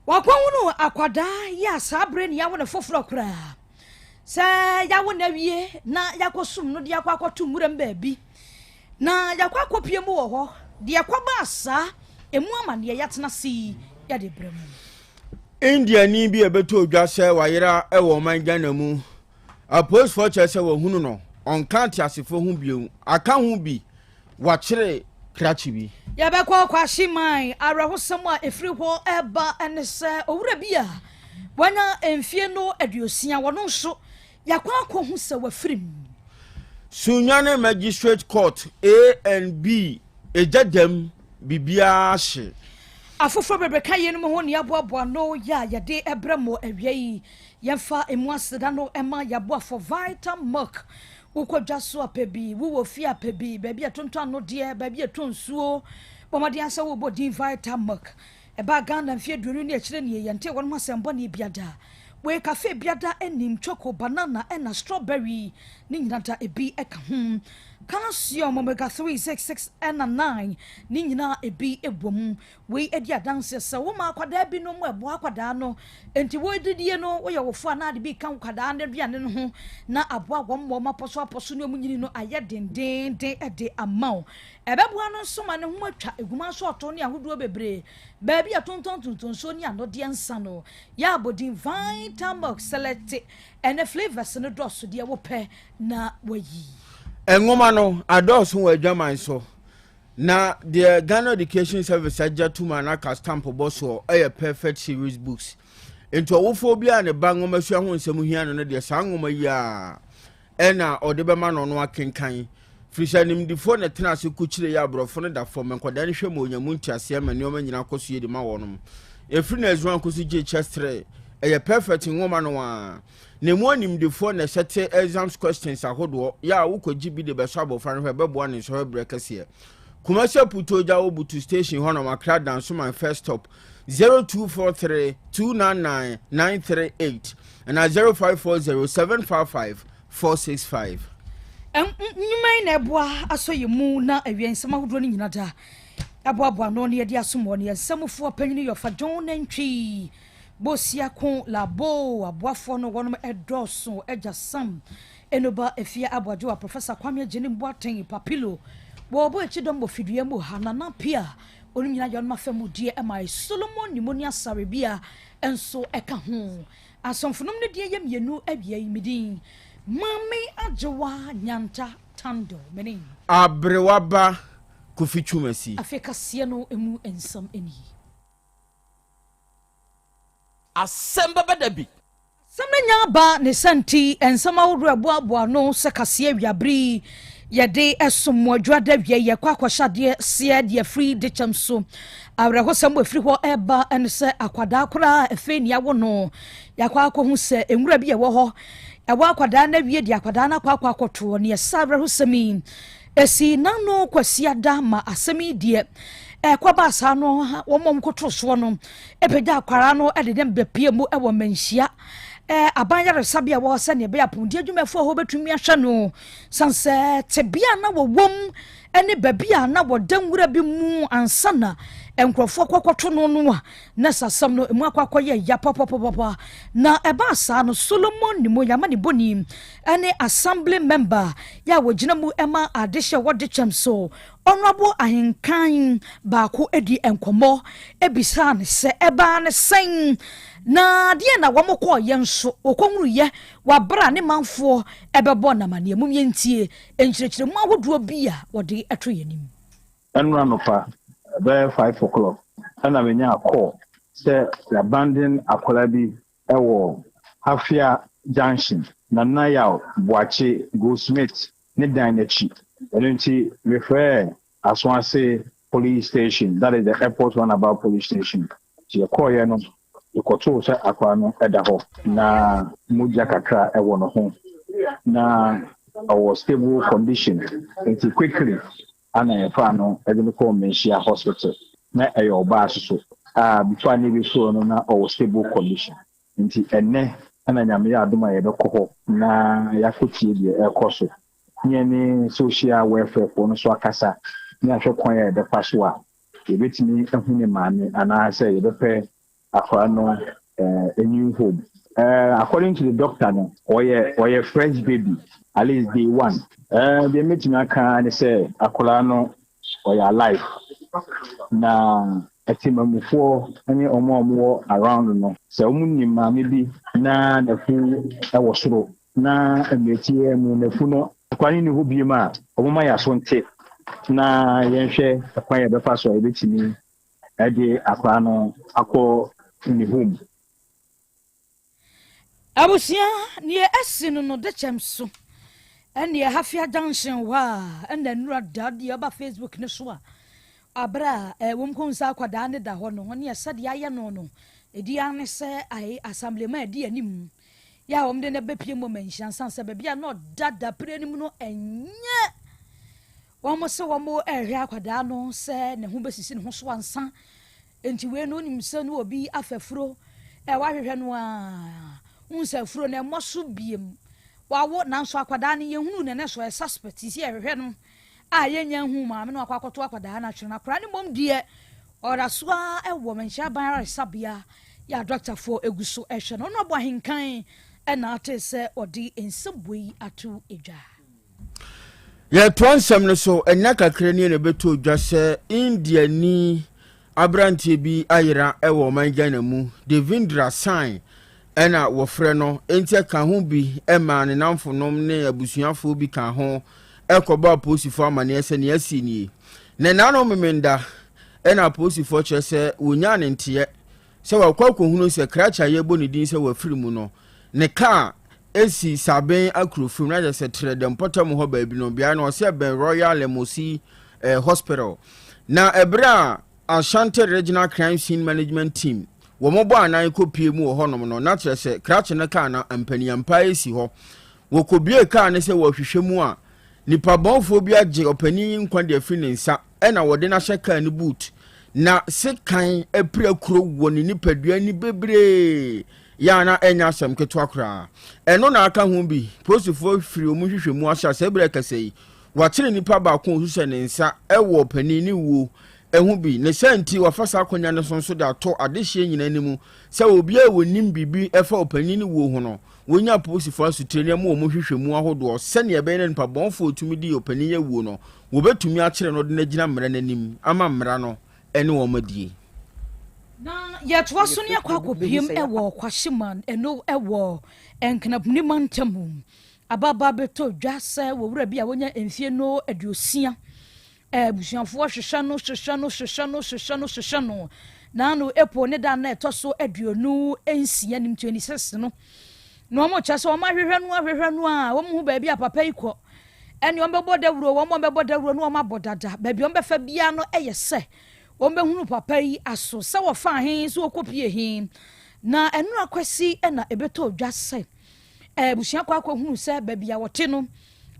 Wakɔhunu akwadaa yi a saa berɛ ne yɛawo no foforɔ koraa. Sɛ yɛawo no awie na yɛakɔsum no de akɔ akɔto nwuram baabi na yɛakɔ akɔpie mu wɔ hɔ. Deɛ ɛkɔbaa saa, ɛmu amanneɛ yɛatena ase yi yɛde brɛ mu. Indiani bi a ɛbɛtɔ dwa sɛ wayera wɔ ɔman Ghana mu. Apolisifoɔ kyerɛ sɛ wɔahunu no, ɔnka ateasefoɔ ho bio. Aka ho bi, wɔakyere krakye bi. Yɛbɛkɔ Kwahyeman. Awerɛhosɛm a ɛfiri hɔ reba ne sɛ owura bi a wanya mfeɛ no 60, ɔno nso yɛakɔ akɔhu sɛ wafiri mu. Sunyani Magistrate Court A and B egya dam biribiara hye. Afoforɔ bebree ka yeinom ho na yɛaboaboa ano yɛ a yɛde brɛ mo awia yi. Yɛmfa emu aseda no mma yɛn aboafoɔ Vital Milk. Wokɔ dwa so a pɛ bi, wowɔ fie a pɛ bi, baabi a yɛtontɔn anodeɛ, baabi a yɛtɔn nsuo, bɔ mmɔden ara sɛ wobɔ din Vital Milk. Ɛbaa Ghana mfeɛ 20 ne akyire nie, yɛntee wɔn ho asɛm bɔne bia da. Wei cafe biada nnim, choco, banana ɛna strawberry ne nyina da ebi ka ho. Calcium, omega 3, 6, 6 ɛna 9 ne nyina ebi wɔ mu. Wei di adanseɛ sɛ woma akwadaa bi nom ɛboa akwadaa no. Enti wodidie no woyɛ wofoɔ anaa de bi ka nkwadaa no aduane no ho na aboa wɔn ma wɔn apɔso apɔso ne wɔn nyini no ayɛ dendeenden de ama wo. Ɛbɛboa no nso ma ne ho atwa eguma asɔɔtoo ne ahodoɔ bebree. Baabi a tontɔn tontonsuo ne anɔdeɛ nsa no yɛ abɔdin Vitamilk Select ɛnɛ flavours no dɔɔso deɛ wopɛ na wayi. Nwoma no adɔɔso wɔ adwaman so na deɛ Ghana Education Service agye atum a n'aka stamp bɔ soɔ yɛ Perfect Series Books. Nti ɔwofoɔ bi a ne ba nwomasua ho nsɛm hia no no deɛ saa nwoma yi a ɛna ɔde bɛma no ɔno akenkan. Firi sɛ animdefoɔ na ɛtena ase kukyire yɛ aborɔfo no da fam, nkwadaa no hwɛ ma ɔnya mu nteaseɛ ma nneɛma nyinaa kɔ so yie de ma wɔnom. Ɛfiri na Ezra nkosi JHS 3, ɛyɛ Perfect nwoma no ara. Na emu animdefoɔ na ɛsɛte exams questions ahodoɔ, yɛ a wokɔgye bi de bɛsɔ abɔfra no hwɛ ɛbɛboa ne nsɔhwɛ berɛ kɛseɛ. Kumasi Aputuo Gya wɔ Butu Station hɔnom, Accra Dansoman First Stop, 0243 299 938 anaa 0540 755 465. Nnwuma yi na ɛboa asɔ yɛn mu na awia nsɛm ahodoɔ no nyina da ɛboaboa ano na yɛde asom wɔn. Yɛn nsamufoɔ panyin Yɔfa John Nantwi Bosiako Labo aboafoɔ no wɔnom ɛdɔɔso Agya Sam Enoba Efia Aboagyewa Professor Kwame Agyenim Boateng Papilo wɔbɔ akyidɔm wɔ fidua mu ha Nana Pia wɔnom nyina yɛ wɔnom afa mu deɛ ɛma Solomon Nimoni Asarebia nso ɛka ho. Asomfonom no din yɛ mmienu awia yi, me din Maame Agyewa Nyanta Tando, me ne. Aberewa ba Kofi Twumasi. Afei kaseɛ no mu nsɛm nie. Asɛm bɛba da bi. Asɛm no nya aba ne sa nti, nsɛm ahodoɔ a ɛboaboa ano sɛ kaseɛ awiabere yi yɛde som mo adwuada awia yi, yɛkɔ akɔhyɛ adeɛ seɛ de afiri dekyɛm so. Awerɛhosɛm a ɛfiri hɔ reba ne sɛ akwadaa koraa a afei nea awo no, yɛakɔ akɔhu sɛ nwura bi a ɛwɔ hɔ, ɛwɔ akwadaa no awie de akwadaa no akɔ akɔ akɔtoɔ. Nea ɛsɛ awerɛhosɛm yi Esi n'ano Kwasiada ma asɛm yi deɛ ɛkɔbaa saa no wɔn a wɔkɔtoo soɔ no pagya akwaraa no de ne bɛpie mu wɔ mmanhyia aban yaresabea wɔ sɛnea ɛbɛyɛ apɔmuden adwumayɛfoɔ hɔ bɛtumi ahwɛ no san sɛ tebea na wɔwɔ mu ne baabi a na wɔda nwura bi mu ansa na nkurɔfoɔ kɔkɔto no no a na sɛ asɛm no emu akɔ akɔyɛ ya papapapapa na ɛbaa saa no Solomon Nimoyama ne bɔni ne Assembly Member yɛ a wɔgyina mu ma adehye a ɛwɔ Dekyɛm so, Honourable Ahenkan baako di nkɔmmɔ bisaa no sɛ ɛbaa no sɛn na deɛn na wɔn kɔɔyɛ nso wɔkɔhunuiɛ wɔ aberɛ a ne manfoɔ bɛbɔɔ no amaneɛ. Mom yɛntie nkyerɛkyerɛmu ahodoɔ bi a wɔde to yɛn anim. Ɛnora anɔpa bɛyɛ 5 o'clock ɛna menyaa call sɛ yɛabandon akwadaa bi wɔ Hafia Junction, Nana Yaw Boakye Goldsmith ne dan n'akyi. Ɛno nti mefrɛɛ Asoase Police Station, that is the airport roundabout police station. Nti yɛkɔeɛ no, yɛkɔtoo sɛ akwadaa no da hɔ na mogya kakra wɔ ne ho na ɔwɔ stable condition. Nti quickly ana yɛfaa no de no kɔɔ Manhyia Hospital. Na ɛyɛ ɔbaa soso a before a ne yɛbɛsuro no na ɔwɔ stable condition. Nti ɛnnɛ ɛna Nyame yɛ adom a yɛbɛkɔ hɔ na yɛakɔtie deɛ ɛrekɔ so. Ne yɛne social welfare foɔ no so akasa ne ahwɛ kwan a yɛbɛfa so a yɛbɛtumi ahu ne maame anaasɛ yɛbɛpɛ akwadaa no a new home. According to the doctor no, ɔyɛ ɔyɛ fresh baby at least day one. Deɛ mɛtumi aka ne sɛ akwadaa no ɔyɛ alive na atemamufoɔ ne wɔn a wɔwɔ around no sɛ wɔn nim maame bi na n'afu wɔ soro na mmerɛtiɛ mu n'afu no kwan nni hɔ biem a wɔn ma yɛaso nte na yɛnhwɛ kwan yɛbɛfa so a yɛbɛtumi de akwadaa no akɔ ne home. Abusua, neɛ asi no no dekyɛm so ɛneɛ Hafia junction hɔ a ɛna nnura da deɛ ɔba Facebook no so a abere a wɔn kɔn sɛ akwadaa ne da hɔ no neɛ sɛdeɛ ayɛ no no ɛdi ara ne sɛ ae asamblema ɛdi anim yɛ a wɔn de no bɛpie mu manhyia nsan sɛ baabi a na ɔda dapire no mu no ɛnyɛ Wɔn se wɔn rehwɛ akwadaa no sɛ ne ho bɛsisi ne ho so ansa. Enti wei no wonim sɛ no obi afa afuro ɛ wahwehwɛ no a wohu sɛ afuro no ɛmmɔ so biem. Wawo nanso akwadaa no yɛnhunu ne ne so ɛ suspect sisi yɛhwehwɛ no a yɛnnya nhu maame no akɔ akɔto akwadaa no atwene no. Akwadaa no mmom deɛ ɔda so ara wɔ Manhyia Aban Ayaresabea yɛ a dɔktafoɔ egu so ɛhwɛ no. Ɔno abɔ ahenkan ɛna ate sɛ ɔde nsɛm wei ato dwa. Yɛtoa nsɛm no so, nna kakra nie na ɛbɛtɔ dwa sɛ Indiani aberanteɛ bi ayera wɔ ɔman Ghana mu. Devendra Sain ɛna wɔfrɛ no, enti ɛka ho bi maa ne namfonom ne abusuafoɔ bi ka ho ɛkɔbɔ apolisifoɔ amaneɛ sɛ nea asi nie. Na nnaano Memenda ɛna apolisifoɔ kyerɛ sɛ wɔnyaa ne nteɛ sɛ wakɔ akɔhunu sɛ krakye a yɛrebɔ ne din sɛ wafiri mu no, ne kaa si Sabin Akurofim, na kyerɛ sɛ Trɛdɛ mpɔtam hɔ baabi no, beaeɛ no ɔsɛ ɛbɛn Royal Lemosi eh, Hospital. Na ɛberɛ a Ashanti Regional Crime Scene Management Team wɔn bɔ anan kɔpie mu wɔ hɔnom no, na kyerɛ sɛ krakye no kaa no ampaniampa si hɔ. Wɔkɔbie kaa no sɛ wɔhwehwɛ mu a, nipa bɔnfoɔ bi agye ɔpanin yi nkwa de afiri ne nsa na wɔde no ahyɛ kaa no boot, na sekan apirakuro wɔ ne nipadua ani bebree yɛ a na ɛnyɛ asɛm ketewa koraa. Ɛno na aka ho bi, polisifoɔ firi wɔn nhwehwɛmu ase a saa berɛ kɛsɛ yi, wɔakyere nipa baako a ɔsu sɛ ne nsa wɔ ɔpanin ne wuo ho bi. Ne saa nti, wɔafa saa akwannya no so nso de ato adehyeɛ nyinaa anim sɛ obiara a ɔnim biribi fa ɔpanin ne wuo ho no, Wonya apolisifo asotire ne ɛmo wɔn nhwehwɛmu ahodoɔ sɛnea ɛbɛyɛ na nipa bɔnfoɔ a ɔtumi di ɔpanin yi awuo no, wɔbɛtumi akyere no de no agyina mmara no anim ama mmara no ne wɔn adie. Na yɛtoa so ne akɔ akɔpiem wɔ Kwashiman, ɛno wɔ Nkenabni mantam mu. Ababaa bɛtɔ dwa sɛ wɔwura bi a wanya mfie no 60 Abusuafoɔ hwehwɛ no, hwehwɛ no, hwehwɛ no, hwehwɛ no, hwehwɛ no. Naano April ne da na ɛtɔ so 26 nim 26 no. Na wɔn kyɛ sɛ wɔn ahwehwɛ no ahwehwɛ no a wɔn hu baabi a papa yi kɔ. Ɛne wɔn bɛbɔ dawuro, wɔn bɛbɔ dawuro na wɔn abɔ dada. Baabi wɔn bɛfa biara no ɛyɛ sɛ wɔn bɛhunu papa yi aso sɛ wɔfa he so wɔkɔpie he. Na ɛno akwasi na ɛbɛtɔ dwa sɛ abusua kɔ akɔhunu sɛ baabi a wɔte no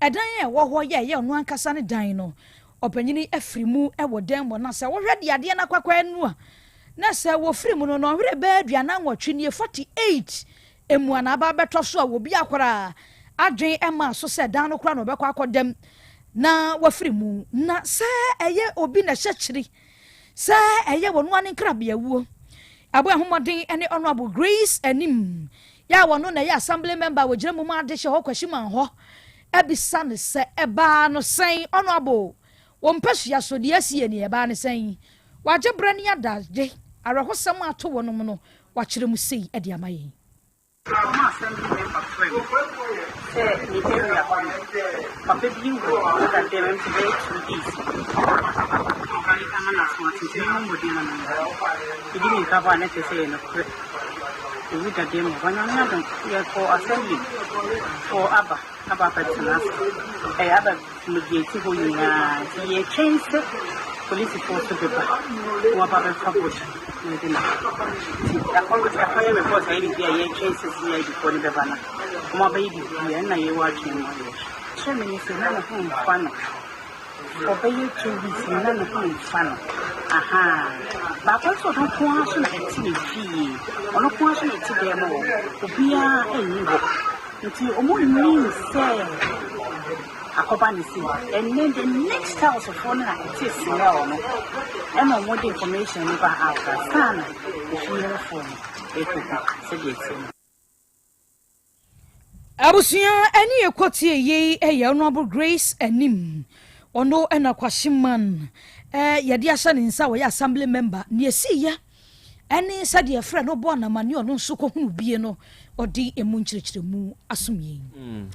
Ɛdan a ɛwɔ hɔ yɛ ɛyɛ ɔno ankasa ne dan no. Ɔpanyin afiri mu wɔ dan mu na sɛ wohwɛ deɛ adeɛ no akwakwaa nu a, na sɛ wɔfiri mu no nnɔnhwere bɛyɛ 48 nie, 48, mu a na aba abɛtɔ so a obi koraa adwene mmaa so sɛ dan no koraa na ɔbɛkɔ akɔda mu na wafiri mu. Na sɛ ɛyɛ obi na ɛhyɛ kyiri sɛ ɛyɛ wɔn ara ne nkrabeawuo. Abɔ ɛho mmɔden ne Honourable Grace Anim yɛ a wɔno na ɛyɛ Assembly member a wɔgyina mu ma adehyɛ hɔ Kwashiman hɔ abisa no sɛ ɛbaa no sɛn Honourable wo mpasua so deɛ asi yɛ nie ɛbaa no sɛn wagye berɛ ne adagye awerɛhosɛm a ato wɔnom no wakyerɛ mu sei de ama yɛn. Ɔma assembly member frɛ me sɛ ne area hɔ no papa bi wu ɔda dɛm ɛm sɛ bɛyɛ 2 days ni ama no aso ate nti memmɔ mmɔden na memmra. Medi mirika baa na kyerɛ sɛ ɛyɛ nokorɛ owu da dɛm hɔ. Nyame adom yɛkɔɔ assembly foɔ aba aba abɛtena ase ɛyɛ aba mediate hɔ nyinaa nti yɛtwɛn sɛ polisifoɔ so bɛba na wɔaba abɛfa body no de no aba. Nti yɛakɔyɛ report ayɛ biribi a yɛtwɛn sɛ CID foɔ no bɛba na wɔn abɛyɛ biribi a ɛna yɛwɔ adwene mu a yɛhwɛ. Kyerɛ me ne sɛ na ne ho mfa no for bɛyɛ 2 weeks ni na ne ho mfa no ahaa baako nso ɔno nko ara so na ɛte ne fie ɔno nko ara so na ɛte dan mu hɔ obiara nni hɔ nti wɔn nnim sɛ. Akɔba ne sei. And then the next house foɔ no na ɛte smell no ɛna wɔn de information no ba out ansa na efie no foɔ no ɛkɔhu sɛdeɛ ɛteɛ no. Abusua ɛne ɛkɔtie yei ɛyɛ Honourable Grace Anim ɔno ɛna Kwahyeman yɛde ahyɛ ne nsa ɔyɛ assembly member nea ɛsiiɛ ɛne sɛdeɛ ɛfrɛ no bɔ anamane ɔno nso kɔhunu bie no ɔde ɛmu nkyerɛkyerɛmu asom yɛn.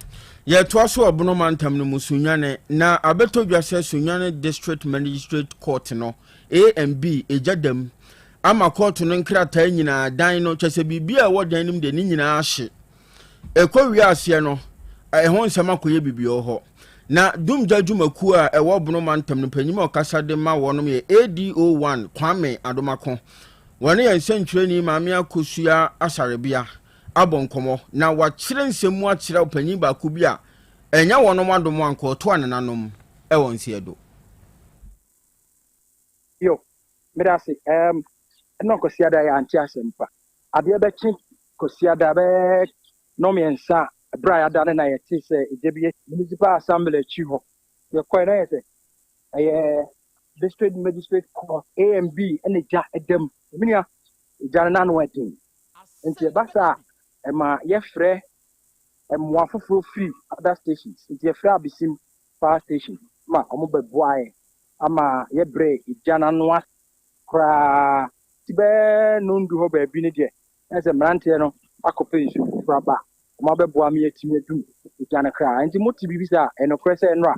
Yɛtoa so wɔ Bono mantam no mu, Sunyani, na abɛtɔ dwa sɛ Sunyani District Magistrate Court no, A and B, egya dam ama kɔɔto no nkrataa nyinaa, dan no, kyɛ sɛ biribi a ɛwɔ dan no mu deɛ ne nyinaa ahye. Ɛkɔ wie aseɛ no, ɛho nsɛm akɔyɛ biribi wɔ hɔ. Na Dumgya dwumakuo a ɛwɔ Bono mantam no panyin a ɔkasa de ma wɔnom yɛ ADO1 Kwame Adomako. Wɔne yɛn nsɛntwerɛni Maame Akosua Asarebea abɔ nkɔmmɔ na wakyerɛ nsɛm mu akyerɛ ɔpanyin baako bi a ɛnyɛ wɔnom adom a anka ɔto anananom wɔ nseɛdo. Yo, meda ase. Um, ɛnna Kwasiada yɛ ante asɛm pa. Adeɛ bɛkye Kwasiada bɛyɛ nnɔmmiɛnsa a berɛ a yɛada no na yɛte sɛ egya bi Municipal Assembly akyi hɔ. Yɛkɔe na yɛ sɛ ɛyɛ District Magistrate Court A and B ɛna egya ɛda mu. Me nua, egya no n'ano ɛden. Nti ɛba saa a, ɛma yɛfrɛ mmoa foforɔ firi other stations. Nti yɛfrɛ Abesim Fire Station ma wɔbɛboa yɛn ama yɛbrɛ egya no ano ase koraa. Nti bɛyɛ nnɔndu hɔ baabi no deɛ, na sɛ mmeranteɛ no akɔpɛ nsuo foforɔ aba a, wɔabɛboa ma yɛatumi adum egya no koraa. Nti mote biribi saa a, ɛyɛ nokorɛ sɛ nnora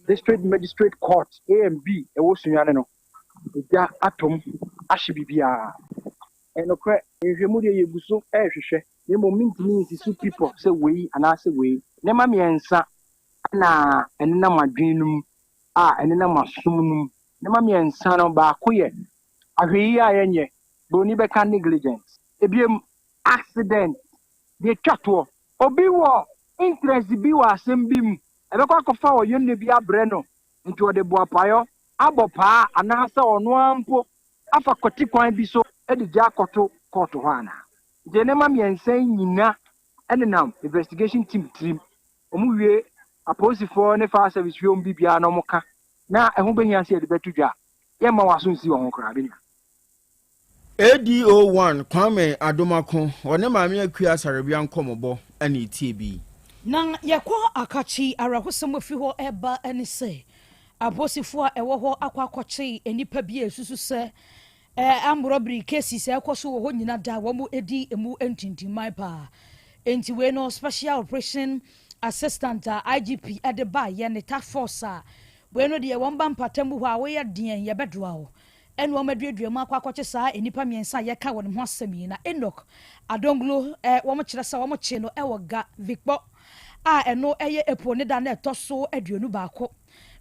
District Magistrate Court A and B ɛwɔ Sunyani no, egya atɔ mu ahye biribiara. Ɛyɛ nokorɛ, nhwehwɛmu deɛ yɛgu so rehwehwɛ, na mmom mentumi nsi so pi pɔ sɛ wei anaasɛ wei. Nneɛma mmiɛnsa na ɛnenam adwene no mu a ɛnenam asom no mu. Nneɛma mmiɛnsa no, baako yɛ ahwɛyie a yɛnyɛ, buroni bɛka negligence. Ebiem, accident, deɛ ɛtwa toɔ. Obi wɔ interest bi wɔ asɛm bi mu, ɛbɛkɔ akɔfa ɔyɔnne bi abrɛ no, nti ɔde boapayɔ abɔ paa anaasɛ ɔno ara mpo afa kwati kwan bi so de gya akɔto kɔɔto hɔ anaa. Nti nneɛma mmiɛnsa yi nyina nenam investigation team tirim. Wɔn wie, apolisifoɔ ne fire service wie wɔn biribiara na wɔka na ɛho bɛhia sɛ yɛde bɛto dwa a, yɛmma wɔn aso nsi wɔn ho koraa, me nua. ADO 1 Kwame Adomako, ɔne Maame Akua Asarebea nkɔmmɔbɔ na ɛtie bi. Na yɛkɔ Akakye awerɛhosɛm a ɛfiri hɔ reba ne sɛ, apolisifoɔ a ɛwɔ hɔ akɔ akɔkye nnipa bi a ɛsusu sɛ Armed robbery cases a ɛkɔ so wɔ hɔ nyina da wɔn di emu ntintimman paa. Enti wei no special operation assistant a IGP de baeɛ ne task force a wei no deɛ wɔn ba mpatamu hɔ a woyɛ deɛn yɛbɛdoa wo ɛna wɔn aduadua mu akɔ akɔkye saa nnipa mmiɛnsa a yɛka wɔn ho asɛm yi na Enoch Adonglo wɔn kyerɛ sɛ wɔn kye no wɔ Ga Vikpɔ a ɛno ɛyɛ April ne da na ɛtɔ so 21.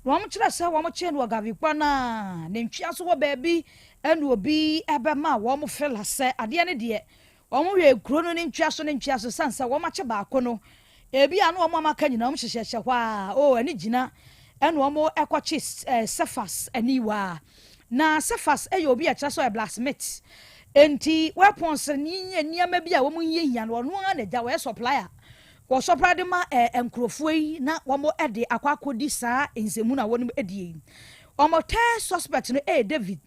Na wɔkyerɛ sɛ wɔkyee no wɔ Gavikwa no a ne ntwea so hɔ baabi ɛna obi bɛmaa wɔn fela sɛ adeɛ no deɛ wɔhwɛɛ kuro no ne ntwea so ne ntwea so sane sɛ wɔn akye baako no ebi a na wɔn a aka nyinaa wɔn hyehyɛhyɛ hɔ a o ɛne gyina ɛna wɔn ɛkɔkye Cephas aniwa na Cephas ɛyɛ obi a ɛkyerɛ sɛ ɔyɛ blacksmith enti weapons ne nneɛma bi a wɔn hiahia no ɔno ara na agya wɔyɛ supplier Wɔsɔ koraa de ma nkurɔfoɔ yi na wɔde akɔ akɔdi saa nsɛmhunu a wɔnom adie yi. Wɔn third suspect no yɛ David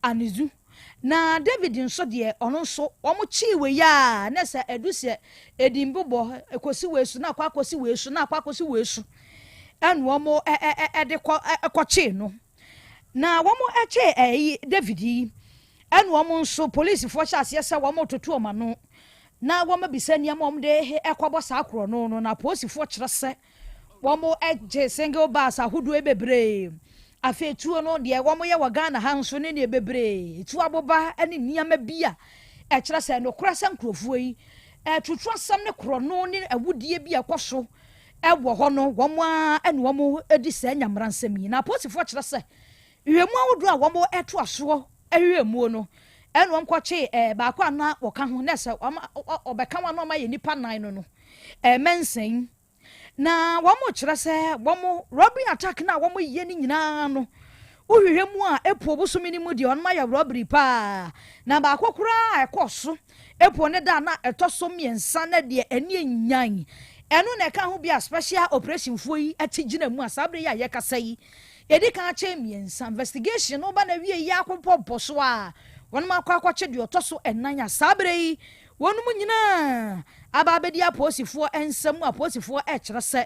Anizu. Na David nso deɛ ɔno nso wɔn kyee wei a na sɛ ɛdu sɛ ɛdi mbobɔ ɛkɔsi wei so na akɔ akɔsi wei so na akɔ akɔsi wei so ɛna wɔn ɛde kɔ ɛkɔkyee no. Na wɔn kyee ɛyi David yi ɛna wɔn nso polisifoɔ hyɛ aseɛ sɛ wɔn retoto wɔn ano na wɔabisa nneɛma a wɔde rekɔbɔ saa korɔno no, na apolisifoɔ kyerɛ sɛ wɔgye single bars ahodoɔ bebree. Afei tuo no, deɛ wɔyɛ wɔ Ghana ha nso ne deɛ bebree, tuo aboba ne nneɛma bi a ɛkyerɛ sɛ nokorɛ sɛ nkurɔfoɔ yi tutu asɛm ne korɔno ne awudie bi a ɛkɔ so wɔ hɔ no, wɔn ara na wɔdi saa nyameransɛm yi. Na apolisifoɔ kyerɛ sɛ nhwehwɛmu ahodoɔ a wɔtoa soɔ hwehwɛ muo no, ɛna wɔn kɔkyee ɛɛ baako a na wɔka ho na sɛ wɔn ɔbɛka wɔn a na wɔn ayɛ nipa nan no no ɛɛ mɛnsa yi na wɔn kyerɛ sɛ wɔn robbery attack na wɔn yɛ ne nyinaa no wohwehwɛ mu a epuo bosome no mu deɛ wɔn ayɛ robbery paa na baako koraa a ɛkɔ so epuo ne da na ɛtɔ so mmiɛnsa na deɛ ɛne enyan. Ɛno na ɛka ho bi a special operation foɔ yi te gyina mu a saa berɛ yi a yɛkasa yi yɛdi kan akyɛ mmiɛnsa. Investigation no ba na wie yi akɔbɔ bɔ so a wɔnom akɔ akɔkye deɛ ɔtɔ so ɛnan a saa berɛ yi wɔnom nyinaa aba abɛdi apolisifoɔ nsam a apolisifoɔ ɛkyerɛ sɛ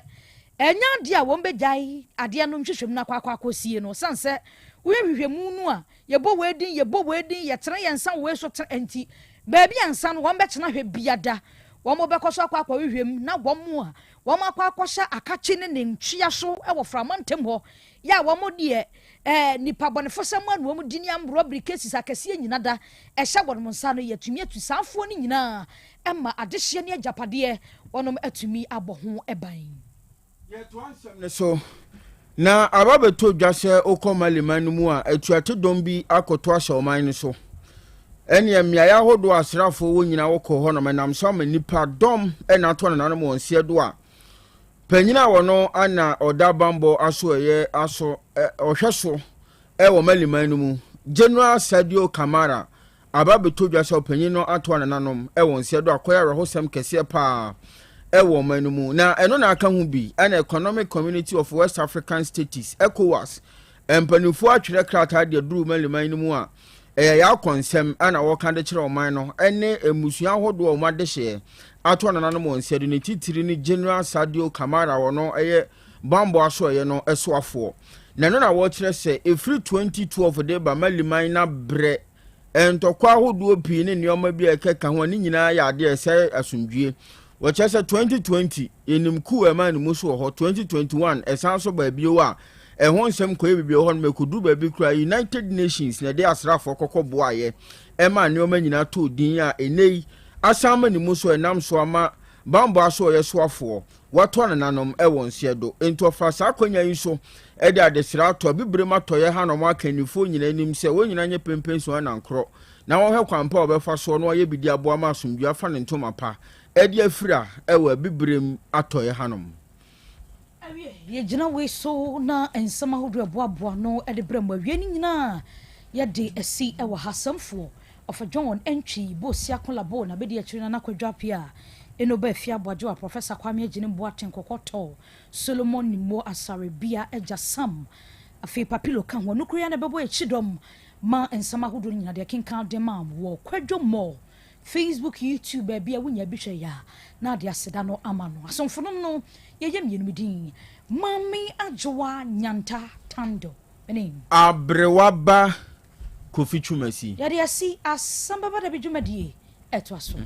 ɛnyɛ adeɛ a wɔn bɛgyae adeɛ no nhwehwɛmu no akɔ akɔ akɔsie no sane sɛ woyɛ nhwehwɛmu no a yɛbɔ wei din, yɛbɔ wei din, yɛtene yɛn nsa wɔ wei so tene nti baabi a nsa no wɔn bɛtena hwɛ biada wɔn bɛkɔ so akɔ akɔhwehwɛ mu na wɔn a wɔn akɔ akɔhyɛ akakye ne ne ntwea so wɔ frama ntam hɔ yɛ a wɔn deɛ nipa bɔnefosɛm a na wɔn di ne armed robbery cases akɛseɛ nyina da ɛhyɛ wɔn nsa no yɛtumi atu saafoɔ no nyinaa ɛma adehyeɛ ne agyapadeɛ wɔn atumi abɔ ho ban. Yɛtoa nsɛm no so na aba bɛtɔ dwa sɛ wokɔ Mali man no mu a, atuate dɔm bi akɔto ahyɛ ɔman no so. Ɛneɛ mmeaeɛ ahodoɔ a asraafoɔ wɔ nyinaa wɔkɔ hɔ nom ɛnam so ama nnipa dɔm ɛna ato anananom wɔn seɛ do a panyin a wɔno ana ɔda bambɔ aso ɛyɛ aso ɔhwɛ so ɛwɔ Mali man no mu General Sadio Camara Aba abɛtɔ dwa sɛ ɔpanyin no atoa nananom wɔ nseɛ do akɔyɛ awerɛhosɛm kɛseɛ paa wɔ ɔman no mu. Na ɛno na aka ho bi na Economic Community of West African States, ECOWAS, mpanimfoɔ atwerɛ krataa de aduru Mali man no mu a ɛyɛ yɛ akɔnsɛm na wɔka de kyerɛ ɔman no ne mmusua ahodoɔ a wɔn adehyeɛ atoa nananom wɔ nseɛ do, ne titiri ne General Sadio Camara wɔno yɛ bammɔ asoɛeɛ no soafoɔ. Na ɛno na wɔkyerɛ sɛ ɛfiri 2012 de ba Mali man no abrɛ ntɔkwa ahodoɔ pii ne nneɛma bi a ɛkeka ho a ne nyinaa yɛ adeɛ a ɛsɛe asomdwie. Wɔkyerɛ sɛ 2020 yɛnim coup a ɛmaa ne mu so wɔ hɔ, 2021 ɛsan so baa bio a ɛho nsɛm kɔyɛ bebree wɔ hɔ nom, ɛkɔduru baabi koraa United Nations na ɛde asraafoɔ kɔkɔ boaeɛ ɛmaa nneɛma nyinaa tɔɔ din a ɛnnɛ yi asan ama ne mu so ɛnam so ama bammɔ asoɔyɛ soafoɔ Wɔatoa nananom wɔ nseɛ do. Enti ɔfaa saa akwanya yi so de adesrɛ ato Abibirem Atɔeɛ hanom akannifoɔ nyinaa anim sɛ wɔn nyinaa nyɛ pempenso anankorɔ na wɔnhwɛ kwan pa a wɔbɛfa soɔ na wɔayɛ bi de aboa ma asomdwoeɛ afa ne ntoma pa de afira wɔ Abibirem Atɔeɛ hanom. Awiei, yɛgyina wei so na nsɛm ahodoɔ a ɛboaboa ano de brɛ mo awiei no nyinaa yɛde asi wɔ ha. Asɛmfoɔ, Ɔfa John Antwi, Bosia Kolabo, na bɛdi akyire Nana Kwadwo Appiah, Eno Ba Afie Aboagyewa, Professor Kwame Agyenim Boateng Kɔkɔtɔ, Solomon Nimmo Asare Bia Agya Sam, afei Papilo ka ho. Anukuro yi ara na ɛbɛbɔ yɛn kyidɔm ma nsɛm ahodoɔ no nyinaa de akenkan de ma wɔ Kwadwo Mall, Facebook, YouTube, baabi a wonya bi hwɛ yɛ a na ade aseda no ama no. Asomfonom no yɛyɛ mmienu me din Maame Adwoa Nyanta Tando me ne. Aberewa ba Kofi Twumasi. Yɛde asi Asɛm Bɛba Da Bi dwumadie ɛtoa so.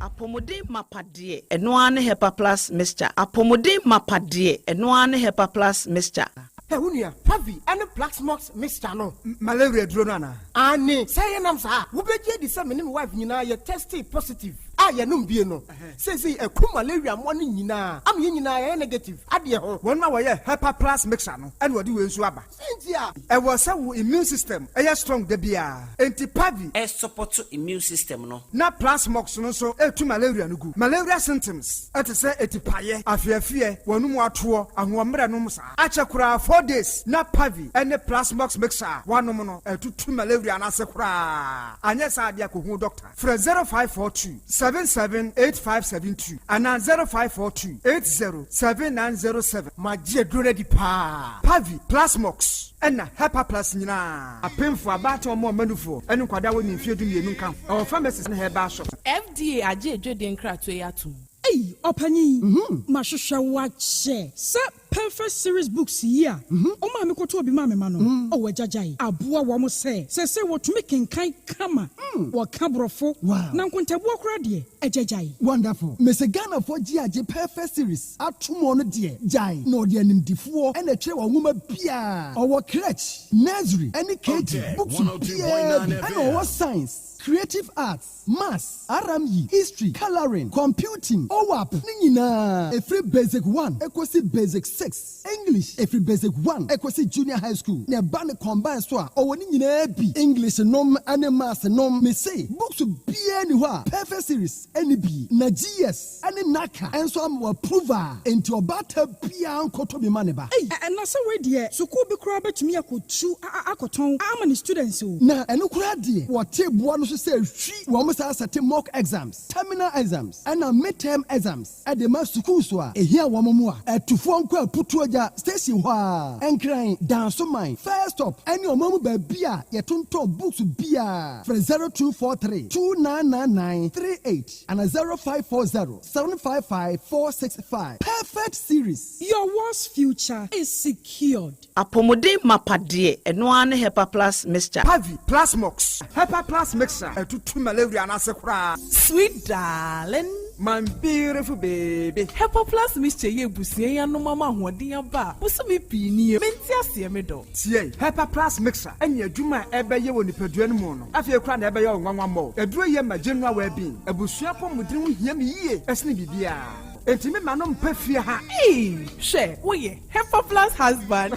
Apɔmuden mapa deɛ, ɛno ara ne Hepa Plus Mixture. Apɔmuden mapa deɛ, ɛno ara ne Hepa Plus Mixture. Hɛ wo nua, Pavi ne Plaxmox mixture no, malaria duro no anaa? Aane, sɛ ɛyɛ nam saa a, wobɛgye adi sɛ me ne me wife nyinaa yɛ testee positive a yɛnom bie no. Seesei aku malaria mmoa no nyinaa ama yɛn nyinaa yɛayɛ negative adeɛ ho. Wɔn a wɔyɛ Hepa Plus mixture no na wɔde wei nso aba. Sɛ nti a. Ɛwɔ sɛ wo immune system yɛ strong da biara, enti Pavi. Ɛsupɔto immune system no. Na Plasmox no nso tu malaria no gu. Malaria symptoms te sɛ atipaeɛ, afeafeɛ, w'anum atoɔ, ahoɔmmerɛ nom saa. Akyɛ koraa 4 days na Pavi ne Plasmox mixture a woanom no atutu malaria no ase koraa. Anyɛ saa deɛ a kɔhu doctor. Frɛ 0542 778572 anaa 0542 80 7907. Magye aduro no adi paa. Pavi, Plasmox, ɛna Hepa Plus nyinaa. Apemfoɔ, abaatan, ɔmo ɔmanufoɔ, ne nkwadaa a wɔnni mfeɛ 12 nka ho. Ɛwɔ pharmacies ne herbal shops. FDA agye adwadie nkratoɔ yi atom. Ei, ɔpanyin, mahwehwɛ wo akyɛ sɛ Perfect Series Books yi a ɔmaa me kɔtɔɔ bi maa me ma no, ɔwɔ agyagyae aboa wɔn sɛ seesei wɔtumi kenkan kama, wɔka Borɔfo, na nkontabuo koraa deɛ, agyagyae. Wonderful. Mese Ghanafoɔ gye agye Perfect Series ato mu ɔno deɛ gyae na ɔde animdifoɔ na ɛtwerɛ wɔn nwoma biaa. Ɔwɔ crèche, nursery ɛne KG books biaa bi ɛna ɔwɔ science, creative arts, maths, RME, history, colouring, computing, OAP ne nyinaa ɛfiri basic 1 ɛkɔsi basic 6, English ɛfiri basic 1 ɛkɔsi junior high school na ɛba ne combine so a ɔwɔ ne nyinaa bi, English nom ne maths nom. Mese books biaa ni hɔ a Perfect Series ɛne bi na GS ɛne NaCCA ɛnso ama wɔ approve a enti ɔbaata biaa nkɔtɔ bi ma ne ba. Ei, na sɛ wei deɛ sukuu bi koraa bɛtumi akɔtu akɔtɔn ama ne students o. Na ɛno koraa deɛ wɔte boa no so. so sɛ hwi. Wɔn san sɛte mock exams, terminal exams, ɛna mid-term exams de ma sukuus a ehia wɔn mmoa. Atufoɔ nkɔ Aputuogya station hɔ ara, Nkran, Dansoman, First Stop, ne ɔman mu baabi a yɛtontɔn books biara. Frɛ 0243 2999 38 anaa 0540 755 465. Perfect Series. Your world's future is secured. Apɔmuden mapa deɛ, ɛno ara ne Hepa Plus Mixture. Pavi, Plasmox, Hepa Plus Mixture, ɛtutu malaria no ase koraa. Sweet darling. My beautiful baby. Hepa Plus Mixture yi abusua yi anom ama ahoɔden aba a bosome pii nie. Mente aseɛ me dɔ. Tie, Hepa Plus Mixture ne adwuma a ɛbɛyɛ wɔ nipadua no mu no, afei koraa na ɛbɛyɛ wo nwanwa mmɔ. Aduro yi ma general well-being. Abusua apɔmuden ho hia me yie sene biribiara. Enti me ma no mpa fie ha. Eii hwɛ woyɛ Hepa Plus husband.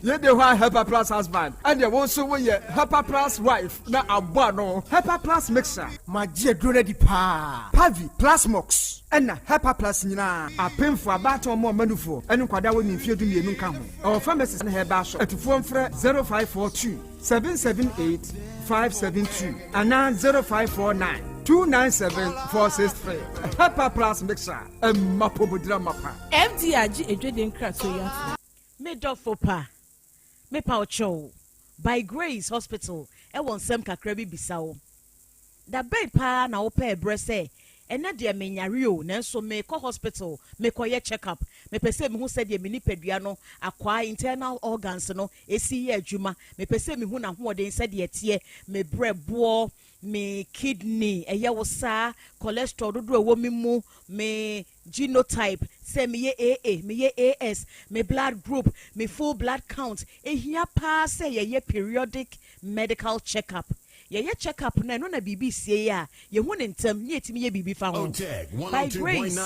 Yei de hɔ a Hepa Plus husband, ɛneɛ wo nso woyɛ Hepa Plus wife na abɔ ano. Hepa Plus mixture. Magye aduro no adi paa. Pavi, Plasmox, ɛna Hepa Plus nyinaa. Apemfoɔ, abaatan, wɔn a wɔma nufoɔ, ne nkwadaa a wɔnni mfeɛ dumienu nka ho. Ɛwɔ pharmacies ne herbal shop. Atufoɔ mfrɛ 0542 778 572 anaa 0549 297 463. Hepa Plus mixture, ɛma apɔmuden amapa. FDA agye adwadie nkratoɔ yi atom. Me dɔfo pa, mepa wo kyɛw, By Grace Hospital wɔ nsɛm kakra bi bisa wo. Da bɛn paa na wopɛɛ berɛ sɛ, ɛnnɛ deɛ menyare o, nanso merekɔ hospital mekɔyɛ check up, mepɛ sɛ mehu sɛdeɛ me nipadua no akwaa, internal organs, no si yɛ adwuma, mepɛ sɛ mehu n'ahoɔden sɛdeɛ ɛteɛ, me berɛboɔ, me kidney, ɛyɛ wo saa, cholesterol dodoɔ a ɛwɔ me mu, me genotype, sɛ meyɛ AA, meyɛ AS, me blood group, me full blood count. Ehia paa sɛ yɛyɛ periodic medical check up. Yɛyɛ check up no a, ɛno na biribi sie a, yɛhu no ntɛm na yɛtumi yɛ biribi fa ho. By Grace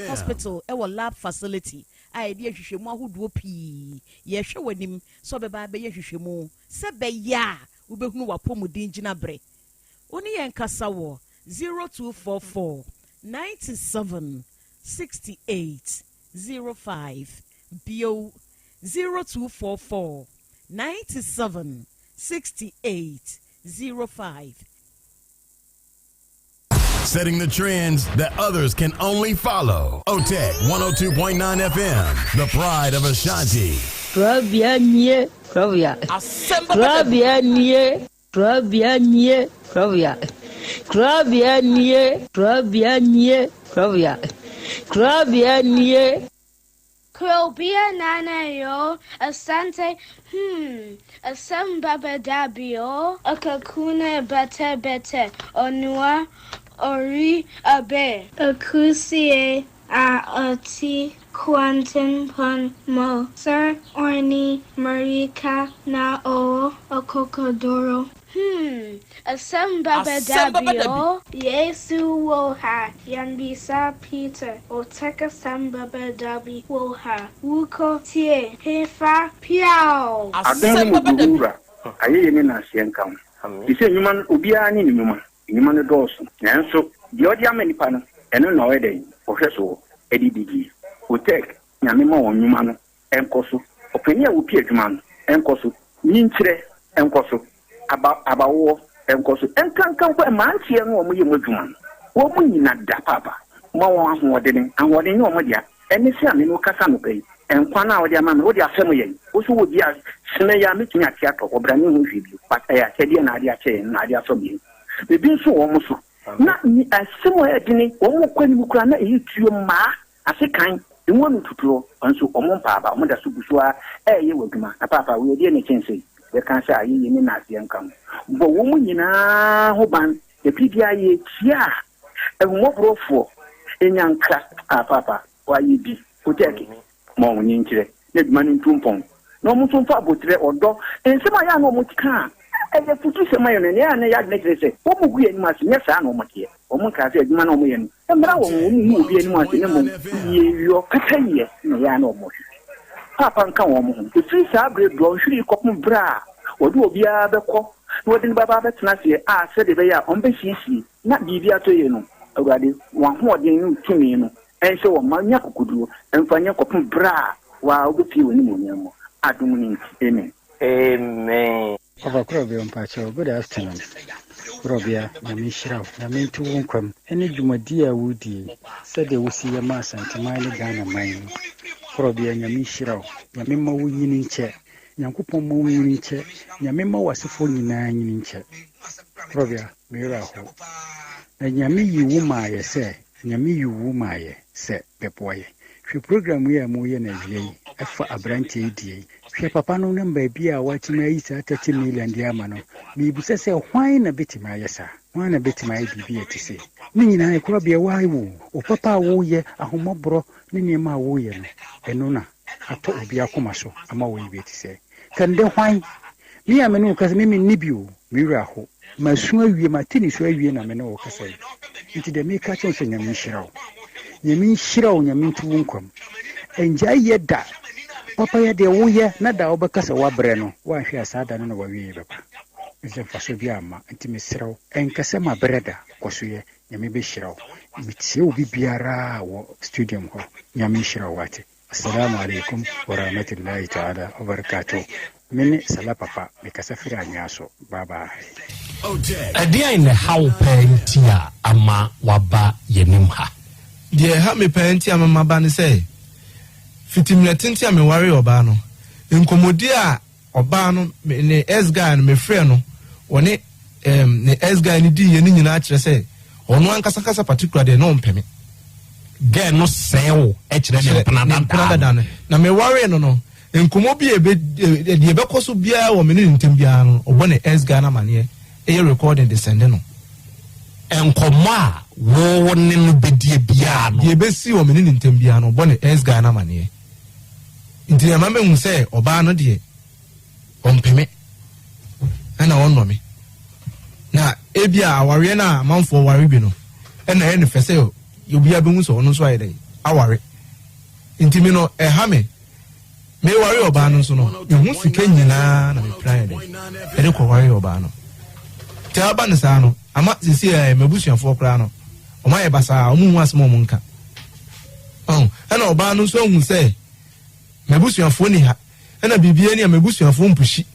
Hospital wɔ lab facility a yɛde nhwehwɛmu ahodoɔ pii. Yɛrehwɛ w'anim sɛ wobɛba abɛyɛ nhwehwɛmu sɛ ɛbɛyɛ a wobɛhunu w'apɔmuden gyinaberɛ. Wo ne yɛn nkasa wɔ 0244 97 68 05 bio 0244 97 68 05. Setting the trends that others can only follow. OTEC 102.9 FM, the pride of Ashanti. Korabea nie, korabea. Korabea nie, korabea nie, korabea. Korabea nie, korabea nie, korabea. Korabea nie. Krobea Nana yoo, Asante hmm, asɛm ba bɛda bi oo. Akakuna bɛtɛ bɛtɛ, Onua ɔri abɛ. Akusie a ɔte kwantempɔn mu. Sɛ ɔnni mmirika na ɔwɔ akokoduro. Hmm, asɛm ba bɛda bi o. Yesu wɔ ha, yɛmmisa Peter, Otek asɛm ba bɛda bi wɔ ha, Wokɔ tie, hefa, piaw! Adan no mu gu Wura, ayɛyie ne nnaseɛ nka wo. Te sɛ nnwuma no, obiara ne ne nnwuma. Nnwuma no dɔɔso, nanso deɛ ɔde ama nnipa no, ɛno na ɔyɛ dɛn? Ɔhwɛ soɔ de di die. Otek, Nyame ma wɔn nnwuma no nkɔ so. Ɔpanin a ɔpi adwuma no nkɔ so. Nyinkyerɛ nkɔ so. Aba, abawoɔ nkɔ so. Nkanka mpo mmeranteɛ no a wɔyɛ mu adwuma no, wɔn nyina da paapa. Ma wɔn ahoɔdene. Ahoɔden nyɛ wɔn dea. Ɛne sɛ a me ne wo kasa anɔpa yi, nkwa no a wode ama me, wode afɛm yɛn. Wo nso wɔ bi a, sene yi a mɛtumi ate atɔ hɔ, bra menhu hwee bio. But ɛyɛ akyɛdeɛ na ade akyɛ yɛn, na ade afɛm yɛn. Ebi nso wɔ wɔn so. Na asɛm a ɛyɛ dene, wɔn kɔ anim koraa na ɛyɛ tuo mmaa. Ase kan, emu ano tutuɔ, nso wɔn mpa aba, wɔn da so gu so ara reyɛ wɔn adwuma. Na paapa, wei ɛdeɛn na ɛkyɛn sei? Yɛka sɛ ayeyie ne nnaseɛ nka ho. Bɔ wɔn nyinaa ho ban, na biribiara yɛretia a, ahummɔborɔfoɔ nya nkra. Ah, paapa, wɔayɛ bi. Kotɛɛke, ma wɔn nkyerɛ, na adwuma no ntu mpɔn. Na wɔn nso mfa aboterɛ, ɔdɔ, nsɛm a ɛyɛ a na wɔka a ɛyɛ afutusɛm ma yɛn no, ɛnna ɛyɛ a na yɛn adwene kyerɛ sɛ wɔgu yɛn anim ase. Nyɛ saa na wɔteɛ. Wɔnkaa sɛ adwuma no a wɔyɛ no mmra wɔn, wɔngu obi anim ase, na mmom yieyɔ, pɛpɛyɛ na ɛyɛ a na wɔhwehwɛ. Paapa nka wɔn ho. Ɛfiri saa berɛ dɔnhwere yi kɔpem berɛ a wɔde obiara bɛkɔ na wɔde no bɛba abɛtena aseɛ a sɛdeɛ ɛbɛyɛ a wɔbɛsiesie na biribi atɔ yie no, Awurade, w'ahoɔden ne wo tumi no nhyɛ wɔn ma nya akokoduo mfa nyɛ kɔpem berɛ a wo ara wobɛpue w'animuonyam mu adom no nti. Amen. Amen. Ɔfa Korɔbea mpakyɛw good afternoon Korɔbea Nyame nhyira wo Nyame nto wo nkwa mu ɛne dwumadie a wodie yi sɛdeɛ wosi yɛ ma Asanteman ne Ghana man yi Korɔbea Nyame nhyira wo Nyame mma wo nyini nkyɛ Nyankopɔn mma wo nyini nkyɛ Nyame mma w'asefoɔ nyinaa nyini nkyɛ Korɔbea me werɛ ahow na Nyame yi wo maayɛ sɛ Nyame yi wo maayɛ sɛ bɛboa yɛ. Hwɛ program yi a mo yɛ no awia yi ɛfa abranteɛ yi deɛ yi. Hwɛ papa no ne baabi a watumi ayi saa 30 million de ama no. Mebisa sɛ hwan na bɛtumi ayɛ saa? Hwan na bɛtumi ayɛ biribi a ɛte sei? Ne nyinaa ɛkorɔ bea why wo? Wo papa a woyɛ, ahomɔborɔ ne nneɛma a woyɛ no, ɛno na atɔ obi akoma so ama woyɛ bi ɛte sɛɛ. Ka ndɛ hwan? Me a me ne wo kasa me menni bi o, me werɛ aho. Masu awie, mate nisuo awie na me ne wo kasa yi. Nti deɛ meka kyerɛ wo sɛ Nyame nhyira wo. Nyame nhyira wo, Nyame nto wo nkwa mu. Ɛngyae yɛ da. Papa yɛ deɛ woyɛ na da a wobɛka sɛ woabrɛ no, woanhwɛ a saa da no na w'awieɛ bɛba. Ɛfiri sɛ mfasoɔ biara mma. Nti mesrɛ wo, ɛnka sɛ mabrɛ da, kɔ so yɛ. Nyame bɛhyira wo. Metie obi biara wɔ studium hɔ. Nyame nhyira wo wate. Assalamu alaikum warahmatullahi ta'ala wabarakatuh. Me ne Salah Papa, mekasa firi Anwea so. Bye bye. Ɛdeɛn na ɛha wo paa nti a ama woaba yɛn anim ha? Deɛ ɛha me paa nti a ama maba ne sɛ, fiti mmerɛ tenten a mewaree ɔbaa no, nkɔmmɔdie a ɔbaa no, me ne ex guy no, mefrɛɛ no, ɔne um, ne ex guy no diiɛ no nyinaa kyerɛ sɛ ɔno ankasa ankasa particular deɛ na ɔmpɛ me. Girl no sɛɛ wo kyerɛ ne mpena dada no. Na mewaree no no, nkɔmmɔ bi a ebe deɛ ɛbɛkɔ so biara wɔ me ne ne ntam biara no, ɔbɔ ne ex guy no amaneɛ, ɛyɛ recording de sɛnde no. Nkɔmmɔ a wo ne no bɛdie biara no. Deɛ ɛbɛsi wɔ me ne ne ntam biara no, ɔbɔ ne ex guy no amaneɛ. Nti ɛma mehu sɛ ɔbaa no deɛ ɔmpɛ me ɛna ɔnnɔ me. Na ebi a awareɛ no a amanfoɔ ware bi no ɛna ɛyɛ no fɛ sɛ obiara bɛhu sɛ ɔno nso ayɛ dɛn aware. Nti me no ɛha me. Meware ɔbaa no nso no mehu sika nyinaa na mepira yɛ dɛn ɛde kɔware ɔbaa no. Nti aba no saa no ama sisi ɛ m'abusuafoɔ koraa no wɔn ayɛ basaa, wɔn nhu asɛm a wɔn nka. Ɔn, ɛna ɔbaa no nso ahu sɛ m'abusuafoɔ ni ha, ɛna biribiara ni a m'abusuafoɔ mpuhyi.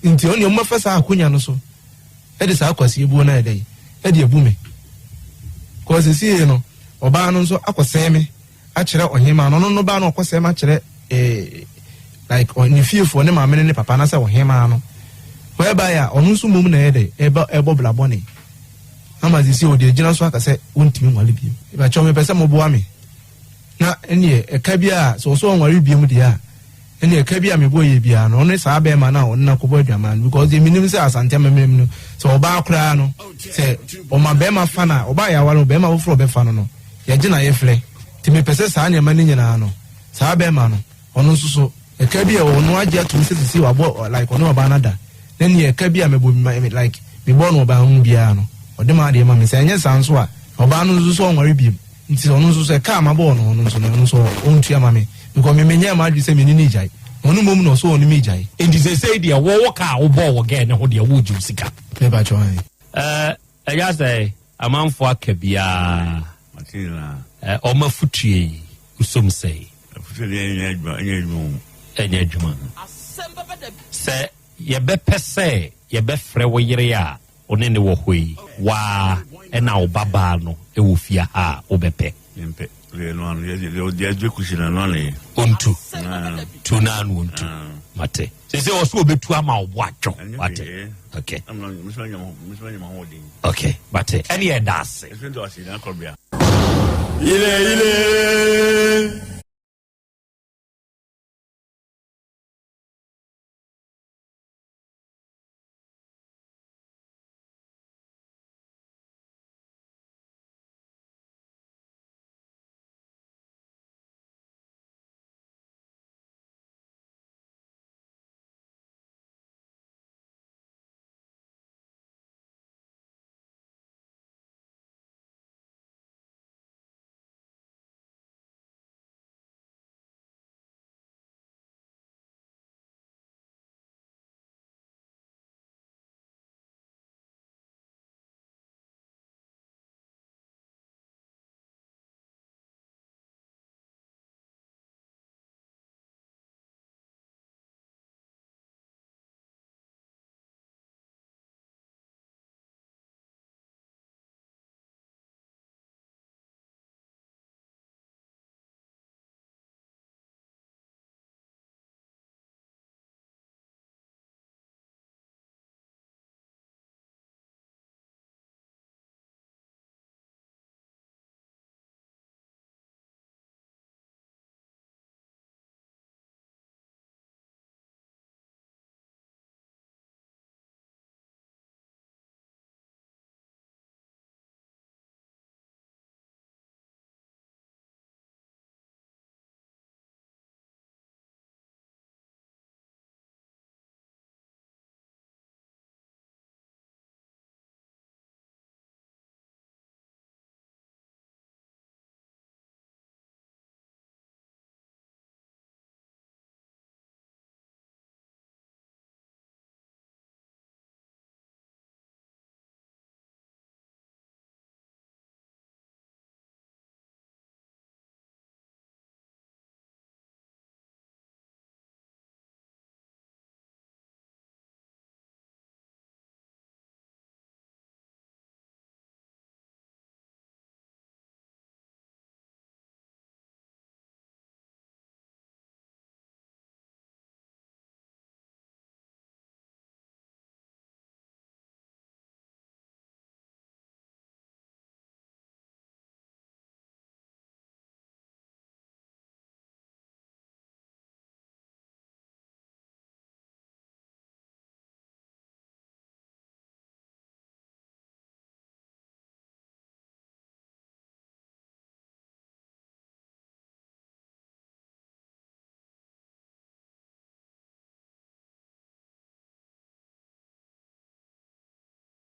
Nti ɔne wɔn bɛfa saa akonya no so ɛde saa kwasiebuo no ayɛ dɛ ɛde abu me. Kɔɔ sisi no, ɔbaa no nso akɔsɛn me akyerɛ ɔhemaa no, ɔno no baa no ɔkɔsɛn me akyerɛ eh, like ne fiefoɔ, ne maame ne ne papa anaasɛ ɔhemaa no. Whereby a ɔno nso mmom na ɛyɛ dɛ ɛbɔ ɛbɔ bla bɔne. Ama sisi ɔde agyina so aka sɛ wontumi nware bio. Mepakyɛw mepɛ sɛ moboa me na ɛneɛ ɛka bi a sɛ ɔsɛ ɔnware biom deɛ a ɛneɛ ɛka bi a mebɔ yɛ biara no ɔne saa bɛrima no a ɔne no akɔbɔ adwaman no because deɛ menim sɛ Asante amammerɛ mu no sɛ ɔbaa koraa no sɛ ɔma bɛrima fa no a ɔbaa yɛ aware no bɛrima foforɔ ɔbɛfa no no yɛgye na yɛfrɛ nti mepɛ sɛ saa nneɛma no nyinaa no saa bɛrima no Ɔno nso so, ɛka bi a ɔno agye atom sɛ sisi wabɔ like ɔne ɔbaa no ada, na nea ɛka bi a mebɔ me like mebɔɔ no ɔbaa ho biara no, ɔde m'adeɛ ma me. Sɛ ɛnyɛ saa nso a, ɔbaa no nso so ɔnware biom. Nti ɔno nso so ɛka a mabɔ ɔno ho no nso no, ɔno nso ɔntua ma me. Because me menyɛɛ m'adwene sɛ me ne no regyae. Ɔno mmom na ɔsɛ ɔne me regyae. Nti seesei deɛ wo wo ka a wobɔɔ wɔ girl no ho deɛ woregye wo sika? Me pakyɛw ae. Ɛɛ ɛyɛ sɛ amanfoɔ aka biara. Mate nyinaa. Ɛ ɔmo afutue yi wosom sɛe. Afutue deɛ ɛnyɛ adwuma ɛnyɛ adwuma o. Ɛnyɛ adwuma. Sɛ yɛbɛpɛ sɛ yɛbɛfrɛ wo yere a wo ne ne wɔ hɔ yi waa ɛna wo ba baa no wɔ fie ha a wobɛpɛ? Mempɛ. Deɛ ɛno ano deɛ deɛ deɛ ɛgye kusi na ɛno ano yɛ. Ontu. Tu na ano ontu. Mate. Sese ɔso obetu ama wo bo adwo. Wate. Okay. Okay. Mate. Ɛne ɛda ase. Ile ile.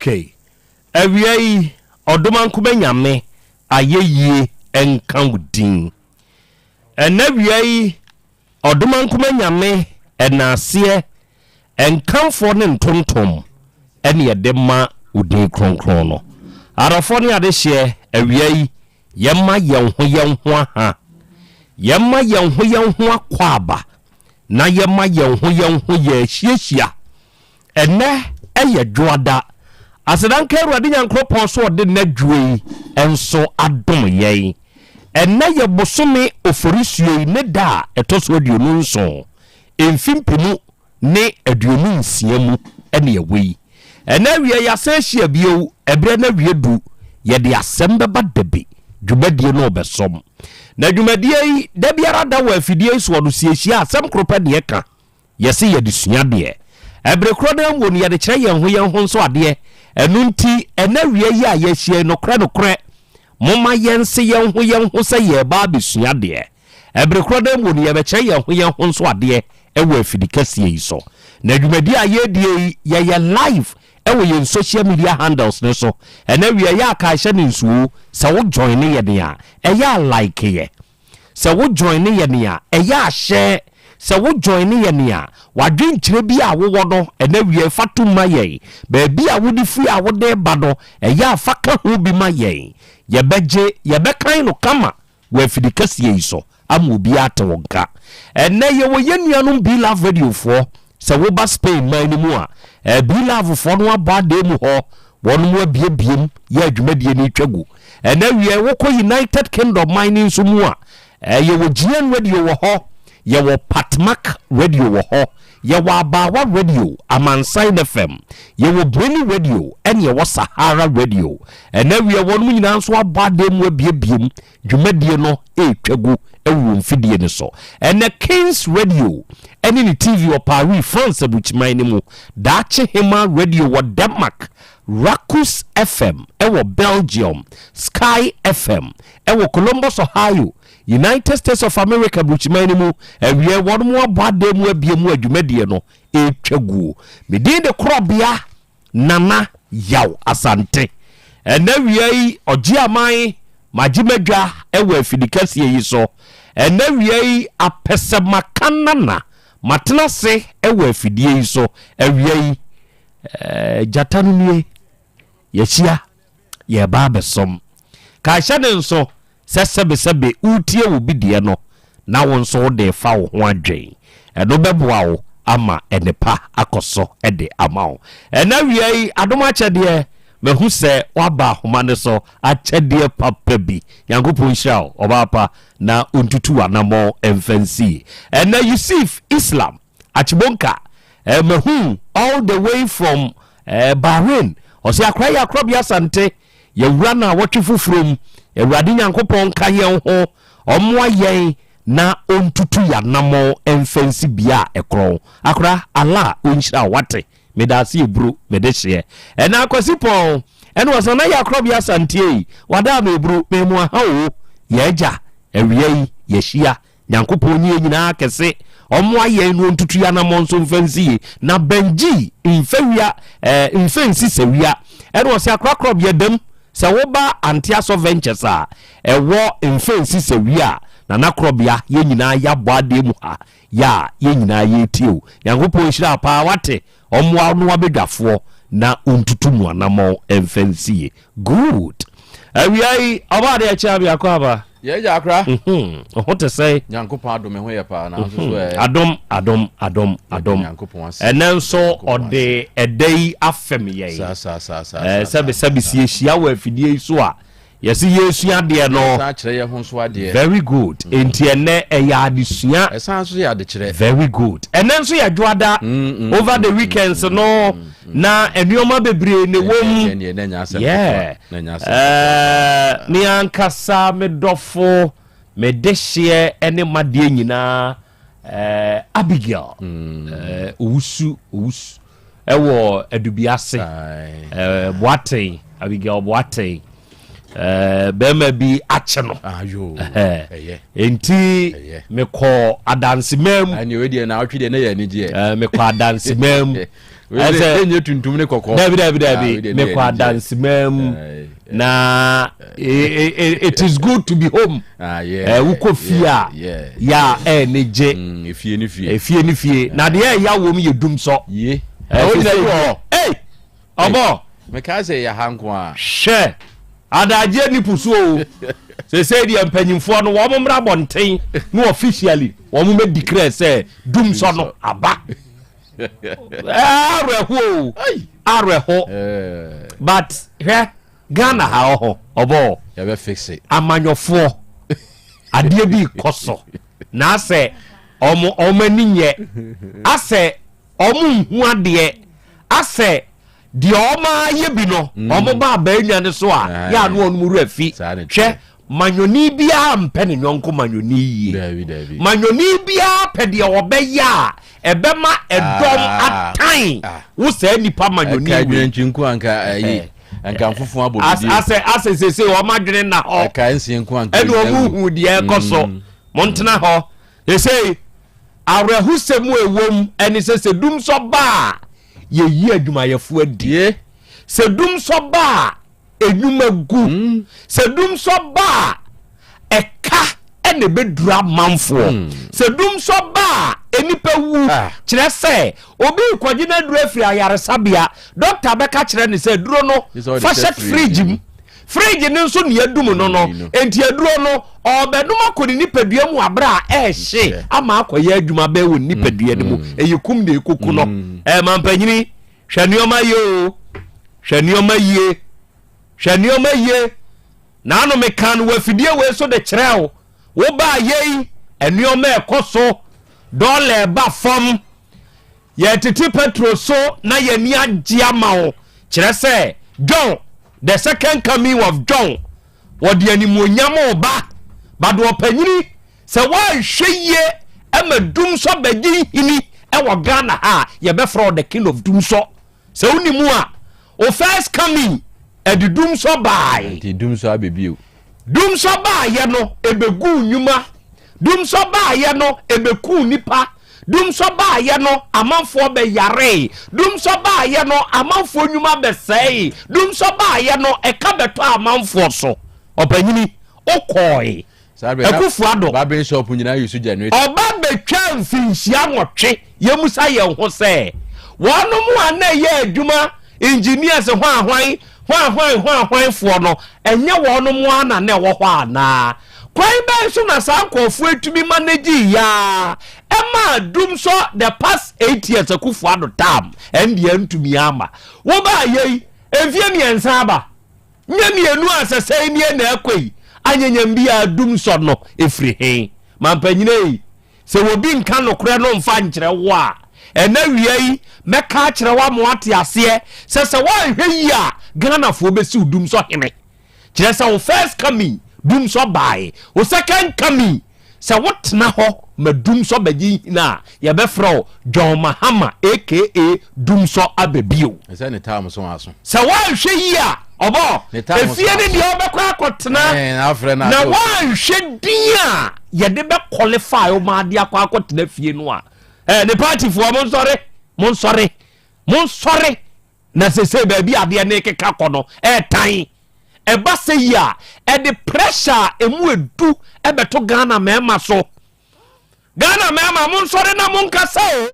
Okay. Awia yi, Ɔdomankoma Nyame ayɛyie nka wo din. Ɛnɛ awia yi, Ɔdomankoma Nyame ɛnaaseɛ, nkamfoɔ ne ntontom ɛne yɛde ma wo din kronkron no. Adɔfoɔ ne adehyeɛ, awia yi, yɛma yɛn ho yɛn ho aha. Yɛma yɛn ho yɛn ho akwaaba na yɛma yɛn ho yɛn ho yɛahyiahyia. Ɛnnɛ yɛ Dwoada. Aseda nka Awurade Nyankoropɔn sɛ ɔde nnɛ dwoɔ yi nso adom yɛn. Ɛnnɛ yɛ bosome Oforisuo yi ne da a ɛtɔ so 27, mfe mpenu ne 26 mu ne ɛwɔ yi. Ɛnnɛ awia yɛasan ahyia bio, ɛberɛ no awie du, yɛde asɛm bɛba dabi, dwumadie no rebɛsɔm. Na dwumadie yi, da biara da wɔ afidie yi soɔ no, siesie asɛm koro pɛ na yɛka. Yɛse yɛde sua adeɛ. Ɛbere korɔ no ara mu no, yɛde kyerɛ yɛn ho yɛn ho nso adeɛ. Ɛno nti, ɛnnɛ awia yi a yɛahyia yi, nokorɛ nokorɛ, momma yɛnse yɛn ho yɛn ho sɛ yɛreba abɛsua adeɛ. Ɛbere korɔ no ara mu no, yɛbɛkyerɛ yɛn ho yɛn ho nso adeɛ wɔ afidi kɛseɛ yi so. Na dwumadie a yɛredie yi, yɛyɛ live wɔ yɛn social media handles no so. Ɛnnɛ awia yi a kae hyɛ no nsuo, sɛ wo joine yɛn a, ɛyɛ a like yɛ. Sɛ wo joine yɛ nea ɛyɛ a hyɛ Sɛ wo joine yɛ nea w'adwenkyerɛ bi a wowɔ no ɛnɛ wiɛ fa tom ma yɛn Baabi a wode firi a wode reba no ɛyɛ a fa ka ho bi ma yɛn Yɛbɛgye yɛbɛkan no kama wɔ afidi kɛseɛ yi so ama obiara ate wo nka Ɛnɛ yɛwɔ yɛn nuanom B-Love Radio foɔ Sɛ woba Spain man no mu a, eh, B-Love foɔ no abɔ adan mu hɔ, wɔnom abiebiem yɛ adwumadie no retwa gu. Ɛnɛ awia yi, wokɔ United Kingdom man no nso mu a, eh, yɛwɔ GN Radio wɔ hɔ, yɛwɔ Patmak Radio wɔ hɔ, yɛwɔ Abaawa Radio, Amansan FM, yɛwɔ Breni Radio, ɛne yɛwɔ Sahara Radio. Ɛnɛ awia wɔnom nyinaa nso abɔ adan mu abiebiem dwumadie no retwa gu wɔ wɔn mfidie no so. Ɛnnɛ Kings Radio ne ne TV wɔ Paris, France aburukyiman no mu, Daakye Hema Radio wɔ Denmark, Rakus FM wɔ Belgium, Sky FM wɔ Columbus, Ohio, United States of America aburukyiman no mu. Awiɛ wɔn abɔ adan mu abie mu a dwumadie no retwa guo. Me din de Korɔbea Nana Yaw Asante. Ɛnnɛ awia yi, ɔgye aman magye m'adwa wɔ afidi kɛseɛ yi so. Ɛnnɛ awia yi, apɛsɛmaka nana matena ase wɔ afidie yi so. Awia yi, eh, gyata no nie, yɛahyia, yɛreba abɛsom. Ka hyɛ ne nso Sɛ sɛbesɛbe woretie wo bi deɛ no, na wo nso wode refa wo ho adwen. Ɛno bɛboa wo ama nnepa akɔ so de ama wo. Ɛnnɛ awia yi, adom akyɛdeɛ, mahu sɛ woaba ahoma no so, akyɛdeɛ papa bi. Nyankopɔn nhyira wo, ɔbaa pa, na ɔntutu w'anammɔn mfa nsie. Ɛnnɛ Yusuf Islam Achibonka, eh, mahu all the way from eh, Bahrain. Ɔse akora yɛ akorɔbea Asante. Yɛwura naawɔtwe foforɔ mu. Awurade Nyankopɔn nka yɛn ho, ɔmmoa yɛn na ɔntutu yɛanamɔn mfa nsi bea a ɛkorɔn. Akora, Allah ɔnhyira wo, wate? Medaase eburo, mede hyeɛ. Ɛna Akwasi Pɔn, ɛna ɔsan na yɛ akorɔbea Asante ei, wadaa me eburo, memu aha oo. Yɛ agya, awia yi, yɛahyia. Nyankopɔn nyi yɛn nyinaa kɛse, ɔmmoa yɛn na ɔntutu yɛn anammɔn nso mfa nsi yie, na Benji mfa wia eh, mfa nsi sawia. Ɛna ɔse akorakorɔ bea dam, sɛ woba Anteasɔ Ventures a ɛwɔ mfa nsi sawia a, Nana Korɔbea yɛn nyinaa yɛabɔ adeɛ mu ha, yɛ a yɛn nyinaa yɛretie o. Nyankopɔn nhyira wo paa wate, ɔmmoa wo ne w'abadwafoɔ na ɔntutu mo anammɔn mfa nsi yie. Good. Awia yi, ɔbaa deɛ kyea biako aba. Yɛ gya akora. Mhm. Ho te sɛ. Nyankopɔn adom me ho yɛ paa na nso so ɛ. Adom, adom, adom, adom. Nyankopɔn ase. Ɛnɛ nso ɔde ɛda yi afɛm yɛn. Saa saa saa saa. Sɛbi sɛbi si ehyia wɔ afidie yi so a. Yɛse yɛresua adeɛ no. Yɛsan kyerɛ yɛn ho nso adeɛ. Very good. Enti ɛnɛ ɛyɛ adesua. Ɛsan nso yɛ adekyerɛ. Very good. Ɛnɛ nso yɛ dwoada. Over the weekends no na nneɛma bebree na ɛwɔ mu. Yeah. Ɛɛ me ankasa me dɔfo me dehyeɛ ne madeɛ nyinaa ɛɛ Abigail. Ɛɛ owusu owusu. ɛwɔ Adubiase, ɛɛ Boateng, Abigail Boateng, ɛɛ bɛrima bi akye no. Ɛhɛ nti mekɔ adansemaa mu. Ɛni o deɛ na ɔtwe deɛ ne yɛ anigyeɛ. Ɛɛ mekɔ adansemaa mu. Ɛsɛ nyɛ tuntum ne kɔkɔɔ. Dabi dabi dabi mekɔ adansemaa mu na it is good to be home. Ah, Wokɔ fie a yɛ a ɛne gye. Efie ne fie. Efie ne fie. Na deɛ ɛya wɔ mu yɛ dum sɔ. Ye. Ɛwɔ Ɔbɔ. Mekaa sɛ yɛ ha nko a. Hwɛ! Adagyeɛ nni po so o. Seesei deɛ mpanyinfoɔ no wɔn mmra abɔnten na officially wɔn mmɛ declare sɛ dumsɔ no aba. Awerɛho o, awerɛho. But hwɛ Ghana ha ɔho ɔbɔ. Yɛbɛ fix it. Amanyɔfoɔ adeɛ bi kɔ so na asɛ wɔn wɔn ani nyɛ asɛ. Ɔmo nhu adeɛ asɛ deɛ ɔmo ayɛ bi no ɔmo ba abaanwa no so a yɛ ano ɔno wura fi. Hwɛ, manyɔni biara mpɛ ne yɔnko manyɔni yie. Manyɔni biara pɛ deɛ ɔbɛyɛ a ɛbɛma ɛdɔm atan wo saa nipa manyɔni wei. Ɛka adwene nko anka ayi nka nfofo abɔ bidie. Asɛ asɛ sese ɔmo adwene na hɔ. Ɛka nsie nko anka. Ɛna ɔmo hu deɛ ɛkɔ so. Mo ntena hɔ. Sesei awerɛhosɛm a ɛwom ne sɛ sɛ dumsɔ ba a, yɛyi adwumayɛfo adi. Sɛ dumsɔ ba a, nnwuma gu. Hmm. Sɛ dumsɔ ba a, ɛka na ɛbɛduru amanfoɔ. Hmm. Sɛ dumsɔ ba a, nnipa wu. Ah. Kyerɛ sɛ obi rekɔgye no aduru afiri ayaresabea, dɔkta bɛka kyerɛ ne sɛ aduro no fa hyɛ fridge mu. Fridge no nso nea adum no no, enti aduro no ɔrebɛnom akɔ ne nipadua mu abere a ɛrehye ama akɔyɛ adwuma bɛɛ wɔ ne nipadua no mu. Mm. Ɛyɛ kum na ekoku no. Mm. Ɛɛ mampanyini, hwɛ nneɛma yie o, hwɛ nneɛma yie, hwɛ nneɛma yie. Naano meka no wɔ afidie wei so de kyerɛ wo. Wobaa yei, nneɛma ɛkɔ so, dɔla ɛba fam. Yɛtete Petro so na yɛn ani agye ama wo. Kyerɛ sɛ, John, the second coming of John, wɔde animuonyam reba. But ɔpanyini, sɛ woanhwɛ yie ma dumsɔ bɛgye nhini wɔ Ghana ha a, yɛbɛfrɛ wo the king of dumsɔ. Sɛ wonni mu a, wo first coming ɛde dumsɔ baae. Nti dumsɔ abɛ bio. Dumsɔ baayɛ no ɛbɛguu nnwuma. Dumsɔ baayɛ no ɛbɛkuu nnipa. Dumsɔ baayɛ no amanfoɔ bɛyaree. Dumsɔ baayɛ no amanfoɔ nnwuma bɛsɛee. Dumsɔ baayɛ no ɛka bɛtɔ amanfoɔ so. Ɔpanyini, wokɔɔe. Akufo Addo. Barbering shop nyinaa use generator. Ɔba bɛtwaa mfinhyia nwɔtwe. Yɛmmisa yɛn ho sɛ, wɔnom a na ɛyɛ adwuma, engineers hwanhwan, hwanhwan hwanhwanfoɔ no, ɛnyɛ wɔnom ara na na ɛwɔ hɔ anaa? Kwan bɛn so na saa nkurɔfoɔ yi tumi managee yɛ ara ɛmaa dumsɔ the past 8 years Akufo Addo term ɛndeɛ antumi amma? Wobaa yei, mfeɛ mmiɛnsa aba. Nyɛ mienu a sɛ sɛn nie na ɛkɔ yi, anyanyam biara dum sɔ no ɛfiri he? Mampanyini ei, sɛ obi nka nokorɛ no mfa nkyerɛ wo a, ɛnɛ awia yi mɛka akyerɛ wo ama woate aseɛ sɛ sɛ woanhwɛ yie a Ghanafoɔ bɛsi wo dum sɔ hene. Kyerɛ sɛ wo first coming dum sɔ baae, wo second coming Sɛ wotena hɔ ma Dumsɔ bɛgye nhini a, yɛbɛfrɛ wo John Mahama aka Dumsɔ aba bio. Ɛsɛ ne time so aso. Sɛ woanhwɛ yie a, ɔbɔ efie ne deɛ wobɛkɔ akɔtena na woanhwɛ din a yɛde bɛ qualify wo ma ade akɔ akɔtena fie no a, eh, ne partyfoɔ monsɔre, monsɔre, monsɔre. Na sesei baabi a adeɛ no rekeka kɔ no ɛretan. Ɛba sɛ yi a, ɛde pressure a ɛmu edu ɛbɛto Ghana mmarima so. Ghana mmarima monsɔre na monkasa o.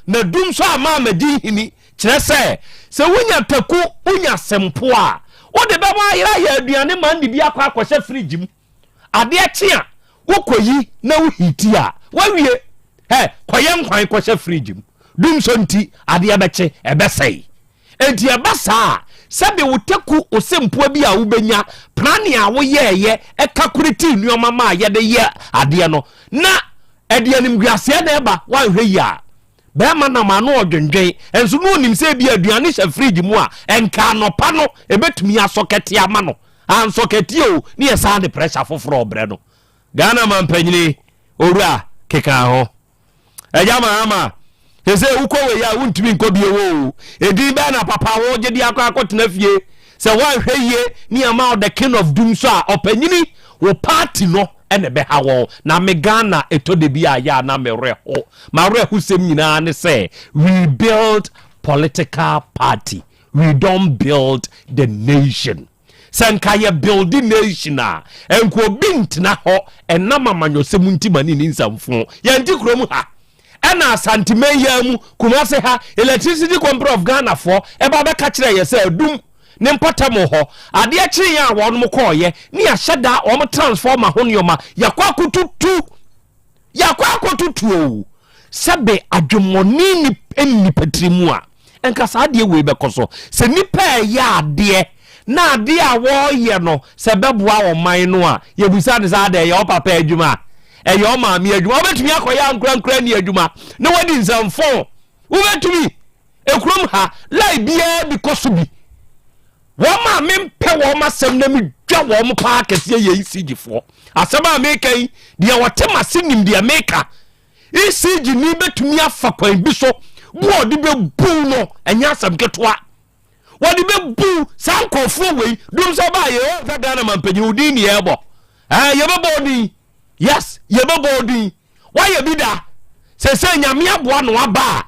Na dum so ama amagye nhini. Kyerɛ sɛ, sɛ wonya taku, wonya sempo a, wode bɛma ayera ayɛ aduane ma nde bi akɔ akɔhyɛ fridge mu. Adeɛ kye a, wokɔyi na wohiti a, woawie. Hɛ, kɔyɛ nkwan kɔhyɛ fridge mu. Dumsɔ nti, adeɛ bɛkye, ɛbɛsɛe. Enti ɛba saa a, sɛbe wo teku, wo sempoa bi a wobɛnya, prane a woyɛɛyɛ, ɛkakuretii nneɛma ma a yɛde yɛ adeɛ no, na ɛde animguaseɛ na ɛba, woanhwɛ yie a. Bɛrima nam ano ɔdwendwen, nso na ɔnim sɛ ebia aduane hyɛ fridge mu a, ɛnka anɔpa no ɛbɛtumi asɔ kɛte ama no. Ansɔ kɛte o, ne yɛsan de pressure foforɔ ɔbrɛ no. Ghana mampanyini, owura, keka ho. Agya Mahama, sese wokɔ wei a wontumi nkɔ bio o. Edin bɛn na papa wo gye de akɔ akɔtena fie? Sɛ woanhwɛ yie ne ama wo the king of doom so a, ɔpanyini, wo party no na ɛbɛha wɔn. Na me Ghana ɛtɔ da bi a yɛ a na me werɛ ho. M'awerɛhosɛm nyinaa ne sɛ we build. political party we don't build the nation. Sɛ nka yɛ build nation a, nka obi ntena hɔ ɛnam amanyɔsɛm nti ma ne ni nsɛmfo. Yɛnte kurom ha ɛna Asanteman yi ara mu Kumase ha Electricity Company of Ghana foɔ ɛba bɛka kyerɛ yɛ sɛ adum ne mpɔtam hɔ adeɛ kyeeɛ a wɔnom kɔɔyɛ ne yɛahyɛ da wɔn transformer ho nneɛma yɛkɔ akɔtutu Yɛakɔ akɔtutu o, sɛbe adwemmɔne nni nnipa tiri mu a, nka saa adeɛ wei bɛkɔ so. Sɛ nnipa ɛyɛ adeɛ na adeɛ a wɔreyɛ no sɛ bɛboa ɔman no a, yɛbusa no sɛ adɛn, ɛyɛ wo papa adwuma? Ɛyɛ wo maame adwuma? Wobɛtumi akɔyɛ ankorankora ni adwuma na wadi nsɛmfo? Wobɛtumi? Ekurom ha, lai biara bi kɔ so bi. Wɔn a mempɛ wɔn asɛm na medwa wɔn paa kɛseɛ yɛ ECG foɔ. Asɛm a meka yi, deɛ ɔte m'ase nim deɛ meka. ECG ni bɛtumi afa kwan bi so bu a ɔde bɛbu no, ɛnyɛ asɛm ketewa. Wɔde bɛbu saa nkurɔfoɔ wei, dum sɛ ɔbaa yɛ ɔmfa Ghana mampanyin, wo din ne yɛbɔ. Ɛɛ yɛbɛbɔ wo din. Yes, yɛbɛbɔ wo din. Woayɛ bi da? Sɛsɛ Nyame aboa no aba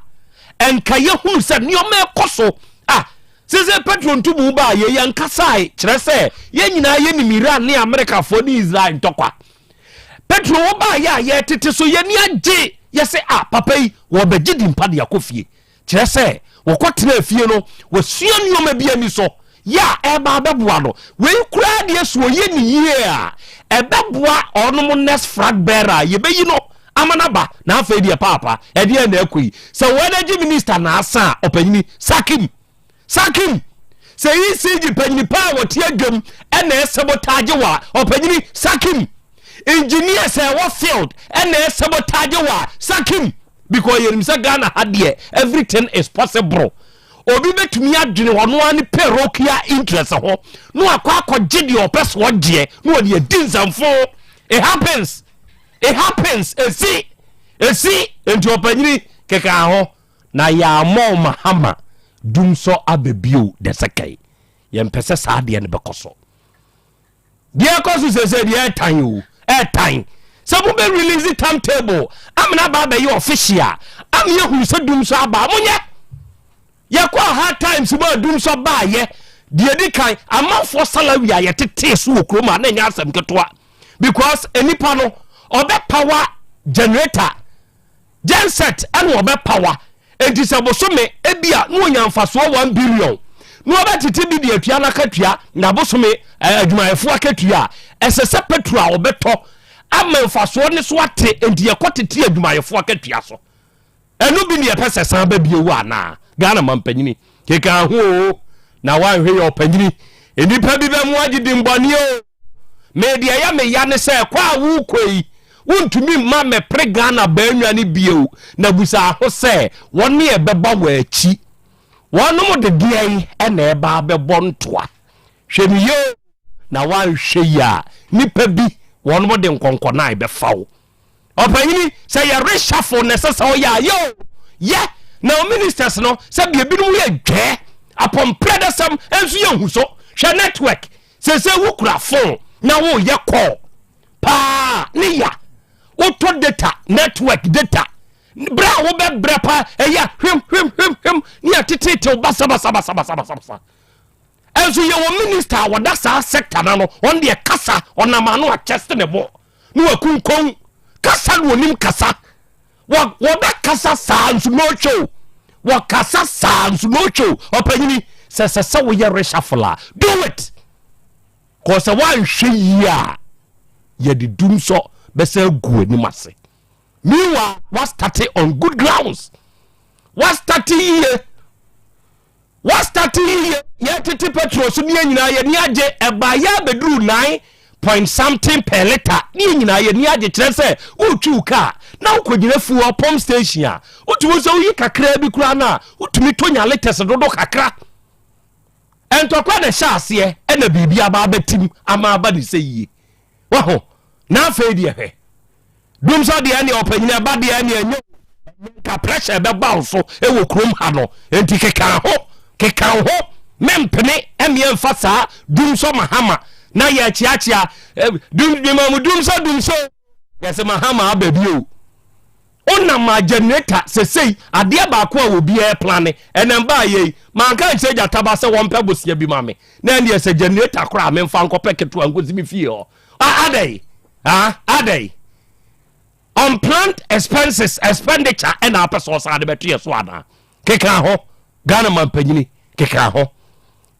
a, ɛnka yɛhunu sɛ nneɛma ɛkɔ so. Ah, sɛsɛ petro ntumu ba a yɛyɛ nkasae kyerɛ sɛ yɛn nyinaa yɛnim Iran ne Amerikafoɔ ne Israel ntɔkwa. Petro wo ba yɛ a yɛtete so yɛni agye yɛsɛ ah papa yi wɔbɛgye di mpa de akɔ fie. Kyerɛ sɛ, wɔkɔtenaa fie no, wasua nneɛma bi ani so yɛ a ɛreba abɛboa no. Wei koraa deɛ sɛ ɔyɛ ne yie a, ɛbɛboa ɔnom next flag bearer a yɛbɛyi no ama no aba. Na afei deɛ paapa, ɛdeɛn na ɛkɔ yi? Sɛ wo energy minister na asa a, ɔpanyini, sack him. Sack him! Sɛ ECG panyini paa a wɔte adwam na ɛsabotage wɔ a, ɔpanyini, sack him! Engineers a ɛwɔ field na ɛsabotage wɔ a, sack him! Because yɛnim sɛ Ghana ha deɛ everything is possible. Obi bɛtumi adwene ɔno ara ne parochial interest ho na wakɔ akɔgye deɛ ɔpɛ so ɔgyeɛ na ɔde adi nsɛmfo. It happens. It happens. Esi. Esi. Nti ɔpanyini keka ho na yɛammɔ wo Mahama dumsɔ aba bio the second. Yɛmpɛ sɛ saa adeɛ no bɛkɔ so. Deɛ ɛkɔ so sese deɛ ɛtan o ɛtan sɛ mo bɛ release time table amena aba abɛyɛ official ama yɛhunu sɛ dum so aba monyɛ yɛkɔ hard times mu a dum so baayɛ deɛ di kan amanfoɔ salary a yɛtetee so wɔ kurom a na ɛnyɛ asɛm ketewa because nipa no ɔbɛ power generator Genset ɛna ɔbɛ power enti sɛ bosome ebia na onya mfasoɔ 1 billion na ɔbɛtete bi de atua n'akatua na bosome adwumayɛfoɔ akatua a ɛsɛ sɛ petrol a ɔbɛtɔ ama mfasoɔ ne so ate enti yɛkɔ tete adwumayɛfoɔ akatua so ɛno bi ne yɛpɛ sɛ san ba bio anaa Ghana mampanyini keka ho o na wanhwɛ yɛ ɔpanyini nnipa bi bɛmo agye dimbɔne o Me deɛ ɛyɛ me ya ne sɛ kɔ a worekɔ yi wontumi mma mmɛpere Ghana baanwa no bio na busa ho sɛ wɔne ɛbɛba wɔ akyi wɔnom de deɛn na ɛba abɛbɔ ntoa hwɛ no yie o na woanhwɛ yie a nipa bi wɔnom de nkɔnkɔnan bɛfa wo Ɔpanyini, sɛ yɛ reshuffle na ɛsɛ sɛ ɔyɛ a, yɛ o, yɛ. Na o ministers no, sɛ bia ebinom yɛ dwɛɛ, apɔmprɛdɛsɛm nso yɛ hu so. Hwɛ network, sese wo kura phone na wo yɛ call paa ne ya. Wotɔ data, network data. Berɛ a wobɛbrɛ paa, ɛyɛ hwim hwim hwim hwim ne yɛtetetew basabasabasabasabasa. Ɛnso yɛwɔ minister a wɔda saa sector no ano, ɔno deɛ kasa, ɔnam ano akyɛste ne bo. na wakunkɔn kasa na onim kasa wɔbɛkasa saa nso na ɔtwa o wɔkasa saa nso na ɔtwa o ɔpanyini sɛ sɛ sɛ woyɛ reshuffle a do it kɔ sɛ woanhwɛ yie a yɛde dum sɔ bɛsɛ agu anim ase meanwhile wastate on good grounds wastate yie Wɔastate yiye, yɛtete petrol so ne yɛn nyinaa yɛn ani agye, ɛbaa yɛ abɛduru nine point something per litre ne yɛn nyinaa yɛn ani agye kyerɛ sɛ wotwi wo kaa na wokɔgyina fuel pump station a wotumi sɛ woyi kakraa bi koraa no a wotumi tɔ nya litres dodo kakra. Ntɔkwa na ɛhyɛ aseɛ ɛna biribi aba abɛtim ama aba ne sɛ yie. Waho na afei deɛ hwɛ Dum sɛ deɛ ɛne ɔpanyin ɛba deɛ ɛne ɛnyɛ nka pressure ɛbɛba wo so ɛwɔ kurom ha no nti keka ho keka ho mempene ɛmeɛ mfa saa dum sɔ mahama na yɛ kyeakyea dum mema mu dum sɔ dum sɔ yɛsɛ mahama aba bio. Wonam a generator sesei adeɛ baako a obiara plane ɛnɛ mbaa yei manka nkyerɛ gyataba sɛ wɔmpɛ bosea bi ma me na ɛndeɛ sɛ generator koraa memfa nkɔpɛ ketewa nkɔsi me fie hɔ adɛn adɛn unplanned expenses expenditure ɛna apɛ sɛ ɔsan de bɛto yɛ so anaa keka ho Ghana mampanyini keka ho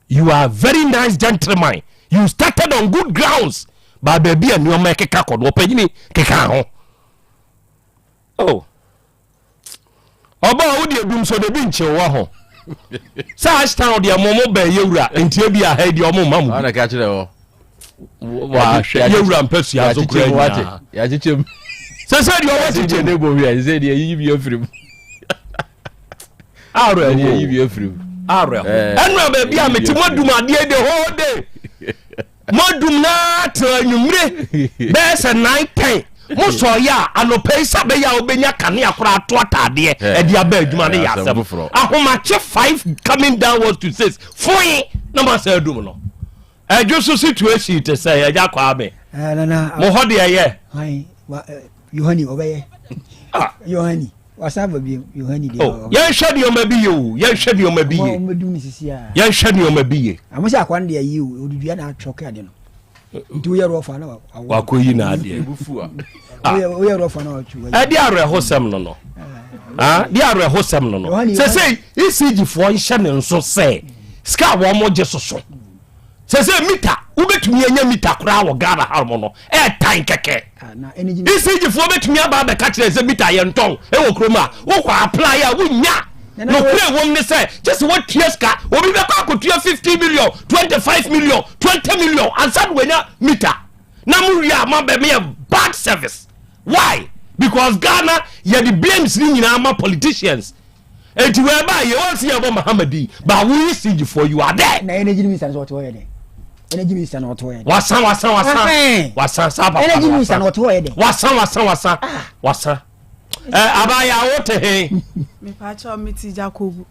you are very nice gentleman you started on good grounds ba baabi a nneɛma ɛkeka kɔ no ɔpanyini keka ho Oh. Ɔba a wode adum so de bi nkyew wɔ ho. Sɛ Ashtown deɛ mo mo bɛn yɛwura nti ebi a ha deɛ ɔmo mma mo bi. Ɔna ka kyerɛ hɔ. Wahwɛ yɛwura mpɛsua so kura nyinaa. Yɛakyekyɛ mu. Sɛ sɛ deɛ ɔwɔ kyekyɛ mu. Ne bɔ hwɛ sɛ deɛ yiyi bi afiri mu. Awerɛho. Yiyi bi afiri mu. Awerɛho. Ɛnura baabi a mete mo adum adeɛ the whole day. Moadum no ara tra anwummere bɛyɛ sɛ 9 10 mosɔeɛ a anɔpa yi sɛ bɛyɛ a wobɛnya kanea koraa ato ataadeɛ ɛde aba adwuma no yɛ asɛm ahomakye 5 coming downwards to 6 foe na moasɛ adum no ɛdwo so situation te sɛ ɛgya kwaa me mo hɔ deɛ yɛ Yohani ɔbɛyɛ ah. Yohani wasan ba bi Yohani deɛ oh, yɛnhwɛ nneɛma bi yɛ o yɛnhwɛ nneɛma bi yɛ yɛnhwɛ nneɛma bi yɛ. Àmọ́ sɛ akwa no deɛ yi o odudua na atwɔ kɛ ade no nti woyɛ rɔfa na wakɔ yi na adeɛ woyɛ rɔfa na watwi. Ɛde awerɛhosɛm no no de awerɛhosɛm no no sɛ sɛ ECG foɔ nhyɛ ne nso sɛ sika a wɔn gye soso. Sɛsɛ mita wobɛtumi anya mita koraa wɔ Ghana ha nom no ɛɛtan kɛkɛ. ECG foɔ bɛtumi aba abɛka kyerɛ sɛ mita yɛntɔn ɛwɔ kurom a wokɔ apply a wonya. Nokorɛ ɛwom ne sɛ kyɛ sɛ woatua sika obi bɛkɔ akɔtua 50 million 25 million 20 million ansa na wanya mita na mo wie a moabɛmeyɛ bad service. Why? Because Ghana yɛde blames ne nyinaa ma politicians. Eti wɔ ɛba yɛ wɔn si yɛ bɔ Mahama din ba wo yi siege for you are there. Na energy minister nso ɔte hɔ yɛ dɛ. Energy minister na ɔte hɔ yɛ dɛ. Wasan wasan wasan wasan saa papa Energy minister na ɔte hɔ yɛ dɛ. Wasan wasan wasan ah. wasan. Ɛ abaya wo te he. Mepaakyɛw mi ti Jacobu.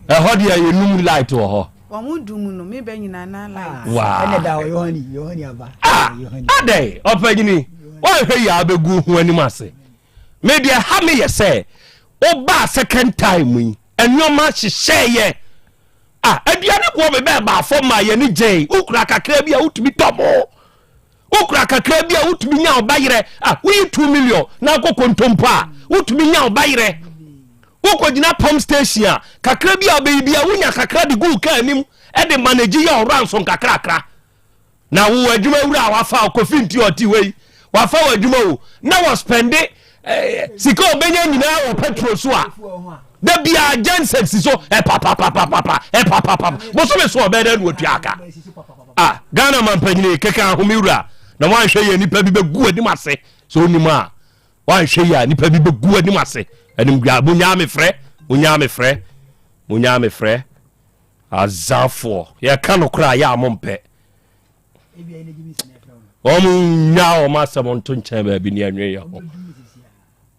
Ɛhɔ deɛ yɛ num light wɔ hɔ. Wɔn mu dum no mi bɛ nyina na light. Waa. Ɛna da hɔ Yohani Yohani aba. Ah adɛ ɔpɛnyini wɔn hwɛ yɛ abɛgu ho anim ase. Me deɛ ha me yɛ sɛ wobaa second time yi nneɛma hyehyɛeɛ a aduane boɔ me bɛɛ baa fam ma yɛne gyee wokura kakra bi a wotumi tɔ mo wokura kakra bi a wotumi nya ɔba yerɛ a woyi 2 million na akɔ kontompo a wotumi nya ɔba yerɛ wokɔgyina pump station a kakra bi a wobɛyi bi a wonya kakra de gu kaa anim de manage yɛ ɔwora nso nkakrakra Na wo adwuma wura a wafa wo kofi nti ɔte hɔ yi wafa wo adwuma o na wɔspɛnde eh, sika ɔbɛnya nyinaa wɔ petrol so a da biara genset si so ɛpapapapapa ɛpapapapa bosome so ɔbɛyɛ dɛ na watua aka ah Ghana mampanyini keka ahome wura na wanhwɛ yɛ nipa bi bɛgu anim ase sɛ onim a wanhwɛ yɛ a nipa bi bɛgu anim ase animdwa monyaa me frɛ monyaa me frɛ monyaa me frɛ Azafoɔ, yɛka nokorɛ a yɛ a mompɛ. Wɔn nya wɔn asɛm nto nkyɛn baabi ne ɛnwe yɛ ho.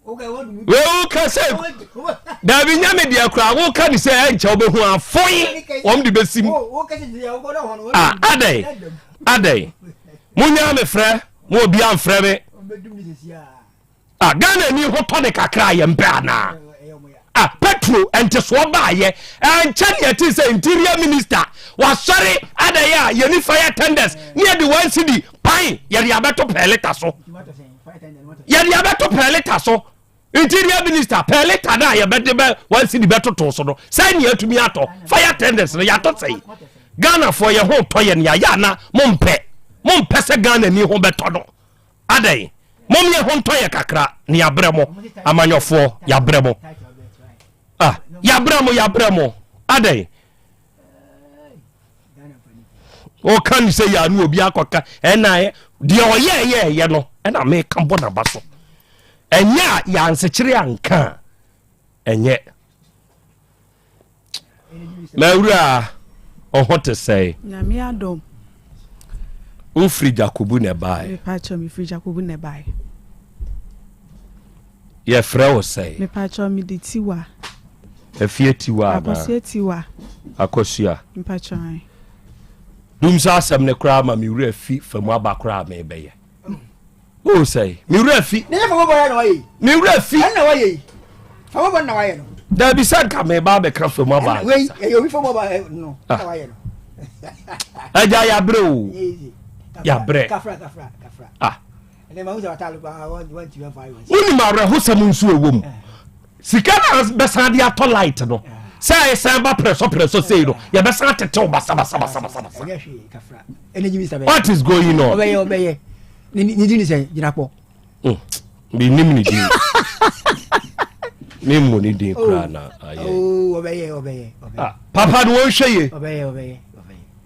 Wei woka sɛ daabi nya me deɛ koraa woka ne sɛ ɛnkyɛ wobɛhu afoe wɔn de bɛsim. Ah, adɛn adɛn monya me frɛ mo obi amfrɛ me. Ah, Ghana ni ho tɔ ne kakra a yɛmpɛ anaa? Ah, petro ntesoɔ baayɛ ɛnkyɛ ne yɛte sɛ interior minister wasɔre adɛyɛ a yɛni fire tenders ne yɛde one cedi pan yɛde abɛto pɛɛ lita so yɛde abɛto pɛɛ lita so interior minister pɛɛ lita no a yɛbɛde bɛ one cedi bɛtoto so no sɛ ne atumi atɔ fire tenders no yɛatɔ sɛi Ghanafoɔ yɛ ho tɔ yɛ ne yɛayɛ ana mompɛ mompɛ sɛ Ghana ni ho bɛtɔ no Adɛn? Mom yɛ ho ntɔ yɛ kakra na yɛabrɛ mo amanyɔfoɔ yɛabrɛ mo ah yɛabrɛ mo yɛabrɛ mo adɛn ɔka ne sɛ yɛ ano obi akɔka ɛna deɛ ɔyɛɛyɛɛyɛ no ɛna meka bɔ n'aba so ɛnyɛ a yɛansekyere anka a ɛnyɛ Mawura, ɔho te sɛn? Nyame adom. Wofiri Jakobu na ɛbaeɛ? Mepakyɛw, mefiri Jakobu na ɛbaeɛ. Yɛfrɛ wo sɛn? Mepakyɛw, mede Tiwa. Afie Tiwa anaa? Akosua Tiwa. Akosua. Mepakyɛw, ae. Dum sɛ asɛm no koraa ma me werɛ fi fa mu aba koraa a mebɛyɛ. O sɛe, me werɛ fi. Ne nyɛ fɔmɔbɔ yɛ na wayɛ yi. Me werɛ fi. Ɛna wayɛ yi. Fɔmɔbɔ na wayɛ no. Dabi sɛ nka meba abɛka fam aba. Wei ɛyɛ obi fɔmɔbɔ no na ah. wayɛ no. Ɛgya yabrɛ o. Yabrɛ. Kafra kafra kafra. Ah. Wonim awerɛhosɛm nso ɛwɔ mu. Sika na bɛsan de atɔ light no. Sɛ ɛsan ba prɛsɔ prɛsɔ sei no, yɛbɛsan atetew basabasabasabasa. What is going on? Ɔbɛyɛ ɔbɛyɛ. Ne din ni sɛ gyinapɔ. Hmm. Menim ne din. Memmu ne din koraa na ayɛ. Oh, ɔbɛyɛ ɔbɛyɛ. Ah, papa no wɔnhwɛ ye. Ɔbɛyɛ ɔbɛyɛ.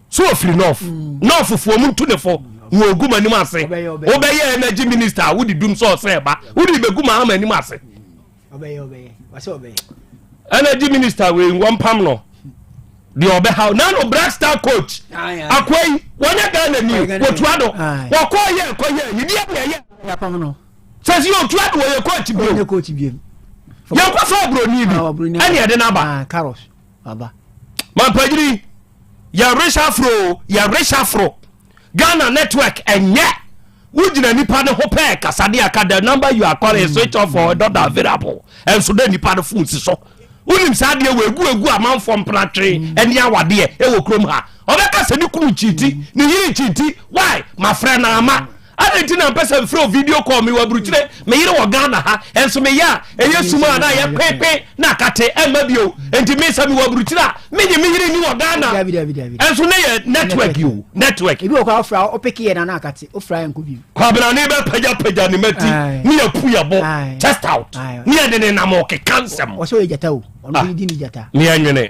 So ofiri north. North foɔ mu ntu ne fo. Na ogu m'anim ase. Wobɛyɛ energy minister a wode dum sɛ ɔsɛ ɛba. Wode bɛgu Mahama anim ase. Energy minister wei wɔmpam no. Deɛ ɔbɛhaw na no black star coach. Akoa yi wɔnyɛ Ghana ni wɔtua do. Wɔkɔ yɛ kɔ yɛ yi deɛ deɛ yɛ. Sɛ si otua do wɔyɛ coach bio. Yɛnkɔfa aburoni bi ɛne ɛde n'aba. Aba. Mampanyini, yɛ reshuffle o, yɛ reshuffle. Ghana network ɛnyɛ. Wogyina nipa ne ho pɛɛ kasa ne aka the number you are calling is switch off or not available. Ɛnso dɛ nipa no phone si so. Wonim saa adeɛ wɔ egu egu amanfoɔ mpenatwe ɛne awadeɛ ɛwɔ kurom ha. Ɔbɛka sɛ ne kunu kyiti, ne yere kyiti, why? Mafrɛ no ama. Adɛn nti na mpɛ sɛ mfrɛ wo video call mewɔ aburukyire me yere wɔ Ghana ha ɛnso meyɛ a ɛyɛ sum a na ayɛ pepe na akate ɛmma bio nti me sɛ mewɔ aburukyire a menye me yere ni wɔ Ghana ɛnso ne yɛ network yi o network. Ebi wɔ kɔ afra ɔpeke yɛ na na akate ofra yɛ nkɔ bio. Kwabrane bɛ pagya pagya ne mati ne yɛ pu yɛ bo chest out ne yɛ de ne nam ɔkeka nsɛm. Ɔsɛ ɔyɛ gyata o ɔno bi di ne gyata. Ne yɛ nwene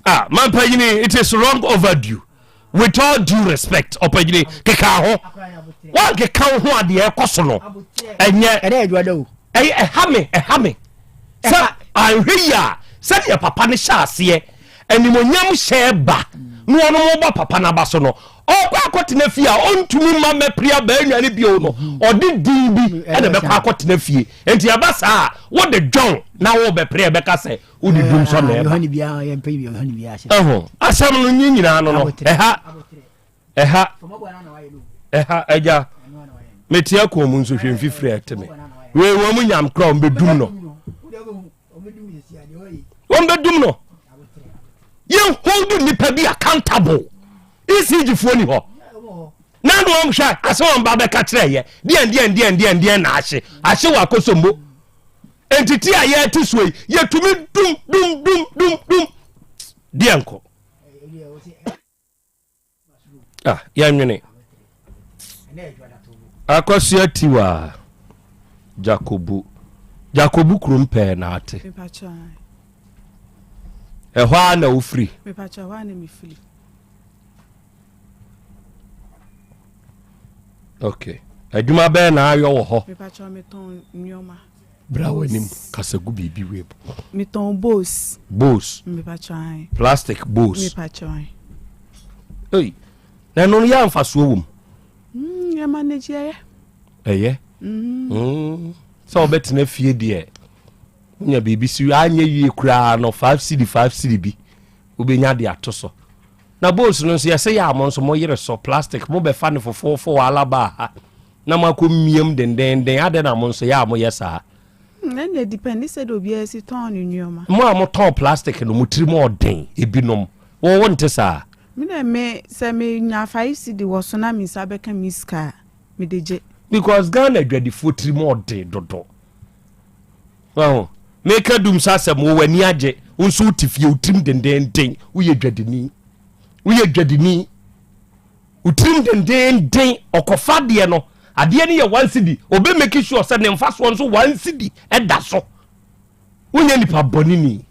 ah mampanyini it is long overdue. With all due respect, ɔpanyini keka ho. Wankeka wo ho adeɛ ɛkɔ so no. Ɛnyɛ. Ɛdɛ adwuma da o. Ɛyɛ ɛha me ɛha me. Sɛ anhwɛ yi a sɛdeɛ papa no hyɛ aseɛ animonyam hyɛ ba na wɔn mo ba papa n'aba so no ɔkɔ akɔtena fie a ɔntumi mma mɛpere abaa nnuane bio no ɔde din bi ɛna bɛkɔ akɔtena fie nti ɛba saa a wode dwɔn na wɔbɛpere ɛbɛka sɛ wode dum sɔ na ɛba ɛho asɛm no nye nyinaa no no ɛha ɛha ɛha agya mete akɔn mu nso hwɛ mfifiri a ɛte me wei wɔn mu nyam kora wɔn bɛdum no wɔn bɛdum no yɛn hold nipa bi accountable ecg foɔ ni hɔ na no wɔn hwɛ asɛ wɔn ba bɛka kyerɛ yɛ deɛn deɛn deɛn deɛn deɛn na ahye ahye wɔ akosombo Enti ti a yɛte soɔ yi, yɛtumi dum dum dum dum dum deɛ nkɔ. Ah, yɛnwene. Akɔsoa tiwa Jakobu. Jakobu kurom pɛɛ na ate. Ɛhɔ ara na wofiri. Okay. Adwuma bɛɛ na ayɔ wɔ hɔ. Mepakyɛw metɔn nneɛma. Bra w'anim kasa gu biribi wei bo. Metɔn bowls. Bowls. Mepakyɛw ae. Plastic bowls. Mepakyɛw ae. Ei, na ɛno no yɛ amfasoɔ wɔ mu. Mm, yɛ manage ɛyɛ. Ɛyɛ. Mm. Mm. Sɛ wɔbɛtena fie deɛ, wonya biribi si anyɛ yie koraa no 5 cedi 5 cedi bi wobɛnya de ato so. Na bowls no nso yɛsɛ yɛ a mo nso mo yere sɔ plastic mo bɛfa no fofoofo wɔ alaba ha na mo akɔ miam dendenden adɛn na mo nso yɛ a mo yɛ saa. Hmm, ɛnna depend sɛ de obiara si tɔn ne nneɛma. Mo a mo tɔn plastic no mo tirim ɔden ebinom wo wo nte saa. Me dɛ me sɛ me nya 5 cedi wɔ so na me nsa bɛka me sika a me de gye. Because Ghana adwadifoɔ tirim ɔden dodo. Wahu? Meka dum sɛ asɛm wɔ w'ani agye. Wo nso wote fie, wo tirim dendenden. Woyɛ dwadini. Woyɛ dwadini. Wo tirim dendenden. Ɔkɔfa adeɛ no. Adeɛ no yɛ one cedi. Obe make sure sɛ ne mfasoɔ nso one cedi ɛda so. Wonyɛ nipa bɔne ni.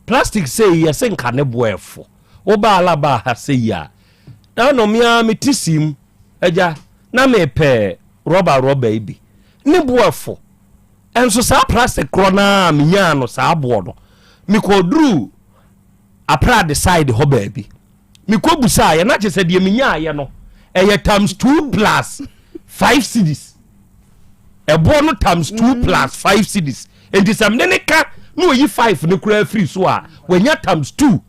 Plastic sei yɛse nka ne boɔ ɛfo. Woba alaba ha sei a. Na no me ara mete sim. Agya, na mepɛ rɔba rɔba yi bi. Ne boɔ ɛfo. Nso saa plastic korɔ no ara a menyaa no saa boɔ no, mekɔduruu Aprade side hɔ baabi. Mekɔbusaeɛ na kyerɛ sɛ deɛ menyaeɛ no ɛyɛ times 2 plus 5 cedis. Ɛboɔ no times 2 mm. plus 5 cedis. Nti sɛ mene ne ka na ɔyi 5 no koraa firi so a, wanya times 2.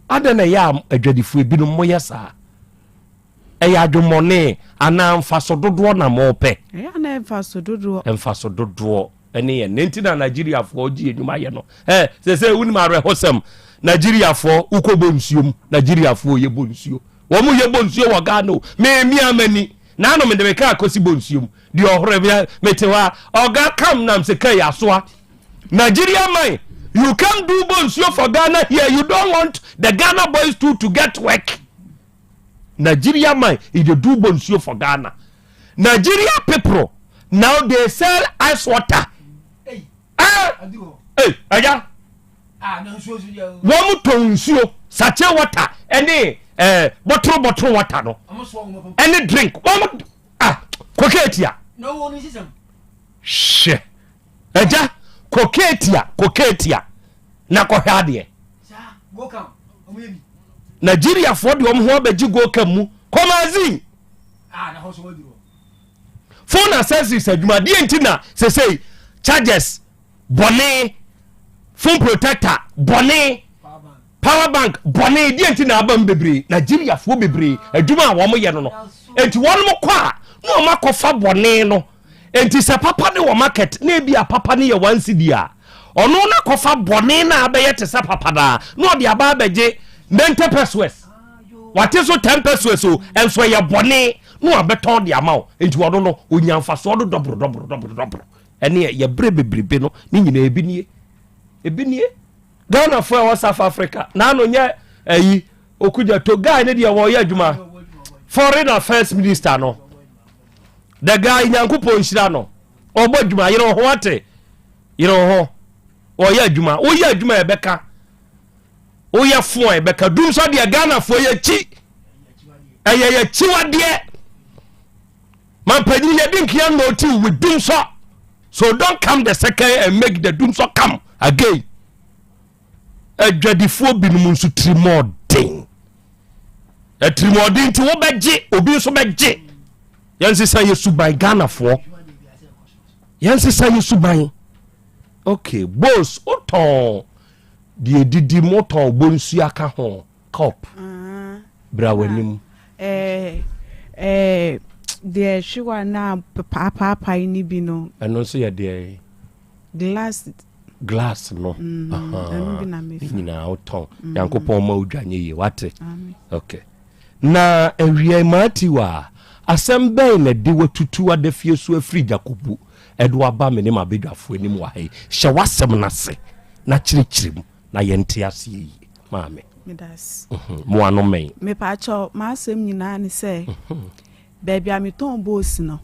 Adɛn na ɛyɛ a adwadifoɔ ebinom moyɛ saa? Ɛyɛ adwemmɔne anaa mfaso dodoɔ na mopɛ? Ɛyɛ a na mfaso dodoɔ. Mfaso dodoɔ ɛne yɛn. Ne nti na Nigeriafoɔ gye adwuma yɛ no. Ɛ sɛ sɛ wonim awerɛhosɛm, Nigeriafoɔ wokɔ bɔ nsuo mu, Nigeriafoɔ yɛ bɔ nsuo. Wɔn yɛ bɔ nsuo wɔ Ghana o. Memia m'ani. Naano mede me kaa kɔsi bɔ nsuo mu. Deɛ ɔhorɛ me mete hɔ a, ɔga kam nam sɛ kaa yi asoa. Nigeria man, you can do bɔ nsuo for Ghana here. You don't want the Ghana boys too to get work. Nigeria man e dey do bonsuo for Ghana. Nigeria people now dey sell ice water. Eh, eh, ɛya. Wɔn tɔn nsuo, sachet water ɛne eh, bottle bottle water no, ɛne drink. Wɔn ah, kokeetia. Hwɛ, ɛgya kokeetia, kokeetia na kɔhwɛ adeɛ. Nigeriafoɔ de wɔn ho abɛgye goka mu kɔmazi phone accessories adwuma deɛ nti na sesei chargers bɔne phone protector bɔne power bank bɔne deɛ nti na aba mu bebree Nigeriafoɔ bebree adwuma a wɔn yɛ no no nti wɔn kɔ a na wɔn akɔfa bɔne no Enti sɛ papa ne wɔ market na ebi a papa no yɛ one cedi a, ɔno na kɔfa bɔne no a abɛyɛ te sɛ papa no a, na ɔde aba abɛgye 90 pesewas. Wate so 10 pesewas o, ɛnso ɛyɛ bɔne na wabɛtɔn de ama wo. Enti ɔno no, ɔnya mfasoɔ no dɔboro dɔboro dɔboro dɔboro. Ɛne yɛbrɛ bebrebe no, ne nyinaa ebi nie. Ebi nie. Ghanafoɔ ɛwɔ South Africa, n'ano nyɛ ayi, okugya to guy ne deɛ wɔyɛ adwuma. Foreign Affairs Minister no. The guy Nyankopɔn nhyira no. Ɔbɔ adwuma yere ho ate. Yere ho. Ɔyɛ adwuma. Woyɛ adwuma ɛbɛka. Woyɛ fo a ɛbɛka. Dum sɔ deɛ Ghanafoɔ yɛ kyi. Ɛyɛ yɛ kyiwadeɛ. Mampanyin yɛ di nkia nɔɔti with dum sɔ. So don't come the second and make the dum sɔ come again. Adwadifoɔ binom nso tirimɔden. Atirimɔden nti wobɛgye obi nso bɛgye. Yɛnsesa yɛ suban Ghanafoɔ. Yɛnsesa yɛ suban. Okay, bos wotɔn deɛ didi mu wotɔn bonsu aka ho cup. Ah. Bra w'anim. Eh, eh, deɛ hwewa na paapaapae ne bi no. Ɛno nso yɛ deɛ. Glass. Glass no. Mm, ɛno bi na mefa. Ne nyinaa wotɔn. Mm. Nyankopɔn ma wodwa nyɛ yie wate. Okay. Na awia Matthew a asɛm bɛn na de watutu adafie so afiri Jakobu ɛde waba me ne m'abadwafoɔ anim wɔ ha yi. Hyɛ w'asɛm no ase na kyerɛkyerɛ mu na yɛnte aseɛ yie. Maame. Medas. Mhm, mo ano mmɛn. Mepaakyɛw, m'asɛm nyinaa ne sɛ mhm. Baabi a metɔn bowls no,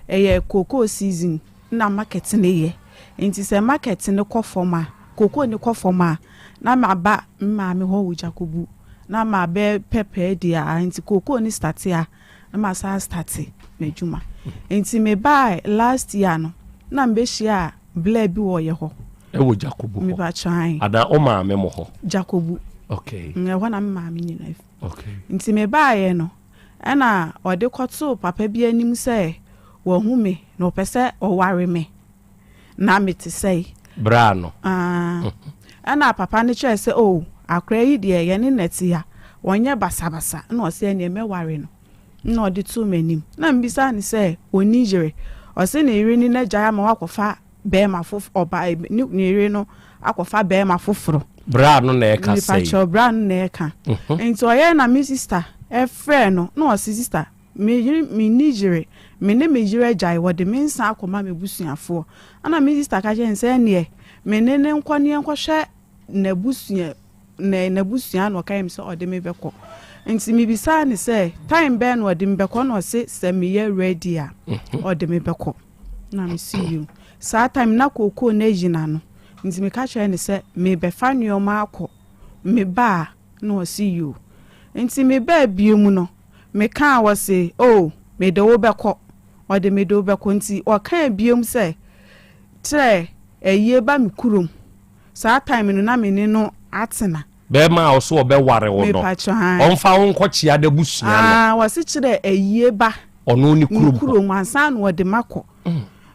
ɛyɛ cocoa season na market no yɛ. Nti sɛ market no kɔ fam a, cocoa no kɔ fam a, na maba me maame hɔ wɔ Gyakobu na mabɛ pɛpɛɛ deɛ a, nti cocoa no starte a, na masan astarte m'adwuma. Nti mebae last year no, na mebɛhyiaa blɛ bi wɔ yɛ hɔ. Ɛwɔ Gyakobu hɔ? Mepakyɛ ae. Anaa wo maame mo hɔ? Gyakobu. Okay. Ɛhɔ na me maame nyina fi. Okay. Nti mebaeɛ no, Ɛnna ɔde kɔtoo papa bi anim sɛ wahu me na ɔpɛ sɛ ɔware me, na mete sɛe. Bra no. Ah. Ɛnna papa no kyerɛɛ sɛ, oh, akwadaa yi deɛ yɛne no te a, ɔnyɛ basabasa. Ɛnna ɔse ɛnneɛ mɛware no. Ɛnna ɔde too m'anim. Na mebisaa no sɛ ɔnni yere. Ɔse ne yere ne no agyae ama wakɔfa bɛrima foforɔ, ɔba ne ne yere no akɔfa bɛrima foforɔ. Bra no na ɛka sɛi. Mepakyɛw bra no na ɛka. Mhm. Nti ɔyɛ na me sister ɛfrɛ no na ɔse sister me yere me ni yere me ne me yere agyae wɔde me nsa akɔma me busuafoɔ. Ɛna me sister ka kyerɛ no sɛ ɛneɛ me ne no nkɔ ne yɛnkɔhwɛ n'abusua na n'abusua na ɔka yɛ me sɛ ɔde me bɛkɔ. Nti mebisaa no sɛ time bɛn na ɔde me bɛkɔ na ɔse sɛ meyɛ ready a mhm. ɔde me bɛkɔ. Na me se yiw. Saa time na kookoo no ayi n'ano nti meka kyerɛɛ no sɛ merebɛfa nnoɔma akɔ, meba a? Na ɔse yiw. Nti mebaa biom no mekaa ɔse oh mede wo bɛkɔ, ɔde mede wo bɛkɔ nti ɔkaa biom sɛ kyerɛ ayie ba me kurom. Saa time no na me ne no atena. Bɛɛma a ɔse ɔbɛware wo no, ɔmfa wo nkɔkyea n'abusua no. Aah wɔse kyerɛ ayie ba Ɔno ne kurom hɔ. kurom ansa na ɔde makɔ.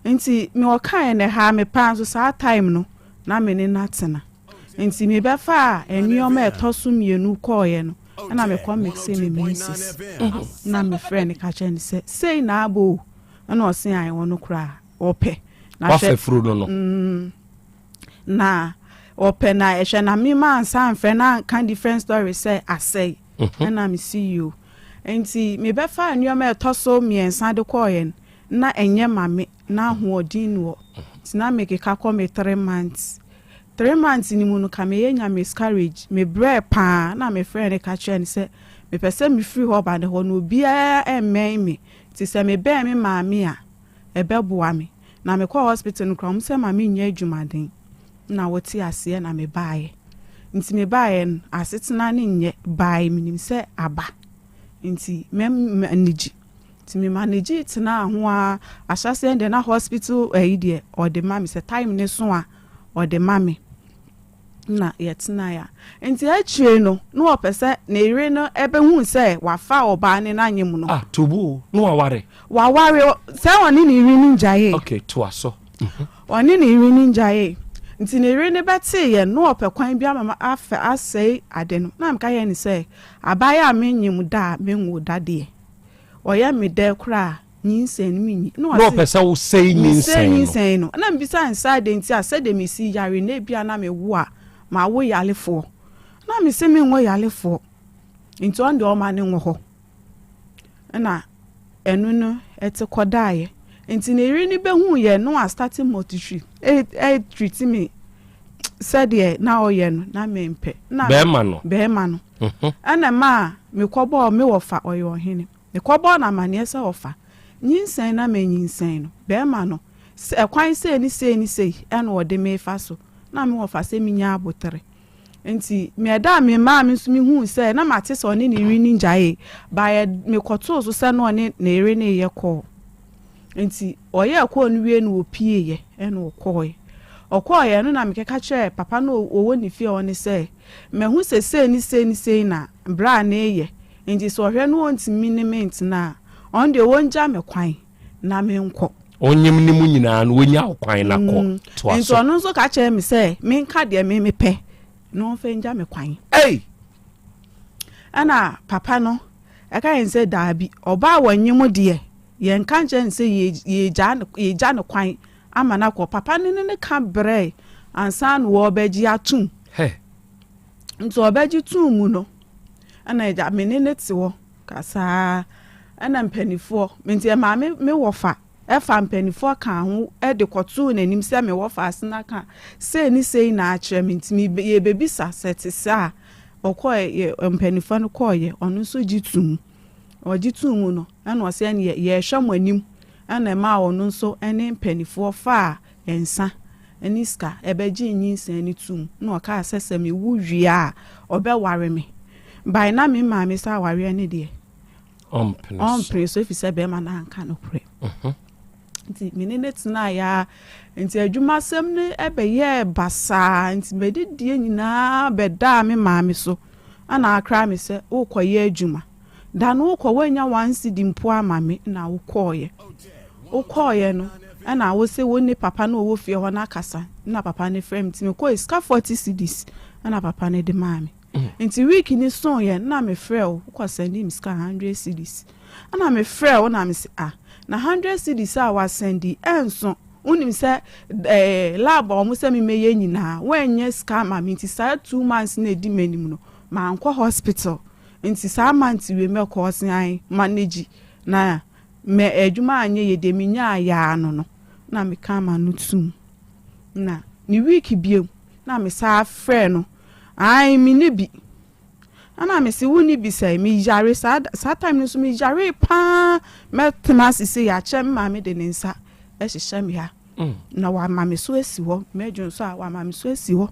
Nti me ɔkaeɛ no ɛhaa me paa nso saa time no na me ne no atena. Nti me bɛfaa nnoɔma a ɛtɔ so mmienu kɔeɛ no. Ɛna mekɔ mixee me menses na mefrɛɛ no ka kyerɛɛ no sɛ sei na aba o. Ɛna ɔse ae ɔno koraa ɔpɛ. Na hwɛ Wafa furo no no. Mm, na ɔpɛ na ɛhwɛ na me mansa amfrɛ na anka different story sɛ asɛe. Ɛna mese yoo. Nti mebɛfaa nneɛma a ɛtɔ so mmiɛnsa de kɔɔeɛ no na ɛnyɛ ma me. Na ahoɔden nni hɔ nti na mekeka kɔ me three months. Three months no mu no ka meyɛ nya miscarriage, me brɛɛ paa na me frɛɛ no ka kyerɛɛ no sɛ mepɛ sɛ me firi hɔ ba ne hɔ na obiara mmɛn me nti sɛ me bɛn me maame a ɛbɛboa me. Na me kɔɔ hospital no koraa wɔn sɛ ma me nyɛ adwumaden na wote aseɛ na me baeɛ. Nti me baeɛ no asetena no nyɛ bae menim sɛ aba nti mɛ manage. Nti me managee tenaa ho ara, ahyɛaseɛ no deɛ na hospital ayi deɛ ɔde ma me sɛ time no so a ɔde ma me na yɛtenaeɛ a. Nti akyire no na ɔpɛ sɛ ne yere no ɛbɛhu sɛ wafa ɔbaa no n'anyɛ mu no. Ah, tobu o, na waware? Waware, sɛ ɔne ne yere no ngyaee. Okay, toa so. Ɔne ne yere no ngyaee. Nti ne yere no bɛteeɛ no na ɔpɛ kwan bi ama ma afɛ asɛe ade no. Na meka kyerɛɛ no sɛ abaayewa a mennyem da a menwoo da deɛ. Ɔyɛ me dɛ koraa a, nyinsɛn no minnyi. Nna Na ɔpɛ sɛ wosɛe mesɛe nyinsɛn no. nyinsɛn no. Nna mibisa no sɛ adɛn ntsi a sɛdeɛ mesi yare no ebia na mewo a mawo yarefoɔ. Nna mese mennwo yarefoɔ ntsi ɔno deɛ ɔmma no nwɔ hɔ. Nna ɛno no ɛte kɔdaeɛ. Ntsi ne yere no bɛhuuiɛ no na ɔastarte mɔtitri ɛretreat me sɛdeɛ na ɔyɛ no na mempɛ. Nna Bɛrima no? Bɛrima no. Ɛna ɛmaa mekɔbɔɔ me wɔfa, ɔyɛ ɔhene, mekɔbɔɔ no amanneɛ sɛ ɔfa nyinsɛn na manyinsɛn no, barima no, sɛ ɛkwan sei ne sei ne sei na ɔde me refa so, na me wɔfa sɛ menya aboterɛ. Nti me ɛda a me maa me nso mehuu sɛ na mate sɛ ɔne ne yere no ngyaee, baeɛ mekɔtoo so sɛ na ɔne ne yere no reyɛ kɔɔ. Nti ɔyɛɛ kɔɔ no wie no ɔpieeɛ ɛna ɔkɔɔeɛ. Ɔkɔɔeɛ no na mekɛka kyerɛɛ papa no ɔwɔ ne fie hɔ no sɛ, Mahu sɛ sei ne sei ne sei na bra no reyɛ, nti sɛ ɔhwɛ na ɔntumi ne me ntena a, ɔno deɛ ɔngya me kwan na menkɔ. Ɔnyem ne mu nyinaa no, ɔnya wo kwan na kɔ. Toa Nti so. ɔno nso ka kyerɛɛ me sɛ menka deɛ me mepɛ na ɔmfa ngya me kwan. Ei! Ɛna papa no ɛka yɛn sɛ daabi, ɔbaa a wɔnyem deɛ yɛnka nkyerɛ no sɛ yɛgya no, yɛgya no kwan ama no akɔ. Papa no ne no ka brɛe ansa na wɔrebɛgye atom. Hɛ! Nti ɔbɛgye too mu no, ɛna agya me ne no te hɔ kasaa, ɛna mpanimfoɔ, nti ɛmaa me me wɔfa ɛfa mpanimfoɔ kaa ho de kɔtoo n'anim sɛ me wɔfa asena ka sei ne sei na akyerɛ me nti me yɛbɛbisa sɛ te saa a, ɔkɔɛ yɛ mpanimfoɔ no kɔɔyɛ ɔno nso gye too mu. Ɔgye too mu no, ɛna ɔsɛ ɛneɛ yɛrehwɛ mo anim Ɛna ɛmaa ɔno nso ne mpaninfoɔ faa nsa ne sika bɛgyee nyinsɛn no toom na ɔkaa sɛ sɛ mewu wie a ɔbɛware me. By na me maame sɛ awareɛ no deɛ ɔmpene so ɛfiri sɛ bɛrima no anka nokorɛ. Nti me ne no tenaeɛ ara nti adwumasɛm no bɛyɛɛ basaa nti m'adidie nyinaa bɛdaa me maame so ɛna akra me sɛ wokɔyɛ adwuma. Da no wokɔ woannya one cedi mpo ama me na wokɔɔeɛ. Wokɔɔeɛ no ɛna wose wo ne papa no ɔwɔ fie hɔ no akasa na papa no frɛ me nti mekɔɔe sika 40 cedis ɛna papa no de maa me. Nti week no soeɛ na mefrɛ wo wokɔ sɛnde me sika 100 cedis ɛna mefrɛ wo na mese ah na 100 cedis a wasɛnde yi ɛnso wonim sɛ eh, lab a wɔn sɛ memɛyɛ nyinaa woannya sika ama me nti saa two months na ɛdi m'anim no mankɔ hospital. Nti saa month wei mɛkɔ ɔse ae manage na mɛ adwuma anyɛ yie deɛ menyaa yaa no no na meka ma no tum na ne week bio na me saa frɛ no ae me ne bi ɛna me se wo ne bi sɛ me yare saa saa time no so me yare paa mɛtena ase se yɛakyɛ me maame de ne nsa ɛhyehyɛ me ha mm. na wama me so asi hɔ mɛdwo nso a wama me so asi hɔ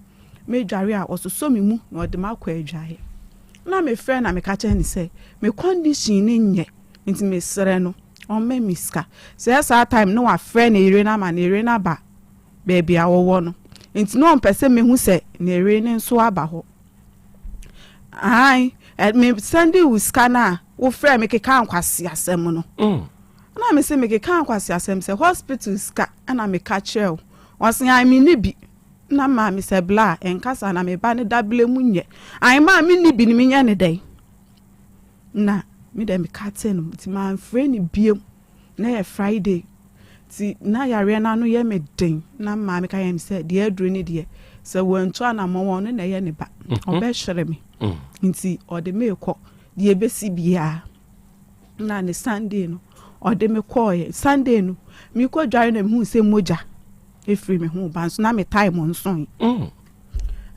Medware a, ɔsosɔ me mu na ɔde me akɔ adwaeɛ. Na mefrɛ na meka kyerɛ no sɛ me condition no nyɛ nti mesrɛ no ɔmma me sika. Sɛ saa time no wafrɛ ne yere no ama ne yere no aba baabi a ɔwɔ no. Nti na ɔmpɛ sɛ mehu sɛ ne yere no nso aba hɔ. Ae, me sɛnde wo sika no a wofrɛ me keka nkwaseasɛm no. Mm. Na me se mekeka nkwaseasɛm sɛ hospital sika na meka kyerɛ wo. Ɔse ae menni bi. Na maame sɛ bla ɛnkasa na me ba no dablɛ mu nyɛ. Ae maa menni bi no menyɛ no dɛn? Na me deɛ me katee no nti manfrɛ no biom. Na ɛyɛ Friday nti na yareɛ no ano yɛ me den na maame ka kyerɛ me sɛ deɛ aduru ne deɛ sɛ wantu anammɔn a ɔno na ɛyɛ ne ba ɔbɛhwere me nti ɔde me rekɔ deɛ ɛbɛsi biara na ne Sunday no ɔde me kɔɔeɛ Sunday no mekɔ dware na mehuu sɛ mogya ɛfiri me ho ba nso na me time nsoe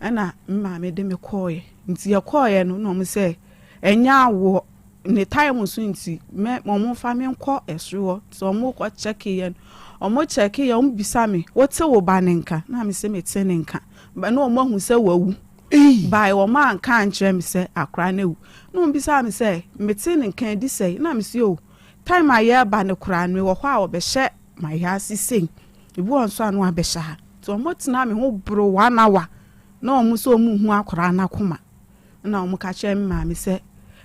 ɛna me maame de me kɔɔeɛ nti yɛkɔɔeɛ no na ɔmo sɛ ɛnyɛ awoɔ ne time so nti mɛ ɔmo nfa me nkɔ ɛsoro hɔ nti ɔmo kɔ kyɛke yɛ no ɔmo kyɛke yɛ ɔmo bisa me wote wo ba ne nka na me se me te ne nka na ɔmo ahu sɛ wawu by ɔmo anka ankyerɛ me sɛ akora no awu na ɔmo bisa me sɛ me te ne nka adi sɛ na me se o time a yɛreba no koraa no mewɔ hɔ a ɔbɛhyɛ ma yɛ ase sei ebi wɔ nso a no abɛhyɛ ha nti ɔmo tena me ho boro one hour na ɔmo sɛ ɔmo hu akora no akoma. Ɛnna wɔka kyerɛɛ me maame sɛ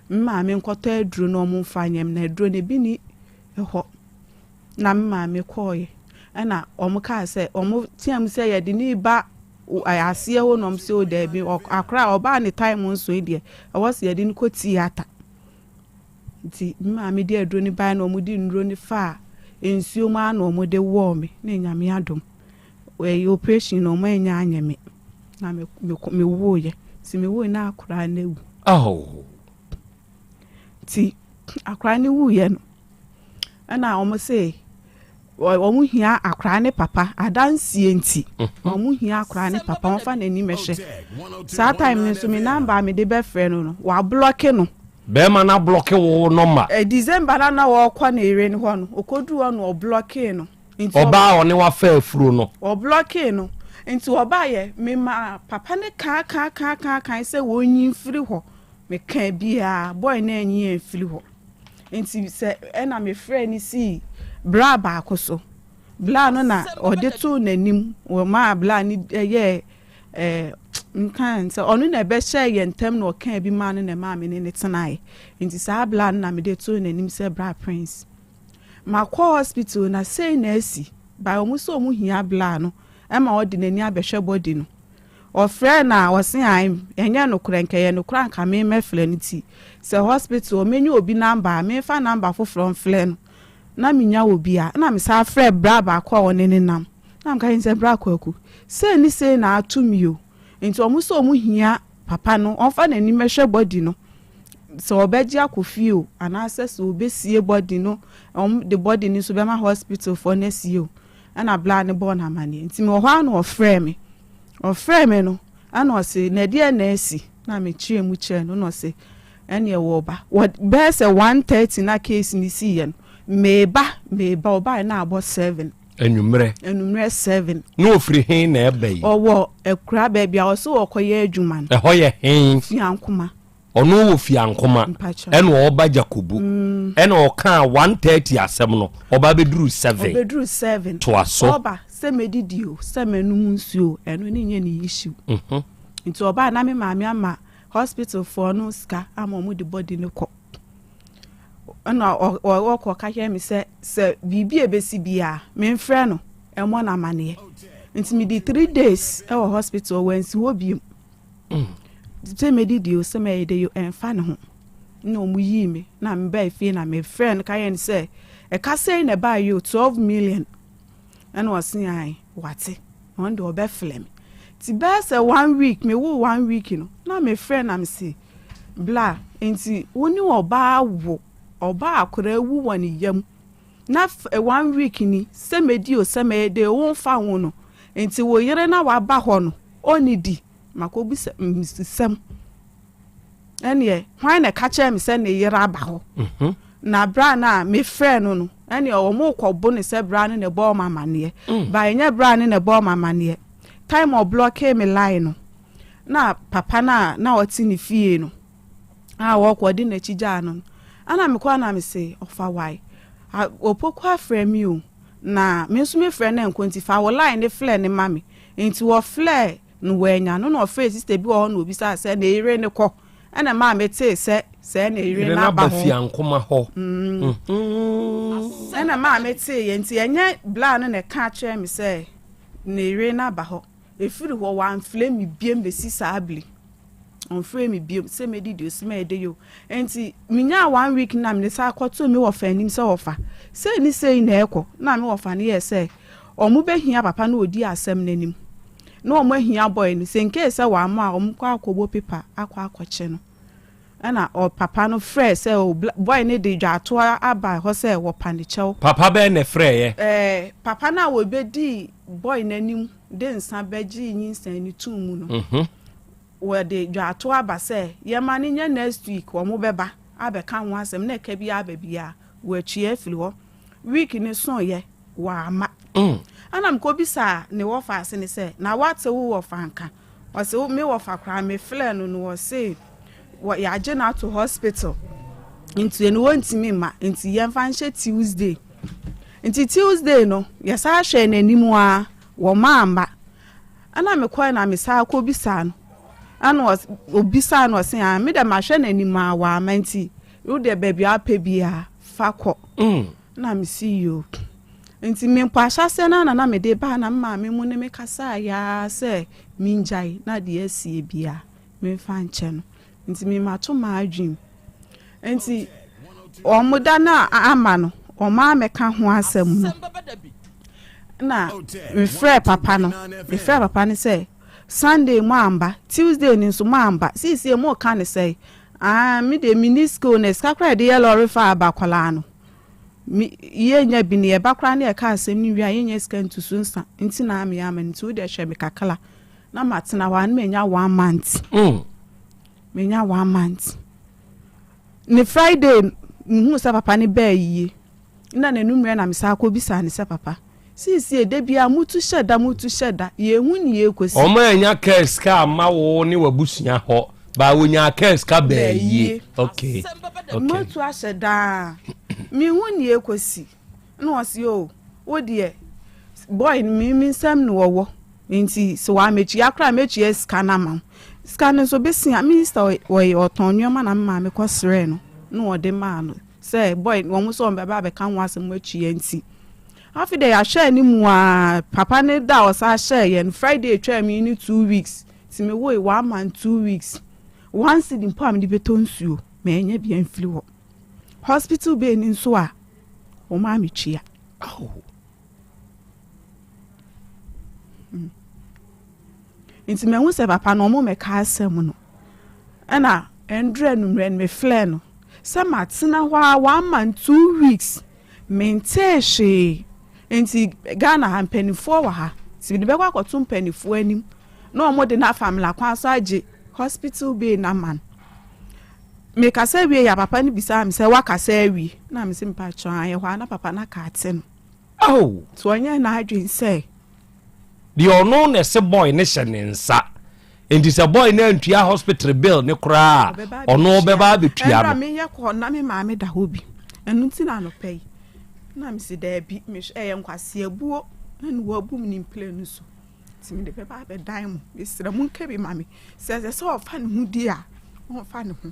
me maame nkɔtɔ aduro na wɔmfa nyɛ me, na aduro no ebi nni hɔ. Na me maame kɔeɛ. Ɛnna wɔkaa sɛ, wɔteaam sɛ yɛde no reba aseɛ hɔ na wɔse o daabi, akwadaa a ɔbaa ne time nso yi deɛ, ɛwɔ sɛ yɛde no kɔ theatre. Nti me maame de aduro no baeɛ na wɔde nnuro no faa nsuo mu ara na wɔde wɔɔ me na Nyame adom. Ɛyɛ operation na wɔn annya anyɛ me na me me me woeɛ. Nti me woeɛ na akwadaa no awu. Oh. Nti akwadaa no wuiɛ no ɛna wɔn se wɔn hia akwadaa ne papa adansie nti wɔn hia akwadaa ne papa wɔn fa n'anim ɛhwɛ. Saa time no nso me number a mede bɛfrɛ no no wablɔke no. Bɛrima no ablɔke wo nɔmba. Eh, December na na ɔrekɔ ne yere no hɔ no okoduru hɔ no ɔblɔkee no. Nti Ɔbaa a ɔne wo afa afuro no. Ɔblɔkee no. Nti ɔbaeɛ, memaa papa no kaa kaa kaa kaa kae sɛ wɔnyi mfiri hɔ. Mekaa biara, boy no anyi amfiri hɔ. Nti sɛ ɛna mefrɛɛ no sii bra baako so. Bra no na ɔde too n'anim, ɔmaa bra no yɛɛ ɛɛ nka sɛ ɔno na ɛbɛhyɛɛ yɛn ntam na ɔkaa bi maa no na ɛmaa me ne no tenaeɛ. Nti saa bra no na mede too n'anim sɛ bra Prince. Makɔ hospital na sei na asi but ɔmo sɛ ɔmo hia bla no ma ɔde n'ani abɛhwɛ body no. Ɔfrɛɛ no a ɔse ae ɛnyɛ nokorɛ nka ɛyɛ nokorɛ a nka me mɛfrɛ no nti sɛ hospital menya obi number a menfa number foforɔ mfrɛ no na menya obi a na mesan frɛ bra baako a ɔne no nam na meka kyerɛ no sɛ bra Kwaku sei ne sei na ato me o nti ɔmo sɛ ɔmo hia Papa no ɔmfa n'ani mmɛhwɛ body no sɛ ɔbɛgye akɔ fie o anaasɛ sɛ ɔbɛsie body no wɔn de body no nso bɛma hospital foɔ no asie o ɛna bla no bɔɔ no amaneɛ nti mewɔ hɔ ara na ɔfrɛɛ me ɔfrɛɛ me no ɛna ɔse na ɛdeɛ na asi na mekyerɛ mu kyerɛ no na ɔse ɛneɛ wɔba wɔ bɛyɛ sɛ 1:30 na case no siiɛ no meba meba ɔbaeɛ na abɔ 7 Anwummerɛ. Anwummerɛ 7. Na ɔfiri he na ɛba yi? Ɔwɔ akuraa baabi a ɔse ɔɔkɔyɛ adwuma no. Ɛhɔ yɛ he? Fiankoma. Ɔno wɔ Fiankoma. Mpakyɛw. Ɛna ɔɔba Jakobu. Ɛna ɔkaa 1:30 asɛm no, ɔba bɛduruu 7. Ɔbɛduruu 7. Toa so. Ɔɔba sɛ mɛdidi o, sɛ mɛnom nsuo o, ɛno ne nyɛ ne issue. Nti ɔbaa na me maame ama hospital foɔ no sika ama ɔmo de body no kɔ. Ɛna ɔkɔ ka kyerɛ me sɛ sɛ biribi a ɛbɛsi biara memfrɛ no ɛmmɔ no amaneɛ. Nti medi 3 days ɛwɔ hospital wansi hɔ biom. Sɛ medidi o sɛ mɛyɛ dɛ o ɛmfa ne ho. Na ɔmo yii me na mebaa fie na mefrɛ no ka kyerɛ no sɛ ɛka sɛn na ɛbaeɛ o 12 million. Ɛna ɔse ae wate ɔno deɛ ɔbɛfrɛ me. Nti bɛyɛ sɛ one week mewoo one week no na mefrɛ na mese bla nti wo ne ɔbaa wo ɔbaa akwadaa wu wɔ ne yam na one week ni sɛ mɛdi o sɛ mɛyɛ de wo nfa ho no nti wo yere na waba hɔ no ɔnidi makɔbisa sɛm ɛneɛ hwan na ɛka kyerɛ me sɛ ne yere aba hɔ mhm. na bra no a mefrɛ no no ɛneɛ wɔn kɔbo ne sɛ bra no na ɛbɔ wɔn amaneɛ mm. ba ɛnyɛ bra no na ɛbɔ wɔn amaneɛ time ɔblɔkee me line no na papa no a na ɔte ne fie no a wɔkɔ ɔde n'akyi gyaa no no ɛna mekɔ na mese ɔfa wae opoku afrɛ mi o na me nso mefrɛ no nko nti fa wo line ne flɛ ne ma me nti wɔflɛ no wannya no na ɔfrɛɛ sista bi wɔ hɔ na obisaa sɛ ne yere no kɔ ɛna maa metee sɛ sɛ ne yere no aba hɔ fiankoma hɔ mm. mm-hmm. ɛna maa metee yɛ nti ɛnyɛ bla no na ɛka kyerɛ me sɛ ne yere no aba hɔ ɛfiri hɔ wamflɛ me biem bɛsi saa bere. Ɔmfrɛɛ me biom sɛ mɛdidi o, sɛ mɛyɛ dɛ o. Nti menyaa one week no na mede san kɔtoo me wɔfa anim sɛ wɔfa, sei ne sei na ɛrekɔ. Na me wɔfa no yɛɛ sɛ wɔbɛhia papa no a ɔdii asɛm no anim na wɔahia boy no, sɛ in case sɛ wamma a wɔkɔ akɔbɔ paper akɔ akɔkye no. Ɛna ɔ papa no frɛɛ sɛ o boy no de dwatoa aba hɔ sɛ wɔpa ne kyɛw. Papa bɛn na ɛfrɛeɛ? Ɛɛ papa no a wɔbɛdii boy no anim de nsa bɛgyee nyinsɛn no too mu no. Wɔde dwatoa aba sɛ yɛma no nyɛ next week wɔn bɛba abɛka ho asɛm na ɛka biara aba biara wɔatua afiri hɔ. Week no soeɛ wɔamma. Ɛna mekɔbisaa ne wɔfa ase no sɛ na woate wo wɔfa nka? Ɔse me wɔfa koraa mefrɛɛ no no ɔse wɔ yɛagye no ato hospital nti ɛno wɔntumi mma nti yɛmfa nhyɛ Tuesday. Nti Tuesday no yɛsan hwɛɛ n'anim ara wɔamma. Ɛna mekɔe na mesan kɔbisaa no, ɛna ɔs obisaa no ɔse ah me deɛ mahwɛ n'anim a wamma nti wo deɛ baabi a wopɛ biara fa kɔ. Ɛna mese yoo. Nti me mpo ahyɛaseɛ no ara na na mede ba na me maame mu ne me kasaeɛ ara sɛ mengyae na deɛ asie biara memfa nkyɛ no. Nti me mato m'adwene mu. Nti wɔn da no a ama no, wɔn ammɛka ho asɛm no. Na mefrɛɛ papa no, mefrɛɛ papa no sɛ Sunday mo amba, Tuesday no nso mo amba, seesie mo ka ne sɛe. Ah, me deɛ menni sika o, na sika koraa yɛde yɛ lɔre fa aba akwadaa no. Me yɛnya bi no yɛba koraa na yɛka asɛm no wie a yɛnya sika ntusu nsa nti na ameyɛ ama no nti wo deɛ hwɛ me kakra na matena hɔ a na manya one month. Mm. Menya one month. Ne Friday mehuu sɛ papa no baa yie. Nna n'anummerɛ na mesan kɔbisaa no sɛ papa, seesie da biara motu hyɛ da motu hyɛ da, yɛnhu nea ɛrekɔsi. Wɔn annya kaa sika amma wo ne w'abusua hɔ, but wɔnyaa kaa sika baa yie. Okay, okay. Moatu ahyɛ da a, menhu nea ɛrekɔsi. Ɛna ɔse oh wo deɛ boy no me me nsam na ɔwɔ nti sɛ wammetua koraa a mɛtua sika no ama wo. Sika no nso bɛsia me sister ɔyɛ ɔtɔn nneɛma na me maame kɔ srɛɛ no na ɔde maa no sɛ boy no wɔn sɛ wɔn bɛba abɛka ho asɛm atua nti. Afei deɛ yɛahwɛ anim aa papa no da a ɔsan hyɛɛ yɛn Friday twaa mu yi ne 2 weeks nti me woe one month 2 weeks one cedi mpo a mede bɛtɔ nsuo mannya bi amfiri hɔ. Hospital bay no nso a wɔmaa me tua. Hmm. Nti mahu sɛ papa no ɔmo mɛka asɛm no. Ɛna ɛndrɛ nummerɛ no meflɛ no sɛ matena hɔ a one month 2 weeks mentee hwee. Nti Ghana ha mpanimfoɔ wɔ ha. Nti mede bɛkɔ akɔto mpanimfoɔ anim na ɔmo de no afa mmara kwan so agye hospital bill no ama no. Mekasa wie a papa no bisaa me sɛ wakasa awie na mese mpakyɛw ayɛ hɔ a na papa no aka ate no. Oh. Nti ɔnyɛɛ n'adwene sɛ. Deɛ ɔno na ɛse boy no hyɛ ne nsa nti sɛ boy no antua hospital bill no koraa a ɔno ɔbɛba abɛtua no. Ɛnora meyɛ kɔ na me maame da hɔ bi ɛno nti na anɔpa yi na mese daabi mehwɛ ɛyɛ nkwaseabuo ɛna wabu me ne mplane so. Nti mede bɛba abɛdan mo. Mesrɛ monka bi ma me. Sɛ ɛsɛ sɛ ɔfa ne ho di a, ɔmfa ne ho.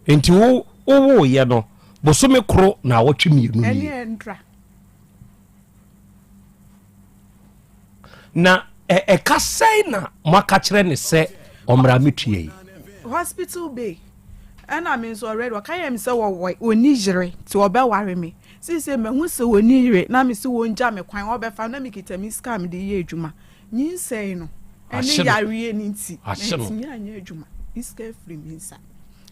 Nti wo wowoeɛ no bosome koro na awɔtwe mmienu nie. Ɛne ɛndra. Na ɛka sɛn na moaka kyerɛ ne sɛ ɔmmra metua yi? Hospital bay. Ɛna me nso already ɔka yɛ me sɛ wɔwɔ ɔni yere nti ɔbɛware me. Seesei mahu sɛ ɔnni yere na mese wɔngya me kwan ɔbɛfa na mekita me sika a mede yɛ adwuma. Nyinsɛn no ne yareɛ no nti mantumi anyɛ adwuma. Me sika afiri me nsa.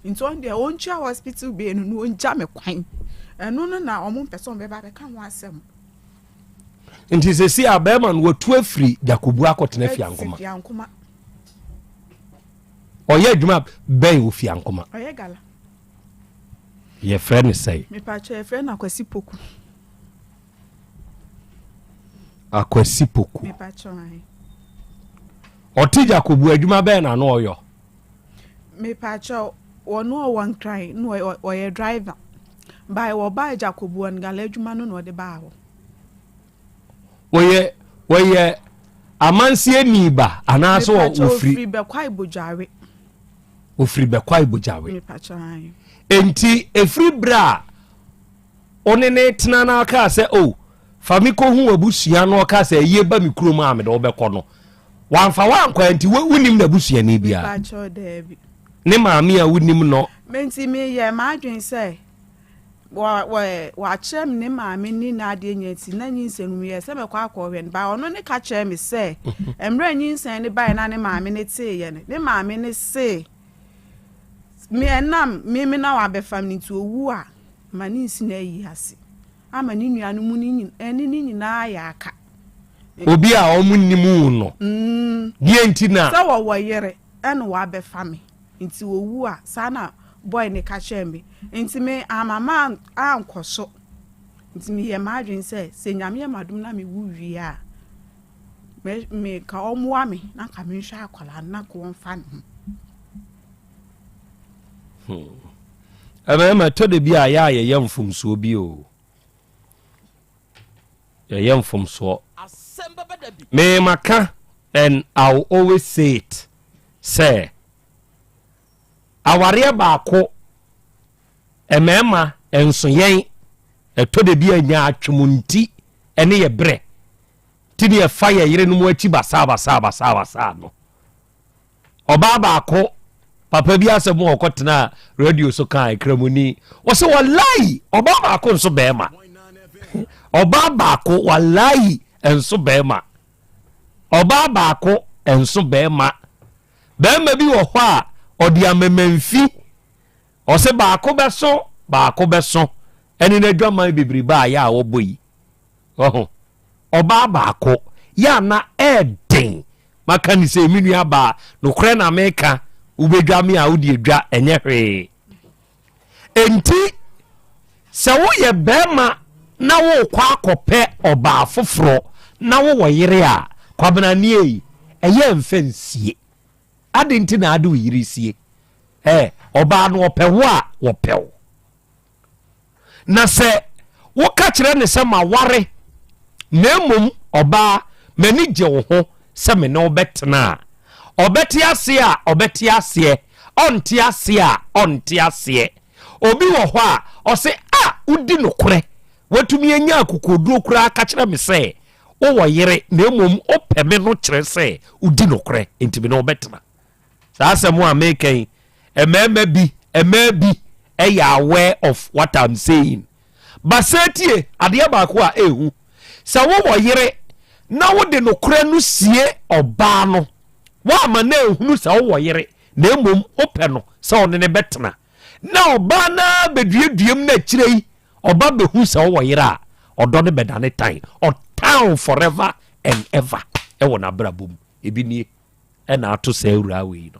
Nti ɔno deɛ ɔntua hospital bill no na ɔngya me kwan. Ɛno no na wɔn mpɛ sɛ wɔbɛba abɛka ho asɛm. Nti sɛsi a bɛrima no watu afiri Jakobu akɔtena Fiankoma. Fiankoma. Ɔyɛ adwuma bɛn wɔ Fiankoma? Ɔyɛ gala. Yɛfrɛ no sɛn? Mepakyɛ yɛfrɛ no Akwasi Poku. Akwasi Poku. Mepakyɛ ahe. Ɔte Jakobu adwuma bɛn na ano ɔyɔ? Mepakyɛ ɔno ɔwɔ Nkran na ɔyɛ driver. By wɔbaa Jakobu ɔno gala adwuma no na ɔde baa hɔ. Wɔyɛ wɔyɛ amanseɛ ni ba anaasɛ wɔfiri? Ofiri Bɛkwae Bodware. Ofiri Bɛkwae Bogyawe. Enti ɛfiri berɛ a wo ne ne tena no kaa sɛ o oh, Fa me kɔhu w'abusua no ɔka sɛ ayie ba me kurom a mede wobɛkɔ no. Wamfa woankɔ nti wonim n'abusuani biara? Mepakyɛw daabi. Ne maame a wonim no? Me nti meyɛɛ m'adwene sɛ wakyerɛ me ne maame ne n'adeɛ nyinaa nti na nyinsɛn no meyɛɛ sɛ mɛkɔ akɔhwɛ no ba ɔno ne ka kyerɛ me sɛ mmerɛ nyinsɛn no baeɛ na ne maame ne teeɛ no ne maame ne se me ɛnam me me na wabɛfa me nti owu a ma ne nsi na ayi ase. ama ne nuanom no nyin ne no nyinaa ayɛ aka. Obi a wɔn nnim wo no, deɛ nti na. Sɛ wɔwɔ yere ɛna wabɛfa me nti owu a saa na boy no ka kyerɛɛ me nti me amma ankɔ so nti meyɛ m'adwene sɛ sɛ Nyame yɛ m'adom na mewu wie a mɛ me ka ɔmmoa me na nka menhwɛ akwadaa no na nka wɔmfa ne ho. Hmm. Mmarima ɛtɔ da bi a yɛ a yɛyɛ mfomsoɔ bi o. Yɛyɛ mfomsoɔ. Me maka and I will always say it sɛ awareɛ baako mmarima nso yɛn ɛtɔ da bi a nya atwom nti ɛne yɛ berɛ ti ne yɛfa yɛ yerenom akyi basaa basaa basaa basaa no. Ɔbaa baako, papa bi asɛm a ɔkɔtenaa radio so kaa Kramoni. Ɔsɛ walayi, ɔbaa baako nso bɛrima. Ɔbaa baako walayi nso bɛrima. Ɔbaa baako nso bɛrima. Bɛrima bi wɔ hɔ a ɔde amemamfi. Ɔsɛ baako bɛso, baako bɛso. Ɛne n'adwaman bebrebe a yɛ a wɔbɔ yi. Ɔho. Ɔbaa baako, yɛ a na ɛɛden. Maka ne sɛ, me nua baa, nokorɛ na meka, wobɛdwa me a wode adwa, ɛnyɛ hwee. Enti, sɛ woyɛ bɛrima na worekɔ akɔpɛ ɔbaa foforɔ na wowɔ yere a, Kwabena nie, ɛyɛ mfa nsie. Adɛn nti na ade wo yere sie? Ɛ, ɔbaa no ɔpɛ wo a, wɔpɛ wo. Na sɛ woka kyerɛ no sɛ, Maware, na mmom ɔbaa, m'ani gye wo ho sɛ me ne wo bɛtena a, ɔbɛte aseɛ a, ɔbɛte aseɛ, ɔnte aseɛ a, ɔnte aseɛ. Obi wɔ hɔ a, ɔse, A, wodi nokorɛ, woatumi anya akokoɔduro koraa ka kyerɛ me sɛ wowɔ yere, na mmom wopɛ me no kyerɛ sɛ wodi nokorɛ, enti me ne wo bɛtena. Saa asɛm a meka yi, mmarima bi, mmaa bi yɛ aware of what I'm saying. Basaa tie, adeɛ baako a ɛhu, sɛ wowɔ yere na wode nokorɛ no sie ɔbaa no, woama no ahunu sɛ wowɔ yere, na mmom wopɛ no sɛ ɔne ne bɛtena, na ɔbaa no ara bɛduaduam na akyire yi ɔba bɛhu sɛ wowɔ yere a, ɔdɔ no bɛdane tan, ɔtan forever and ever ɛwɔ n'abrabɔ mu. Ebi nie. ɛna ato saa awuraa wei no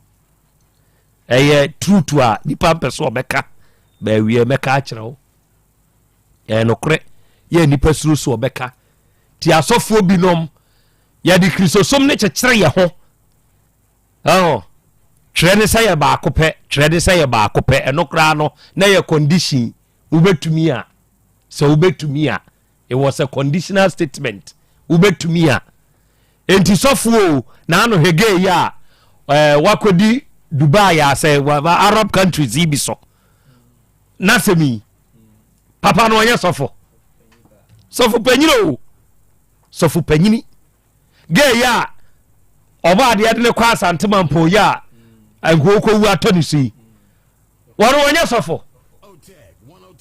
ɛyɛ truth a nipa mpɛ so ɔbɛka baawie mɛka akyerɛ wo ɛyɛ nokorɛ yɛ nipa suro so ɔbɛka ti asɔfoɔ binom yɛde kristosom ne kyekyere yɛ ho ɛho twerɛ ne sɛ yɛ baako pɛ twerɛ ne sɛ yɛ baako pɛ ɛno koraa no na yɛ condition wobɛtumi a sɛ wobɛtumi a It was a conditional statement. Wobɛtumi a. Enti sɔfo o, na ano hwɛ yi a eh, wakɔdi Dubai a sɛ Arab countries yi bi so. N'asɛm yi, papa no ɔnyɛ sɔfo. Sɔfo panyini o, sɔfo panyini. Gay yi a ɔbɔ adeɛ de ne kɔ Asante Mampɔn yi a nkokowu atɔ ne so yi. Wɔn wɔnyɛ sɔfo.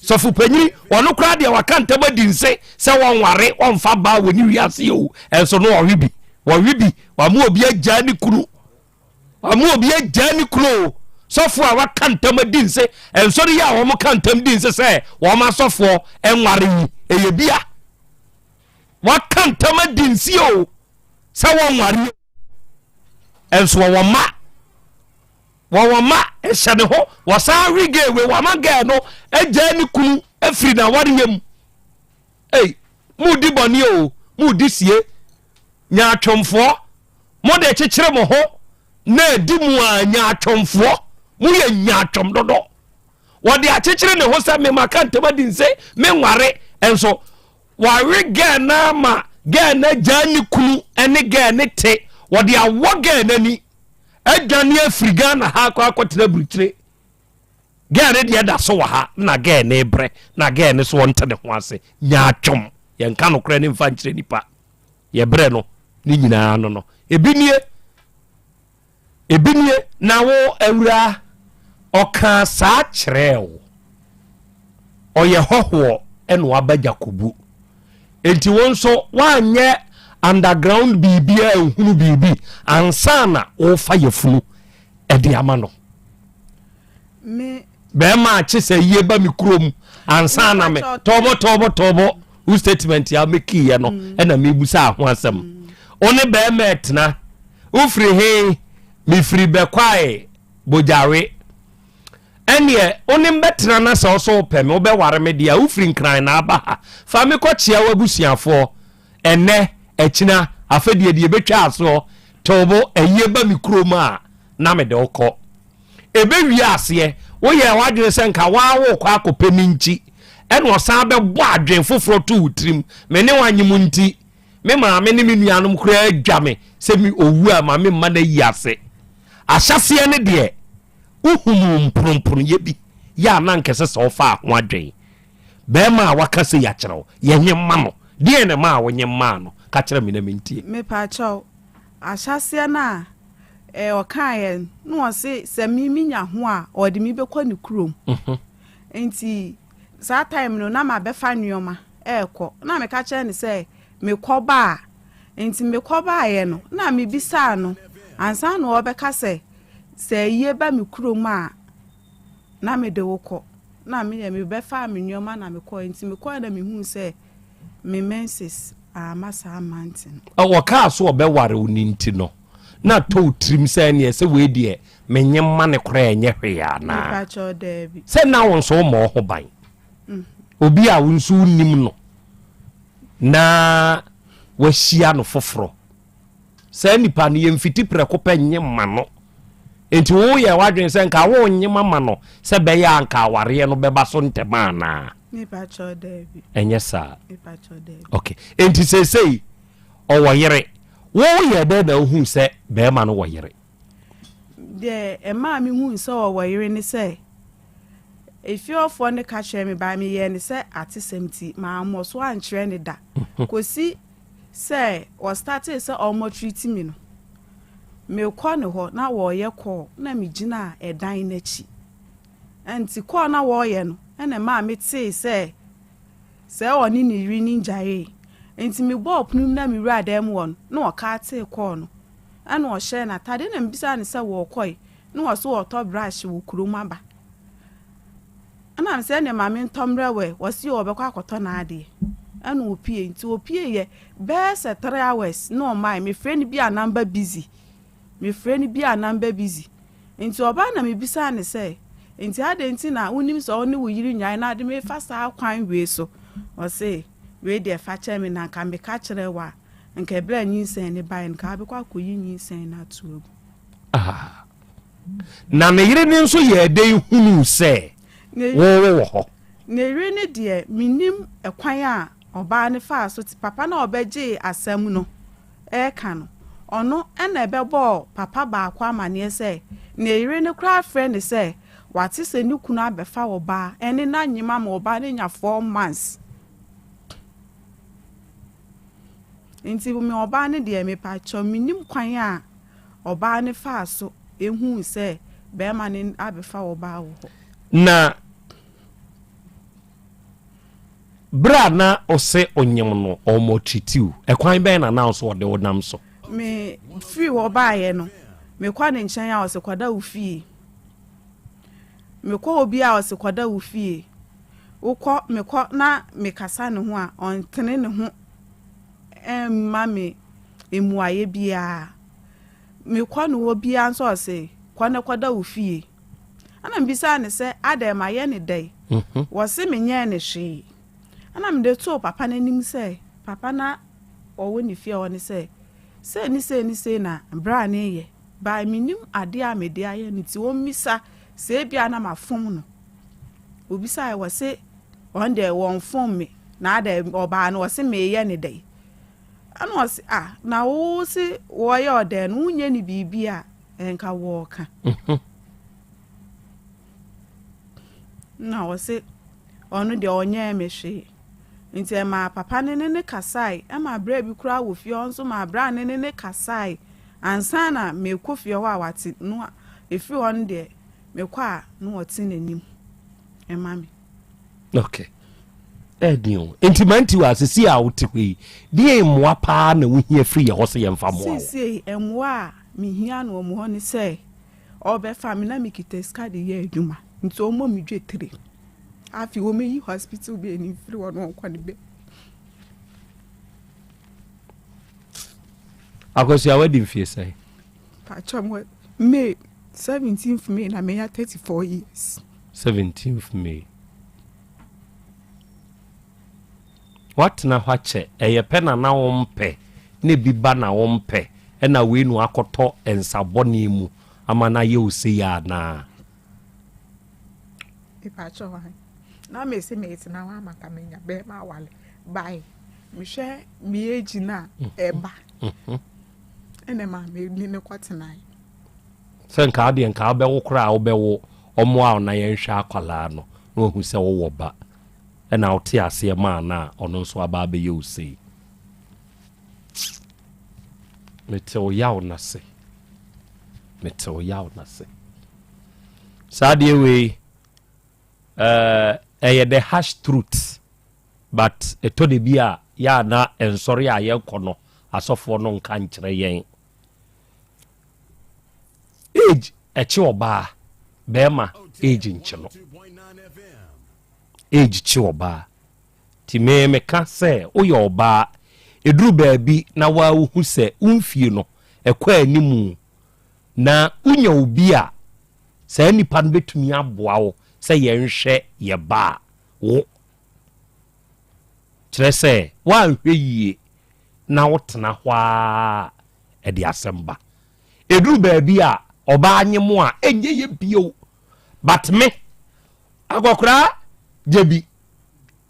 Sɔfo panyini, wɔn koraa deɛ waka ntam adi nse sɛ wɔnware, wɔnfa baa wɔ ne wiase o, ɛnso no wɔwe bi, wɔwe bi, wɔn obi agyaa ne kunu, wɔn obi agyaa ne kunu o. Sɔfo a waka ntam adi nse, ɛnso no yɛ a wɔn ka ntam di nse sɛ wɔn asɔfoɔ nware yi, ɛyɛ bi a waka ntam adi nse o sɛ wɔnware, ɛnso wɔwɔ mma. Wɔwɔ mma hyɛ ne ho wɔsan we gay wei wama girl no agyaa ne kunu afiri n'awareɛ mu ei mudi bɔne o mudi sie nyaatwomfoɔ mo de kyekyere mo ho na adi mu a nyaatwomfoɔ moyɛ nyaatwom dodo wɔde akyekyere ne ho sɛ mema ka ntam adi nse menware nso wawe girl no ama girl no agyaa ne kunu ne girl ne te wɔde awɔ girl no ani adwane afiri Ghana ha akɔ akɔtena aburukyire gɛɛ ne deɛ da so wɔ ha na gɛɛ ne brɛ na gɛɛ ne so ɔnte ne ho ase nyaatwom. Yɛnka nokorɛ no mfa nkyerɛ nipa. Yɛbrɛ no ne nyinaa no no. Ebi nie. Ebi nie. Na wo awuraa, ɔkaa saa kyerɛɛ wo. Ɔyɛ hɔhoɔ ɛna waba Gyakobu. Enti wo nso woanyɛ underground biribi a nhunu biribi ansa na wofa yafunu ɛde ama no. Me. Bɛrima akye sɛ yie ba me kurom ansa na me tɔbɔ tɔbɔ tɔbɔ wo statement a mekiiɛ no mm. ɛna mebusa ho asɛm. Mm. Wo ne bɛrima ɛtena wofiri he mefiri bɛkwae bogyawe ɛneɛ wo ne mbɛtena na sɛ ɔsɛ wopɛ me wobɛware me deɛ a wofiri nkran na aba ha fa me kɔkyea w'abusuafoɔ ɛnɛ akyina afɛdeɛ deɛ ɛbɛtwa asoɔ tɔbo ayie ba me kurom a na mede wo kɔ. Ɛbɛwie aseɛ, woyɛɛ w'adwene sɛ nka waa worekɔ akɔpɛ me nti, ɛna ɔsan bɛbɔ adwene foforɔ to wo tirim, me ne wo anyem nti, me maame ne me nuanom koraa adwa me sɛ me owu a ma me mma no ayi ase. Ahyɛseɛ no deɛ, wohunuu mponomponoyɛ bi yɛ a na anka ɛsɛ sɛ wofaa ho adwene. Barima a waka sei akyerɛ wo, yɛnye mma no. Deɛn na ɛmaa wonye mmaa no? Ka kyerɛ me na mentie. Mepakyɛw, ahyɛaseɛ no a eh, ɔkaeɛ no na ɔse sɛ me menya ho a ɔde me bɛkɔ ne kurom. Mhm. Nti saa time no na mabɛfa nneɛma ɛrekɔ na meka kyerɛ no sɛ mekɔ ba a nti mekɔ baeɛ no na mebisaa no ansa na ɔbɛka sɛ sɛ ayie ba me kurom a na mede wo kɔ na me deɛ mebɛfaa me nneɛma na mekɔɛ nti mekɔɛ na mehuu sɛ me menses amma saa month no. Wɔkaa so ɔbɛware wo no nti no na atɔ wo tirim sɛ ɛneɛ sɛ wei deɛ menye mma no koraa ɛnyɛ hwee anaa? Mepakyɛw daabi. Sɛ na wo nso woma wo ho ban. Obi a wo nso wonim no na wahyia no foforɔ. Saa nipa no yɛmfiti prɛko pɛ nye mma no. Nti woyɛ w'adwene sɛ nka wonnye mama no sɛ bɛyɛ a nka awareɛ no bɛba so ntɛm anaa? Mepakyɛw daabi. Ɛnyɛ saa. Mepakyɛw daabi. Okay. Nti seesei ɔwɔ yere. Woyɛ dɛn na wohuu sɛ bɛrima no wɔ yere? Deɛ ɛmaa mehuu sɛ ɔwɔ yere ne sɛ efiefoɔ no ka kyerɛ me baa meyɛɛ no sɛ atesɛm nti mammɔ so ankyerɛ no da kɔsi sɛ wɔstartee sɛ ɔmɔ treat me no mekɔ ne hɔ na wɔreyɛ call na megyinaa ɛdan no akyi nti call na wɔreyɛ no ɛna ɛmaa metee sɛ sɛ ɔne ne yere no ngyaee nti mebɔɔ pono mu na mewura dan mu hɔ no na ɔkaatee call no ɛna ɔhyɛɛ n'atade na mebisaa no sɛ wɔrekɔe na ɔse ɔretɔ brush wɔ kurom aba Ɛna me sɛ ɛneɛ ma mentɔ mmerɛ wɛ, ɔse ɔbɛkɔ akɔtɔ n'adeɛ. Ɛna ɔpie, nti ɔpieeɛ bɛyɛ sɛ 3 hours na ɔmae, mefrɛ no bi a number busy, mefrɛ no bi a number busy. Nti ɔbaa na mebisaa no sɛ, nti adɛn nti na wonim sɛ wo ne wo yere nyae na ade mefa saa kwan wei so? Ɔse wei deɛ fa kyɛ me na nka meka kyerɛ wo a, nka ɛberɛ a nyinsɛn no baeɛ no nka wobɛkɔ akɔyi nyinsɛn no ato agu. Ah. Na ne yere no nso yɛɛ dɛn hunuu sɛ wo wɔ hɔ? Ne yere no deɛ, mennim ɛkwan a ɔbaa no faa so te papa no a ɔbɛgyee asɛm no reka no, ɔno na ɛbɛbɔɔ papa baako amaneɛ sɛ ne yere no koraa frɛ no sɛ wate sɛ ne kunu abɛfa ɔbaa ne no anyem ama ɔbaa no anya four months. Nti me ɔbaa no deɛ mepakyɛw mennim kwan a ɔbaa no faa so huu sɛ barima no abɛfa ɔbaa wɔ hɔ. Na berɛ a na ɔse onyem no ɔmɔtritiw, ɛkwan bɛn na na ɔso ɔde wo nam so? Me firi hɔ baeɛ no, mekɔ ne nkyɛn a ɔse kɔda wo fie. Mekɔ hɔ biara ɔse kɔda wo fie. Wokɔ, mekɔ na mekasa ne ho a, ɔntene ne ho mma me mmuaeɛ biara. Mekɔ ne hɔ biara nso ɔse, kɔ na kɔda wo fie. Ɛna mebisaa no sɛ, adɛn mayɛ no dɛn? Mhm. Wɔse menyɛɛ no hwee. Ɛna mede too papa no anim sɛ, papa na ɔwɔ ne fie hɔ no sɛ, sei ne sei ne sei na bra no reyɛ. But mennim adeɛ a mede ayɛ no nti ɔmmisa sɛ ebia na mafom no. Obisaeɛ wɔse ɔno deɛ wɔnfom me na adɛn ɔbaa no ɔse meyɛ ne dɛn. Ɛna ɔse ah na wo se wɔyɛ ɔdɛn no wonyɛ ne biribi a ɛnka wɔɔka. Na ɔse ɔno deɛ ɔnyɛɛ me hwee. Nti ɛmaa papa no ne no kasae, ɛma bra bi koraa wɔ fie hɔ nso maa bra no ne no kasae ansa na merekɔ fie hɔ a wate no ɛfiri hɔ no deɛ mekɔ a na ɔte n'anim ɛma me. Okay. Ɛden o. Nti manti wɔ asesi a wote hɔ yi, deɛ mmoa paa na wohia firi yɛ hɔ sɛ yɛmfa mmoa wo? Seesei mmoa a mehia no wɔ mo hɔ ne sɛ ɔbɛfa me na mekita sika de yɛ adwuma nti ɔmmɔ me dwetire. Afei wɔmɛyi hospital bed no mfiri hɔ na ɔnkɔ ne bɛ. Akosua wadi mfie sɛn? Pakyɛ mo May 17th May na menya 34 years. 17th May. Watena hɔ akyɛ ɛyɛ pɛ na na wompɛ na ebi ba na wompɛ ɛna wei na wakɔtɔ nsa bɔne mu ama no ayɛ wo sei anaa? Mepakyɛw ahe na mese metena hɔ ama ka menya bɛrima awale by mehwɛ me age no a ɛba ɛna ma me ne no kɔtenae. Sɛ nka adeɛ nka wobɛwo koraa a wobɛwo ɔmo a na yɛnhwɛ akwadaa no na wahu sɛ wowɔ ba ɛna wote aseɛ maa no a ɔno nso aba abɛyɛ wo sei. Mete wo yaw no ase. Mete wo yaw no ase. Saa adeɛ wei eh, ɛyɛ the harsh truth but ɛtɔ da bi a yɛ a na nsɔre a yɛkɔ no asɔfoɔ no nka nkyerɛ yɛn. Age ɛkye ɔbaa, bɛrima age nkye no. Age kye ɔbaa. Nti me meka sɛ woyɛ ɔbaa, ɛduru baabi na waa wohu sɛ wo mfie no ɛkɔ animu na wonya obi a saa nipa no bɛtumi aboa wo sɛ yɛnhwɛ yɛ ba a, wo. Kyerɛ sɛ woanhwɛ yie na wotena hɔ ara a, ɛde asɛm ba. Ɛduru baabi a ɔbaa nye mo a, ɛnyɛ yɛ bio. But me, akɔkoraa gya bi,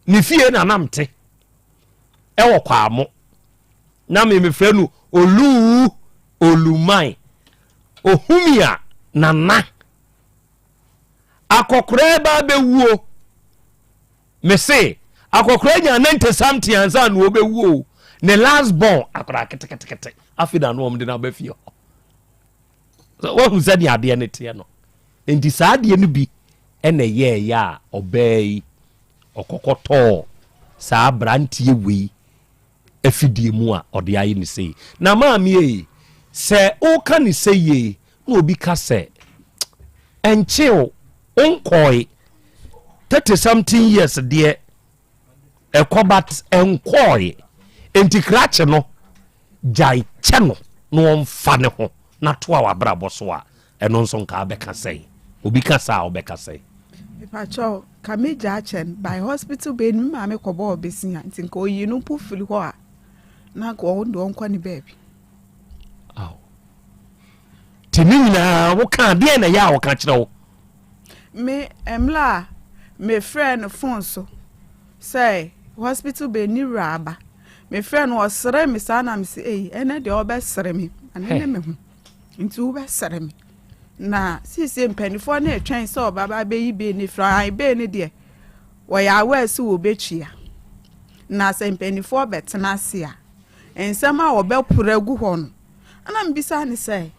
ne fie na na mete ɛwɔ Kwamo. Na me mefrɛ no Oluu Oluman. Ohumi a nana akɔkoraa ba abɛwuo. Me se akɔkoraa nya 90 something ansa na ɔbɛwuo. Ne last born akɔkoraa ketekete afei na ano wɔn de no aba fie hɔ. Wahu sɛdeɛ adeɛ no teɛ no. Nti saa adeɛ no bi ɛna ɛyɛɛyɛ a ɔbaa yi ɔkɔkɔtɔɔ saa aberanteɛ wei afidie mu a ɔde ayɛ ne sei. Na maame ei, sɛ woka ne sɛ yie na obi ka sɛ ɛnkye o, wonkɔe 30 something years deɛ ɛkɔ but ɛnkɔe nti krakye no gyae kyɛ no na ɔmfa ne ho na toa w'abrabɔ so a, ɛno nso nka wobɛka sɛn? Obi ka saa a wobɛka sɛn? Mepakyɛw, ka me gyaa kyɛ no by hospital bed no me maame kɔbɔɔ besia nti nka oyii no mpo firi hɔ a na nka ɔno deɛ ɔnkɔ ne baabi. Aw. Nti ne nyinaa woka deɛn na ɛyɛ a wɔka kyerɛ wo? Me mmerɛ a mefrɛɛ no phone so sɛ hospital bed ne wura aba mefrɛɛ no ɔsere me saa na mese ei ɛnɛ deɛ ɔbɛsere me ane ne me ho nti wobɛsere me na siesie mpanimfoɔ no retwɛn sɛ ɔbaba bɛyi bee no firi ahan bee no deɛ wɔyɛ aware sɛ wɔbɛtua na sɛ mpanimfoɔ bɛtena ase a nsɛm a wɔbɛporo agu hɔ no ɛna mebisa ne sɛ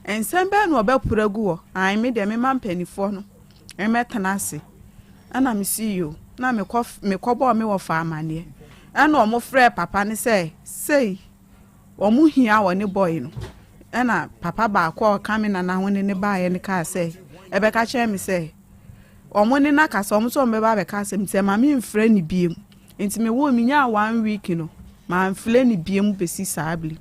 nsɛm bɛn na wɔbɛporo agu hɔ ahan me deɛ mema mpanimfoɔ no mmɛtena ase ɛna mesi yo na mekɔ mekɔbɔɔ me wɔfa amaneɛ ɛna wɔn frɛ papa no sɛ sei Wɔn hia wɔne boy no. Ɛna papa baako a ɔka me nana ho ne ne baeɛ no kaa sɛ, ɛbɛka kyerɛ me sɛ, wɔn ne no akasa, wɔn nso wɔn bɛba abɛka asɛm nti ɛma me mfrɛ no biem. Nti me woo me nyaa one week no, mamfrɛ no biem bɛsi saa bere.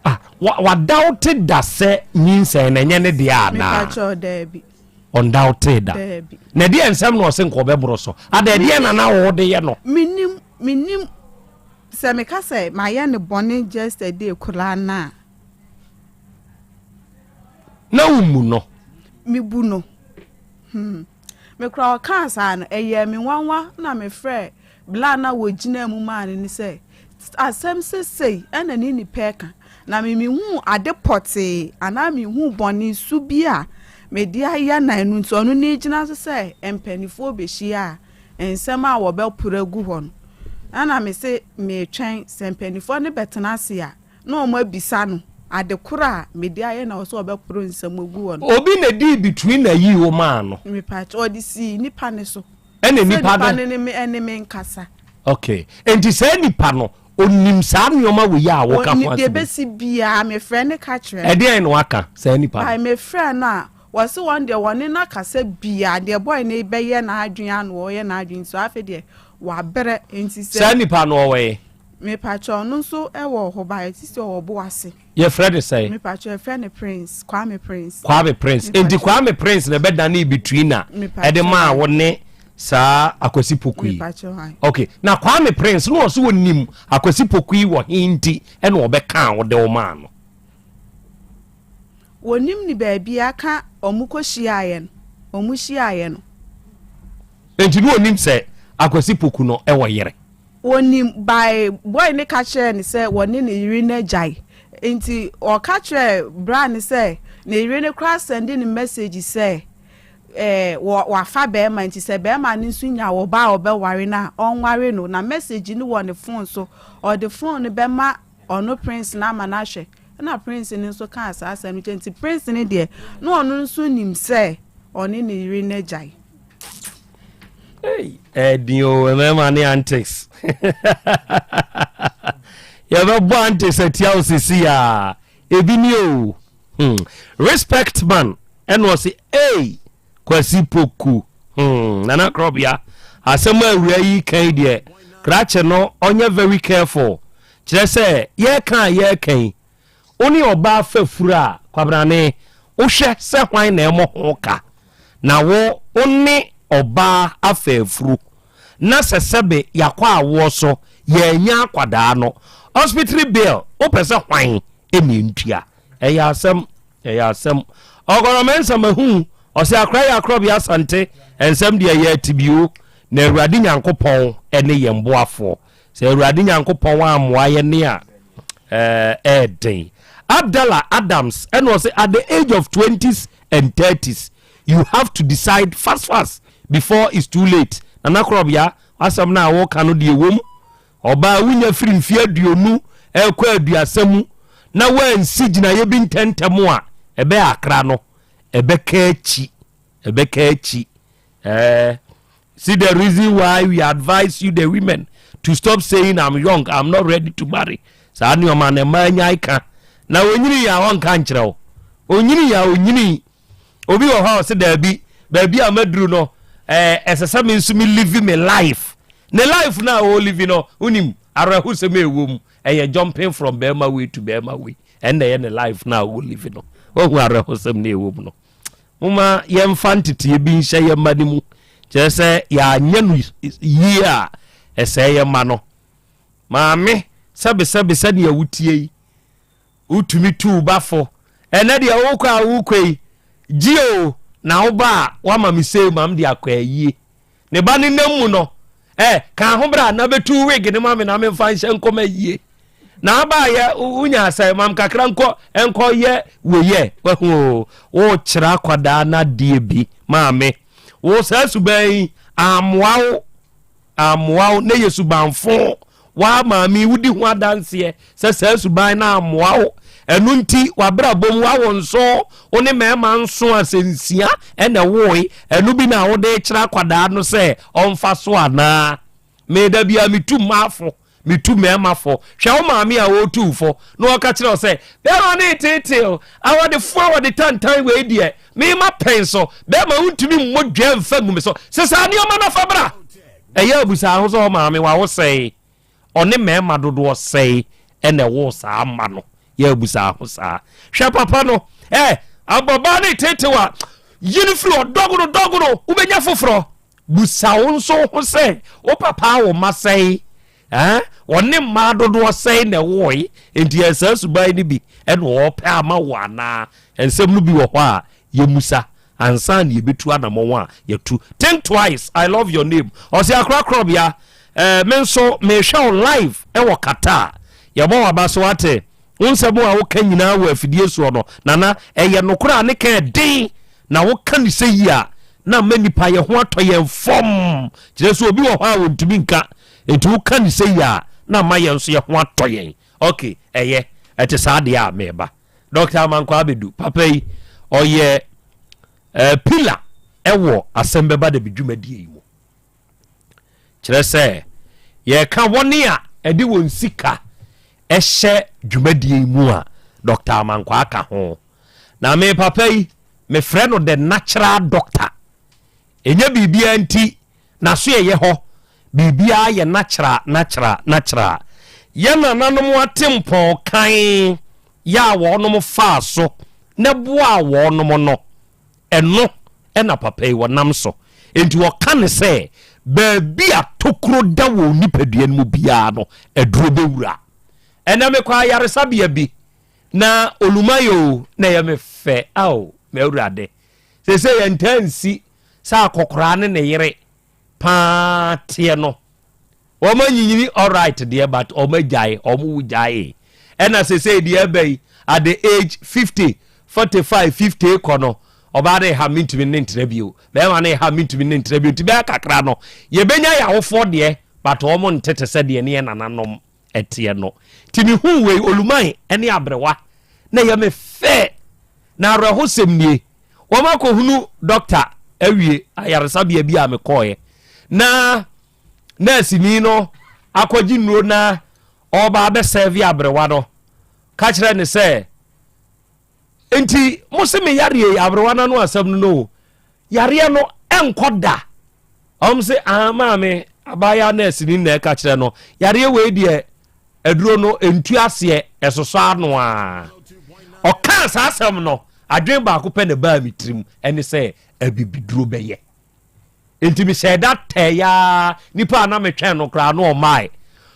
Ah, wadawote da sɛ nyinsɛn na ɛnyɛ ne deɛ anaa? Mepakyɛw daabi. Ɔndawotee da. Daabi. Na ɛdeɛ nsɛm na ɔse nka ɔbɛboro so. Ada ɛdeɛ na na wo de yɛ no? Menim, menim. Sɛ meka sɛ mayɛ no bɔne just a day koraa no a. Na wommu no? Mebu no. Hmm. Me koraa ɔkaa saa no, ɛyɛɛ me nwanwa na mefrɛɛ bla na wɔgyinaa mu maa no ne sɛ, asɛm sɛ sei ɛna ne nipa ɛka. Na me menhuu ade pɔtee anaa menhuu bɔne su bi a mede ayɛ na ɛno nti ɔno ne gyina so sɛ mpanimfoɔ bɛhyia a. nsɛm a wɔbɛporo agu hɔ no. Ɛna mese meretwɛn sɛ mpanimfoɔ no bɛtena ase a na wɔn abisa no ade koro a mede ayɛ na ɔsɛ ɔbɛporo nsɛm agu hɔ no. Obi na dii between na yii wo maa no. Mepakyɛ ɔde sii nipa no so. Ɛna nipa no. Sɛ nipa no ne me ɛne me nkasa. Okay, nti saa nipa no onim saa nneɛma wei a woka ho asɛm. Deɛ ebesi biara mefrɛ no ka kyerɛ no. Ɛdeɛn na waka saa nipa no? Ayi mefrɛ no a wɔsi wɔn deɛ wɔne no akasa biara deɛ boy no bɛyɛ n'adwene ano ɔyɛ n'adwene so afei deɛ wabrɛ nti sɛ. Saa nipa no ɔwɔ he? Mepakyɛ ɔno nso wɔ hɔ ba ɛte sɛ ɔwɔ Boase. Yɛfrɛ no sɛn? Mepakyɛ yɛfrɛ no Prince, Kwame Prince. Kwame Prince. Enti Kwame Prince na ɛbɛdanee between na ɛde maa wo ne saa Akwasi Poku yi. Mepakyɛ han. Okay. Na Kwame Prince no ɔso onim Akwasi Poku yi wɔ he nti ɛna ɔbɛkaa wo de wo maa no. Wɔnim ne baabi aka ɔmo kɔ hyiaeɛ no, ɔmo hyiaeɛ no. Enti na onim sɛ Akwasi Poku no ɛwɔ yere. Wɔnim by boy no ka kyerɛɛ no sɛ wɔne ne yere no agyae nti ɔka kyerɛɛ bra no sɛ ne yere no koraa sɛnde no message sɛ eh, wɔ wafa bɛrima nti sɛ bɛrima no nso nya ɔbaa a ɔbɛware no a ɔnware no na message no wɔ ne phone so ɔde phone no bɛma ɔno prince no ama no ahwɛ ɛna prince no nso kaa saa asɛm no kyerɛ nti prince no deɛ na ɔno nso nim sɛ ɔne ne yere no agyae. Ɛdin o, mmarima ne antics. Yɛbɛbɔ antics atia wo sisi a. Ebi ni o. Hmm. Respect man. Ɛna ɔse, ei, Kwasi Poku. Hmm. Nana Krɔbea, asɛm a awura yi kan deɛ, krakye no ɔnyɛ very careful. Kyerɛ sɛ, yɛka a yɛka yi, Wo ne ɔbaa fa furu a, Kwabrane, wohwɛ sɛ hwan na ɛmmɔ ho ka? Na wo, wo ne ɔbaa afa afuru, na sɛ sɛbe yɛakɔ awoɔ so, yɛannya akwadaa no, hospital bill, wopɛ sɛ hwan na ɛntua? Ɛyɛ asɛm, ɛyɛ asɛm. Ɔgɔrɔ Mensah mahu, ɔse akora yɛ akorɔbea Asante, nsɛm deɛ ɛyɛ atibio, na Awurade Nyankopɔn ne yɛn boafoɔ. Sɛ Awurade Nyankopɔn ammoa yɛn a, ɛyɛ den. Abdallah Adams ɛna ɔsɛ at the age of twenties and thirties you have to decide fast fast before it's too late. Nana Korɔbea asɛm no a wɔka no deɛ wɔm ɔbaa wonya firi mfeɛ aduonu ɛkɔ aduasa mu na woansi gyinaeɛ bi ntɛntɛm a ɛbɛyɛ akra no ɛbɛka akyi ɛbɛka akyi Eh, see the reason why we advise you the women to stop saying I'm young, I'm not ready to marry. Saa nneɛma na mmaa nyae ka. Na onyini yɛ a ɔnka nkyerɛ wo. Onyini yɛ a onyini. Obi wɔ hɔ a ɔsɛ daabi, baabi a maduru no, eh, ɛsɛ sɛ me nso me live me life. Ne life no a ɔlive no, wonim, awerɛhosɛm a ɛwɔ mu, ɛyɛ jumping from bɛrima wei to bɛrima wei. Ɛnna ɛyɛ ne life no a ɔlive no. Wahu awerɛhosɛm no ɛwɔ mu no. Momma yɛmfa nteteeɛ bi nhyɛ yɛn mma no mu, kyerɛ sɛ yɛanyɛ no yie a, ɛsɛe yɛn mma no. Maame, sɛbesɛbe sɛdeɛ wotie yi, wotumi tu wo ba fo. Ɛnɛ deɛ wokɔ a wokɔ yi, gye o, na wo ba a woama me sei ma mede akɔ ayie. Ne ba no nam mu no, ɛ ka ho bra na bɛtu wig no ma me na memfa nhyɛ nkɔma yie. Na abaayɛ wonya asɛ mam kakra nkɔ nkɔ yɛ weyɛ wahu o wokyerɛ akwadaa no adeɛ bi maame wo saa suban yi amoa wo amoa wo na yɛ subanfo Woa maame yi, wodi ho adanseɛ sɛ saa suban no ammoa wo. Ɛno nti, w'abrabɔ mu woawo nso, wo ne mmarima nso a sɛ nsia na ɛwoe, ɛno bi na wode rekyerɛ akwadaa no sɛ ɔmfa so anaa? Me da biara metu mmaa fo, metu mmarima fo. Hwɛ wo maame a ɔretu wo fo na ɔka kyerɛ wo sɛ, bɛrima no reteetee o, awɔdefo a wɔde tantan wei deɛ, mema pɛn so, bɛrima wontumi mmɔ dwa mfa ngu me so. Sesa nneɛma no fa bra. Ɛyɛ abusaa ho sɛ ɔmaame wawo sɛe ɔne mmarima dodoɔ sɛe ɛna ɛwoo saa mma no yɛ abusaa ho saa hwɛ papa no ɛ abɔbaa ne tetew a yi no firi hɔ dɔgono dɔgono wobɛnya foforɔ busa wo nso ho sɛ wo papa awo mma sɛe eh ɔne mmaa dodoɔ sɛe na ɛwoe nti yɛ saa suban no bi ɛna ɔpɛ ama wo anaa nsɛm no bi wɔ hɔ a yɛmusa Ansa na yɛbɛtu anamɔn a yɛtu. Think twice, I love your name. Ɔse akora korɔbea, eh, me nso mehwɛ wo live ɛwɔ Qatar. Yɛbɔ waba so wate. Wo nsɛm a woka nyinaa wɔ afidie soɔ no, Nana, ɛyɛ nokorɛ a ne ka ɛden na woka ne sɛ yi a. na ama nipa yɛ ho atɔ yɛn fam. Kyerɛ sɛ obi wɔ hɔ a wɔntumi nka, nti woka ne sɛ yi a na ama yɛn nso yɛ ho atɔ yɛn. Ok, ɛyɛ, ɛte saa deɛ a meba. Dr. Amankwaa Abedu, papa yi, ɔyɛ eh, pillar ɛwɔ asɛm bɛba da bi dwumadie yi mu. Kyerɛ sɛ yɛka wɔn a ɛde wɔn sika ɛhyɛ dwumadie yi mu a, Dr. Amankwaa ka ho. Na me papa yi, mefrɛ no the natural doctor. Ɛnyɛ biribiara nti, n'aso ɛyɛ hɔ, biribiara yɛ natural, natural, natural. Yɛn nananom atempɔn kan yɛ a wɔnom faa so na ɛboaa wɔnom no, ɛno na papa yi wɔnam so. Enti wɔka no sɛ, baabi a tokuro da wɔ nipadua no mu biara no, aduro bɛwura. Ɛnɛ mekɔ ayaresabea bi, Na olumayɛ o, na ɛyɛ me fɛ ao m'Awurade. Seesei yɛntaa nsi sɛ akɔkoraa ne ne yere paa teɛ no. Wɔn anyinyini alright deɛ but wɔn agyae, wɔn wu gyaee. Ɛna seesei deɛ ɛba yi, at the age 50, 45, 50 kɔ no, ɔbaa no reha mentumi ne ntena bio, bɛrima no reha mentumi ne ntena bio. Nti bɛyɛ kakra no, yɛbɛnya yɛn awofoɔ deɛ but wɔn nte te sɛ deɛ ne yɛn nananom ɛteɛ no. Nti mehuu wei, Oluman ne aberewa, na ɛyɛ me fɛ. Na awerɛhosɛm nie, wɔakɔhunu dɔkta awie ayaresabea bi a mekɔɔeɛ, na nɛɛseni no akɔgye nnuro na ɔreba abɛsɛɛve aberewa no, ka kyerɛ ne sɛ, nti mo se me yareɛ yi, aberewa no ano asɛm no no, Yareɛ no ɛnkɔ da. Ɔm se ah maame abaayaa nurse ni na ɛka kyerɛ no yareɛ wei deɛ aduro no ɛntu aseɛ ɛsosɔ ano a. Ɔkaa saa asɛm no adwene baako pɛ na ɛbaa me tirim ɛne sɛ abibiduro bɛyɛ. Nti mehyɛɛ da tɛɛ yaa nipa a na metwɛn no koraa no ɔmaae.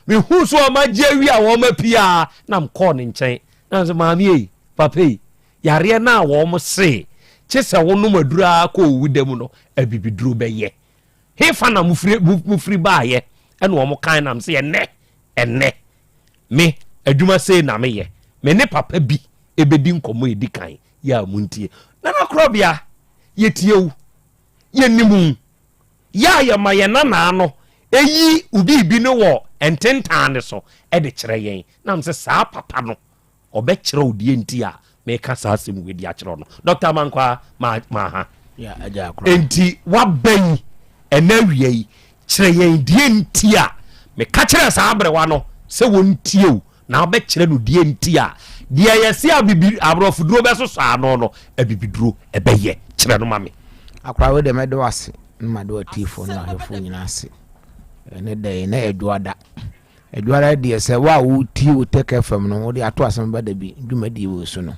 Mehu so ɔma gye awi a wɔn apia na mekɔɔ ne nkyɛn na sɛ maame ei papa ei Yareɛ no a wɔn se kye sɛ wonom aduro ara kɔ owu da mu no, abibiduro bɛyɛ. Hefa na mofiri, mofiri baayɛ? Ɛna wɔn kan nam se ɛnɛ, ɛnɛ, me, adwuma sei na meyɛ. Me ne papa bi ɛbɛdi nkɔmmɔ ɛdi kan, yɛ a montie. Nana Korɔbea, yɛtie wo, yɛnim wo. Yɛ a yɛma yɛn nanaa no ɛyi wo biribi no wɔ ntentan no so de kyerɛ yɛn. Nam sɛ saa papa no, Ɔbɛkyerɛ wo deɛ nti a meka saa asɛm wei de akyerɛ wo no. Dɔkta Amankwaa, ma ma ha. Enti waba yi, ɛnɛ awia yi, kyerɛ yɛn deɛ nti a meka kyerɛ saa aberewa no sɛ wɔntie wo, na wobɛkyerɛ no deɛ nti a deɛ yɛse abibi aborɔfoduro bɛsosɔ ano no, abibiduro ɛbɛyɛ. Kyerɛ no ma me. Akora wei deɛ mɛda wo ase na mada w'atiefoɔ ne w'ahwɛfoɔ nyinaa ase. Ɛne da yi na ɛdwoada. Adwuara deɛ sɛ wo a wotie wo Tech FM no wode ato asɛm ba da bi dwumadie wei so no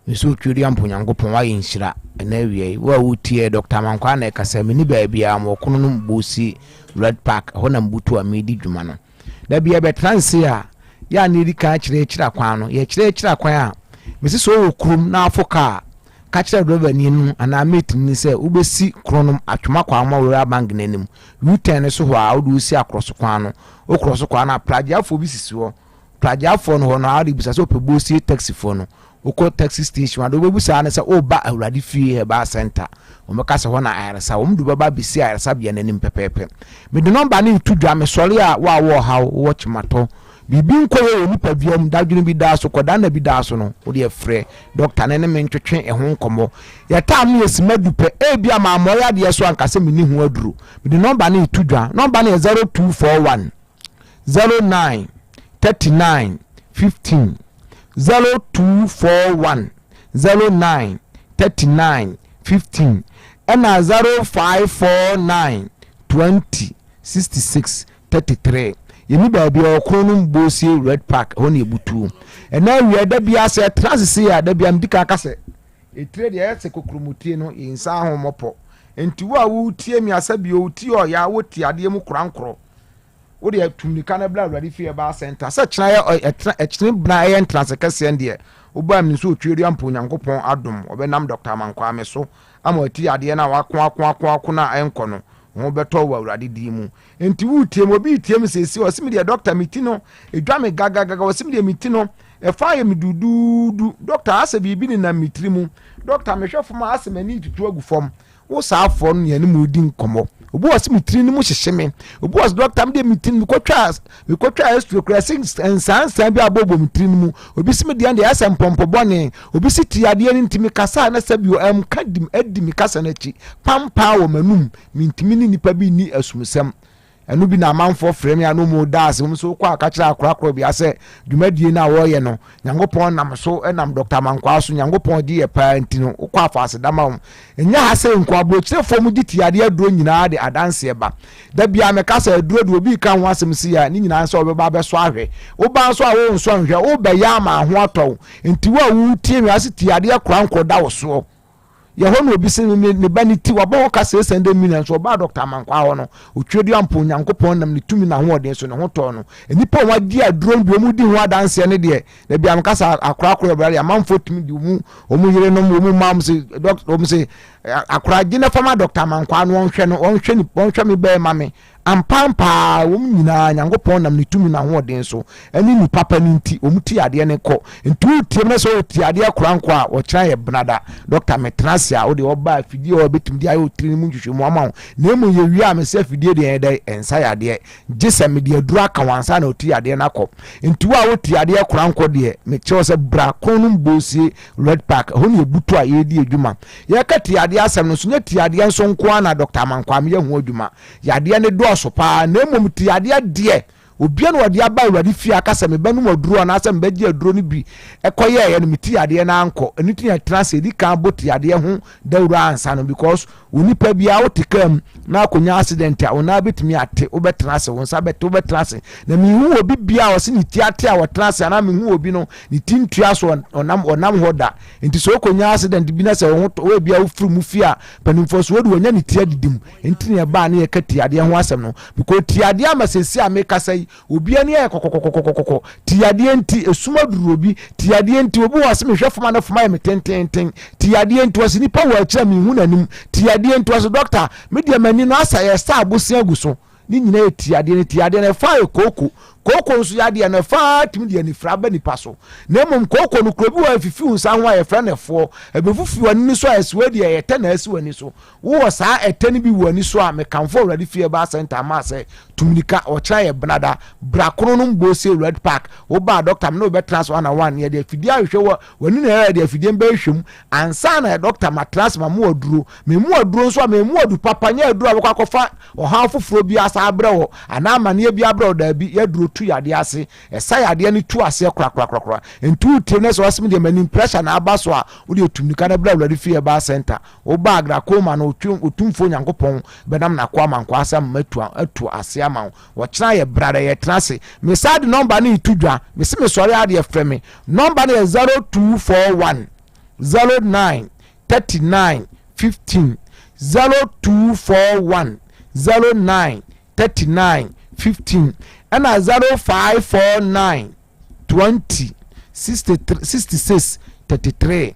mesɛ otweri ampo Nyankopɔn woayɛ nhyira ɛna awia yi wo a wotie Dr. Amankwaa na ɛkasa menni baabiara mewɔ kono no Bosi Red Park ɛhɔ na mbutu a medi dwuma no da bi yɛbɛtena nse a yɛ a na yɛdi kan kyerɛkyerɛ kwan no yɛkyerɛkyerɛ kwan a mesi sɛ wowɔ kurom na afo kaa Ka kyerɛ drɔbani no anaa mate no sɛ wobɛsi Kronom Atwoma Kwamma Rural Bank no anim, U-turn no so hɔ a wode wosi akorɔso kwan no. Wokorɔ so kɔ a na pragyeafoɔ bi sisi hɔ. Pragyeafoɔ no hɔ no a wode bisa sɛ wopɛ Bosie taxifoɔ no. Wokɔ taxi station a deɛ wobɛbisa ara ne sɛ woreba Awurade Fie Herbal Centre. Wɔbɛka sɛ hɔ na ayaresa wɔ. Wɔde wo bɛba abɛsi ayaresabea no anim pɛpɛɛpɛ. Mede nɔmba no reto dwa. Mesɔre a, wo a wowɔ ɔhaw, wowɔ kyematɔ, Biribi nkɔ yie wɔ nipadua mu, dadwene bi daa so, kɔdaanna bi daa so no, wo deɛ frɛ dɔkta no ne me ntwetwe ɛho nkɔmmɔ. Yɛtaa no yɛ sima du pɛ, ebia mammɔ yadeɛ so anka sɛ menni ho aduro. Mede nɔmba no reto dwa. Nɔmba no yɛ 0241 09 39 15. 0241 09 39 15 ɛna 0549 20 66 33. Yɛnni baabi a ɔko no Bosie Red Park, ɛhɔ na yɛbutuo. Ɛna awia da biara sɛ ɛtena ase sei a, da biara medi kan ka sɛ, etire deɛ ɛyɛ sɛ kokuromotire no, yɛnsa ahommɔpɔ. Nti wo a woretie me asa bio, wotie ɔya, wote adeɛ mu korankorɔ, wo deɛ tu mmirika na bra Awurade fie ɛbaa center. Sɛ kyena yɛ ɛtena ɛkyene bena ɛyɛ ntenase kɛseɛ no deɛ, wobaa mi nso otweaduaa mpo Onyankopɔn adom, ɔbɛnam Dr. Amankwame so ama wati adeɛ no a wako ako ako ako no a ɛnkɔ no, ho bɛtɔ wɔ Awurade din mu. Enti woretie me? Obi retie me seesei, ɔse me deɛ dɔkta me ti no edwa me gagagaga, ɔse me deɛ me ti no ɛfa ayɛ me duduudu, dɔkta asɛ biribi nenam me tiri mu, dɔkta mehwɛ fam a asɛ m'ani retutu agu fam. Wo saa afoɔ no ne yɛne mo redi nkɔmmɔ. Obi wɔ se me tiri no mu hyehye me. Obi wɔ se dɔkta me deɛ me tiri mekɔtwa mekɔtwa x-ray koraa se nsansan bi abɔbɔ me tiri no mu. Obi se me deɛ deɛ asɛ mpɔmpɔ bɔne. Obi se ti adeɛ no nti mekasa a na sɛ bio ɛmka di adi me kasa no akyi pampaa wɔ m'anum. Mentumi ne nipa bi nni asumsɛm. Ɛno bi na amanfoɔ frɛ me a na wɔn da ase. Wɔn nso wokɔ a ka kyerɛ akorakorabea sɛ dwumadie no a wɔreyɛ no, Nyankopɔn nam so nam Dɔkta Amankwaa so, Nyankopɔn gye yɛ paa nti no, wokɔ afa aseda ma wɔn. Ɛnyɛ ha sei nko, aburokyerefoɔ mu gye tiadeɛ aduro nyinaa de adanseɛ ba. Da biara meka sɛ aduro deɛ obi reka ho asɛm sei a, ne nyinaa ne sɛ wɔbɛba abɛsɔ ahwɛ. Woba nso a wonsɔ nhwɛ, wobɛyɛ ama ho atɔ wo. Nti wo a woretie me ase tiadeɛ korankorɔ da wo soɔ. Yɛ hɔ na obi se ne ne ba ne ti wabɔ ho ka 600 million nso ɔbaa Dr. Amankwaa hɔ no Otwedeɛ ampa Onyankopɔn nam ne tumi n'ahoɔden so ne ho tɔɔ no. Nnipa a wɔagye aduro no bi wɔn di ho adanseɛ no deɛ da bi a meka sɛ akorakora yɛ brade amanfoɔ tumi di wɔn wɔn yerenom wɔn mma wɔn se dɔk wɔn se akora gye na fama Dr. Amankwaa no wɔnhwɛ no wɔnhwɛ ne wɔnhwɛ me bɛɛ ma me. Ampa-ampa ara, wɔn nyinaa, Nyankopɔn nam Ne tumi n'ahoɔden so, ne Ne papa no nti, wɔn ti adeɛ no kɔ. Nti wotie mu na sɛ ɔti adeɛ kora nkɔ a, ɔkyena yɛ benada. Dɔkta, metena ase a, wodeɛ ɔba afidie a ɔbɛtumi de ayɛ otiri no mu nhwehwɛmu ama wo. Na mmom yɛwie a, mesɛ afidie deɛ ɛyɛ dɛn? Ɛnsa yadeɛ. Gye sɛ mede aduro aka wo ansa na ɔti yadeɛ no akɔ. Nti wo a wote adeɛ kora nkɔ deɛ, mekyerɛ wo sɛ bra Kronom Bosie Red Park, ɛhɔ ne yɛbutu a yɛredi adwuma. Yɛreka ti adeɛ asɛm no nso, nyɛ ti adeɛ nso nko ara na Dɔkta Amankwame yɛ ho adwuma. Yadeɛ no dɔɔso paa, na mmom te yadeɛ deɛ, obia na ɔde aba Awurade fie aka sɛ mebɛnom aduro anaasɛ mebɛgye aduro no bi kɔyɛɛyɛ no, mete yadeɛ no ankɔ. Ɛno nti na yɛtena ase, yɛdi kan bɔ te yadeɛ ho dawuro ansa no, because onipa biara wote kaa mu na akɔnya accident a, wo nan bɛtumi ate, wobɛtena ase, wo nsa bɛte, wobɛtena ase. Na menhu obi biara a ɔse ne ti ate a ɔtena ase anaa menhu obi no ne ti ntua so ɔnam ɔnam hɔ da. Nti sɛ wokɔnya accident bi na sɛ wo ho tɔ, wo ebia wofiri mu fie a, mpanimfoɔ so wode wɔnya ne ti adidi mu. Nti na ɛbaa ne yɛka tiadeɛ ho asɛm no because tiadeɛ ama seesei a mekasa yi obi ani ayɛ kɔkɔkɔkɔkɔkɔ tiadeɛ nti esum aduru obi tiadeɛ nti obi wɔ ɔse mehwɛ fam a na fam ayɛ me tententen tiadeɛ nti ɔse nipa wɔ akyiri a menhu n'anim tiadeɛ nti ɔse dɔkta me deɛ m'ani no asa yɛ sa abosea gu so ne nyinaa yɛ tiadeɛ no tiadeɛ no ɛfa yɛ kooko kooko nso yɛ adeɛ no ɛfa tumi de anifira ba nipa so na mmom kooko no kuro bi wɔ afifi nsa ho a yɛfrɛ no ɛfoɔ ɛbɛfufi w'ani so a ɛsi wɔ deɛ ɛyɛ tɛ na ɛsi w'ani so Wowɔ saa ɛtɛ no bi wɔ ani so a, mekamfo Awurade Fie Herbal Centre ma sɛ tu mmirika, ɔkyena yɛ benada, bra Kronom Bose Red Park, woba a dɔkta me ne wo bɛtena ase one on one, yɛde afidie ahwehwɛ wo w'ani na yɛde afidie no bɛhwehwɛ mu ansa na dɔkta matena ase ma mo aduro, memu aduro nso a memu adu papa, nyɛ aduro a wobɛkɔ akɔfa ɔhaw foforɔ bi asa abrɛ wɔ anaa amaneɛ bi abrɛ wo, daabi, yɛaduro tu yadeɛ ase, ɛsa yadeɛ no tu aseɛ korakorakorakora, nti wotie no sɛ ɔse me deɛ m'anim pressure na aba so a, wodeɛ tu mmirika na bra Awurade Fie Herbal Centre. Wo ba glaucoma no, Otumfoɔ Nyankopɔn bɛnam n'akoa ama nkwaa ama atu atu ase ama wo. Ɔkyena yɛ brada yɛtena ase. Me saa de nɔmba no reto dwa. Mese mesɔre a deɛ frɛ me. Nɔmba no yɛ 0241 09 39 15 0241 09 39 15 ɛna 0549 20 63 66 33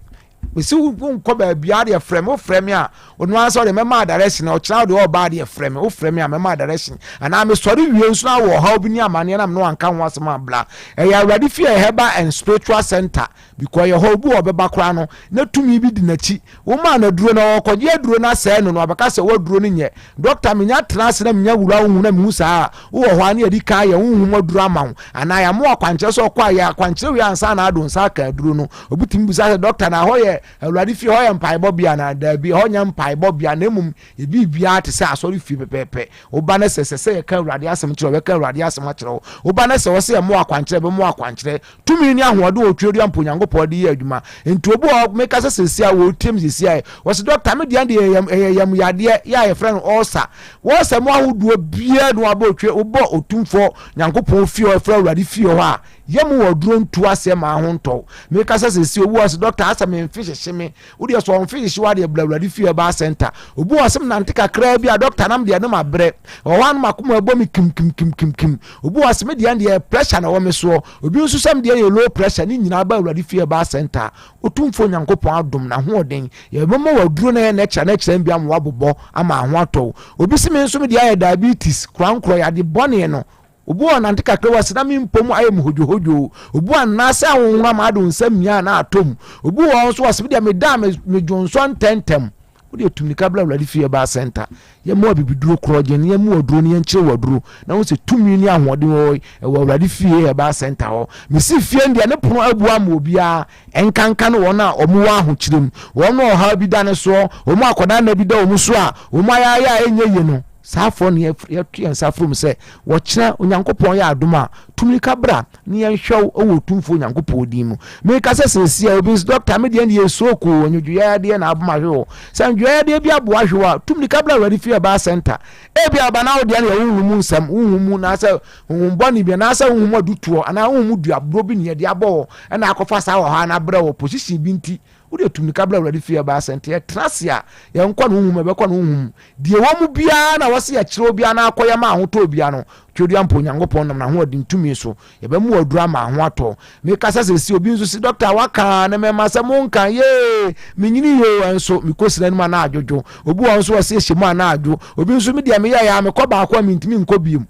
mesi wonkɔ baabiara deɛ frɛ me wofrɛ me a ɔno ara sɛ ɔde mɛma direction ɔkyena wode ɔba deɛ frɛ me wofrɛ me a mɛma direction anaa mesɔre wie nso na wɔ ɔhaw bi ne amanneɛ na mene wanka ho asɛm abla ɛyɛ awurade fie herbal and spiritual center because ɛyɛ hɔ obi wɔ ɔbɛba koraa no na tumi bi di n'akyi womaa no aduro na ɔkɔgye aduro no asɛe no no abɛka sɛ woaduro no nyɛ dɔkta menya tena ase na menya wura wo hu na mehu saa a wowɔ hɔ a ne yɛde kan yɛ honhom aduro ama wo anaa yɛama wo akwankyerɛ sɛ ɔkɔ a yɛ akwankyerɛ wie ansa na ado nsa aka aduro no obi tumi bisa sɛ dɔkta na ɛhɔ yɛ awurade fie hɔ yɛ mpaebɔ bea na daabi ɛhɔ nyɛ mpaebɔ bea na mmom yɛ biribiara te sɛ asɔre fie pɛpɛɛpɛ woba no sɛ sɛ sɛ yɛka awurade asɛm kyerɛ wo yɛka awurade asɛm akyerɛ wo woba no sɛ wɔ sɛ yɛma wo akwankyerɛ bɛma wo akwankyerɛ Tumi ne ahoɔden wɔ Tweaduam mpo Onyankopɔn de yɛ adwuma. Nti obi wɔ hɔ meka sɛ seesei a wɔretie me seesei a wɔse dɔkta me deɛ deɛ ɛyɛ ɛyɛ yam yadeɛ yɛ a yɛfrɛ no ɔɔsa. Ɔɔsa mu ahodoɔ biara na wabɔ otwe wobɔ Otumfoɔ Nyankopɔn fie hɔ ɛfrɛ Awurade fie hɔ a yam wɔ aduro ntu aseɛ maa ho ntɔw. Meka sɛ seesei obi wɔ hɔ sɛ dɔkta asɛ me mfe hyehye me Wo deɛ sɛ ɔmfe hyehye wo adeɛ bla awurade fie ɛbaa center. Obi wɔ ɔsem nante kakraa bi a doctor nam deɛ no ma brɛ. Wɔ hɔ a no makoma ɛbɔ me kim kim kim kim kim. Obi wɔ ɔsem deɛ deɛ pressure na ɛwɔ me soɔ. Obi nso sɛm deɛ yɛ low pressure ne nyinaa ba awurade fie ɛbaa center. Otumfoɔ Nyankopɔn adom n'ahoɔden yɛ bɛma wo aduro na yɛ nɛkyerɛ nɛkyerɛ bi ama wabobɔ ama aho atɔ wo. Obi se me nso me deɛ ayɛ diabetes korankorɔ yade bɔne no Obi wɔ hɔ ɔnante kakra wɔ ase na me mpo mu ayɛ me hodwohodwo. Obi wɔ anaasɛ ahonhom ama ade wo nsa mia na atɔ mu. Obi wɔ hɔ nso ɔse me deɛ meda a me dwonsɔ ntɛntɛm. Wode tu mmirika bra Awurade fie Herbal Center. Yɛmma wo abibiduro korɔgyenn, yɛmma wo aduro na yɛnkyerɛ wo aduro. Na wohu sɛ tumi ne ahoɔden wɔ hɔ, ɛwɔ Awurade fie Herbal Center hɔ. Mesi fie no deɛ, ne pono abu ama obiara, ɛnkanka ne wɔn a wɔwɔ ahokyerɛ mu, wɔn a ɔhaw bi da ne soɔ, wɔn a akwadaa nna bi da wɔn so a wɔn ayaaya a ɛnyɛ yie no. Saa afoɔ no yɛto yɛn nsa frɛ mu sɛ, wɔkyena Onyankopɔn yɛ adom a, tu mmirika bra na yɛnhwɛ wo wɔ Otumfoɔ Onyankopɔn din mu. Meka sɛ seesei a obi nso, dɔkta, me deɛ ɛnde yɛ stroke o, nnwodwoeɛ na abom ahwe wo. Sɛ nnwodwoeɛ bi aboa ahwe wo a, tu mmirika bra Awurade fie Herbal Center. Ebia aba na wo deɛ no yɛ honhom mu nsɛm, honhom mu anaasɛ honhom bɔne bi anaasɛ honhom mu adutoɔ anaa honhom mu duaborɔ bi na yɛde abɔ wo ɛna akɔfa saa ɔhaw no abrɛ wo position bi nti. Wode tu mmirika bra Awurade fie Herbal Center. Yɛtena ase a, yɛnkɔ ne honhom mu, yɛbɛkɔ ne honhom mu. Deɛ ɛwɔ mu biara na wɔse yɛkyerɛ obiara na akɔyɛ ma ahotɔ obiara no, Tweduampa Onyankopɔn nam n'ahoɔden tumi so, yɛbɛma wo aduru ama ho atɔ wo. Mekasa seesei, obi nso se, Dɔkta, woaka a, na mɛma sɛ monka, yee, menyini yie o, ɛnso, mekɔ sini anim a na adwodwo. Obi wɔ hɔ nso ɔse ɛhyɛ mu a na adwo. Obi nso, me deɛ meyɛeɛ a, mekɔ baako a mentumi nkɔ biom.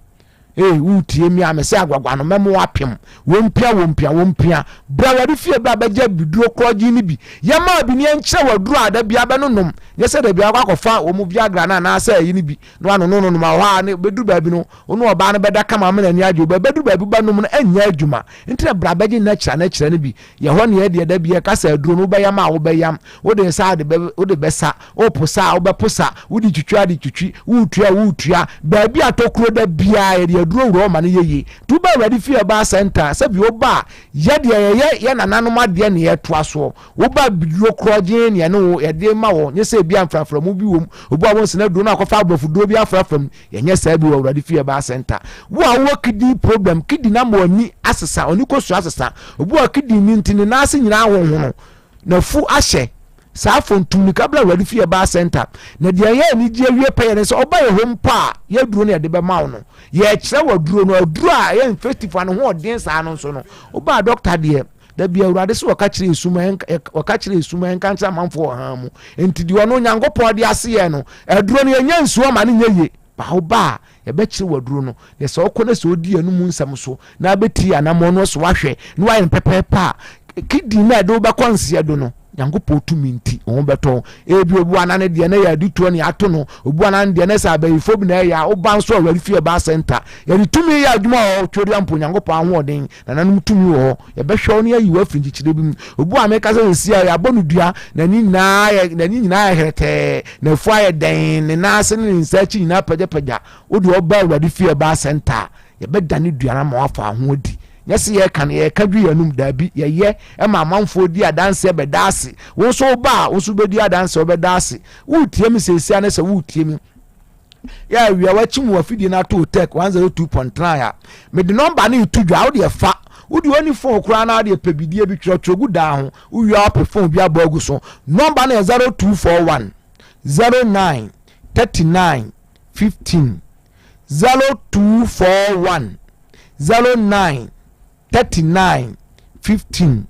Ee, woretie me a, mese agwagwa no, mɛma woapem. Wɔmpia, wɔmpia, wɔmpia. Bra Awurade fie bra bɛgye abiduro korɔgyen no bi. Yɛmaa bi ne yɛnkyerɛ wo aduro a da biara bɛnonom. Nyɛ sɛ da biara wokɔ akɔfa wɔn Viagra no anaasɛ ayi no bi na woanononom a, hɔ a ne bɛduru baabi no, wo ne ɔbaa no bɛda kama ama n'ani agye. Bɛduru baabi wobɛnom no ɛnyɛ adwuma. Nti na bra bɛgye natural natural no bi. Yɛ hɔ ne yɛ deɛ da biara yɛka sɛ aduro no wobɛyam a wobɛyam. Wode nsa a wode bɛsa. Woposa a wobɛposa. Wode twitwi a wode twitwi. Woretua a woretua. Baabi a tokuro da biara yɛde aduro wura hɔ ma no yɛ yie. Nti woba Awurade fie Herbal Centre a, sɛbi woba a, yɛ deɛ yɛyɛ yɛ nananom adeɛ na yɛtoa soɔ. Woba aduro korɔgyenn na yɛne wo yɛde ma wɔ, nyɛ sɛ ebia mfraframu bi wɔ mu. Obi wɔ hɔ a wonsene aduro no akɔfa aborɔfo duro bi afrafra mu. Yɛnyɛ saa bi wɔ Awurade fie Herbal Centre. Wo a wowɔ kidney problem, kidney no ama w'ani asesa, w'ani kosua asesa. Obi wɔ hɔ a kidney no nti ne nan ase nyinaa ahonhono, n'afu ahyɛ. Saa afo ntu mmirika bra Awurade fie Herbal Centre. Na deɛ ɛyɛ anigye awie pɛyɛ ne sɛ ɔba yɛ hɔ mpo a, yɛ aduro no yɛde bɛma wo no. Yɛkyerɛ wo aduro no, aduro a ɛyɛ infective a ne ho ɔden saa no nso no, wobaa dɔkta deɛ, da bi Awurade sɛ wɔka kyerɛ esum wɔka kyerɛ esum ɛnka nkyerɛ amanfoɔ wɔ hann mu. Nti deɛ ɔno Onyankopɔn de ase yɛ no, aduro no yɛnya nsuo ama no nyɛ yie. Ba wo ba a, yɛbɛkyerɛ wo aduro no. Na sɛ wokɔ na sɛ wodi ɛno mu nsɛm so na abɛtie anammɔn no so wahwɛ na wayɛ no pɛpɛɛpɛ a, kidney no a ɛde wobɛkɔ nseɛ do no, Nyankopɔn tumi nti, wo ho bɛtɔ wo. Ebi obi wɔ anane deɛ na yɛ adutoɔ ne ato no, obi wɔ anane deɛ na sɛ abayifo bi na ɛyɛ a, woba nso Awurade fie ba center. Yɛde tumi yɛ adwuma wɔ hɔ, Twedeɛ mpo Nyankopɔn ahoɔden, nananom tumi wɔ hɔ. Yɛbɛhwɛ wo na yɛayi wo afiri nkyekyerɛ bi mu. Obi wɔ a meka sɛ seesei a yɛabɔ no dua, n'ani nyinaa yɛ n'ani nyinaa yɛ hɛrɛtɛɛ, n'afu ayɛ dɛn, ne nan ase ne ne nsa akyi nyinaa pagyapagya. Wo deɛ ɔba Awurade fie ɛba center a, yɛbɛdane dua no ama wafa ho adi. Nyɛ sɛ yɛka no yɛka dwi yɛn anum, daabi, yɛyɛ ma amanfoɔ di adanseɛ bɛda ase. Wo nso woba a, wo nso wobɛdi adanseɛ, wobɛda ase. Woretie me seesei a ne sɛ woretie me yɛ awia wakyim wɔ afidie no ato tech 102.9 a mede nɔmba no reto dwa wo deɛ fa wo deɛ ɔni fon koraa na deɛ pɛ bidie bi twerɛtwerɛ gu daa ho wowie a wapɛ fon bi abɔ agu so nɔmba no yɛ 0241 09 39 15 0241 09 39 15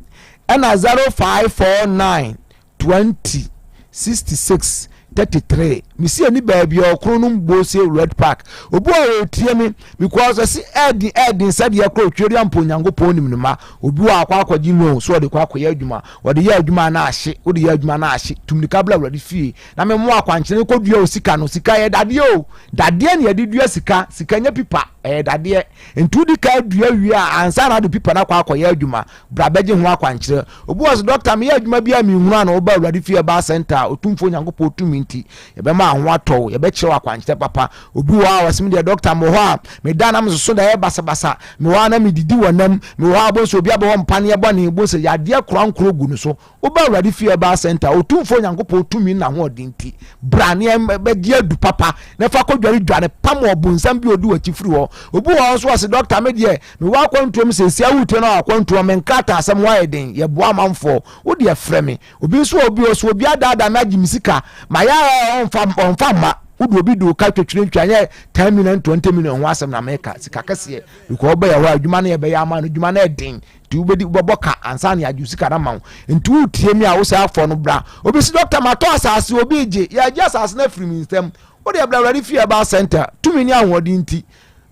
ɛna 0549 20 66 33 mesi ani baabi a ɔkoro no mbɔ se red park obi a ɔretie me because ɛsi ɛɛden ɛɛden sɛdeɛ koro twere ampo onyankopɔn nim ne ma obi wɔ akɔ akɔgye loan so ɔde kɔ akɔyɛ adwuma ɔde yɛ adwuma na ahye wode yɛ adwuma na ahye tumnika bla awurade fie na me mmoa akwankyerɛ kɔdua o sika no sika yɛ dadeɛ o dadeɛ ne yɛde dua sika sika nyɛ pipa ɛyɛ dadeɛ nti wodi ka dua wie a ansa na ade pipa no akɔ akɔyɛ adwuma Bra bɛgye ho akwankyerɛ. Obi wɔ hɔ sɛ, Dɔkta, meyɛ adwuma bi a menhunu ano. Woba Awurade fie Herbal Center a, Otumfoɔ Nyankopɔn tumi nti, yɛbɛma ho atɔ wo. Yɛbɛkyerɛ wo akwankyerɛ papa. Obi wɔ hɔ a, ɔse, Me deɛ dɔkta, mewɔ hɔ a, meda na mesoso daeɛ basabasa. Mewɔ hɔ a, na medidi wɔ nam. Mewɔ hɔ a, wobɛhu sɛ obi abɛwɔ mpaneɛ bɔne. Wobɛhu sɛ yadeɛ korankoro gu no so. Woba Awurade fie Herbal Center a, Otumfoɔ Nyankopɔn tumi ne n'ahoɔden nti, bra na yɛbɛgye adu papa na fa kɔdware dwane pam ɔbonsam bi a ɔdi w'akyi firi hɔ. Obi wɔ hɔ nso ɔse, Dɔkta, me deɛ, mewɔ akwantuo mu seesei a woretie no a akwantuo me nkrataasɛm ho ayɛ den, yɛboa amanfoɔ, wo deɛ frɛ me. Obi nso wɔ obi ɔse obi adaadaa me agye me sika, mayɛ ara a ɔmfa ɔmfa mma. Wo deɛ obi de wo ka twetwerentwa nyɛ 10 million 20 million ho asɛm na meka, sika kɛseɛ. Because wobɛyɛ hɔ a adwuma no yɛbɛyɛ ama no, adwuma no ɛden. Nti wobɛdi wobɛbɔ ka ansa na yɛagye sika no ama wo. Nti wotie mi a wo saa afɔ no bra. Obi si dɔkta matɔ asase obi gye yɛagye asase no afiri me nsam. Wo deɛ bra Awurade fie Herbal Center tumi ne ahoɔden nti.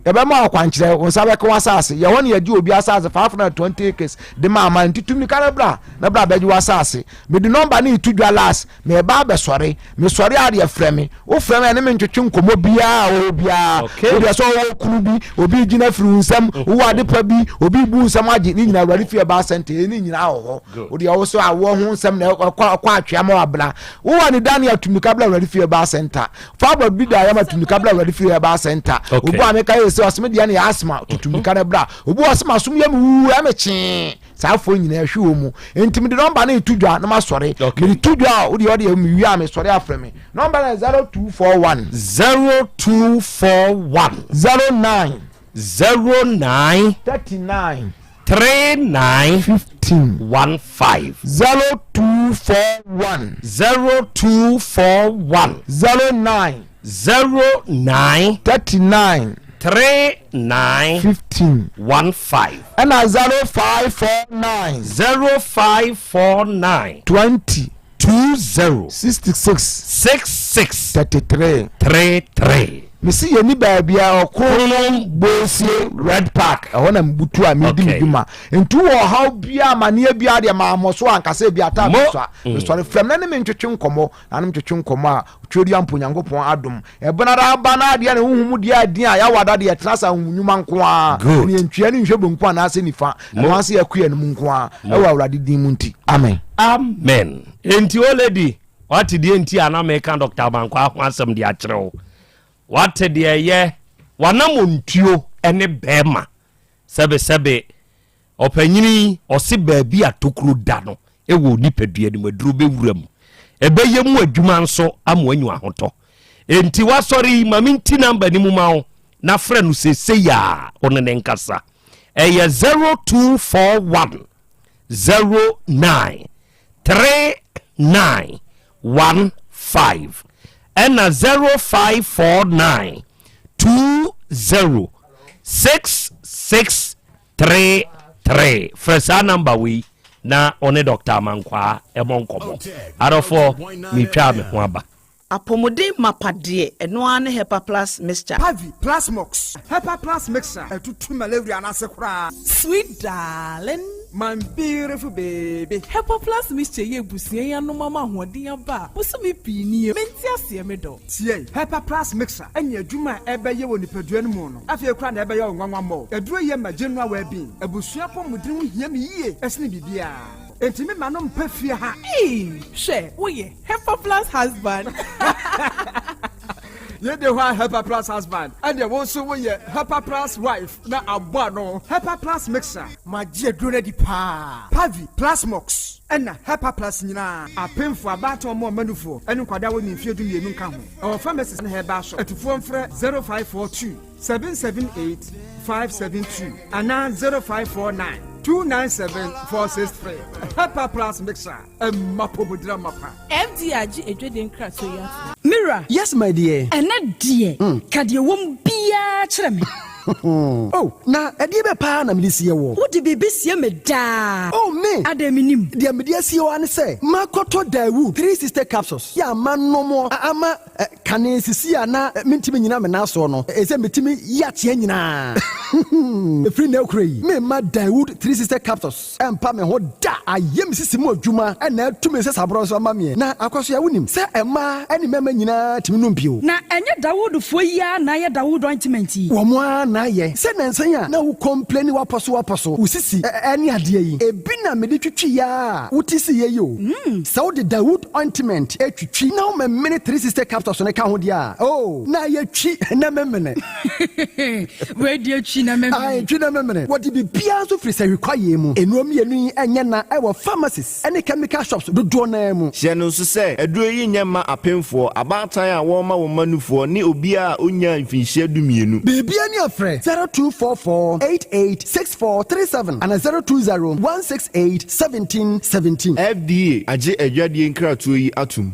Yɛbɛma wo akwankyerɛ, wo nsa bɛka w'asase. Yɛ hɔ na yɛgye obi asase 520 acres de ma aman. Nti tu mmirika na bra, na bra bɛgye w'asase. Mede nɔmba no reto dwa last. Mereba abɛsɔre. Mesɔre a deɛ frɛ me. Wofrɛ me a ɛne me ntwetwe nkɔmmɔ biara a wɔwɔ biara. Wo deɛ sɛ ɔwɔ kunu bi, obi regyina firi wo nsam, wowɔ adepa bi, obi rebu wo nsam agye, ne nyinaa Awurade fie ɛbaa sɛnte, ne nyinaa wɔ hɔ. Wo deɛ wo so awoɔ ho nsɛm na ɛkɔ atwea ma wabra. Wowɔ anidane a tu mmirika bra Awurade fie ɛbaa sɛnta. Fabroid bi da yɛma tumika bra awurade firi herbal center. Obu a meka yɛ sɛ ɔsɛ me deɛ ne yɛ asthma to tumika no bra. Obu ɔsɛ masom yɛ me wuwu ɛme kyee. Saa afɔ nyinaa hwi wɔ mu. Nti mede nɔmba no to dwa na masɔre. Mede to dwa a wodeɛ ɔdeɛ mewie a mesɔre afrɛ me. Nɔmba no yɛ 0241. 0241. 09. 09. 39. 39. 15. 15. 0241. 0241. 09. 09. 39. 39. 15. 15. Ɛna 0549. 0549. 20. 20. 66. 66. 33. 33. Mesi yɛ ni baabi a ɔko bosie red park ɛhɔ na mbutu a medi me dwuma nti wɔ ɔhaw biara amaneɛ biara deɛ mammɔ so ankasa ebi ata Mo. so a mesɔre frɛm na ne me ntwetwe nkɔmmɔ na ne ntwetwe nkɔmmɔ a twɛdi ampo Nyankopɔn adom ɛbenada aba na adeɛ ne honhom mu deɛ adin a yɛawa da deɛ ɛtena sa honhom nnwuma nko a Good. ne yɛntwea ne nhwɛ bonku anaasɛ nifa Mo. ɛno ase yɛkɔ yɛn mu nko a ɛwɔ Awurade din mu nti amen. Amen. Enti o lady, wate deɛ nti a na meka Dr. Abankwaa ho asɛm de akyerɛ wo. Wate deɛ ɛyɛ w'anamontuo ne bɛrima. Sɛbesɛbe, ɔpanyini yi, ɔse baabi a tokuro da no wɔ nipadua no mu, aduro bɛwura mu. Ɛbɛyɛ mu adwuma nso ama wanyu ahotɔ. Enti wasɔre yi, ma menti namba no mu ma wo na frɛ no seesei a wo ne ne nkasa. Ɛyɛ 0241 09 39 15 ɛna 0549 20 66 33. Frɛ saa namba wei na ɔne Dr. Amankwaa ɛmɔ nkɔmmɔ. Adɔfoɔ, metwaa me ho aba. Apɔmuden mapa deɛ, ɛno ara ne Hepa Plus Mixture. Pavi, Plasmox, Hepa Plus Mixture, ɛtutu malaria no ase koraa. Sweet darling. My beautiful baby. Hepa Plus Mixture yi abusua yi anom ama ahoɔden aba a bosome pii nie. Mente aseɛ me dɔ. Tie, Hepa Plus Mixture ne adwuma a ɛbɛyɛ wɔ nipadua no mu no, afei koraa na ɛbɛyɛ wo nwanwa mmɔ. Aduro yi yɛ ma general well-being. Abusua apɔmuden ho hia me yie sene biribiara. Enti me ma no mpa fie ha. Eii hwɛ woyɛ Hepa plus husband. Yei de hɔ a Hepa plus husband ɛneɛ wo nso woyɛ Hepa plus wife na abɔ ano. Hepa plus mixer. Magye aduro no adi paa. Pavi, Plasmox ɛna Hepa plus nyinaa. Apemfoɔ, abaatan ɔmo ɔma nufoɔ ɛne nkwadaa a wɔnni mfeɛ 12 nka ho. Ɛwɔ pharmacies ne herbal shop. Atufoɔ mfrɛ 0542 778 572 anaa 0549 297 463. Hepa plus mixer. Ɛmma pomodira mapa. FDA agye adwadie nkratoɔ yi atom. Me wura. Yes my dear. Ɛnnɛ deɛ, ka deɛ ɛwɔ mu biara kyerɛ me. Oh, na ɛdeɛ bɛ paa na mede sie woɔ? Wode biribi sie me daa. Oh, me! Adɛn mennim? Deɛ mede asie wo ara ne sɛ, makɔtɔ Daewoo 360 capsules yɛ a manom a ama kane sisi a na mentumi nnyina me nan soɔ no, ɛsɛ metumi yi akyea nyinaa. Ɛfiri nnɛ rekora yi, meremma Daewoo 360 capsules Ɛmpa me ho da. Ayɛ me sisi mu adwuma na atu me nsasaborɔ nso ama meɛ. Na Akwasoa, wonim sɛ mmaa ne mmarima nyinaa tumi nom bio. Na ɛnyɛ Dawudfoɔ yi ara na ayɛ Dawud ointment yi? Wɔn ara na ayɛ. Sɛ nnansa yi a na wo complaini w'apɔso w'apɔso, wo sisi ne adeɛ yi, ebi na mede twitwiiɛ ara a wote siiɛ yi o. Sɛ wode Dawud ointment twitwi na womemene 360 capsules no ka ho deɛ a, oh, na ayɛ twi na memene. Wei deɛ twi na memene. Ae, twi na memene. Wɔde biribiara nso firi sahwi kwaeɛ mu. Nnuro mmienu yi nyɛ na wɔ pharmacies ne chemical shops dodoɔ no ara mu. Hyɛ no nso sɛ, aduro yi nyɛ mma apemfoɔ, abaatan a wɔrema wɔn mma nufoɔ, ne obiara a ɔnnyaa mfinhyia dumienu. Biribiara ni a frɛ 0244 88 64 37 anaa 020 168 17 17. FDA agye adwadie nkratoɔ yi atom.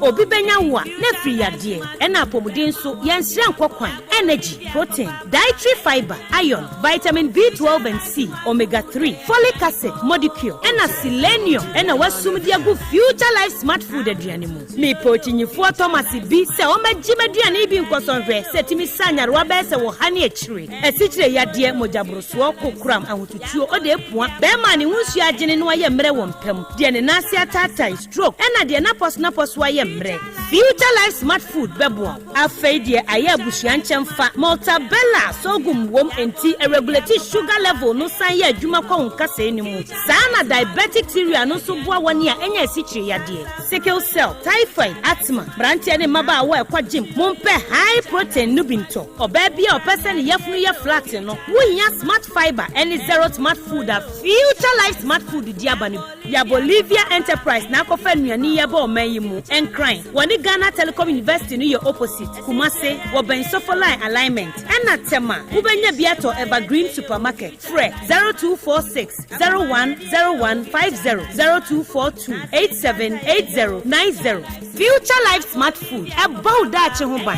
Obi bɛnya wo a, na afiri yadeɛ. Ɛna apɔmuden nso, yɛnsrɛ nkɔ kwan. Energy, protein, dietary fibre, iron, vitamin B12 and C, omega 3, folic acid, modicure, ɛna selenium ɛna wɔasum de agu Future Life Smart Food aduane mu. Mepɛ okyinyifoɔ Thomas bi sɛ ɔmmɛgye m'aduane yi bi nkɔsɔ nhwɛ sɛ ɛtumi sa nyarewa bɛyɛ sɛ ɔha ne akyire, asikyire yadeɛ, mogyaborosoɔ, kokoram, ahotutuo, ɔde apua, bɛrima a ne ho nsuo agyene na wayɛ mmerɛ wɔ mpa mu, deɛ ne nan ase ataatae, stroke, ɛna deɛ n'apɔsonapɔso ayɛ mmerɛ. Future Life Smart Food bɛboa wo. Afei deɛ ayɛ abusua nkyɛmfa, Maltabella sorghum wom enti ɛregulate sugar level no san yɛ adwuma kɔ wo nkasɛɛ no mu. Saa na diabetic cereal no nso boa wɔn a anya asikyire yadeɛ, sickle cell, typhoid, asthma, mmeranteɛ ne mmabaawa a ɛkɔ gym, mompɛ high protein no bi ntɔ. Ɔbaa bi a ɔpɛ sɛ ne yafunu yɛ flat no, wohia Smart Fibre ne Zero Smart Food a Future Life Smart Food de aba no bi. Ya Bolivia Enterprise na akɔfa nnuane yi aba ɔman yi mu. Nkran, wɔne Ghana Telecom University no yɛ opposite. Kumase, wɔbɛn Sofoline Alignment. Ɛna Tema, wobɛnya bi atɔ Evergreen Supermarket. Frɛ 0246 01 01 50, 0242 87 80 90. Future Life Smart Food, ɛbɔ wo daakye ho ban.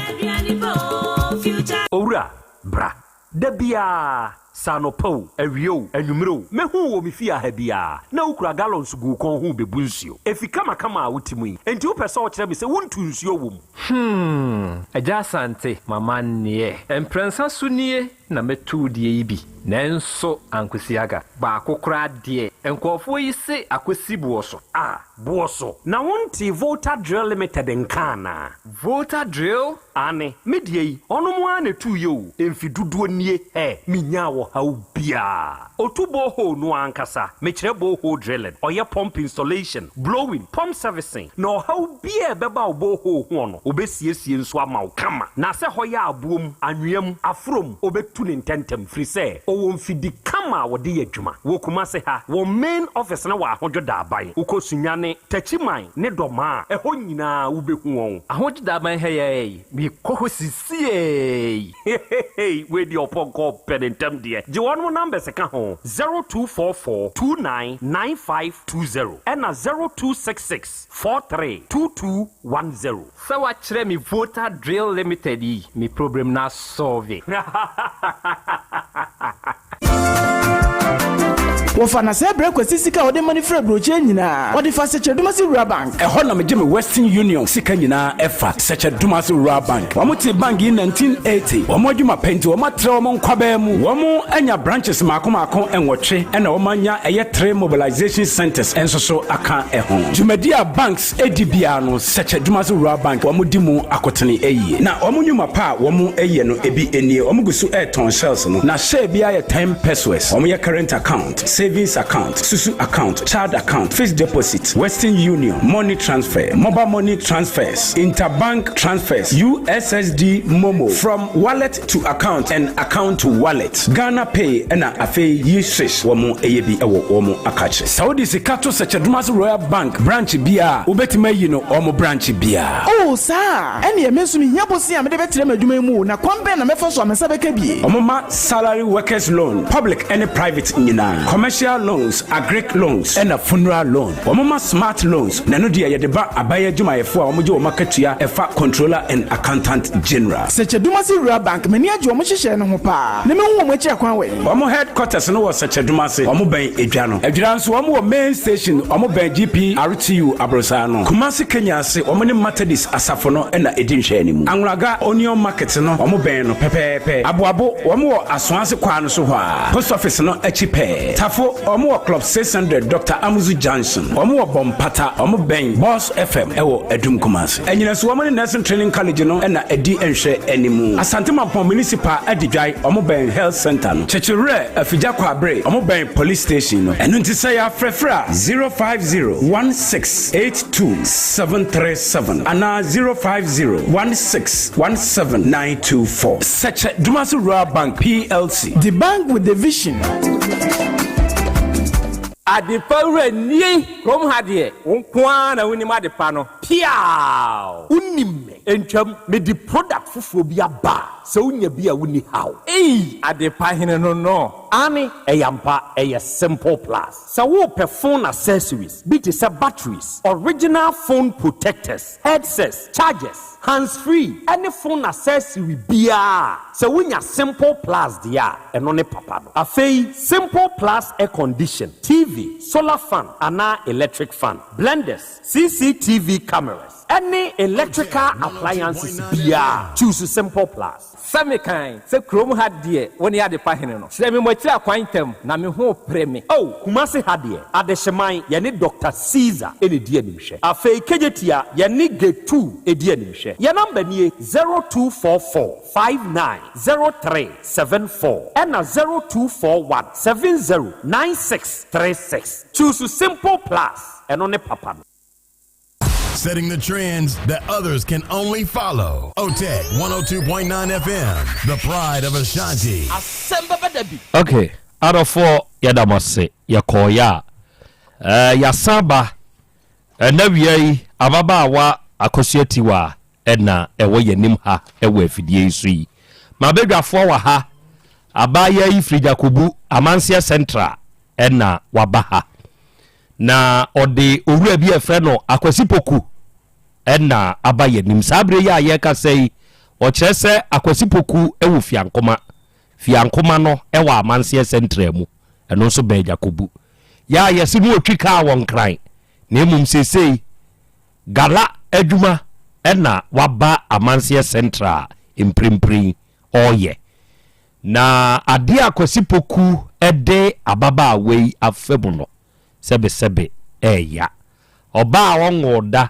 Owura, bra. Da biara, sɛ anɔpa o, awia o, anwummere o, mɛhu wo wɔ me fie ha biara, na wokura gallons gu wo kɔn ho rebebu nsuo. Efi kamakama a wote mu yi, enti wopɛ sɛ wokyerɛ me sɛ wontu nsuo wɔ mu? Hmm, Agya Asante, m'amanneɛ. Mprɛnsa so nie na mɛtu wo deɛ yi bi, nanso ankosi aga. Baako koraa deɛ, nkurɔfoɔ yi se akɔsi boɔ so. Ah, boɔ so. Na wontee Volta Drill Limited nka anaa? Volta Drill? Aane, me deɛ yi, ɔnom ara na ɛtuiɛ o, mfe dodoɔ nie, hɛ, menyaa ɔhaw biara. Ɔtu borehole no ara ankasa, mekyerɛ borehole drilling, ɔyɛ pump installation, blowing, pump servicing, na ɔhaw biara a ɛbɛba wo borehole hoɔ no, ɔbɛsiesie nso ama wo kama. Na sɛ hɔ yɛ aboɔ mu, anwea mu, aforɔ mu, ɔbɛtu no ntɛntɛm, firi sɛ ɔwɔ mfidi kama a wɔde yɛ adwuma. Wɔ Kumase ha, wɔn main office no wɔ Ahodwo Daaban. Wokɔ Sunyani, Techiman ne Dɔmaa a, ɛhɔ nyinaa wobɛhu wɔn. Ahodwo Daaban ha yi ara yi, mekɔ hɔ sisiei. Hehehe wei deɛ ɔpɔnkɔ ɔpɛ ne ntɛm deɛ. Gye wɔnom numbers ka ho, 0244 29 9520 ɛna 0266 43 2210. Sɛ wakyerɛ me Volta Drill Limited yi, me problem no asɔlve. Wɔfa na sɛ brɛ Kwasi sika a ɔde ma no firi aburokyire nyinaa, ɔde fa Sɛkyɛdomase Rural Bank. Ɛhɔ na megye me Western Union sika nyinaa ɛfa, Sɛkyɛdomase Rural Bank. Wɔn tee bank yi 1980. Wɔn adwuma pɛ nti wɔn atrɛ wɔn nkwabaa mu. Wɔn anya branches mmaako mmaako nwɔtwe ɛna wɔn anya ɛyɛ three mobilization centers nso so aka ɛho. Dwumadi a banks di biara no, Sɛkyɛdomase Rural Bank wɔn di mu akotene yie. Na wɔn nnwuma pa a wɔn yɛ no ebi nie, wɔn gu so retɔn shells no, na share biara yɛ 10 pesewas. Wɔn yɛ current account, savings account, susu account, child account, fixed deposit, Western Union, money transfer, mobile money transfers, interbank transfers, USSD MoMo, from wallet to account and account to wallet, Ghana Pay ɛna afei yi swish wɔn yɛ bi wɔ wɔn akakye. Sɛ wode sika to Sɛkyɛdomase Royal Bank branch biara a, wobɛtumi ayi no wɔn branch biara. Oh, saa a? Ɛnneɛ me nso mehia bosea a mede bɛtrɛ m'adwuma yi mu o, na kwan bɛn na mɛfa so a me nsa bɛka bi? Wɔma salary workers loan, public ne private nyinaa, commercial loans, agric loans, ɛna funeral loan. Wɔma smart loans, na ɛno deɛ yɛde ba aban adwumayɛfoɔ a wɔgye wɔn akatua ɛfa Controller and Accountant General. Sɛkyɛdumase Rural Bank, m'ani agye wɔn nhyehyɛɛ no ho paa, na mɛhu wɔn akyiri akwan wɔ he? Wɔn headquarters no wɔ Sɛkyɛdumase, wɔn bɛn Edwa no. Adwira nso wɔn wɔ main station, wɔn bɛn GPRTU aborosaa no. Kumasi Kenya ase, wɔn ne Methodist asafo no na ɛdi nhwɛanimu. Anwulaga Onion Market no, wɔn bɛn no pɛpɛɛpɛ. Aboabo, wɔn wɔ Asoase kwaa no so hɔ ara, Post Office no akyi pɛɛ. Tafo, wɔn wɔ Club 600 Doctor Amuzu Junction. Wɔn wɔ Bɔmpata, wɔn bɛn Boss FM wɔ Adum Kumasi. Anyinaso, wɔn ne Nursing Training College no na ɛdi nhwɛanimu. Asante Mampong Municipal Adidwae, wɔn bɛn Health Centre no. Kyekyewerɛ, Afigya Kwaabere, wɔn bɛn Police Station no. Ɛno nti sɛ yɛafrɛfrɛ a, 050 16 82 737 anaa 050 16 17 924. Sɛkyɛ Dumasi Rural Bank PLC. The bank with the vision. Adepa wura nie! Kurom ha deɛ, wo nko ara na wonim adepa no. Piaaww! Wonim me. Ntwam, mede product. foforɔ bi aba a, sɛ wonya bi a wonni haw. Ei! Adepa hene no no. Aane, ɛyɛ ampa, ɛyɛ Simple Plus. Sɛ worepɛ phone accessories bi te sɛ batteries, original phone protectors, headsets, chargers, hands free ɛne phone accessory biara a, sɛ wonya Simple Plus deɛ a, ɛno ne papa no. Afei Simple Plus air condition, TV, solar fan anaa electric fan, blenders, CCTV cameras, ɛne electrical appliances biara, choose Simple Plus. Sɛ mekan sɛ kurom ha deɛ wo ne adepa hene no, kyerɛ me mo akyiri akwan ntɛm, na me ho repere me. Oh, Kumasi ha deɛ, Adehyeman, yɛne Doctor Caesar na ɛdi animhwɛ. Afei Kejetia, yɛne Getu di animhwɛ. Yɛn number nie, 0244 59 03 74 ɛna 0241 70 96 36. Choose Simple Plus, ɛno ne papa no. Setting the trends that others can only follow. OTEC 102.9 FM, the pride of Ashanti. Asɛm bɛba da bi. Ok adɔfoɔ yɛda mo ase yɛkɔɔeɛ a eh, yɛasan aba ɛnɛ wia yi ababaawa Akosua Tiwa ɛna ɛwɔ yɛnim ha ɛwɔ afidie yi so yi mabadwafoɔ wɔ ha abaayewa yi firi Gyakobu Amanseɛ Central ɛna waba ha Na ɔde owura bi a yɛfrɛ no Akwasi Poku na aba yɛn anim. Saa berɛ yi a yɛrekasa yi, ɔkyerɛ sɛ Akwasi Poku wɔ Fiankoma. Fiankoma no wɔ Amanseɛ Central mu, ɛno nso bɛn Gyakobu. Yɛ a yɛse no ɔtwi kaa wɔ Nkran, na mmom seesei Gala adwuma na waba Amanseɛ Central mprempren ɔreyɛ. Na adeɛ a Kwasi Poku de ababaawa yi afa mu no, sɛbesɛbe ɛreya. Ɔbaa a ɔnwoo da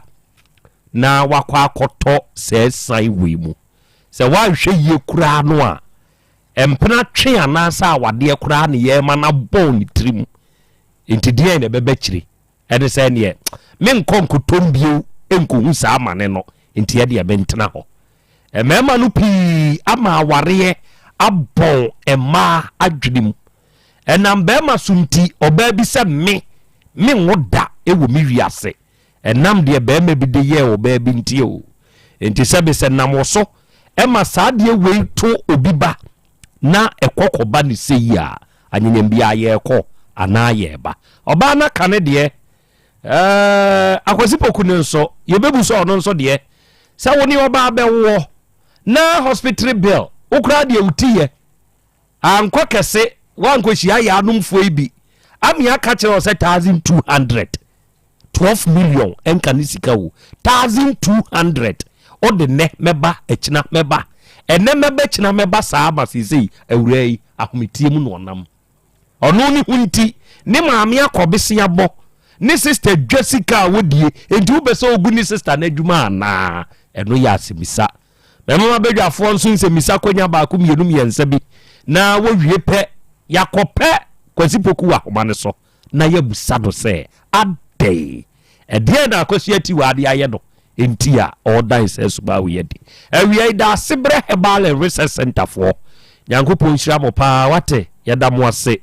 na wakɔ akɔtɔ saa asiane wei mu. Sɛ woanhwɛ yie koraa no a, mpena twe anaasɛ awadeɛ koraa ne yɛrema no abɔ ne tirim. Nti deɛn na ɛbɛba akyire? Ɛne sɛ ɛneɛ menkɔ nkotɔm bio nkɔhu saa amane no, nti ɛdeɛ mentena hɔ. Mmarima no pii ama awareɛ abɔn mmaa adwene mu. Ɛnam barima so nti, ɔbaa bi sɛ me, menwo da wɔ me wiase. Ɛnam deɛ barima bi de yɛɛ ɔbaa bi nti o. Nti sɛbe sɛ nam wo so ma saa adeɛ wei to obi ba na ɛkɔ kɔba no sei a, anyanyam biara yɛrekɔ anaa yɛreba. Ɔbaa no aka ne deɛ. Ɛɛ Akwasi Poku no nso, yɛbɛbu sɛ ɔno nso deɛ. Sɛ wo ne ɔbaa bɛwoɔ na hospital bill, wo koraa deɛ wo ti yɛ. Ankɔ kɛse, woankɔhyia yɛ anomfoɔ yi bi. Ame aka kyerɛ wo sɛ 1200. 12 million ɛnka ne sika o 1200 ɔde nɛ mɛba ɛkyina mɛba ɛnɛ mɛba kyina mɛba saa ma seesei awuraa yi ahometie mu na ɔnam ɔno ne ho nti ne maame akɔ besea bɔ ne sister dwa sika a wɔdie nti wopɛ sɛ ɔgu ne sister no adwuma anaa ɛno yɛ asɛmisa mɛmama badwafoɔ nso nsɛmisa kɔnya baako mmienu mmiɛnsa bi na wɔwie pɛ yɛakɔpɛ Kwasi Poku wɔ ahoma no so na yɛabisa no sɛ, Adɛn? Ɛdeɛn na Akosua Tiwaa de ayɛ no nti a ɔredan saa suban wei adi? Awia yi, Daasebrɛ Herbal and Research Centre foɔ, Nyankopɔn nhyira mo paa, wate? Yɛda mo ase.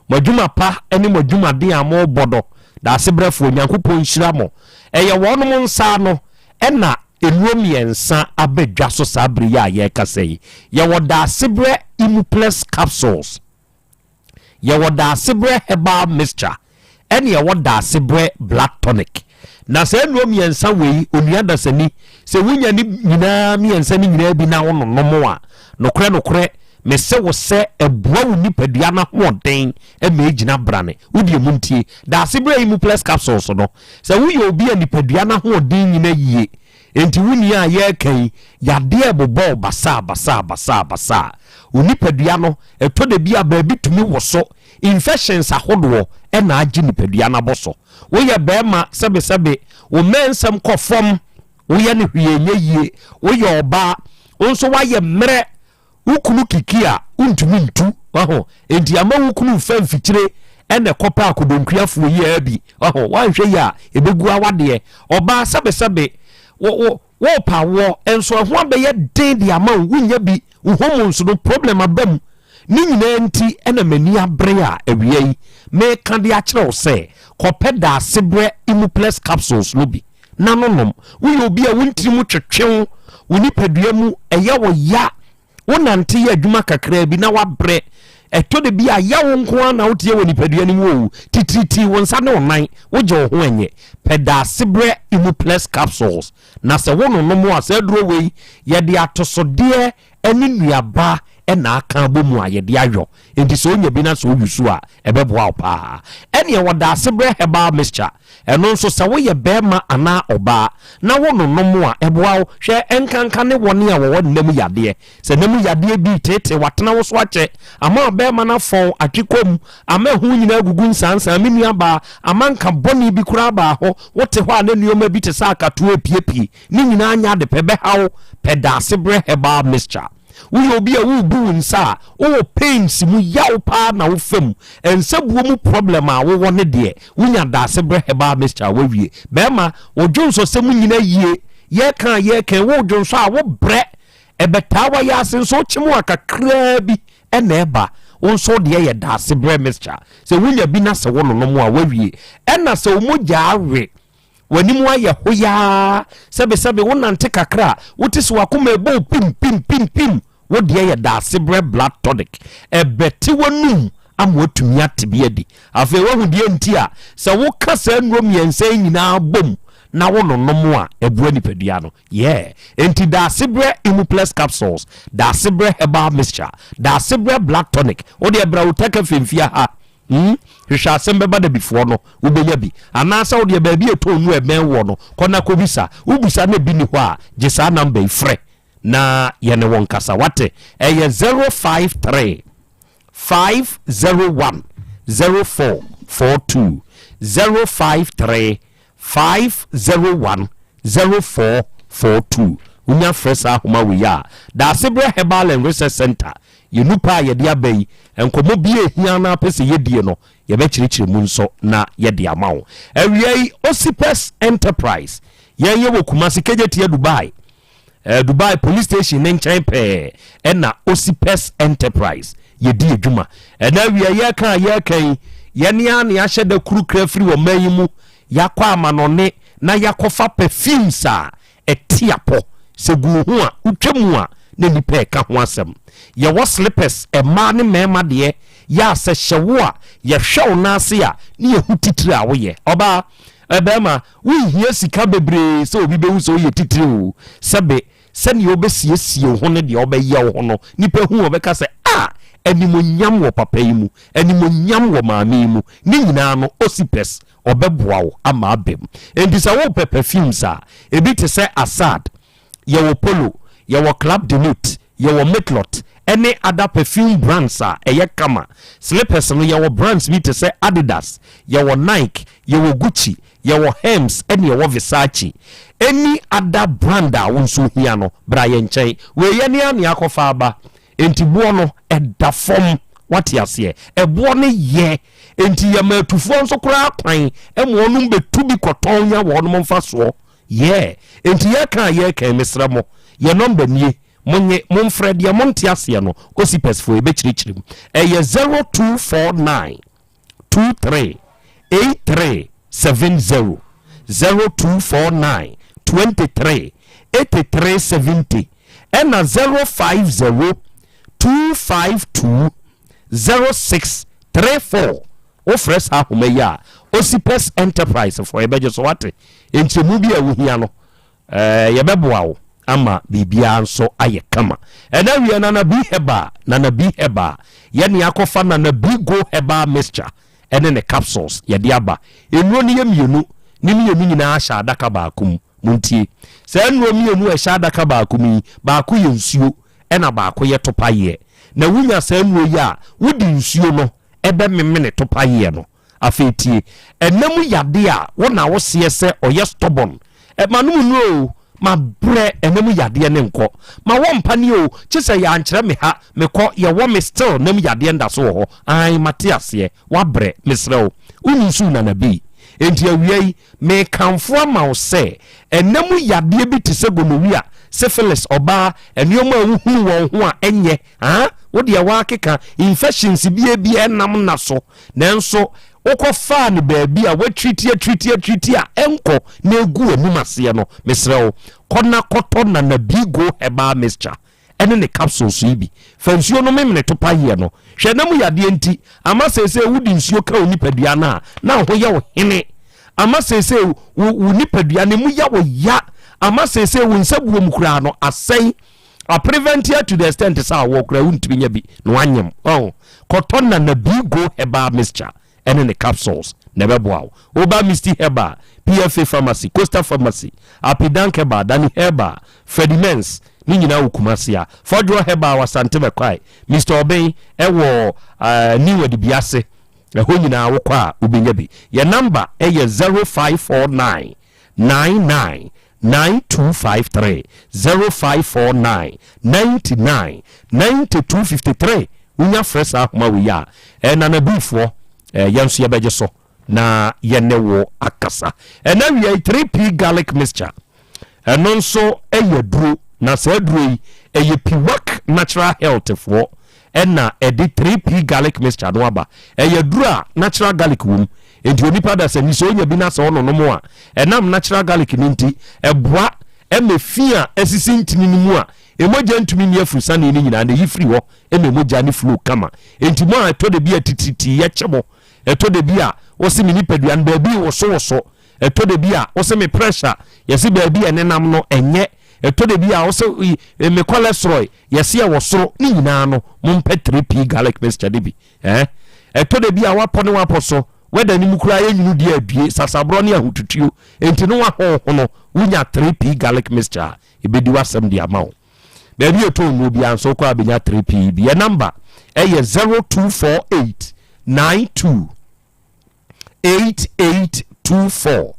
Mo adwuma pa ne mo adwumaden a mobɔ no, Daasebrɛfoɔ, Nyankopɔn nhyira mo. Ɛyɛ wɔnom nsa ano na nnuro mmiɛnsa aba dwa so saa bere yi a yɛrekasa yi. Yɛwɔ Daasebrɛ Imuplex Capsules. Yɛwɔ Daasebrɛ Herbal Mixture ɛne yɛwɔ Daasebrɛ Blood Tonic. Na saa nnuro mmiɛnsa wei, onua dasani, sɛ wonya ne nyinaa mmiɛnsa no nyinaa bi na wononom a, nokorɛ nokorɛ, mese wo sɛ ɛboa wo nipadua no ahoɔden ma ɛgyina brane. Wo deɛ montie, Daasebrɛ Imuplex Capsules no, sɛ woyɛ obi a nipadua no ahoɔden nyina yie, Enti wo nua a yɛreka yi, yadeɛ rebobɔ wo basaa basaa basaa basaa. Wo nipadua no, ɛtɔ da bi a baabi tumi woso. Infections ahodoɔ na agye nipadua no abɔ so. Woyɛ barima, sɛbesɛbe, wo mmɛnsɛm kɔ fam, woyɛ no hwee nyɛ yie. Woyɛ ɔbaa, wo nso woayɛ mmerɛ. Wo kunu kiki a, wontumi ntu. Waho? Enti ama wo kunu mfa mfikyire ɛna ɛkɔpɛ akodonkuafoɔ yi ara bi. Waho? Woanhwɛ yie a, ɛbɛgu awadeɛ. Ɔbaa, sɛbesɛbe, wo, wo, worepa awoɔ, nso ɛho abɛyɛ den de ama wo, wonnya bi. Wo hormones no, problem aba mu. Ne nyinaa nti ɛna m'ani abere a awia yi, meka de akyerɛ wo sɛ, kɔpɛ Daasebrɛ Imuplex capsules no bi. na nonom. Woyɛ obi a wo ntiri mu twetwe wo, wo nipadua mu ɛyɛ wo ya, wonante yɛ adwuma kakraa bi na wabrɛ. Ɛtɔ da bi a yaw nko ara na woteɛ wɔ nipadua no mu o, titiritii wo nsa ne wo nan, wogye wo ho ɛnyɛ. Pɛ Daasebrɛ Imuplex Capsules na sɛ wononom a, saa aduro wei yɛde atosodeɛ ne nnuaba na aka abɔ mu a yɛde ayɔ. Enti sɛ wonya bi na sɛ woyi so a, ɛbɛboa wo paa. Ɛnneɛ wɔ Daasebrɛ Herbal Mixture, ɛno nso sɛ woyɛ barima anaa ɔbaa na wononom a, ɛboa wo. Hwɛ, ɛnkanka ne wɔn a wɔwɔ nna mu yadeɛ. Sɛ nna mu yadeɛ bi reteetee wo, atena wo so akyɛ, ama ɔbarima no afɔn, atwe kɔ mu, ama ɛho nyinaa agugu nsaansaa, me nuabaa, ama nka bɔne bi koraa baa hɔ, wote hɔ a na nneɛma bi te sɛ akatoɔ repiepie, Ne nyinaa nyɛ ade pɛ bɛha wo pɛ Daasebrɛ herbal mixture. Woyɛ obi a worebu wo nsa a, wowɔ pains mu yaw paa na wofa mu, nsabuo mu problem a wowɔ ne deɛ, wonya Daasebrɛ herbal mixture a woawie. Bɛrima, wo dwonsɔsɛm nyina yie, yɛreka a yɛreka yi, wo dwonsɔ a wobrɛ, ɛbɛtaa w'ayaase nso wokyem a kakraa bi na ɛba, wo nso wo deɛ yɛ Daasebrɛ mixture. Sɛ wonya bi na sɛ wononom a woawie. Ɛna sɛ wo mogya awe, W'anim ayɛ hoyaa, sɛbesɛbe wonante kakra a, wote sɛ w'akoma rebɔ wo pim pim pim pim. Wo deɛ yɛ Daasebrɛ Blood Tonic. Ɛbɛte w'anum ama woatumi ate bi adi. Afei woahu deɛ nti a sɛ woka saa nnuro mmiɛnsa yi nyinaa bom na wononom a, ɛboa nipadua no. Yeah! Enti Daasebrɛ Imuplex Capsules, Daasebrɛ Herbal Mixture, Daasebrɛ Blood Tonic, wo deɛ bra Utaka Femfia ha. Hmm, hwehwɛ asɛm bɛba dabifoɔ no, wobɛnya bi. Anaasɛ wodeɛ baabi a ɛtɔn nu a ɛbɛn woɔ no, kɔ na kɔbisa. Wobisa na ebi nni hɔ a, gye saa namba yi frɛ na yɛne wo nkasa. Wate? Ɛyɛ 053 501 0442. 053 501 0442. Wonya frɛ saa ahoma wei a, Daasebrɛ Herbal and Research Centre, yɛn nupa a yɛde aba yi, nkɔmmɔ bi a ɛhia na apɛ sɛ yɛdie no, yɛbɛkyerɛkyerɛ mu nso na yɛde ama wo. Awia yi, Osipes Enterprise, yɛn yɛwɔ Kumasi, Kejetia, Dubai. Eh, Dubai police station ne nkyɛn pɛɛ ɛna Osipes Enterprise yɛdi adwuma. Ɛna awia yɛka a yɛka yi, yɛne a na yɛahyɛ da kuru kra firi wɔ man yi mu, yɛakɔ amanɔne na yɛakɔfa perfumes a ɛte apɔ. Sɛ gu wo ho a, wotwa mu a na nnipa ɛka ho asɛm. Yɛwɔ slippers, mmaa ne mmarima deɛ, yɛ a sɛ hyɛ wo a, yɛhwɛ wo nan ase a ne yɛhu titire a woyɛ. Ɔbaa, Barima, wonhia sika bebree sɛ obi bɛhu sɛ woyɛ titire o. Sɛbe, sɛdeɛ wobɛsiesie wo ho ne deɛ wobɛyɛ wo ho no, nnipa hu a wɔbɛka sɛ, Ah! Animuonyam wɔ papa yi mu, animuonyam wɔ maame yi mu. Ne nyinaa no, Osipes, ɔbɛboa wo ama aba mu. Enti sɛ worepɛ perfumes a, ebi te sɛ Assad, yɛwɔ Polo, yɛwɔ Club de Nuit, yɛwɔ Mitlot ne other perfume brands a ɛyɛ kama. Slippers no yɛwɔ brands bi te sɛ Adidas, yɛwɔ Nike, yɛwɔ Gucci, yɛwɔ Hermes ɛne yɛwɔ Versace. Any other brand a wo nso hia no, bra yɛn nkyɛn. Wei yɛne ara na yɛakɔfa aba. Enti boɔ no ɛda fam. Wate aseɛ? Ɛboɔ no yɛ. Enti yɛma atufoɔ nso koraa kwan ma wɔnom bɛtu bi kɔtɔn nya wɔnom mfasoɔ. Yeah. Enti yɛreka a yɛreka yi, mesrɛ mo, yɛn nɔmba nie, monnye, momfrɛ, deɛ monte aseɛ no, Osipes foɔ yɛbɛkyerɛkyerɛ mu. Ɛyɛ 0249 23 83 70, 0249 23 83 70, ɛna 050 252 06 34. Wofrɛ saa ahoma yi a, Osipes Enterprise foɔ yɛbɛgye so, wate? Nkyerɛmu bi a wohia no, eh, yɛbɛboa wo ama biribiara nso ayɛ kama. Ɛna awie Nana B Herbal, Nana B Herbal, yɛne akɔfa Nana B Go Herbal Mixture ɛne ne capsules yɛde aba. Nnuro no yɛ mmienu, ne mmienu nyinaa hyɛ adaka baako mu. Montie. Saa nnuro mmienu a ɛhyɛ adaka baako mu yi, baako yɛ nsuo ɛna baako yɛ topayeɛ. Na wonya saa nnuro yi a, wode nsuo no ɛbɛmemene topayeɛ no. Afei tie, ɛna mu yadeɛ a wo na wo seɛ sɛ ɔyɛ stubborn, ɛ, manom nnuro o, mabrɛ, ɛna mu yadeɛ no nkɔ, ma wɔ mpaneɛ o, kyesɛ yɛankyerɛ me ha, mekɔ, yɛwɔ me still na mu yadeɛ nda so wɔ hɔ, aane mate aseɛ, wabrɛ, mesrɛ wo, wo nusuu Nana Bii. Enti awia yi, mekamfo ama wo sɛ, ɛna mu yadeɛ bi te sɛ gonorrhea, syphilis, ɔbaa, nnoɔma a wohunu wɔn ho a ɛnyɛ, haa, wo deɛ woakeka, infections bia bia ɛnam nna so, nanso. wokɔfaa no baabi a woatriti atriti atriti a ɛnkɔ na ɛgu w'anim aseɛ no, mesrɛ wo, kɔ na kɔtɔ Nana Bigo Herbal Mixture ɛne ne capsules yi bi. Fa nsuo no memene to payeɛ no. Hwɛ na mu yadeɛ nti, ama seesei wode nsuo ka wo nipadua no a, na wo ho yɛ wo hene. Ama seesei wo, wo nipadua no emu yɛ wo ya. Ama seesei wo nsa buo mu koraa no asɛe. Aprevent to the extent sɛ awoɔ koraa wontumi nya bi na wanyem. Ɔho. Kɔtɔ Nana Bigo Herbal Mixture ɛne ne capsules na ɛbɛboa wo. Woba Misty Herbal, PFA Pharmacy, Coastal Pharmacy, Apidank Herbal, Danny Herbal, Freddie Mens, ne nyinaa wɔ Kumasi a. Fɔdwoɔ Herbal wɔ Asante Bɛkwae, Mister Obeng ɛwɔ uh, New Adibiase. Ɛhɔ nyinaa wokɔ a wobɛnya bi. Yɛn namba ɛyɛ 0549 99 9253 0549 99 9253 Wonya frɛ saa ahoma wei a, eh, Nanabifoɔ, eh, yɛn nso yɛbɛgye so na yɛne wo akasa. Ɛna awia yi 3P garlic mixture, ɛno nso ɛyɛ aduro, na saa aduro yi ɛyɛ Piwak Natural Health foɔ ɛna ɛde 3P garlic mixture no aba. Ɛyɛ aduro a natural garlic wɔ mu. Enti onipa dasani sɛ ɔnya bi na sɛ ɔnonom a, ɛnam natural garlic no nti, ɛboa ɛma fi a ɛsisi ntini no mu a mogya ntumi nni afurusane no nyinaa na ɛyi firi hɔ ma mogya no flow kama. Enti mo a ɛtɔ da bi a titiritii yɛkye mo, ɛtɔ da bi a wose me nipadua no baabi wosowoso, ɛtɔ da bi a wose me pressure yɛse baabi a ɛnenam no ɛnyɛ, ɛtɔ da bi a wose me cholesterol yɛse ɛwɔ soro, ne nyinaa no mompɛ 3P garlic mixture no bi. Eh? Ɛtɔ da bi a wapɔ ne wapɔ so, wɛda no mu koraa yɛ nwunu deɛ adue, sasaborɔ ne ahotutuo, enti no wahonhono, wonya 3P garlic mixture a, ɛbɛdi w'asɛm de ama wo. Baabi a ɛtɔn nnuro biara nso wokɔ a bɛnya 3P bi. Yɛ namba ɛyɛ 0248 92 8824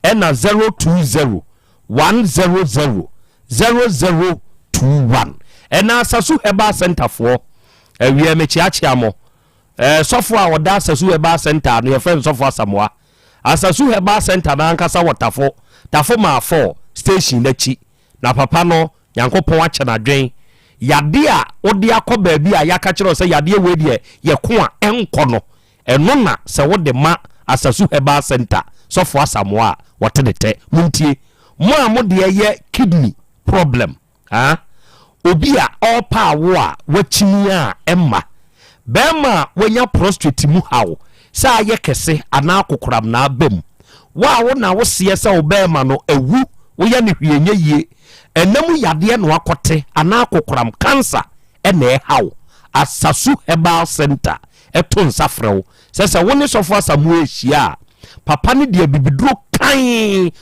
ɛna 020 100 0021. Ɛna Asasu Herbal Center foɔ, awiɛ mekyeakyea mo. Ɛɛ sɔfo a ɔda Asasu Herbal Center no yɛfrɛ no Sɔfo Asamoah. Asasu Herbal Center no ankasa wɔ Tafo, Tafo Maafo station no akyi. Na papa no, Nyankopɔn akyɛ no adwen. Yadeɛ a wode akɔ baabi a yɛaka kyerɛ wo sɛ yadeɛ wei deɛ yɛko a ɛnkɔ no, ɛno na sɛ wode ma Asasu Herbal Center, Sɔfo Asamoah a, wɔte ne tɛ. Montie, mo a mo deɛ yɛ kidney problem, Aa Obi a ɔrepɛ awo a wakyini a ɛmma. Barima a wanya prostrate mu haw sɛ ayɛ kɛse anaa kokoram na aba mu. Wo a wo na woseɛ sɛ wo barima no awu, woyɛ no hwee nyɛ yie. Ɛna mu yadeɛ na wakɔte anaa kokoram, cancer, na ɛha wo. Asasu Herbal Centre to nsa frɛ wo sɛ sɛ wo ne Sɔfo Asamoah rehyia a, papa no de abibiduro kann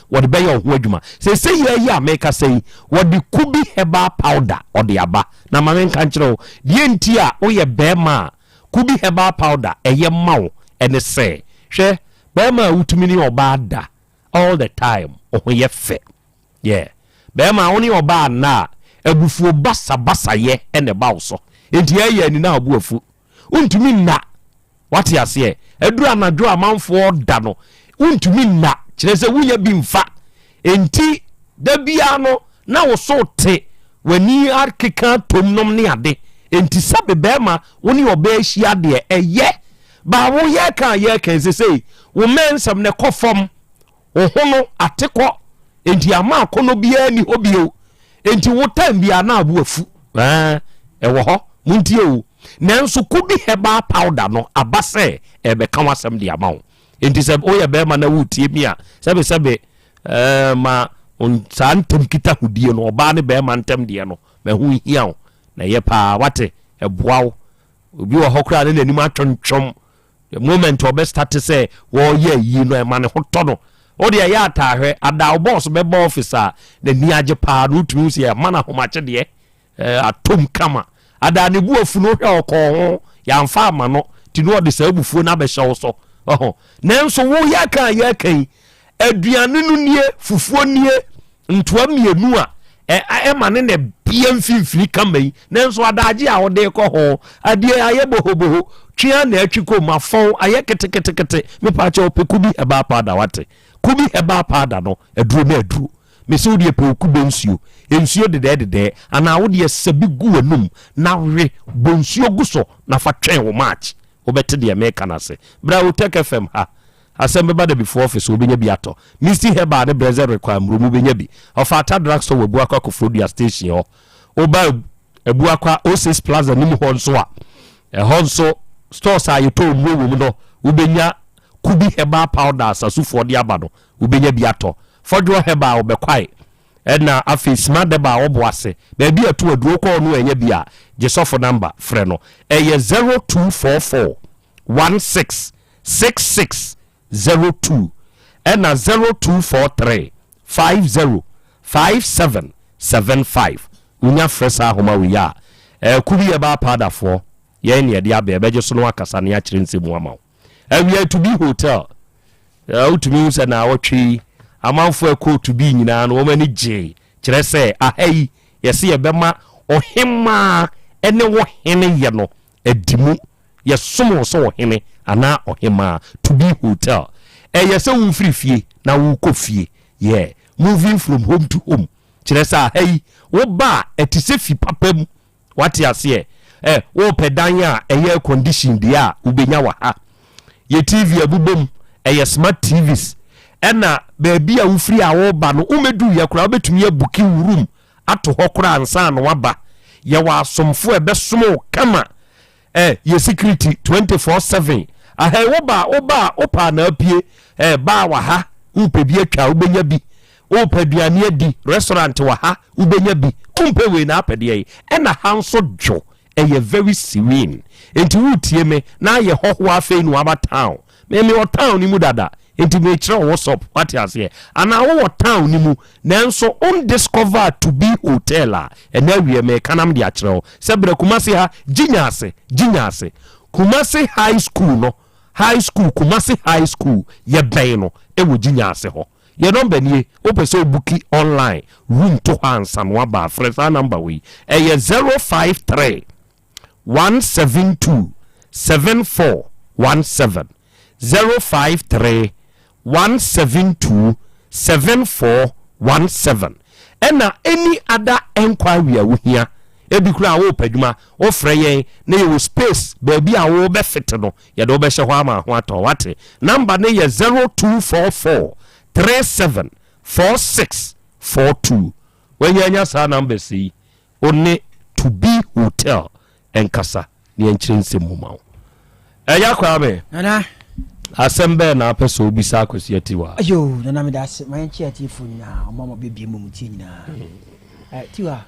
wɔde bɛyɛ wo ho adwuma. Seesei yi a merekasa yi, wɔde Kubi Herbal Powder ɔde aba. Na ma menka nkyerɛ wo, deɛ nti a woyɛ barima a Kubi Herbal Powder ɛyɛ ma wo ɛne sɛ, hwɛ, barima a wotumi ne ɔbaa da all the time, wo ho yɛ fɛ. Yeah. Barima a wo ne ɔbaa nna a, abufuo basabasayɛ na ɛba wo so. Enti ɛyɛ ani na wo bo afu. Wontumi nna. Wate aseɛ? Aduru anadwo a amanfoɔ da no, wontumi nna. Kyerɛ sɛ wonya bi mfa. Enti da biara no, na wo so te, w'ani akeka atom nom ne ade. Enti sɛbe bɛrima wo ne ɔbaa hyia deɛ, ɛyɛ. Baa wo yɛka a yɛka yi, sesei wo mmɛnsɛm no ɛkɔ fam. Wo ho no ate kɔ, enti ama akɔnnɔ biara nni hɔ bio. Enti wo time biara na abo afu. Ɛɛ, ɛwɔ hɔ. Montie o. Nanso Kubi herbal powder no aba sɛ ɛrebɛka w'asɛm de ama wo. Enti sɛ woyɛ barima na woretie mi a, sɛbesɛbe ɛɛ ma saa ntam nkitahodie no, ɔbaa ne barima ntam deɛ no, ma ɛho nhia wo. Na ɛyɛ paa, wate? Ɛboa wo. Obi wɔ hɔ koraa ne n'anim atwontwom. The moment ɔbɛ start sɛ wɔyɛ ayi no ɛma ne ho tɔ no. Wo deɛ ɛyɛ ataa hwɛ ada wo boss bɛba office a n'ani agye paa no wotumi hu sɛ yɛma no ahomakye deɛ eh, atom kama. Ada ne bu afu no hwɛ ɔkɔɔ ho yɛamfa ama no nti no ɔde saa abufuo no abɛhyɛ wo so. Ɔho. Nanso wo yɛka a yɛka yi aduane no nie fufuo nie ntoa mmienu a ɛma ne na bia mfimfini kama yi nanso adagye a wɔde kɔ ho adeɛ ayɛ bohoboho twea na atwi kɔ mu afɔn ayɛ ketekete mepa kyɛ ɔpɛ kubi herbal powder wate kubi herbal powder no aduro na aduro mese wo deɛ pɛ okube nsuo nsuo dedɛɛ dedɛɛ anaa wo deɛ sɛ bi gu w'anum na we bɔ nsuo gu so na fa twɛn wo match. Wobɛte deɛ meka no ase. Bra Otec FM ha. Asɛm bɛba da bifoɔ office wobɛnya bi atɔ. Misty Herbal ne Brɛsɛ Require Mmrom wobɛnya bi. Ɔfata Drugstore wɔ Abuakwa Koforidua Station hɔ. Woba Abuakwa Oasis Plaza no mu hɔ nso a, ɛhɔ nso stores a yɛtɔ nnuro wɔ mu no, wobɛnya Kubi Herbal Powder a Sasufoɔ de aba no, wobɛnya bi atɔ. Fɔdwoɔ Herbal wɔ Bɛkwae. Ɛna afei sima dɛba a ɔbo ase baabi a ɛto aduro wokɔ hɔ no annya bi a, gye sɔfo number frɛ no. Ɛyɛ 0244 16 66 02 ɛna 0243 50 57 75. Wonya frɛ saa ahoma wei a, ɛɛ Kubi Herbal Powder foɔ, yɛn na yɛde aba, yɛbɛgye so na wakasa na yɛakyerɛ nsɛm mu ama wo. Awia to be hotel. Wotumi hu sɛ naawɔtwe yi amanfoɔ ɛkɔɔ to be nyinaa no wɔn ani gyee kyerɛ sɛ aha yi yɛse yɛbɛma ɔhemaa ɛne wo hene yɛ no adi mu yɛsom wo sɛ ɔhene anaa ɔhemaa to be hotel ɛyɛ sɛ wofiri fie na wokɔ fie yeah moving from home to home kyerɛ sɛ aha yi woba a ɛte sɛ fi papa mu Wate aseɛ? Ɛ, worepɛ dan a ɛyɛ air condition deɛ a, wobɛnya wɔ ha. Yɛ TV abobom, ɛyɛ smart TVs. Ɛna baabi a wofiri a woreba no, wommɛduiɛ koraa, wobɛtumi abuki wo room ato hɔ koraa ansa na woaba. Yɛwɔ asomfoɔ a ɛbɛsom wo kama. Ɛ, yɛ security 24/7. Aha yi woba a, woba a, wopɛ a na apue. Ɛ, bar wɔ ha, wopɛ bi atwa a, wobɛnya bi. Wopɛ aduane adi, restaurant wɔ ha, wobɛnya bi. Wompɛ wei na apɛ deɛ yi. Ɛna ha nso dwo, ɛyɛ very serene. Enti woretie me na ayɛ hɔhoɔ afei na waba town. Me mewɔ town no mu dada, enti merekyerɛ wo what's up, wate aseɛ. Anaa wowɔ town no mu nanso wondiscover to be hotel a, ɛnɛ awieɛ mereka na mede akyerɛ wo sɛ brɛ Kumasi ha, Gyinya ase, Gyinya ase. Kumasi High School no, High School, Kumasi High School, yɛbɛn no wɔ Gyinya ase hɔ. Yɛ nɔmba nie, wopɛ sɛ wobuki online room to hɔ ansa na woaba a, frɛ saa nɔmba wei. Ɛyɛ 053 172 7417. 053 172 7417. Ɛna any other enquiry a wohia, ebi koraa worepɛ adwuma, wofrɛ yɛn na yɛwɔ space baabi a wobɛfit no, Yɛde wo bɛhyɛ hɔ ama ho atɔ wo, wate? Number no yɛ 0244 37 46 42. Wanya anya saa numbers yi, wo ne To Be Hotel nkasa na yɛnkyerɛ nsɛm mu ma wo. Ɛya Kwame. Nana. Asɛm bɛɛ na apɛ sɛ wobisa Akwasi Atiwa? Ayo, Nana meda ase. Ma yɛnkyɛ atiefoɔ nyinaa, ɔmo a wɔbɛbie mu tie nyinaa. Eh, Tiwa,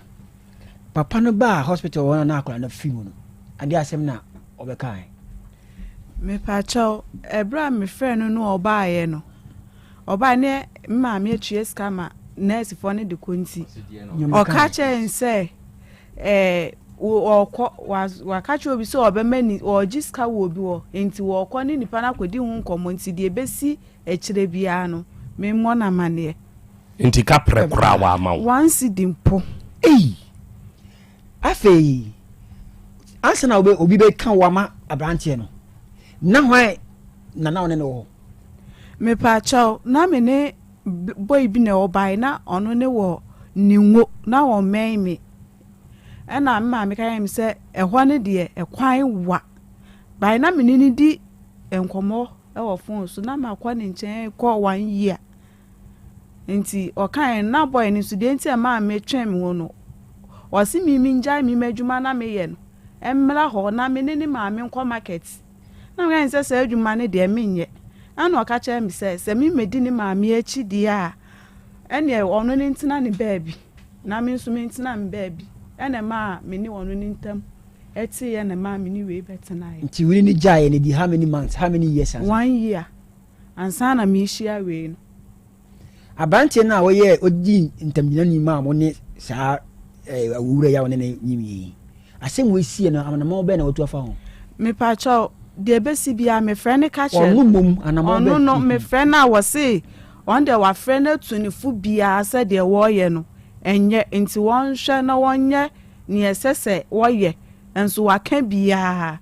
Papa no baa hospital hɔ na na akwadaa no afi mu no, adeɛ asɛm na ɔbɛkae. Mepakyɛw, ɛberɛ a mefrɛɛ no no ɔbaeɛ no, ɔbaeɛ ne me maame atua sika ma nɛɛsefoɔ no de kɔ nti, ɔka kyerɛɛ n sɛ ɛɛ ɔkɔ waka kyerɛ obi sɛ ɔbɛma ni ɔregye sika wɔ obi hɔ nti wɔrekɔ ne nipa no akɔdi ho nkɔmmɔ nti deɛ ɛbɛsi akyire biara no memmɔ no amanneɛ. Nti kaprɛ koraa wamma wo. One cedi mpo. Ei! Afei, ansa na obi bɛka wo ama aberanteɛ no, na hwan na na ɔne no wɔ hɔ? Mepaakyɛw, na me ne boy bi na ɛwɔ bae, na ɔno ne wɔ Ningo, na ɔmmɛn me. Ɛna me maame ka kyerɛɛ me sɛ ɛhɔ no deɛ ɛkwan wa. Bae na me ne no di nkɔmmɔ wɔ phone so, na makɔ ne nkyɛn kɔ one year. Nti ɔkaeɛ no, na boy no nso deɛ nti a ɛmaa metwɛn me ho no, ɔse me mengyae me m'adwuma na meyɛ no, mmra hɔ na me ne ne maame nkɔ market. Na meka ne sɛ saa adwuma no deɛ menyɛ. Ɛna ɔka kyerɛɛ me sɛ, sɛ memmɛdi ne maame akyi deɛ a, ɛneɛ ɔno ne ntena ne baabi na me nso mentena me baabi. Ɛna ɛmaa me ne ɔno ne ntam ɛteeɛ na ɛmaa me ne wei bɛtenaeɛ. Nti wo ne no gyaeɛ no, ɛdi how many months, how many years ansa? One year. Ansa na merehyia wei no. Aberanteɛ no a ɔyɛɛ ɔdii ntamgyinani maa mo ne saa ɛɛ owura yi a ɔne ne nyim yi, asɛm wei siiɛ no anamɔn bɛn na watu afa ho? Mepakyɛw, deɛ ɛbɛsi biara mefrɛ no ka kyerɛ Ɔno mmom anamɔn bɛn? Ɔno no mefrɛ no a wɔse ɔno deɛ wafrɛ no atu ne fo biara sɛ deɛ wɔreyɛ no ɛnyɛ nti wɔnhwɛ na wɔnyɛ deɛ ɛsɛ sɛ wɔyɛ nso waka biara.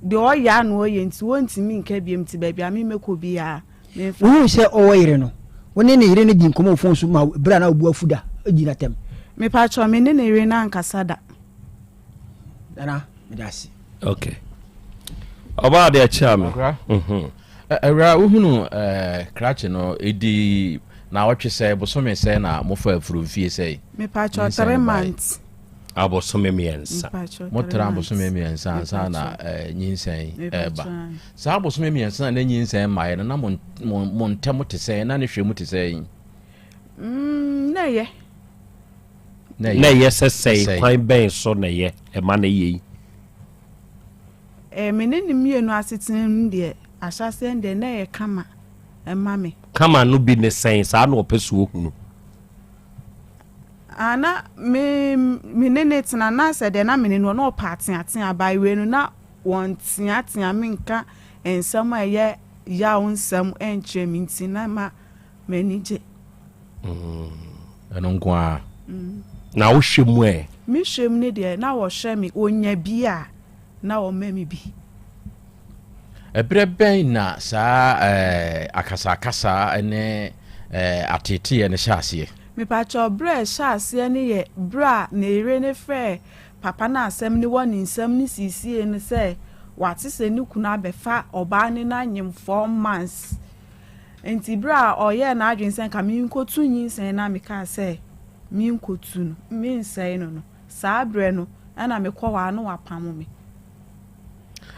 Deɛ ɔyɛ a na ɔyɛ nti wɔntumi nka biom nti baabi a me mɛkɔ biara memfa. Wohuu sɛ ɔwɔ yere no, wo ne ne yere no dii nkɔmmɔ wɔ fon so ma bere a na wo bo afu da di no atɛm? Mepakyɛw, me ne ne yere no ankasa da. Nana, meda ase. Okay. Ɔbaa deɛ kyea me. Awura wohunu krakye no ɛdi na ɔtwe sɛ bosome sɛ na mofa afuro mfie sɛ? Mepakyɛ 3 months. Abosome mmiɛnsa. Motra abosome mmiɛnsa ansa na nyinsɛn ɛba. Saa abosome mmiɛnsa na nyinsɛn mmaeɛ no na mo ntɛm te sɛn na ne hwɛ mu te sɛn? Na ɛyɛ. Na ɛyɛ sɛ sɛn kwan bɛn so na ɛyɛ ɛma no yɛ yi? Eh, me ne ne mmienu asetena mu deɛ, ahyɛaseɛ no deɛ na ɛyɛ kama ɛma me. Kama no bi ne sɛn? Saa na ɔpɛ so ohunu. Ah, na me me ne ne tena na sɛ deɛ na me ne no na ɔpɛ ateatea by wei no na wɔnteatea me nka nsɛm a ɛyɛ yaw nsɛm nkyerɛ me nti na ma m'ani gye. Ɛno nko ara. Na wohwɛ mu ɛ? Mehwɛ mu no deɛ na wɔhwɛ me, wɔnya bi a na wɔma me bi. Ɛberɛ bɛn na saa akasakasa ne ateeteeɛ no hyɛɛ aseɛ? Mepakyɛw, berɛ a ɛhyɛɛ aseɛ no yɛ berɛ a ne yere no frɛɛ papa no a asɛm no wɔ ne nsam no siesiee no sɛ wate sɛ ne kunu abɛfa ɔbaa no no anyem 4 months. Nti berɛ a ɔyɛɛ n'adwene sɛ nka menkɔtu nyinsɛn na mekaa sɛ menkɔtu no, mensɛe no no, saa berɛ no ɛna mekɔ hɔ a na wapamo me.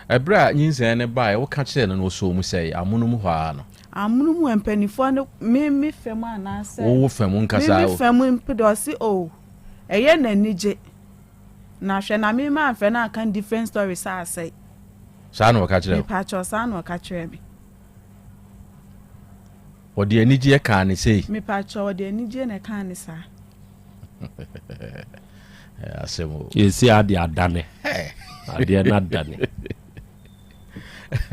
Ɛberɛ a nyinsɛn no baeɛ, woka kyerɛɛ no no, ɔsɔɔ mu sɛe? Amono mu hɔ ara no? Amono mu mpanimfoɔ no, me me fam anaasɛ? Wo fam nkasa. Me me fam mpo deɛ ɔse o, ɛyɛ n'anigye. Na hwɛ na me mamfrɛ no anka different story sɛ asɛe. Saa na ɔka kyerɛ wo? Mepakyɛw, saa na ɔka kyerɛ me. Ɔde anigyeɛ kaa ne sei? Mepakyɛw, ɔde anigyeɛ na ɛkaa ne saa. Asɛm o. Yɛsi ade adane. Adeɛ no adane.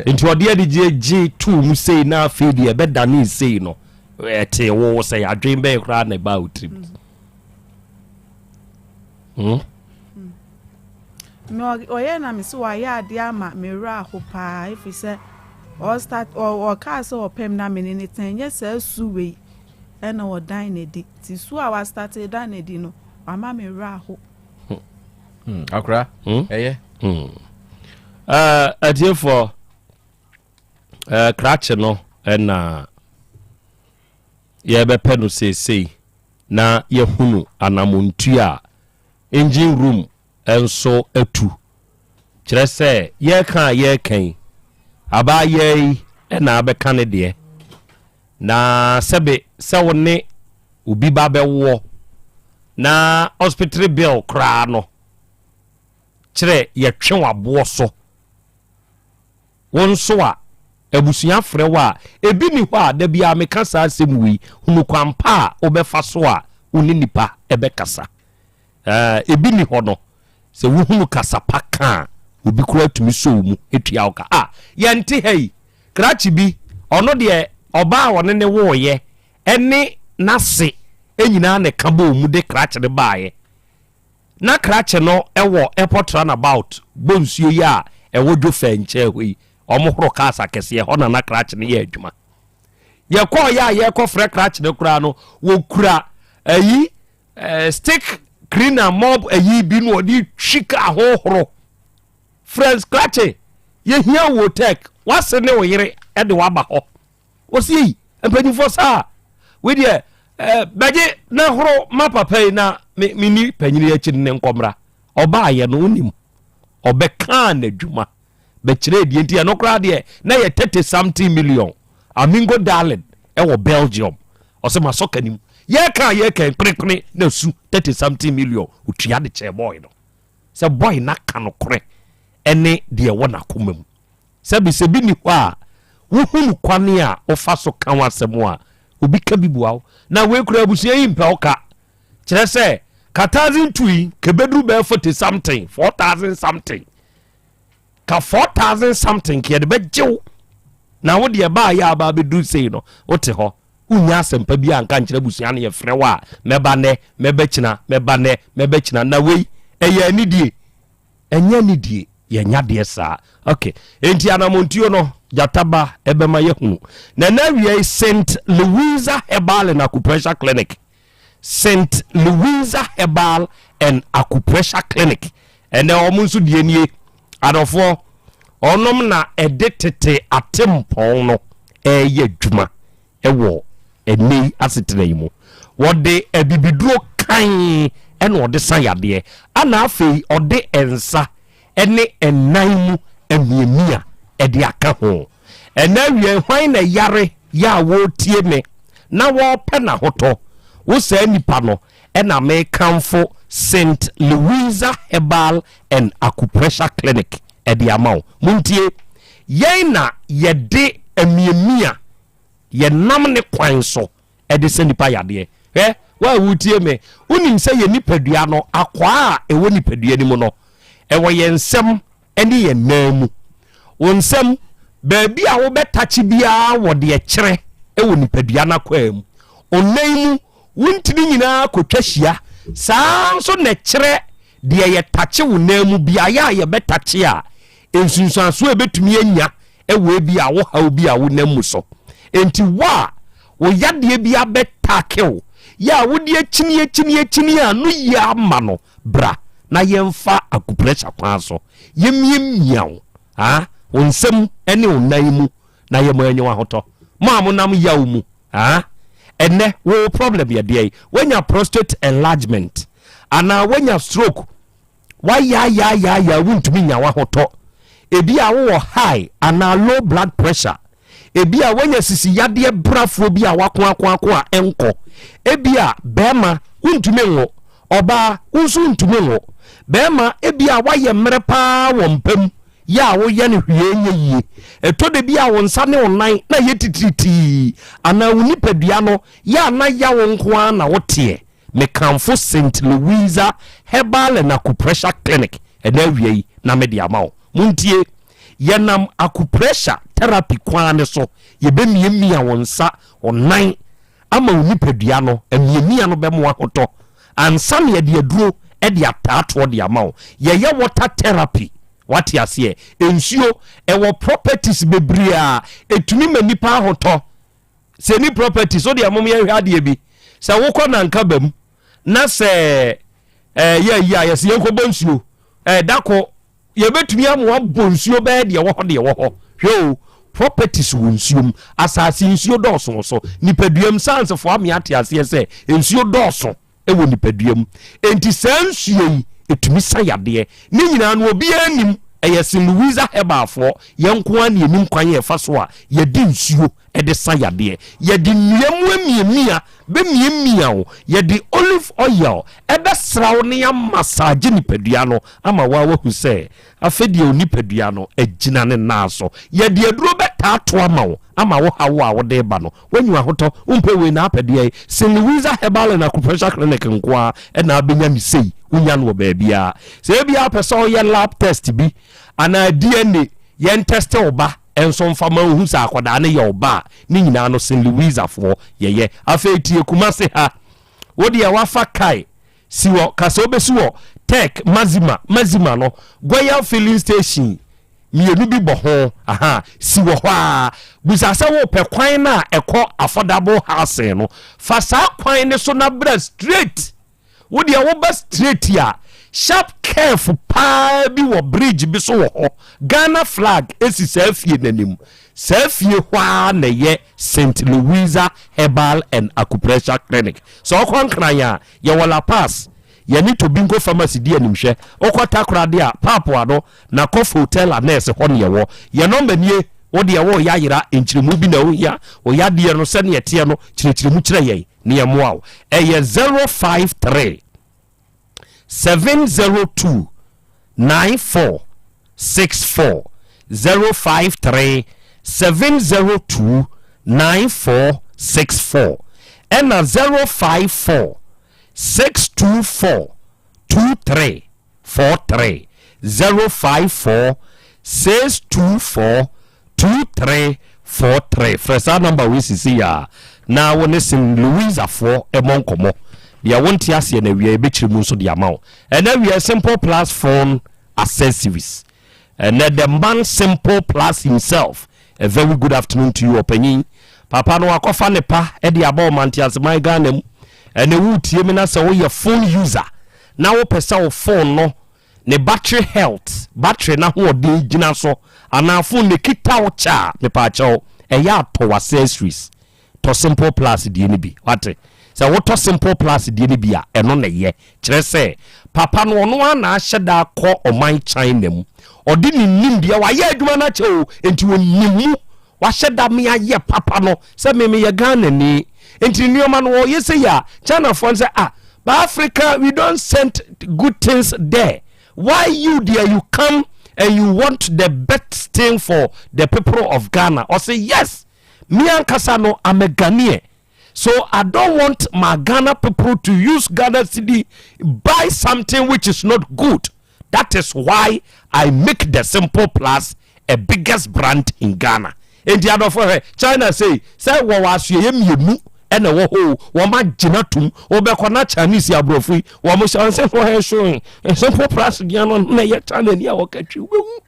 Nti ɔde anigyeɛ gye too mu sei na afei deɛ ɛbɛdane sei no, ɛtee wo sɛ adwen bɛyɛ koraa na ɛbaa wo tirim. Me ɔyɛ na me sɛ wayɛ adeɛ ama me werɛ aho paa ɛfiri sɛ ɔstart ɔkaa sɛ ɔpɛ me na me ne ne tena nyɛ saa su wei ɛna ɔdan n'adi nti su a wastart dan n'adi no wama me werɛ aho. Akora ɛyɛ. Atiefoɔ, krakye no ɛna yɛbɛpɛ no seesei na yɛhunu anamontu a engine room nso atu. Kyerɛ sɛ yɛreka a yɛreka yi, abaayaa yi na abɛka ne deɛ. Na sɛbe sɛ wo ne obi ba bɛwoɔ na hospital bill koraa no kyerɛ yɛtwe w'aboɔ so. Wo nso a abusua frɛ wo a, ebi ni hɔ a da biara meka saa asɛm wei, hunu kwan pa a wobɛfa so a wo ne nipa bɛkasa. Ɛɛ, ebi ni hɔ no, sɛ wohunu kasa pa ka a, obi koraa tumi sɔ wo mu tua wo ka. Ah, yɛnte ha yi, krakye bi, ɔno deɛ ɔbaa a ɔne ne woeɛ ne n'ase nyinaa na ɛka bɔɔ mu de krakye no baeɛ. Na krakye no wɔ airport runabout bɔ nsuo yi a ɛwɔ Dwofɛ nkyɛn hɔ yi, wɔhoro cars akɛseɛ, ɛhɔ na na krakye no yɛ adwuma. Yɛkɔɔyɛ a yɛrekɔfrɛ krakye no koraa no, wɔkura ayi eh, stick cleaner mob ayi bi na ɔde twi kaa ho horo. Friends krakye, yɛhia wo tech, wase ne wo yere de waba hɔ. Wɔsi yi mpanyinfoɔ saa wei deɛ ɛɛ bɛgye na horo ma papa yi na me me ni panyin akyi ne nkɔmra. Ɔbaayɛ no onim ɔbɛkaa n'adwuma bɛkyerɛ deɛ nti ɛno koraa deɛ na yɛ 30 something million. Amingo Darling ɛwɔ Belgium ɔsɛ ma sɔ kanim yɛka yɛka kpenekpene na su 30 something million otua de kyɛɛ boy no sɛ boy na ka no korɛ ɛne deɛ ɛwɔ n'akoma mu. Sɛbi sɛ bi nni hɔ a wohunu kwane a wofa so ka w'asɛm a, obi ka bi boa wo. Na wei koraa abusua yi mpɛ wo ka. Kyerɛ sɛ, ka 1002 yi, ka ɛbɛduru bɛyɛ 40 something, 4000 something. Ka 4000 something ka yɛde bɛgye wo. Na wo deɛ ɛbaa yɛ aba abɛduru sei no, wote hɔ. Wonnya asɛmpa bi anka nkyerɛ abusua no, yɛfrɛ wo a, mɛba nnɛ, mɛba kyina, mɛba nnɛ, mɛba kyina. Na wei, ɛyɛ anidie. Ɛnyɛ anidie, yɛnya deɛ saa. Ok, enti anamontuo no, gyata ba ɛbɛma yɛahunu. Na ɛnɛ awia yi, St. Louisa Herbal and Acupressure Clinic, St. Louisa Herbal and Acupressure Clinic, ɛnɛ wɔn nso deɛ nie. Adɔfoɔ, Ɔnom na ɛde tete atempɔn no reyɛ adwuma wɔ ɛnnɛ yi asetena yi mu. Wɔde abibiduro kann na ɔde sa yadeɛ, ɛna afei ɔde nsa ne nnan mu amiamia de aka ho. Ɛnnɛ awia yi, hwan na ɛyare yɛ a wɔretie me na wɔrepɛ n'ahotɔ? Wo saa nipa no na mekamfo Saint Louisa Herbal and Acupressure Clinic de ama wo. Montie, yɛn na yɛde amiamia, yɛnam ne kwan so de sa nipa yadeɛ. Hwɛ, wo a woretie me, wonim sɛ yɛn nipadua no, akwaa a ɛwɔ nipadua no mu no, ɛwɔ yɛn nsam ne yɛn nan mu. Wo nsam, baabi a wobɛtakye biara wɔ deɛ kyerɛ wɔ nipadua no akwaa mu. Wo nan mu, wo ntini nyinaa kɔtwa hyia. Saa ara nso na ɛkyerɛ deɛ yɛtakye wo nan mu, beaeɛ a yɛbɛtakye a, nsunsuansoɔ a ɛbɛtumi anya wɔ ebi a wo haw bi a wonam mu so. Enti wo a wo yadeɛ bi abɛtake wo, yɛ a wode akyini akyini akyini a no yie ama no, bra na yɛmfa acupressure kwan so yɛmmiamia wo, ah, wo nsam ne wo nan mu na yɛma anya w'ahotɔ. Mo a monam yaw mu, ah, ɛnnɛ wo problem yɛ deɛn? Woanya prostate enlargement anaa woanya stroke? Woayaayaayaayaa wontumi nya w'ahotɔ. Ebia wowɔ high anaa low blood pressure. Ebia woanya sisi yadeɛ brafoɔ bi a wakoakoako a ɛnkɔ. Ebia bɛrima wontumi nwo, ɔbaa wo nso wontumi nwo. Bɛrima ebia woayɛ mmerɛ paa wɔ mpa mu, yɛ a woyɛ no hwee nyɛ yie. Ɛtɔ da bi a wo nsa ne wo nan na yɛ titiritii anaa wo nipadua no yɛ a na yaw nko ara na woteɛ. Mekamfo Saint Louisa Herbal and Acupressure Clinic ɛnɛ awia yi na mede ama wo. Montie! Yɛnam acupressure therapy kwan no so, yɛbɛmiamia wo nsa, wo nan ama wo nipadua no, amiamia no bɛmo ahotɔ ansa na yɛde aduro de ataatoɔ de ama wo. Yɛyɛ water therapy, wate aseɛ? Nsuo, ɛwɔ properties bebree a ɛtumi ma nipa ahotɔ. Sɛ ni properties, wo deɛ mom yɛnhwɛ adeɛ bi. Sɛ wokɔ Nankaba mu na sɛ ɛyɛ ayi a yɛsɛ yɛnkɔbɔ nsuo, ɛda ko yɛbɛtumi ama wabɔ nsuo bɛyɛ deɛ wɔ hɔ deɛ wɔ hɔ. Hwɛ o, properties wɔ nsuo mu. Asase nsuo dɔɔso wɔ so. Nipadua mu sayansefoɔ ame ate aseɛ sɛ nsuo dɔɔso wɔ nipadua mu. Enti saa nsuo yi ɛtumi sa yadeɛ. Ne nyinaa no obiara nnim. Ɛyɛ St. Louisa Herbalfoɔ, yɛn nko ara na yɛnim kwan a yɛfa so a yɛde nsuo de sa yadeɛ. Yɛde nnua mu amiamia bɛmiamia wo, yɛde olive oil bɛsra wo na yɛamasaagye nipadua no ama wo ara woahu sɛ afei deɛ wo nipadua no agyina ne nan so. Yɛde aduro bɛtaa to ama wo ama wo haw a wode reba no woanya ahotɔ. Wompɛ wei na apɛ deɛ? St. Louisa Herbal and Acupressure Clinic nko ara na abɛnya ne sei, wonya no wɔ baabiara. Sɛ ebia wopɛ sɛ woyɛ lab test bi anaa DNA, yɛn test wo ba nso mfa ma nhu sɛ akwadaa no yɛ wo ba a, ne nyinaa no St. Louisafoɔ yɛyɛ. Afei tie Kumase ha, wo deɛ wafa kae si hɔ, ka sɛ wobɛsi wɔ Tech Mazima, Mazima no, Goyal filling station mmienu bi bɔ ho, aha, si wɔ hɔ a, bisa sɛ wopɛ kwan no a ɛkɔ affordable housing no, fa saa kwan no so na bra straight. Wo deɛ woba straight a, sharp curve paa bi wɔ bridge bi so wɔ hɔ. Ghana flag si saa fie no anim. Saa fie hɔ ara na ɛyɛ St. Louisa Herbal and Acupressure Clinic. Sɛ wokɔ Nkran a, yɛwɔ La Paz. Yɛne Tobinco Pharmacy di animhwɛ. Wokɔ Takoradi a, Paapua no, Nakof Hotel Annex hɔ na yɛwɔ. Yɛn nɔmba nie, wo deɛ woreyɛ ayera, nkyerɛmu bi na wohia, wo yadeɛ no sɛdeɛ ɛteɛ no, kyerɛkyerɛ mu kyerɛ yɛn. na yɛmmoa wo. Ɛyɛ 053 702 9464 053 702 9464 ɛna 054 624 23 43 054 624 2343 Frɛ saa nɔmba wei seesei ara na wo ne St. Louisafoɔ mmɔ nkɔmmɔ. Deɛ wonte aseɛ no awia yɛbɛkyerɛ mu nso de ama wo. Ɛnɛ awia Simple Plus Phone Accessories. Ɛnɛ the man Simple Plus himself. A very good afternoon to you ɔpanyin. Papa no wakɔfa ne pa de aba ɔmanteaseman Ghana mu. Ɛnɛ woretie me na sɛ woyɛ phone user na wopɛ sɛ wo phone no ne battery health, battery n'ahoɔden gyina so. anaa phone no ɛkita wo kyɛ a, mepaakyɛw, ɛyɛ a tɔ w'accessories. Tɔ Simple Plus deɛ no bi. Wate? Sɛ wotɔ Simple Plus deɛ no bi a, ɛno na ɛyɛ. Kyerɛ sɛ, papa no ɔno ara na ahyɛ da akɔ ɔman China mu. Ɔde ne nimdeɛ, wayɛ adwuma no akyɛ o, enti ɔnim mu. Wahyɛ da me ayɛ papa no sɛ me meyɛ Ghanani. Enti nneɛma no ɔyɛ sei a, Chinafoɔ no sɛ, ah, but Africa we don't send good things there. Why you deɛ you come and you want the best thing for the people of Ghana? Ɔse yes, me ankasa no I'm a Ghanaian. So I don't want my Ghana people to use Ghana cedi buy something which is not good. That is why I make the Simple Plus a biggest brand in Ghana. Enti adɔfo hwɛ China sei sɛ wɔwɔ asoɛyɛ mmienu ɛna ɛwɔ hɔ o wɔn agyina tum wɔbɛkɔ na Chinese aborɔfo yi wɔn hyɛ wɔn sɛ wɔn ɛso Simple Plus deɛ no na ɛyɛ China ni a wɔka twi wobɛhu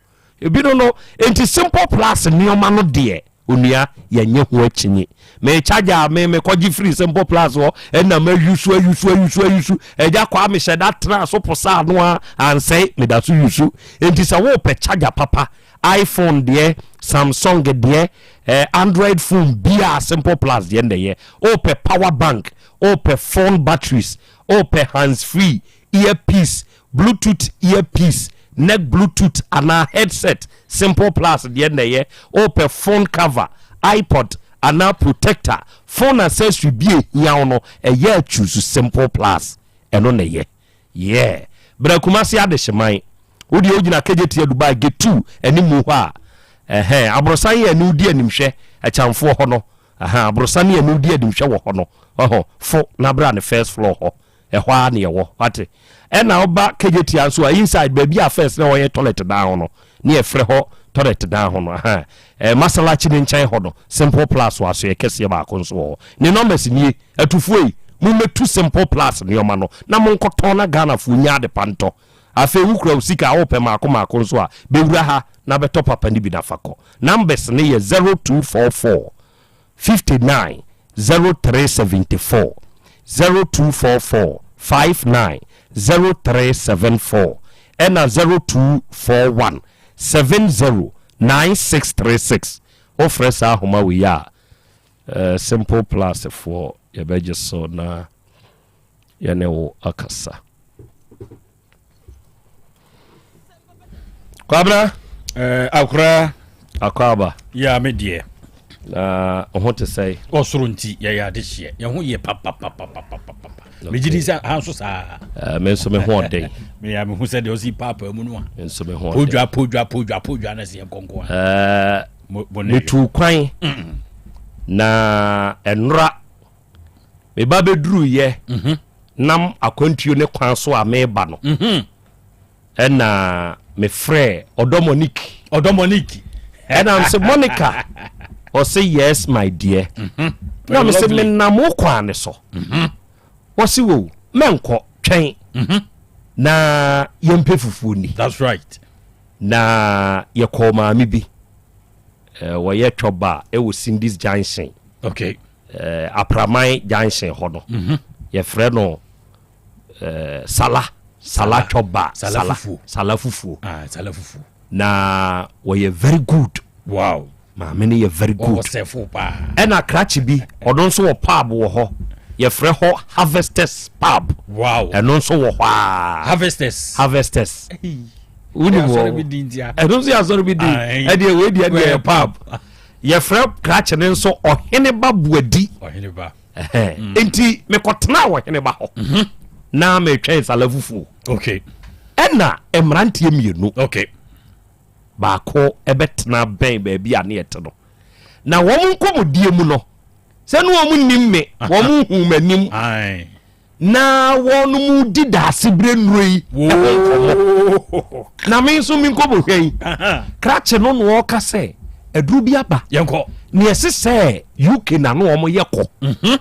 Ebi no no, enti simple plus nneɛma no deɛ, onua, yɛnyɛ ho akyinye. Me charger a me mekɔgye firi simple plus hɔ, ɛna mayusu ayusu ayusu ayusu. Agya kwaa mehyɛ da tenaa so posaa ano a ansɛe, meda so yusu. Enti sɛ wopɛ charger papa, iPhone deɛ, Samsung deɛ, eh, Android phone biaa simple plus deɛ na ɛyɛ. Wopɛ power bank, wopɛ phone batteries, wopɛ hands free, earpiece, Bluetooth earpiece, neck Bluetooth anaa headset, Simple Plus deɛ na ɛyɛ. Wopɛ phone cover, iPod anaa protector, phone accessory bi a ehia wo no, ɛyɛ a choose Simple Plus. Ɛno na ɛyɛ. Yeah. Bra Kumasi Adehyeman. Wo deɛ wogyina Kejetia Dubai Gate 2 animu hɔ a, ɛhɛn, aborosan yi a ɛne wo di animhwɛ, Akyamfoɔ hɔ no, ɛhɛn, aborosan yi a ɛne wo di animhwɛ wɔ hɔ no, ɔho, fo na bra ne first floor hɔ. Ɛhɔ ara na yɛwɔ, wate. Ɛna woba Kejetia nso a, inside baabi a first na wɔyɛ toilet dan ho no, ne yɛfrɛ hɔ toilet dan ho no, aha, eh, Masalachi ne nkyɛn hɔ no, Simple Plus wɔ asoɛ kɛseɛ baako nso wɔ hɔ. Ne numbers nie, atufoɔ yi, mommɛtu Simple Plus nneɛma no na monkɔtɔn na Ghanafoɔ nya adepa ntɔ. Afei wokura wo sika a wopɛ maako maako nso a, bɛwura ha na bɛtɔ papa no bi na fa kɔ. Numbers no yɛ 0244 59 0374 0244 59 0374 ɛna 0241 70 9636 wofrɛ saa ahoma wei a eh, simple plus foɔ yɛbɛgye so na yɛne wo akasa Kwabena. Eh, akora. Akwaaba. Ya me deɛ. Na ho te sɛe. Ɔsoro nti yɛyɛ adehyeɛ. Yɛn ho yɛ papapapapapapa. Megye di sɛ ha nso saa. Eh, me nso me ho ɔden. Meyɛ me ho sɛ deɛ ɔsi paapaa mu no a. Me nso me ho ɔden. Podwa podwa podwa podwa na sɛ yɛn kɔnkɔn a. Eh, metu kwan. Na ɛnora Me ba bɛduruiɛ mhm. nam akwantuo ne kwan so a meba no mhm. ɛna mefrɛ ɔdɔ Monique. Ɔdɔ Monique. Ɛna mse Monica ɔse yes my dear. Mhm. Na mese menam wo kwan ne so. Ɔse wo mɛnkɔ twɛn na yɛmpɛ fufuo ni. That's right. Na yɛkɔɔ maame bi wɔyɛ twɔba ɛwɔ Cindy's Junction. Okay. Eh, Apraman junction hɔ no mhm. yɛfrɛ no eh, sala sala twɔba sala sala fufuo ah, sala fufuo na wɔyɛ very good wow maame no yɛ very good ɛna krakye bi ɔno nso wɔ pub wɔ hɔ yɛfrɛ hɔ harvesters pub wow ɛno nso wɔ hɔ a harvesters harvesters wonim wɔ ɛno nso yɛ asɔre bi din ɛdeɛ wei deɛ ɛdeɛ yɛ pub Yɛfrɛ krakye no nso Ɔheneba Boadi. Ɔheneba. Mm. Nti mekɔtenaa Ɔheneba hɔ mhm. na metwɛn sala fufuo. Okay. Ɛna mmeranteɛ mmienu. Okay. Baako ɛbɛtena bɛn baabi a ne yɛte no. Na wɔn nkɔmmɔdie mu no, sɛ ne wɔn nim me, wɔn hu m'anim. Na wɔnom di daasebrɛ nnuro yi ho nkɔmmɔ. Na me nso me nkɔmmɔhwɛ yi, krakye no na ɔka sɛ aduro bi aba. Yɛnkɔ. Na yɛse sɛ UK na no wɔn yɛ kɔ. Mhm.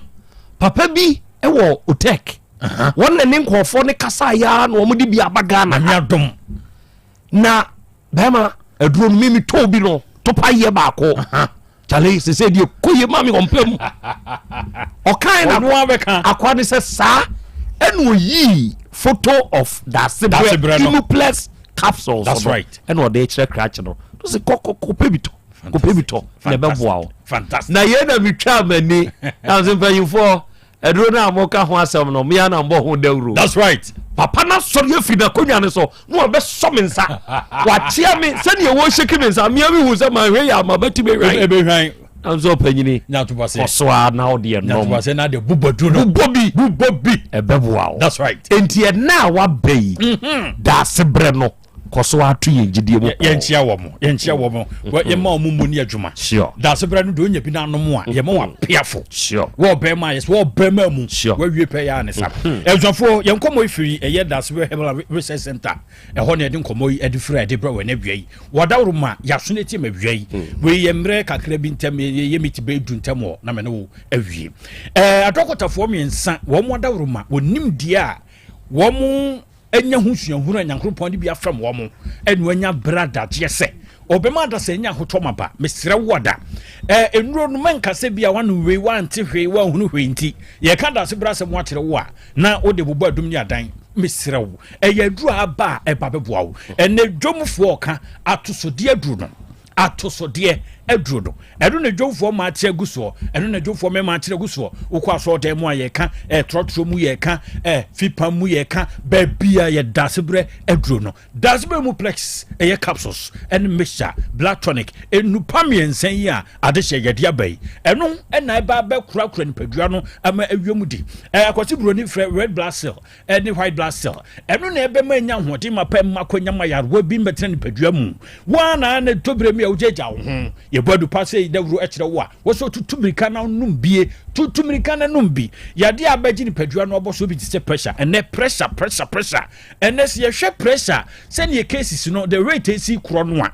Papa bi wɔ Otek. Wɔn na ne nkurɔfoɔ ne kasa ya na wɔn de bi aba Ghana. Na bɛrima aduro no mimi tɔw bi no topa yɛ baako kyale sese deɛ kɔ yɛ ma mi ɔmpɛ mu ɔkan na akwa ne sɛ saa ɛna oyii photo of dasebrɛ imuplex capsules That's right. ɛna ɔde kyerɛ krakye no. Sɛ kɔ kɔ kɔpɛ bi tɔ kɔpɛ bi tɔ na ɛbɛboa wo. Na yei na metwaa m'ani na sɛ mpanyimfoɔ aduro no a moka ho asɛm no mea na mbɔ ho dawuro. That's right. Papa no asɔre afiri n'akonnwa no so na wabɛsɔ me nsa wakyea me sɛdeɛ wɔhyɛki me nsa mea mehu sɛ manhwɛ yɛ ama bɛtumi hwan. Nanso ɔpanyini kɔso a na ɔdeɛ nom bobɔ bi bobɔ bi ɛbɛboa wo. That's right. Enti ɛna a waba yi mhm. daase berɛ no kɔ so ato yɛn gyidie mu. Yɛnkyia wɔ mo yɛnkyia wɔ mo mm-hmm. yɛma wɔn mu ne adwuma. Sure. Daase berɛ no deɛ onya bi n'anom a yɛma wɔn apeafo. Sure. Wɔ ɔbɛrima yɛ sɛ wɔ ɔbɛrima mu. Sure. Wɔawie pɛ yɛ anisa. Mm-hmm. Abusuafoɔ yɛn nkɔmɔ efiri ɛyɛ daase berɛ herbal research center. Ɛhɔ na yɛde nkɔmmɔ yi de firi a yɛde brɛ wɔ ɛnɛ awia yi. Wɔ daworo ma yɛaso no atie ma awia yi. Hmm. Wei yɛ mmerɛ kakra bi ntam yɛyɛ miti bɛyɛ du ntam wɔ na me ne wo awie. Ɛɛ adɔkotafoɔ mmiɛnsa wɔn mo adaworo ma wɔnim deɛ a wɔn anya ho suahunu a Nyankoropɔn de bi afɛm wɔn ɛna wɔanya berɛ adagyeɛ sɛ ɔbɛma adasa anya ahotɔ ma ba mesrɛ wo ada ɛɛ nnuro no mɛnka sɛ bi a wanom wei wante hwee wanhunu hwee nti yɛka dase berɛ asɛm akyerɛ wo a na wode bobɔ adum ne adan mesrɛ wo ɛyɛ aduru a aba a ɛba bɛboa wo ɛnɛ dwomfoɔ ɔka atosodeɛ aduru no atosodeɛ aduru no ɛno na dwomfoɔ ma ate agu soɔ ɛno na dwomfoɔ mɛma akyerɛ agu soɔ wokɔ asɔɔdan mu a yɛka ɛ trɔtrɔ mu yɛka ɛ fipam mu yɛka baabi a yɛda asebrɛ aduro no Dasebrɛ mu plex ɛyɛ capsules ɛne mixture blood tonic nnupa mmiɛnsa yi a adehyɛ yɛde aba yi ɛno ɛna ɛba abɛkorakora nipadua no ama awie mu di. Ɛɛ akwasi buroni frɛ red blood cell ɛne white blood cell ɛno na ɛbɛma anya ahoɔden ma pɛ mma kwanya ma yarewa bi mbɛtena nipadua mu. Woa na na tɔbire mi a wogyagya wo ho yɛbɔ adupa sɛ dawuro ɛkyerɛ wo a wɔsɛ tutu mirika na nom bie tutu mirika na nom bi yadeɛ a abɛgye nipadua no abɔ so bi te sɛ pressure ɛnɛ pressure pressure pressure Ɛnɛ sɛ yɛhwɛ pressure sɛdeɛ cases no the rate esi korɔ no a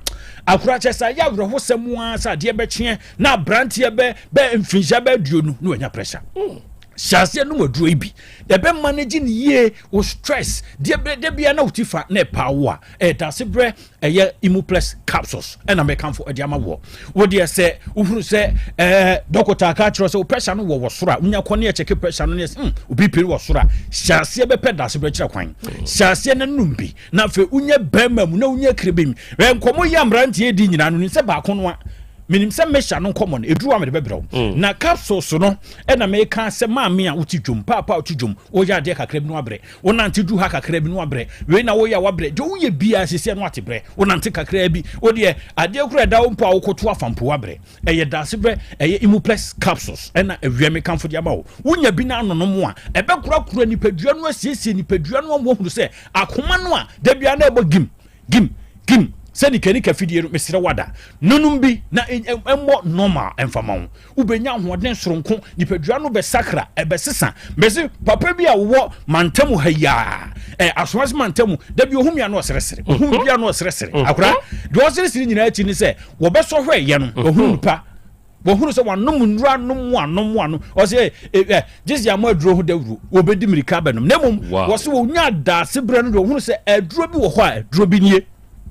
akora kyɛ sɛ ayɛ awerɛhosɛm ara sɛ adeɛ bɛkyeɛ na aberanteɛ bɛ bɛ mfinhyia bɛ aduonu na wanya pressure. Mm. Hyɛ aseɛ nom aduro yi bi ɛbɛ manage ne yie wo stress deɛ bɛ de bia na wo ti fa na ɛpaa wo a ɛda ase brɛ ɛyɛ imuplex capsules ɛna mɛkamfo ɛde ama woɔ wo deɛ sɛ wohunu sɛ ɛɛ dɔkota aka akyerɛ sɛ wo pressure no wɔ wɔ soro a wonya kɔ ne ɛkyɛke pressure no ne ɛsɛ hmm obi piri wɔ soro a hyɛ aseɛ bɛpɛ daase bɛkyerɛ kwan hyɛ aseɛ na num bi na afei wonya bɛrima mu na wonya kiri bi mu nkɔmmɔ yi a mmeranteɛ di nyinaa no nim sɛ baako no a menim sɛ mehyɛ no nkɔmmɔ no ɛduru a mede bɛbrɛ wo hmm. na capsules no ɛna meka sɛ maame a wote dwom paapa a wote dwom woyɛ adeɛ kakra bi no abrɛ Wonante duru ha kakra bi no wabrɛ. Wei na woyɛ a wabrɛ. Deɛ woyɛ biara sisi no ate brɛ. Wonante kakra bi. Wodeɛ adeɛ kora ɛda wo mpo a wokoto afa mpo wabrɛ. Ɛyɛ daase brɛ. Ɛyɛ Imuplex capsules ɛna awia me kamfo de ama wo. Wonya bi na anonom a ɛbɛkorakora nipadua no asiesie nipadua no ama woahunu sɛ akoma no a da biara na ɛbɔ gim gim gim sɛ nikanika fidie no mesrɛ wada nonom bi na ɛmmɔ normal ɛmfa ma wo wobɛnya ahoɔden soronko nipadua no bɛsakra ɛbɛsesa mɛse papa bi a wowɔ mantamu ha yi a ɛ asomase mantamu da bi ohun mia no ɔseresere ohun mhm. bia no ɔseresere mhm. akora deɛ ɔseresere nyinaa akyi ne sɛ wɔbɛsɔ hwɛ yɛ no mhm. ohun nipa wɔhunu sɛ wanom nnuro anom anom anom ɔsɛ ɛ ɛ gyesi ama aduro ho dawuro wɔbɛdi mirika abɛnom na mmom wɔsɛ wɔnya adaase berɛ no deɛ wɔhunu sɛ aduro bi wɔ hɔ a aduro bi nie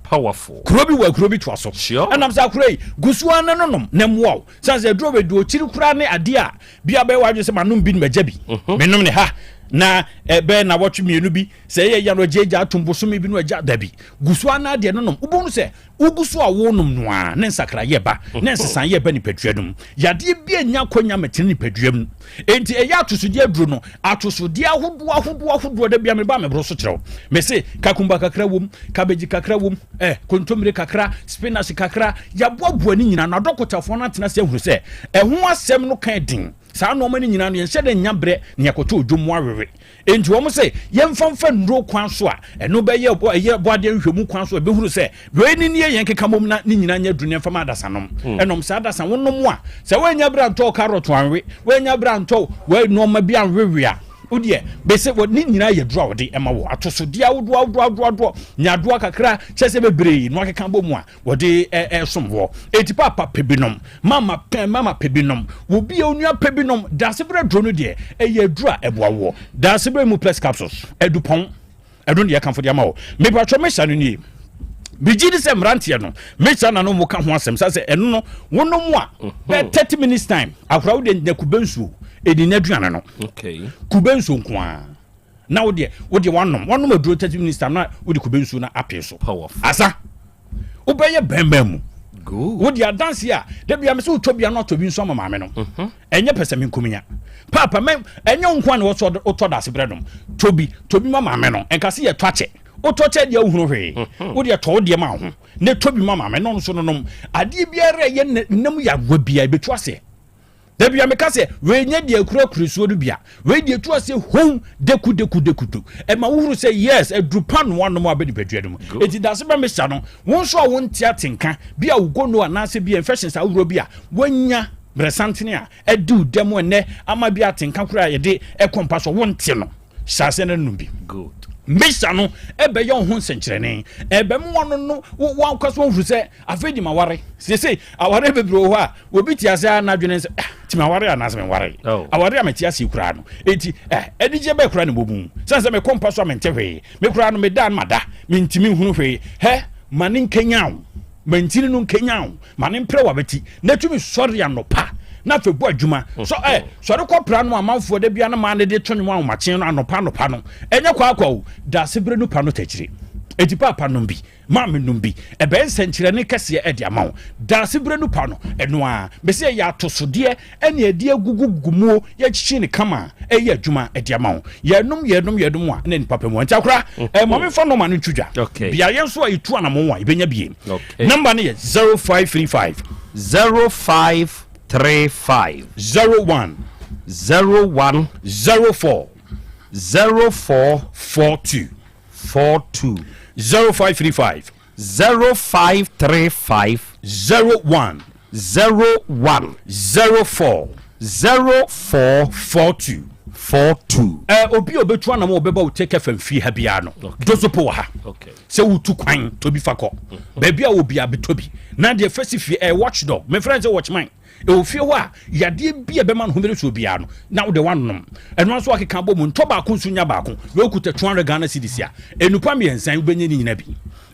powerful kuro bi wɔ akuro bi toa so ɛnam sɛ akuro yi gu so ara no nom na mmoa wo sane sɛ aduro wei deɛ ɔkyiri koraa ne adeɛ a bia bɛyɛ w'adwene sɛ manom bi no magya bi mhm. menom ne ha na ɛbɛyɛ na wɔtwe mmienu bi sɛ ɛyɛ ya no agya agya atom bosome bi no agya dabi gu so ara adeɛ no nom wobɛhunu sɛ wogu so a wonom no a ne nsakrayɛ ba ne nsesayɛ ba nipadua no mu yadeɛ bi anya akwanya mɛtena nipadua mu Enti ɛyɛ atosodeɛ aduro no, atosodeɛ ahodoɔ ahodoɔ ahodoɔ da bia meba meboro so kyerɛ wo. Mese kakumba kakra wom, cabbage kakra wom, eh, kontomire kakra, spinach kakra, yɛaboaboa ne nyinaa no adɔkotafoɔ no atena ase ahunu sɛ ɛho asɛm no ka den. Saa nnoɔma no nyinaa no yɛnhyɛ da nnya berɛ na yɛakɔtɔ odwom mu awewe. Enti wɔn se, Yɛmfa mfa nnuro kwan so a ɛno bɛyɛ ɛyɛ bɔadeɛ nhwɛmu kwan so a ɛbɛhunu sɛ wei ne nie yɛn keka mom na ne nyinaa nyɛ aduru ne mfa ma adasa nom. Hmm. Ɛnom saa adasa wonom a sɛ woanya berɛ antɔ carrot anwe, woanya berɛ antɔ wei nnoɔma bi anwewe a wodeɛ bɛsɛ wɔ ne nyinaa yɛ aduru a wɔde ɛma wɔ atosodeɛ ahodoɔ ahodoɔ ahodoɔ ahodoɔ nyadoa kakra kyɛ sɛ bebree no akeka bɔ mu a wɔde ɛsom wɔ eti paapa pɛ binom mama pɛ mama pɛ binom wobi a onua pɛ binom dasebrɛ duro no deɛ ɛyɛ aduro a ɛboa woɔ dasebrɛ mu plus capsules adupɔn ɛno deɛ ɛkamfo de ama wɔ mepatwɔ mesa no nie megye di sɛ mmeranteɛ no mesa na no mo ka ho asɛm sɛ sɛ ɛno no wonom a mhm. bɛ 30 minutes time akora wo deɛ nya kube nsuo ɛdi n'aduane no kube nsuo nko ara na wo deɛ wo deɛ wanom wanom aduro 30 minutes time na wode kube nsuo no apee so asa. Wobɛyɛ bɛrima mu. Wode adanse a da bia me sɛ wotɔ bia no atɔ bi nso ama maame no. Mhm. Ɛnyɛ pɛ sɛ menkominya. Paapa mɛ ɛnyɛ wo nko a na wɔsɔ wotɔ da ase brɛ nom. Tɔ bi, tɔ bi ma maame no. Ɛnka sɛ yɛtɔ akyɛ. Wotɔ kyɛ deɛ wohunu hwee. Mhm. Wode ɛtɔ wo deɛ ma wo ho. Na ɛtɔ bi ma maame no nso no nom. Adeɛ biara ɛyɛ nam yarewa bia ɛbɛtu aseɛ. Da bia meka sɛ wei nyɛ deɛ akura kurasuo no bia wei deɛ ɛtu aseɛ hon deku deku deku do ɛma wohuru sɛ yes aduru pa noa nom abɛ nipadua no mu enti dase bɛ mesa no wo nso a wonte atenka bi a wo gono anaasɛ bi infections ahoroɔ bi a wanya mmerɛsantene a ɛdi wo dɛm ɛnɛ ama bi atenka koraa a yɛde ɛkɔ mpa so wonte no hyɛ aseɛ no nom bi mesa no ɛbɛyɛ wo ho nsɛnkyerɛnne ɛbɛmoa no no wankasa wohuru sɛ Afei de maware. Seesei aware bebree wɔ hɔ a obi te ase a n'adwene sɛ ah ti maware anaasɛ menware. Oh. Aware a mete ase koraa no. Enti eh anigyeɛ bɛɛ koraa na ɛwɔ mu. Sane sɛ mekɔ mpa so a mente hwee. Me koraa no meda no mada. Mentumi nhunu hwee. Hɛ ma ne nkanyan wo. Ma ntini no nkanyan wo. Ma ne mprɛ w'abati. Na tumi sɔre anɔpa na afei bɔ adwuma. Sɔ eh sɔre kɔpra no amanfoɔ da bia no maa ne de to nwom ahomakye no anɔpa anɔpa no. Ɛnyɛ kwaakwa o. Daasebere no pa no takyire. Enti paapa nom bi. Ma mennom bi. Ɛbɛyɛ nsɛnkyerɛnne kɛseɛ de ama wo. Daase berɛ no pa no, ɛno ara. Mese ɛyɛ atosodeɛ ɛne ɛde agugugugu muo, yɛakyikyi no kama a, ɛyɛ adwuma de ama wo. Yɛnom, yɛnom, yɛnom a, na nipa pɛ mu. Nti akora, eh, ma memfa nɔma no nto dwa. Beaeɛ nso a yɛtu anamɔn a, yɛbɛnya bie. Nɔmba no yɛ 0535. 0535. 01. 01. 04. 04. 42. 42. 0535. 0535. 01. 01. 04. 04. 42. 42. Ɛ obi a obetu anam a ɔbɛba wo Take FM fie ha biara no, dozopo wɔ ha. Sɛ wotu kwan tɔ bi fa kɔ. Baabi a wɔ biara bɛtɔ bi. Na deɛ fɛsi fie ɛyɛ watchdog. Mefrɛ no sɛ watchman. Ɛwɔ fie hɔ a, yadeɛ bi a ɛbɛma no homene soɔ biara no, na wode woanom. Ɛno nso akeka bɔ mu, ntɔ baako nso nya baako. Wei wokuta 200 Ghana cedis a, nnupa mmiɛnsa yi wobɛnya ne nyina bi.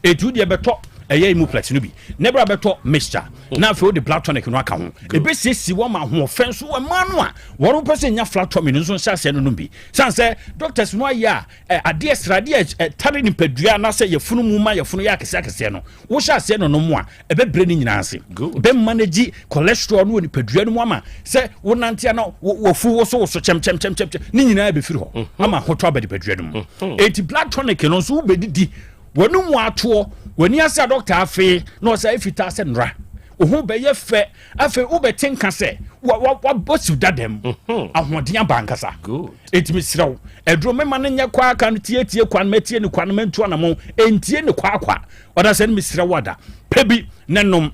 Enti wodeɛ bɛtɔ ɛyɛ Imuplex no bi, na ɛberɛ a bɛtɔ mixture, na afei wode blood tonic no aka ho. Ɛbɛsiesie wo ama ahoɔfɛ nso. Mmaa no a wɔn pɛ sɛ nya flat tummy no nso nhyɛ aseɛ no nom bi. Sane sɛ doctors no ayɛ a, adeɛ sradeɛ a ɛtare nipadua anaasɛ yafunu mu ma yafunu yɛ akɛseɛ akɛseɛ no, wohyɛ aseɛ no nom a, ɛbɛbrɛ ne nyinaa ase. Bɛma no agyi cholesterol no wɔ nipadua no mu ama sɛ wonante a na wafu wosowoso kyɛmkyɛmkyɛmkyɛm ne nyinaa bɛfiri hɔ mhm. ama ahotɔ aba nipadua no mu. Mhm. Enti blood tonic no nso wobɛdidi w'ani mu atoɔ w'ani ase a dɔkta afei na ɔsɛ ɛfitaa sɛ nnora wo ho bɛyɛ fɛ afei wobɛte nka sɛ wasiw dada mu mhm. ahoɔden aba ankasa ɛtumi serɛ wo aduro mema no nyɛ kwaaka no tietie kwa no matie ne kwa no mantu anamo ɛntie ne kwaakwa Ɔdasani mesrɛ wo ada pɛ bi na nom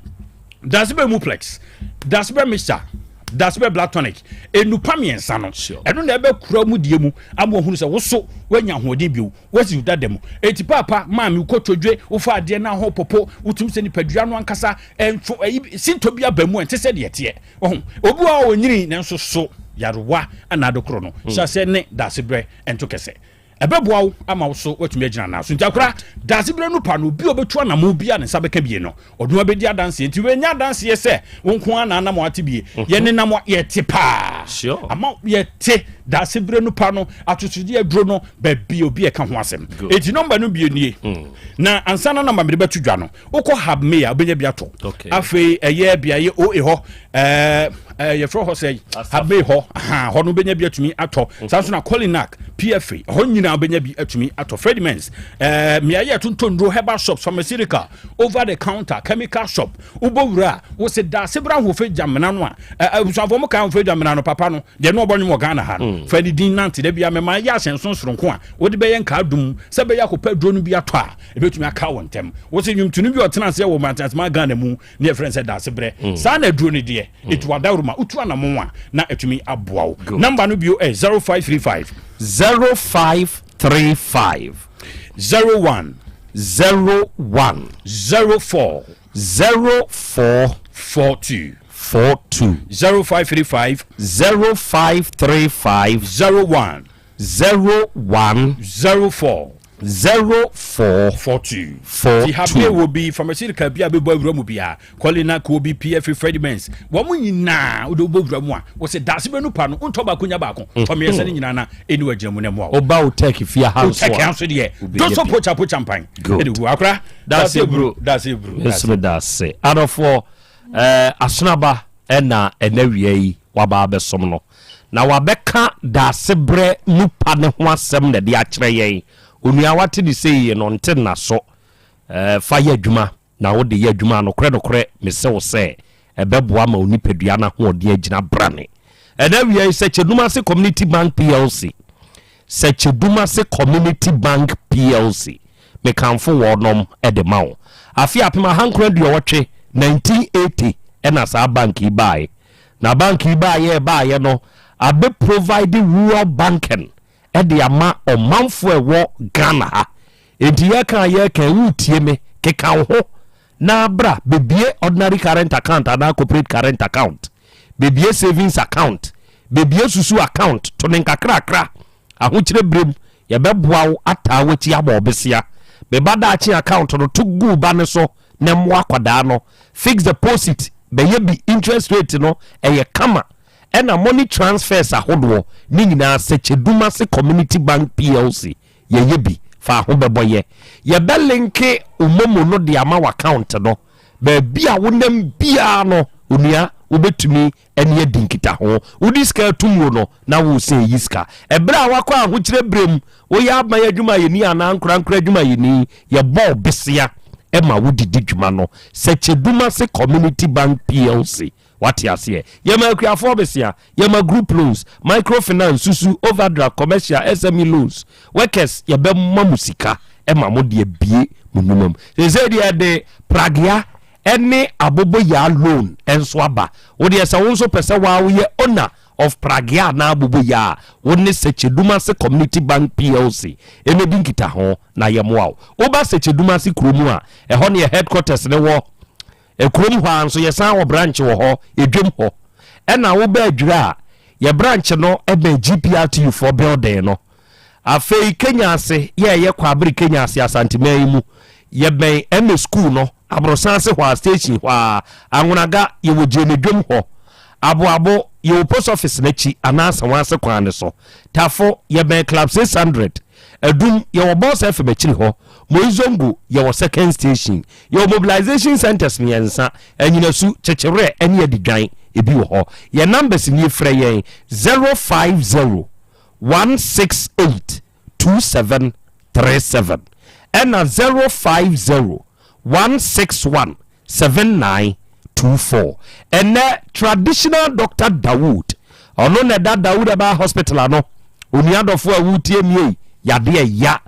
Dasebɛ Muplex, Dasebɛ Mixture, Dasebɛ Blood Tonic, nnupa mmiɛnsa no. Ɛno na ɛbɛkura mu die mu ama wahunu sɛ woso woanya ahoɔden bio, woasi wo dada mu. Eti paapa maame wokɔtɔdwe, wofa adeɛ no aho popo, wotumi sɛ nipadua no ankasa ɛnso ɛyi sintɔ bi aba mu a ɛnte sɛ deɛ ɛteɛ. Ɔho obi wɔ hɔ a ɔnyini nanso so yarewa anaa adokoro no hyɛ aseɛ ne Dasebrɛ nto kɛsɛ. Ɛbɛboa wo ama wo so woatumi agyina nan so. Nti akora, daase berɛ no pa no, obi a ɔbɛtu anamon bi a ne nsa bɛka bie no, ɔno ara bɛdi adanseɛ. Nti wei nyɛ adanseɛ sɛ wo nko ara na anam ate bie. Mhm. Yɛnenam a, yɛte paa. Ama yɛte daase berɛ no pa no, atosodeɛ aduro no, baabi obi a ɛka ho asɛm. Enti nɔmba no bie nie. Mm. Na ansa na nɔmba mede bɛto dwa no, wokɔ hub me a wobɛnya bi atɔ afei ɛyɛ beaeɛ oa hɔ ɛɛ yɛfrɛ hɔ sɛ hub me hɔ hɔ no wobɛnya bi atumi atɔ mhm. saa nso na colinac pfa hɔ nyinaa wobɛnya bi atumi atɔ fredimens ɛɛ mmeaeɛ ɛtontɔn nnuro herbal shops pharmaceutical over the counter chemical shop wobɔ wura a wosɛ daase bra ahoɔfɛ gyamena no a abusuafoɔ mo kan ahoɔfɛ gyamena no papa no deɛ no ɔbɔ nwom wɔ Ghana ha no mm. fa ne din nante da bia mɛma yɛ ahyɛnso soronko a wode bɛyɛ nkaa dum sɛ bɛyɛ akɔpɛ aduro no bi atɔ a ɛbɛtumi aka wo ntɛm wo sɛ nnwomtoni bi ɔtena aseɛ wɔ mantasema Ghana mu ne yɛfrɛ no sɛ daase berɛ mm. saa na aduro no deɛ ɛtu mm. adaworo ma wotu anamon a na ɛtumi aboa wo namba no bio ɛ 0535 0535 01 01 04 04 42 42 0535 0535 01 01 04. 04 42 42. Ti habe wɔ bi pharmaceutical bi a bɛbɔ awura mu biara Colina kuo bi PFA Frediments wɔn nyinaa wode wobɔ wura mu a wɔsɛ daase bɛnu pa no wontɔ baako nya baako tɔ mmiɛnsa no nyinaa na ɛni wagyina mu na mmoa wo. Woba wo tech fie ha nso a Tech ha nso deɛ doso pocha pocha mpan ɛde gu akora daase bro daase bro nso me daase adɔfoɔ ɛɛ asonaba ɛna ɛna wia yi waba abɛsom no na wabɛka daase brɛ mu pa ne ho asɛm na ɛde akyerɛ yɛn onua wate ne sɛ yie no nte nna so ɛɛ fa yɛ adwuma na wode yɛ adwuma a, nokorɛ nokorɛ mese wo sɛ, ɛbɛboa ma wo nipadua no ahoɔden agyina brane. Ɛna awia yi, Sɛkyɛdumase Community Bank PLC, Sɛkyɛdumase Community Bank PLC, mekamfo wɔnom de ma wo. Afe 1980, 1980, ɛna saa bank yi baeɛ. Na bank yi baeɛ ɛbaeɛ no, abɛ provide rural banking de ama ɔmanfoɔ a ɛwɔ Ghana ha. Enti yɛka a yɛka yi, woretie me, keka wo ho na bra bɛbie ordinary current account anaa corporate current account, bɛbie savings account, bɛbie susu account, to ne nkakrakra. Ahokyerɛ berɛ mu, yɛbɛboa wo ataa w'akyi abɔ wo besea. Me ba daakye account no, to gu wo ba no so na mmoa akwadaa no. Fixed deposit, bɛyɛ bi, interest rate no, ɛyɛ kama. Ɛna money transfers ahodoɔ ne nyinaa Sɛkyɛdumase Community Bank PLC yɛyɛ bi fa ho bɛbɔ yɛ. Yɛbɛ linke wo momo no de ama w'account no. Baabi a wonam biara no onua wobɛtumi ɛne adi nkitaho. Wode sika atum wo no na woresan yi sika. Ɛberɛ a wakɔ ahokyerɛ berɛ mu woyɛ aban adwumayɛni anaa ankorankora adwumayɛni yɛbɔ wo besea ma wode di dwuma no. Sɛkyɛdumase Community Bank PLC Wate aseɛ? Yɛma akuafoɔ besea, yɛma group loans, microfinance, susu, overdraft, commercial, SME loans. Workers, yɛbɛma mo sika ma mo de abue mo nnwuma mu. Seesei deɛ yɛde pragea ne aboboyaa loan nso aba. Wo deɛ sɛ wo nso pɛ sɛ waa woyɛ owner of pragea anaa aboboyaa a, wo ne Sekyedumase Community Bank PLC mmɛdi nkitaho na yɛmmoa wo. Woba Sekyedumase kuro mu a, ɛhɔ ne yɛ headquarters no wɔ. Kurom hɔ ara nso yɛsan wɔ branch wɔ hɔ, Edwam hɔ. Ɛna woba Adwira a, yɛ branch no bɛn GPRTU foɔ building no. Afei Kenya ase, yɛ ɛyɛ Kwabere Kenya ase Asanteman yi mu, yɛbɛn MA school no, Aborosan ase hɔ ara, station hɔ ara. Anwonaga, yɛwɔ Gyenedwam hɔ. Aboabo, yɛwɔ post office no akyi anaa Asawase kwan no so. Tafo, yɛbɛn Club 600. Adum, yɛwɔ Boss FM akyiri hɔ. Moizongo, yɛwɔ second station. Yɛwɔ mobilization centres mmiɛnsa, Anyinasu, Kyekyewerɛ ne Adidwan, ebi wɔ hɔ. Yɛn numbers nie, frɛ yɛn 050 168 2737 ɛna 050 161 7924. Ɛnnɛ Traditional Doctor Dawood, ɔno na ɛda Dawood Herbal Hospital ano. Onua dɔfo a woretie me ei, yadeɛ ya.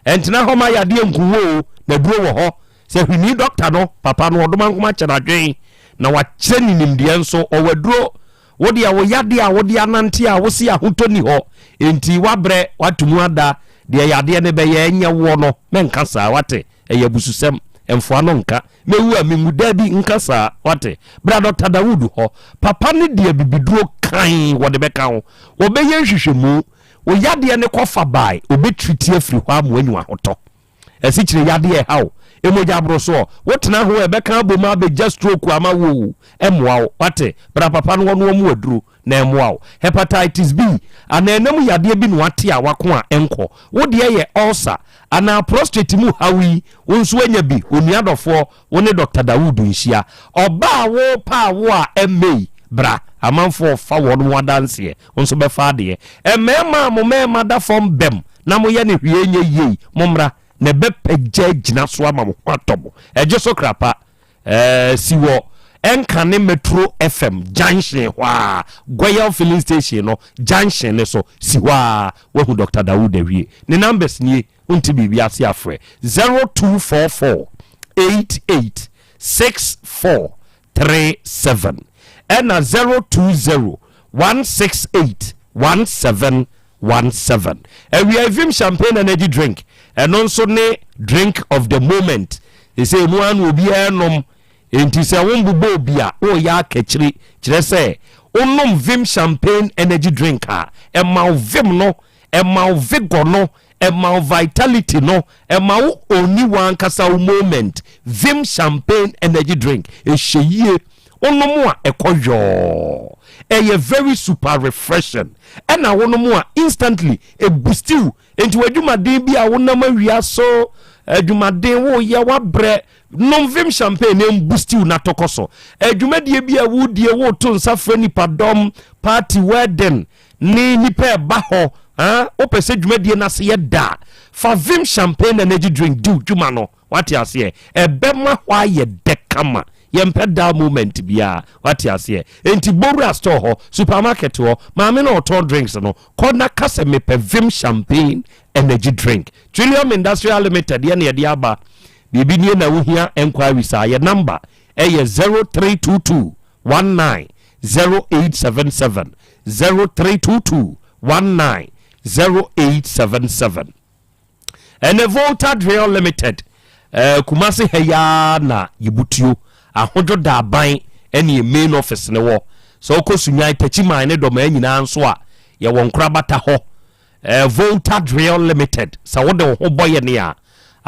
Ɛntena hɔ ma yadeɛ nku wo o, na aduro wɔ hɔ. Sɛ hwini dɔkta no, papa no, ɔdom ankoma kyɛ no adwen, na wakyerɛ ne nimdeɛ nso. Ɔwɔ aduro. Wo deɛ wo yadeɛ a wode anante a wose ahotɔ nni hɔ, enti woabrɛ, woato mu ada, deɛ yadeɛ no bɛyɛ ɛnyɛ woɔ no, mɛnka saa, woate? Ɛyɛ abususɛm. Mfoa no nka. Mɛwu a menwu, daabi, nka saa, woate? Bra Dɔkta Dawood hɔ. Papa no de abibiduro kann wɔde bɛka ho. Wɔbɛyɛ nhwehwɛmu. Wo yadeɛ no kɔ fa by ɔbɛ treat afiri hɔ ama wanya ahotɔ. Asikyire yadeɛ ɛha wo, emogya aborosoɔ, wo tena ho a ɛbɛka abom abɛgya stroke ama wo o, ɛmmoa wo, wate? Bra papa no hɔ na ɔmo aduro na ɛmmoa wo. Hepatitis B anaa ɛna mu yadeɛ bi na wate a wako a ɛnkɔ. Wo deɛ yɛ ulcer anaa prostate mu haw yi wo nso anya bi, onua dɔfoɔ Wo ne Dɔkta Dawood nhyia. Ɔba a worepɛ awo a ɛmmɛ yi, bra. Amanfoɔ refa wɔn ho adanseɛ. Wo nso bɛfa adeɛ. Mmarima a mo mmarima da fam bɛm na moyɛ no hwee nyɛ yie yi, mommra na ɛbɛpagya agyina so ama mo ho atɔ mo. Ɛgye so kra pa. Ɛɛ, si wɔ Ɛnkane Metro FM junction hɔ ara, Goyal filling station no junction no so, si hɔ ara. Woahu Dɔkta Dawood awie. Ne numbers nie. Wonte biribi ase a frɛ 0244 88 64 37 ɛna 020 168 1717. Awia Vim Champagne Energy Drink ɛno nso ne drink of the moment. Sɛ emu ano obiara nom enti sɛ wombobɔ obi a woyɛ akakyiri kyerɛ sɛ wonom Vim Champagne Energy Drink a ɛma wo vim no ɛma wo vigor no. Ɛma wo vitality no, ɛma wo ɔnni w'ankasa wo moment. Vim Champagne Energy Drink, ɛhyɛ yie. Wonom a, ɛkɔ yɔɔ. Ɛyɛ very super refreshing. Ɛna wonom a, instantly, ɛboosti wo. Enti w'adwumaden bi a wonam awia so, adwumaden woyɛ, woabrɛ, nom Vim Champagne na ɛmboosti wo na tɔkɔ so. Adwumadie bi a wodie, woto nsa frɛ nipadɔm, party, wedding, ne nnipa ɛba hɔ ah, wopɛ sɛ dwumadie no ase yɛ da a, fa Vim Champagne Energy Drink di wo dwuma no. Wate aseɛ? Ɛbɛma hɔ ayɛ dɛ kama. Yɛmpɛ dull moment biara. Wate aseɛ? Enti bɔ wura store hɔ, supermarket hɔ, maame no a ɔtɔn drinks no, kɔ na ka sɛ mepɛ Vim Champagne Energy Drink. Trillium Industrial Limited yɛ na yɛde aba. Biribi nie na wohia enquiries a, yɛ number ɛyɛ 0322 19 0877 0322 19 0877. Ɛnɛ Volta Drill Limited eh, Kumasi ha yi ara na yɛbutuo ahodwo daaban ɛne yɛ main office ne wɔ. Sɛ wokɔ Sunyan, Takyiman ne Dɔmaa nyinaa nso a yɛwɔ nkorabata hɔ. Eh, Volta Drill Limited, sɛ wode wo ho bɔ yɛne a,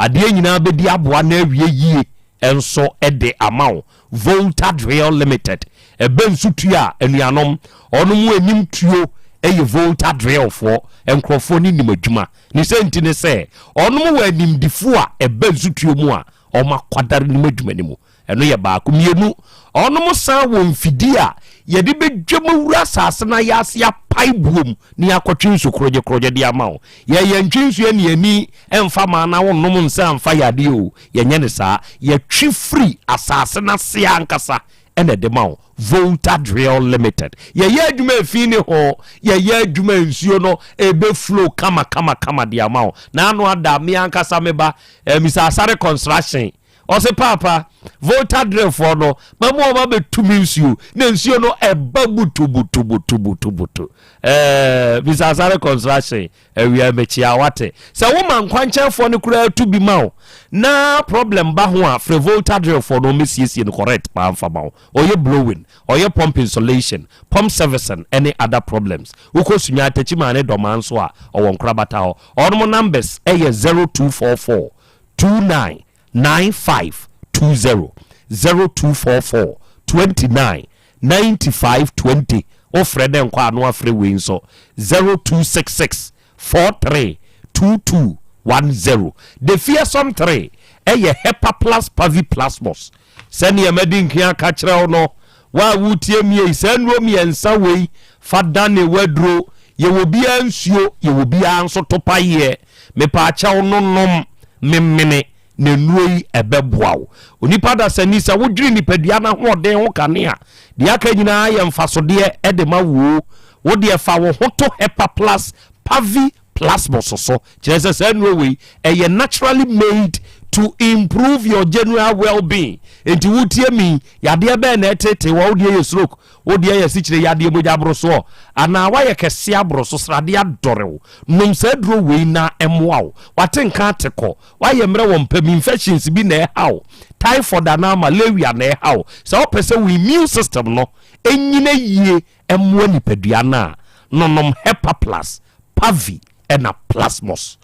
adeɛ nyinaa bɛdi aboa na awie yie nso de ama wo. Volta Drill Limited, ɛbɛ nso tua a, anuanom, ɔno mu anim tuo yɛ Volta Drill foɔ, nkurɔfoɔ no nim adwuma. Ne sɛ nti ne sɛ, ɔnom wɔ animdifoɔ a ɛbɛ nso tuo mu a, wɔn akwadare nim adwuma no mu. Ɛno yɛ baako. Mmienu, wɔnom san wɔ mfidie a yɛde bɛdwam awura asase no ayɛ ase apae buom na yɛakɔtwe nsu korogyekorogye de ama wo. Yɛyɛ ntwe nsuo ne ani mfa ma na wonom nsa mfa yadeɛ o, yɛnyɛ no saa. Yɛtwe firi asase no ase ankasa na ɛde ma wo. Volta Drill Limited. Yɛyɛ adwuma efi ne ho, yɛyɛ adwuma nsuo no ɛbɛ flow kama kama kama de ama wo. Na ano ada me ankasa me ba, eh, Mr. Asare Construction. Ɔse paapa Volta drill foɔ no ma mu ɔma bɛtu me nsuo na nsuo no ɛba butubutubutubutubutu. Ɛɛ Mr. Asare Construction awia mekyia wate. Sɛ woma nkwankyɛnfoɔ no koraa tu bi ma wo na problem ba ho a frɛ Volta drill foɔ no ɔmɛsiesie no correct paa mfa ma wo. Ɔyɛ blowing, ɔyɛ pump insulation, pump servicing ɛne other problems. Wokɔ Sunya, Techiman ne Dɔmaa nso a ɔwɔ nkorabata hɔ. Ɔnom numbers ɛyɛ 0244 29 95 20 0244 29 95 20 Wofrɛ dɛ nkɔ a na wafrɛ wei nso 0266 43 22 10 The Fearsome 3 ɛyɛ Hepaplus Paviplasmus Sɛdeɛ madi nkan aka kyerɛ wo no, wo a woretie me ei, saa nnuro mmiɛnsa wei, fa dane w'aduro. Yɛwɔ biara nsuo, yɛwɔ biara nso topayeɛ. Mepaakyɛw no nom, memene, na nnuro yi ɛbɛboa wo. Onipa dasani, sɛ wodwene nipadua no ahoɔden ho kane a, deɛ aka nyinaa yɛ mfasodeɛ de ma wo. Wo deɛ fa wo ho to Hepaplus Pavi Plasmos so, kyerɛ sɛ saa nnuro wei ɛyɛ naturally made to improve your general well-being. Enti wotie mi, yadeɛ bɛn na ɛtete wɔ wo deɛ yɛ stroke, wo deɛ yɛ asikyire yadeɛ, mogya aborosoɔ, anaa woayɛ kɛseɛ aboro so, sradeɛ adɔre wo. Nom saa aduro wei na ɛmmoa wo. Wate nka ate kɔ, woayɛ mmerɛ wɔ mpa mu, infections bi na ɛha wo, typhoid anaa malaria na ɛha wo. Sɛ wopɛ sɛ wo immune system no ɛnyina yie mmoa nipadua no a, nonom Hepaplus, Pavi ɛna Plasmos.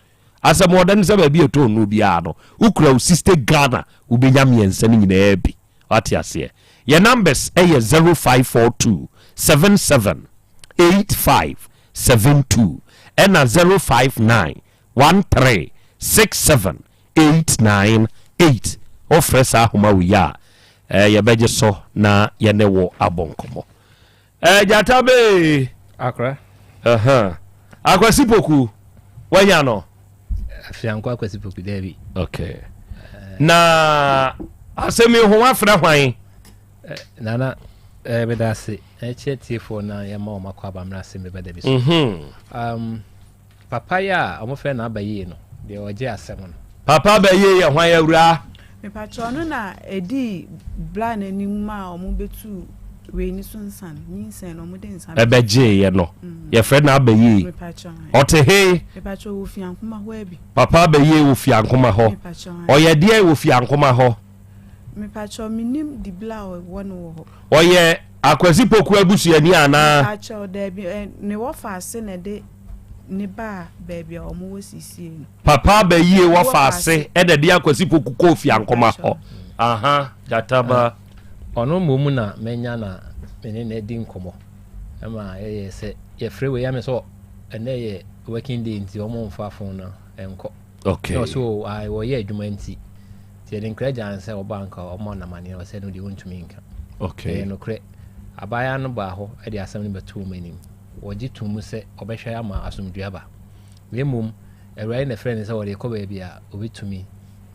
Asɛm ɔdɛ ne sɛ baabi a ɛtɔn nnuro biara no, wokura wo Siste Ghana, wobɛnya mmiɛnsa no nyinaa bi. Wate aseɛ? Yɛn numbers ɛyɛ 0542 77 85 72 ɛna 059 13 67 898. Wofrɛ saa ahoma wei a, eh, yɛbɛgye so na yɛne wo abɔ nkɔmmɔ. Eh, gyata bee. Akora. Uh -huh. Akwasi Poku, wanya no? Afiankɔ Akwasi Poku, daabi. Okay. Na asɛm yi ho wafrɛ hwan? Eh, nana, eh, meda ase. Ɛkyɛ tiefoɔ na yɛma wɔn akɔ aba mmra ase meba da bi so. Mm -hmm. um, Papa yi a wɔfrɛ no Abayie no, deɛ ɔgye asɛm no. Papa Abayie yɛ hwan awuraa? Mepakyɛ ɔno na ɛdii bra no anim maa ɔmo bɛtuu wei no so nsa no, nyinsɛn no ɔmo de nsa bɛgye. Ɛbɛgyeeɛ no, yɛfrɛ no Abayie. Mepakyɛ ae. Ɔte he? Mepakyɛ ɔwɔ Fiankoma hɔ abi. Papa Abayie wɔ Fiankoma hɔ. Mepakyɛ ae. Ɔyɛ deɛn wɔ Fiankoma hɔ? Mepakyɛ mennim dibla a ɔwɔ no wɔ hɔ. Ɔyɛ Akwasi Poku abusuani anaa? Mepakyɛ daabi, ne wɔfa ase na ɛde. ne baa baabi a wɔn wɔ siesie no. Papa abɛyie wɔfa ase ɛna de Akwasi Poku kɔɔ Fiankoma hɔ. Aha, gyata ba. Ɔno mmom na manya na me ne no adi nkɔmmɔ ma yɛyɛ sɛ yɛfrɛ wei ame sɛ ɛnɛ yɛ working day nti wɔn mfa phone no nkɔ. Okay. Na ɔsɛ o ayi wɔyɛ adwuma nti nti yɛde nkra gyaa no sɛ ɔba nka ɔmɔ namaneɛ ɔsɛ no deɛ ɔntumi nka. Okay. Ɛyɛ nokorɛ. Abaayewa no baa hɔ de asɛm no bɛtoo m'anim. Wɔgye too mu sɛ ɔbɛhwɛ ama asomdwoeɛ aba. Na mmom Awurade na ɛfrɛɛ no sɛ ɔde rekɔ baabi a ɔbɛtumi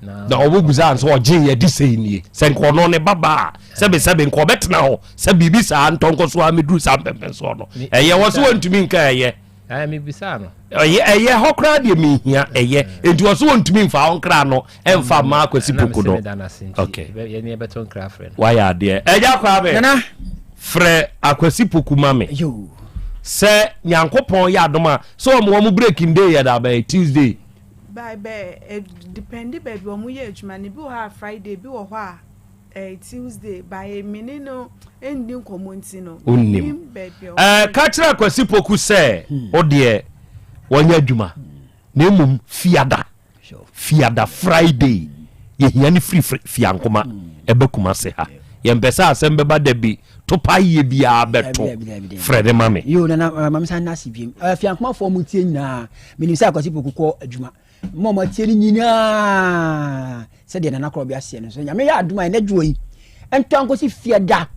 na. Na wɔbɛbusaa no sɛ, Ɔgyee yɛn di sɛn nie? Sɛ nka ɔno ne babaa a, sɛbesɛbe nka ɔbɛtena hɔ sɛ biribi saa ntɔ nkɔ so ara mmɛduru saa mpɛmpɛnsoɔ no. Ɛyɛ wɔ sɛ wɔntumi nka ɛyɛ. Ɛɛ, mebisaa no. Ɛyɛ, ɛyɛ hɔ koraa deɛ menhia, ɛyɛ. Enti ɔse wɔntumi mfa wo nkra no ɛmfa mma Akwasi Ɛna Poku mese no. meda no ase nti, Okay. yɛbɛ- yɛne yɛbɛto nkra afrɛ no. Wayɛ adeɛ. Agya Kwame. Nana. Frɛ Akwasi Poku ma me. Yo. Sɛ Nyankopɔn yɛ adom a, sɛ wɔn wɔn breaking day yɛ da bɛn? Tuesday. By bɛ ɛ dependi baabi wɔn yɛ adwuma no, ebi wɔ hɔ a Friday, ebi wɔ hɔ a ɛɛ Tuesday, by me ne no nni nkɔmmɔ nti no, Wonnim. mennim baabi a wɔn Ɛɛ, yɛ ka kyerɛ Akwasi Poku sɛ wo deɛ wɔnyɛ adwuma na mmom Fiada. Fiada Friday yɛhia no firi Fiankoma ɛba Kumase ha. Yɛmpɛ sɛ asɛm bɛba da bi topa yie biara bɛto. Frɛ ne ma me. Yo nana eh, ma me san nase biem. Eh, Fiankomafoɔ mo tie nyinaa. Menim sɛ Akwasi Poku kɔ adwuma. Mo a moatie no nyinaa sɛdeɛ nana korɔ bi aseɛ no so. Nyame yɛ adom a ɛnɛ dwoɔ yi ɛntɔ ankɔsi fiada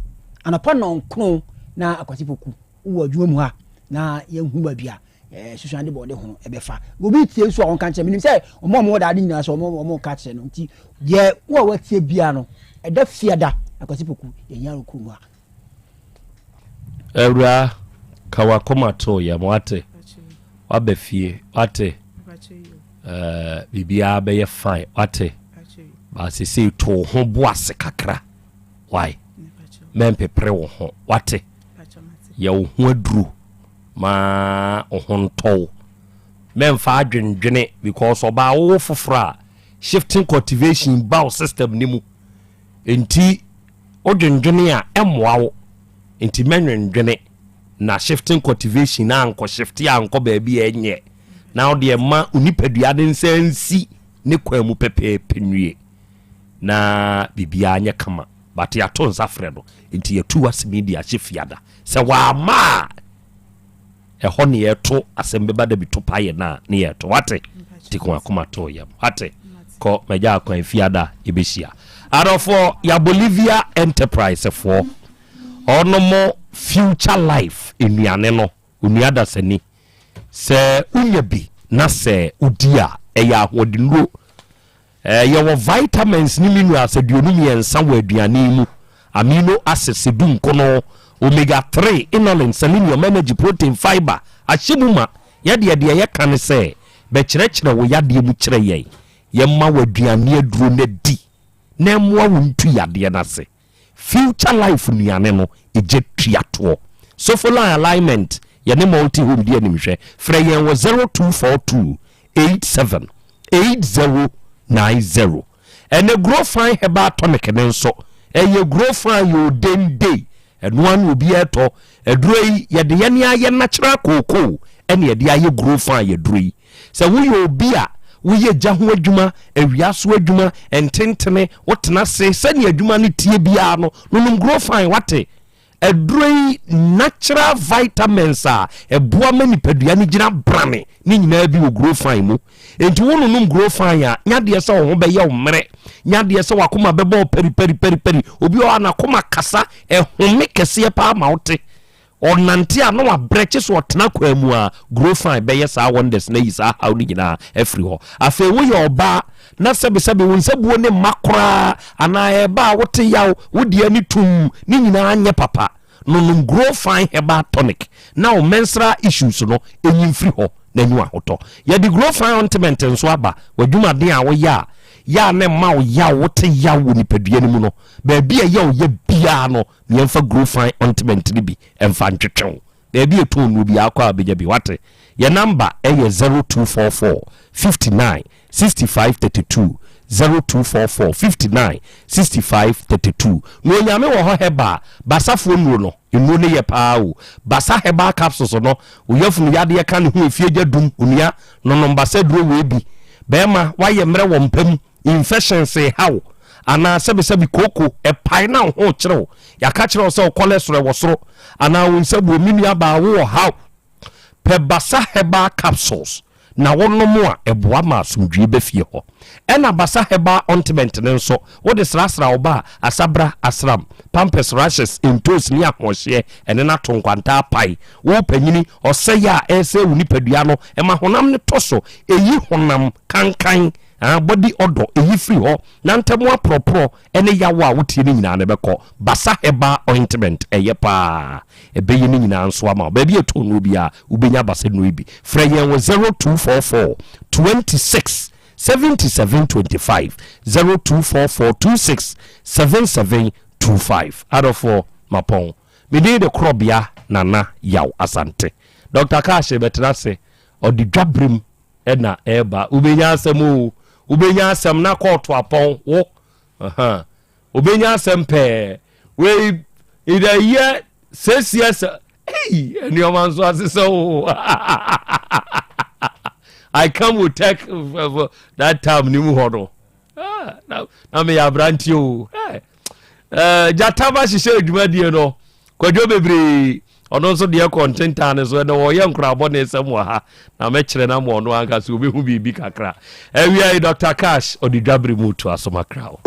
anɔpa nɔnkron na Akwasi Poku wɔ adwuma mu ha na yɛnhu baabi a eh, susuan de bɔ ɔde ho ɛbɛfa obi tie nso a wɔnka nkyerɛ menim sɛ wɔn a wɔwɔ daade nyinaa sɛ wɔn wɔn ka kyerɛ no nti deɛ wo a watie biara no ɛda fiada Akwasi Poku yɛhia no kurom ha. Awuraa ka wakoma to yam wate waba fie wate eh, biribiara bɛyɛ fine wate baasesei to ho bo ase kakra why mɛmpepere wo ho wate yɛ wo ho aduro ma wo ho ntɔ wo. Mɛmfa adwendwene because ɔbaa wowo foforɔ a shifting cultivation ba wo system no mu nti wodwendwene a ɛmmoa wo nti mɛnwendwene na shifting cultivation ankɔ shifte ankɔ baabi a ɛnyɛ na wo deɛ ma wo nipadua ne nsa nsi ne kwan mu pɛpɛɛpɛ nwie na biribiara nyɛ kama but yɛato nsa frɛ no nti yɛtu asɛm yi de ahyɛ fiada Sɛ wamma a, ɛhɔ ne yɛto asɛm bɛba da bi to pa yɛ no a ne yɛto. Wate? Nti ko akoma to yam. Wate? Kɔ magya akwan fiada yɛbɛhyia. Adɔfoɔ, ya Bolivia Enterprise foɔ, ɔnom Future Life nnuane no, onua dasani, sɛ wonya bi na sɛ wodi a, ɛyɛ ahoɔdennuro. Yɛwɔ vitamins ne minerals 23 wɔ aduane yi mu, amino acids dunkono, omega 3, inulin, selenium, energy, protein, fiber, ahyɛ mu ma. Yɛdeɛ deɛ yɛka ne sɛ, bɛkyerɛkyerɛ wo yadeɛ mu kyerɛ yɛn, yɛmma wo aduane aduro no adi na ɛmmoa wo ntu yadeɛ no ase. Future Life nnuane no egya tua toɔ. Sofoline Alignment yɛne Multi Home di animhwɛ. Frɛ yɛn wɔ 0242 87 8090. Ɛnɛ Grow Fine Herbal Tonic no nso ɛyɛ Grow Fine yɛ odende. Ɛno ara na obiara tɔ. Aduro yi yɛde yɛne ayɛ natural cocoa ɛna yɛde ayɛ Grow Fine aduro yi. Sɛ woyɛ obi a woyɛ gya ho adwuma, awia so adwuma, ntentene, wotena ase, sɛnea adwuma no tie biara no, nonom Grow Fine, wate? Aduro yi natural vitamins a ɛboa ma nipadua no gyina brane ne nyinaa bi wɔ Grow Fine mu. Enti wononom Grow Fine a, nyadeɛ sɛ wo ho bɛyɛ wo mmerɛ, nyadeɛ sɛ wakoma bɛbɔ wo pɛripɛripɛripɛri. Obi wɔ hɔ a n'akoma kasa, ɛhome kɛseɛ paa ma wote. Ɔnante a na wabrɛ kye sɛ ɔtena kwan mu a, Grow Fine bɛyɛ saa wonders no ayi saa haw no nyinaa afiri hɔ. Afei woyɛ ɔbaa na sɛbesɛbe wo nsabuo ne mma koraa anaa ɛreba a wote yaw, wo deɛ ani tumm, ne nyinaa nyɛ papa. Nonom Grow Fine Herbal Tonic na wo menstrual issues no nyi mfiri hɔ na nyi w'ahotɔ. Yɛde Grow Fine Ointment nso aba, w'adwumaden a woyɛ a yɛ a na ɛma wo yaw, wote yaw wɔ nipadua no mu no, baabi a ɛyɛ wo ya biara no, Yɛmfa Growfine ointment no bi mfa ntwetwe wo. Baabi a ɛtɔn nnuro biara kɔ a wobɛnya bi. Wate? Yɛn namba yɛ 0244 59 65 32, 0244 59 65 32. Na Onyame wɔ hɔ Herbal, Basafoɔ nnuro no. Nnuro no yɛ paa o. Basa herbal capsules no, wo yafunu yadeɛ ka ne ho efie gya dum, onua, nonom basa duro wei bi. Bɛɛma, woayɛ mmerɛ wɔ mpa mu, infections reha wo, anaa sɛbesɛbe kooko ɛpae na wo ho rekyere wo, yɛaka kyerɛ wo sɛ wo cholesterol wɔ soro, anaa wo nsa buo, me nua baa wowɔ haw. Pɛ Basa Herbal Capsules na wonom a, ɛboa ma asomdwoeɛ ba fie hɔ. Ɛna Basa Herbal Ointment no nso, wode srasra wo ba a, asabra, asram, pampers, rashes, ntoos ne ahoɔhyeɛ, ɛne no ato nkwanta apae. Wo panyini, ɔsɛeɛ a ɛresɛe wo nipadua no, ɛma honam no tɔ so, ɛyi honam kankan, body odour, ɛyi firi hɔ, na ntɛm aporɔporɔ ne yaw a wotie no nyinaa no bɛkɔ. Basa Herbal Ointment, ɛyɛ paa. Ɛbɛyɛ ne nyinaa nso ama wo. Baabi a ɛtɔn nnuro biara, wobɛnya Basa nnuro yi bi. Frɛ yɛn wɔ 0244 26 77 25, 0244 26 77 25. Adɔfoɔ, mapɔn. Me din de Korɔbea Nana Yaw Asante. Dɔkta Cash bɛtena ase, ɔde dwaberem na ɛreba. Wobɛnya asɛm o, wobɛnya asɛm na kɔɔto apɔn wo. Aha. Wobɛnya asɛm pɛɛ. Wei, in the year 6 years, hey, nneɛma nso asesɛ o. I come with tech for that time ni mu hɔ no. Ah, na meyɛ aberanteɛ o. Eh, eh, gyata ba hyehyɛ adwumadie no kwadwo bebree ɔno nso deɛ kɔ ntentan no so ɛnɛ wɔyɛ nkorabɔ ne nsɛm wɔ ha na mɛkyerɛ no ama ɔno ankasa obɛhu biribi kakra. Awia yi Dr. Cash ɔde dwabere mu to aso makra o.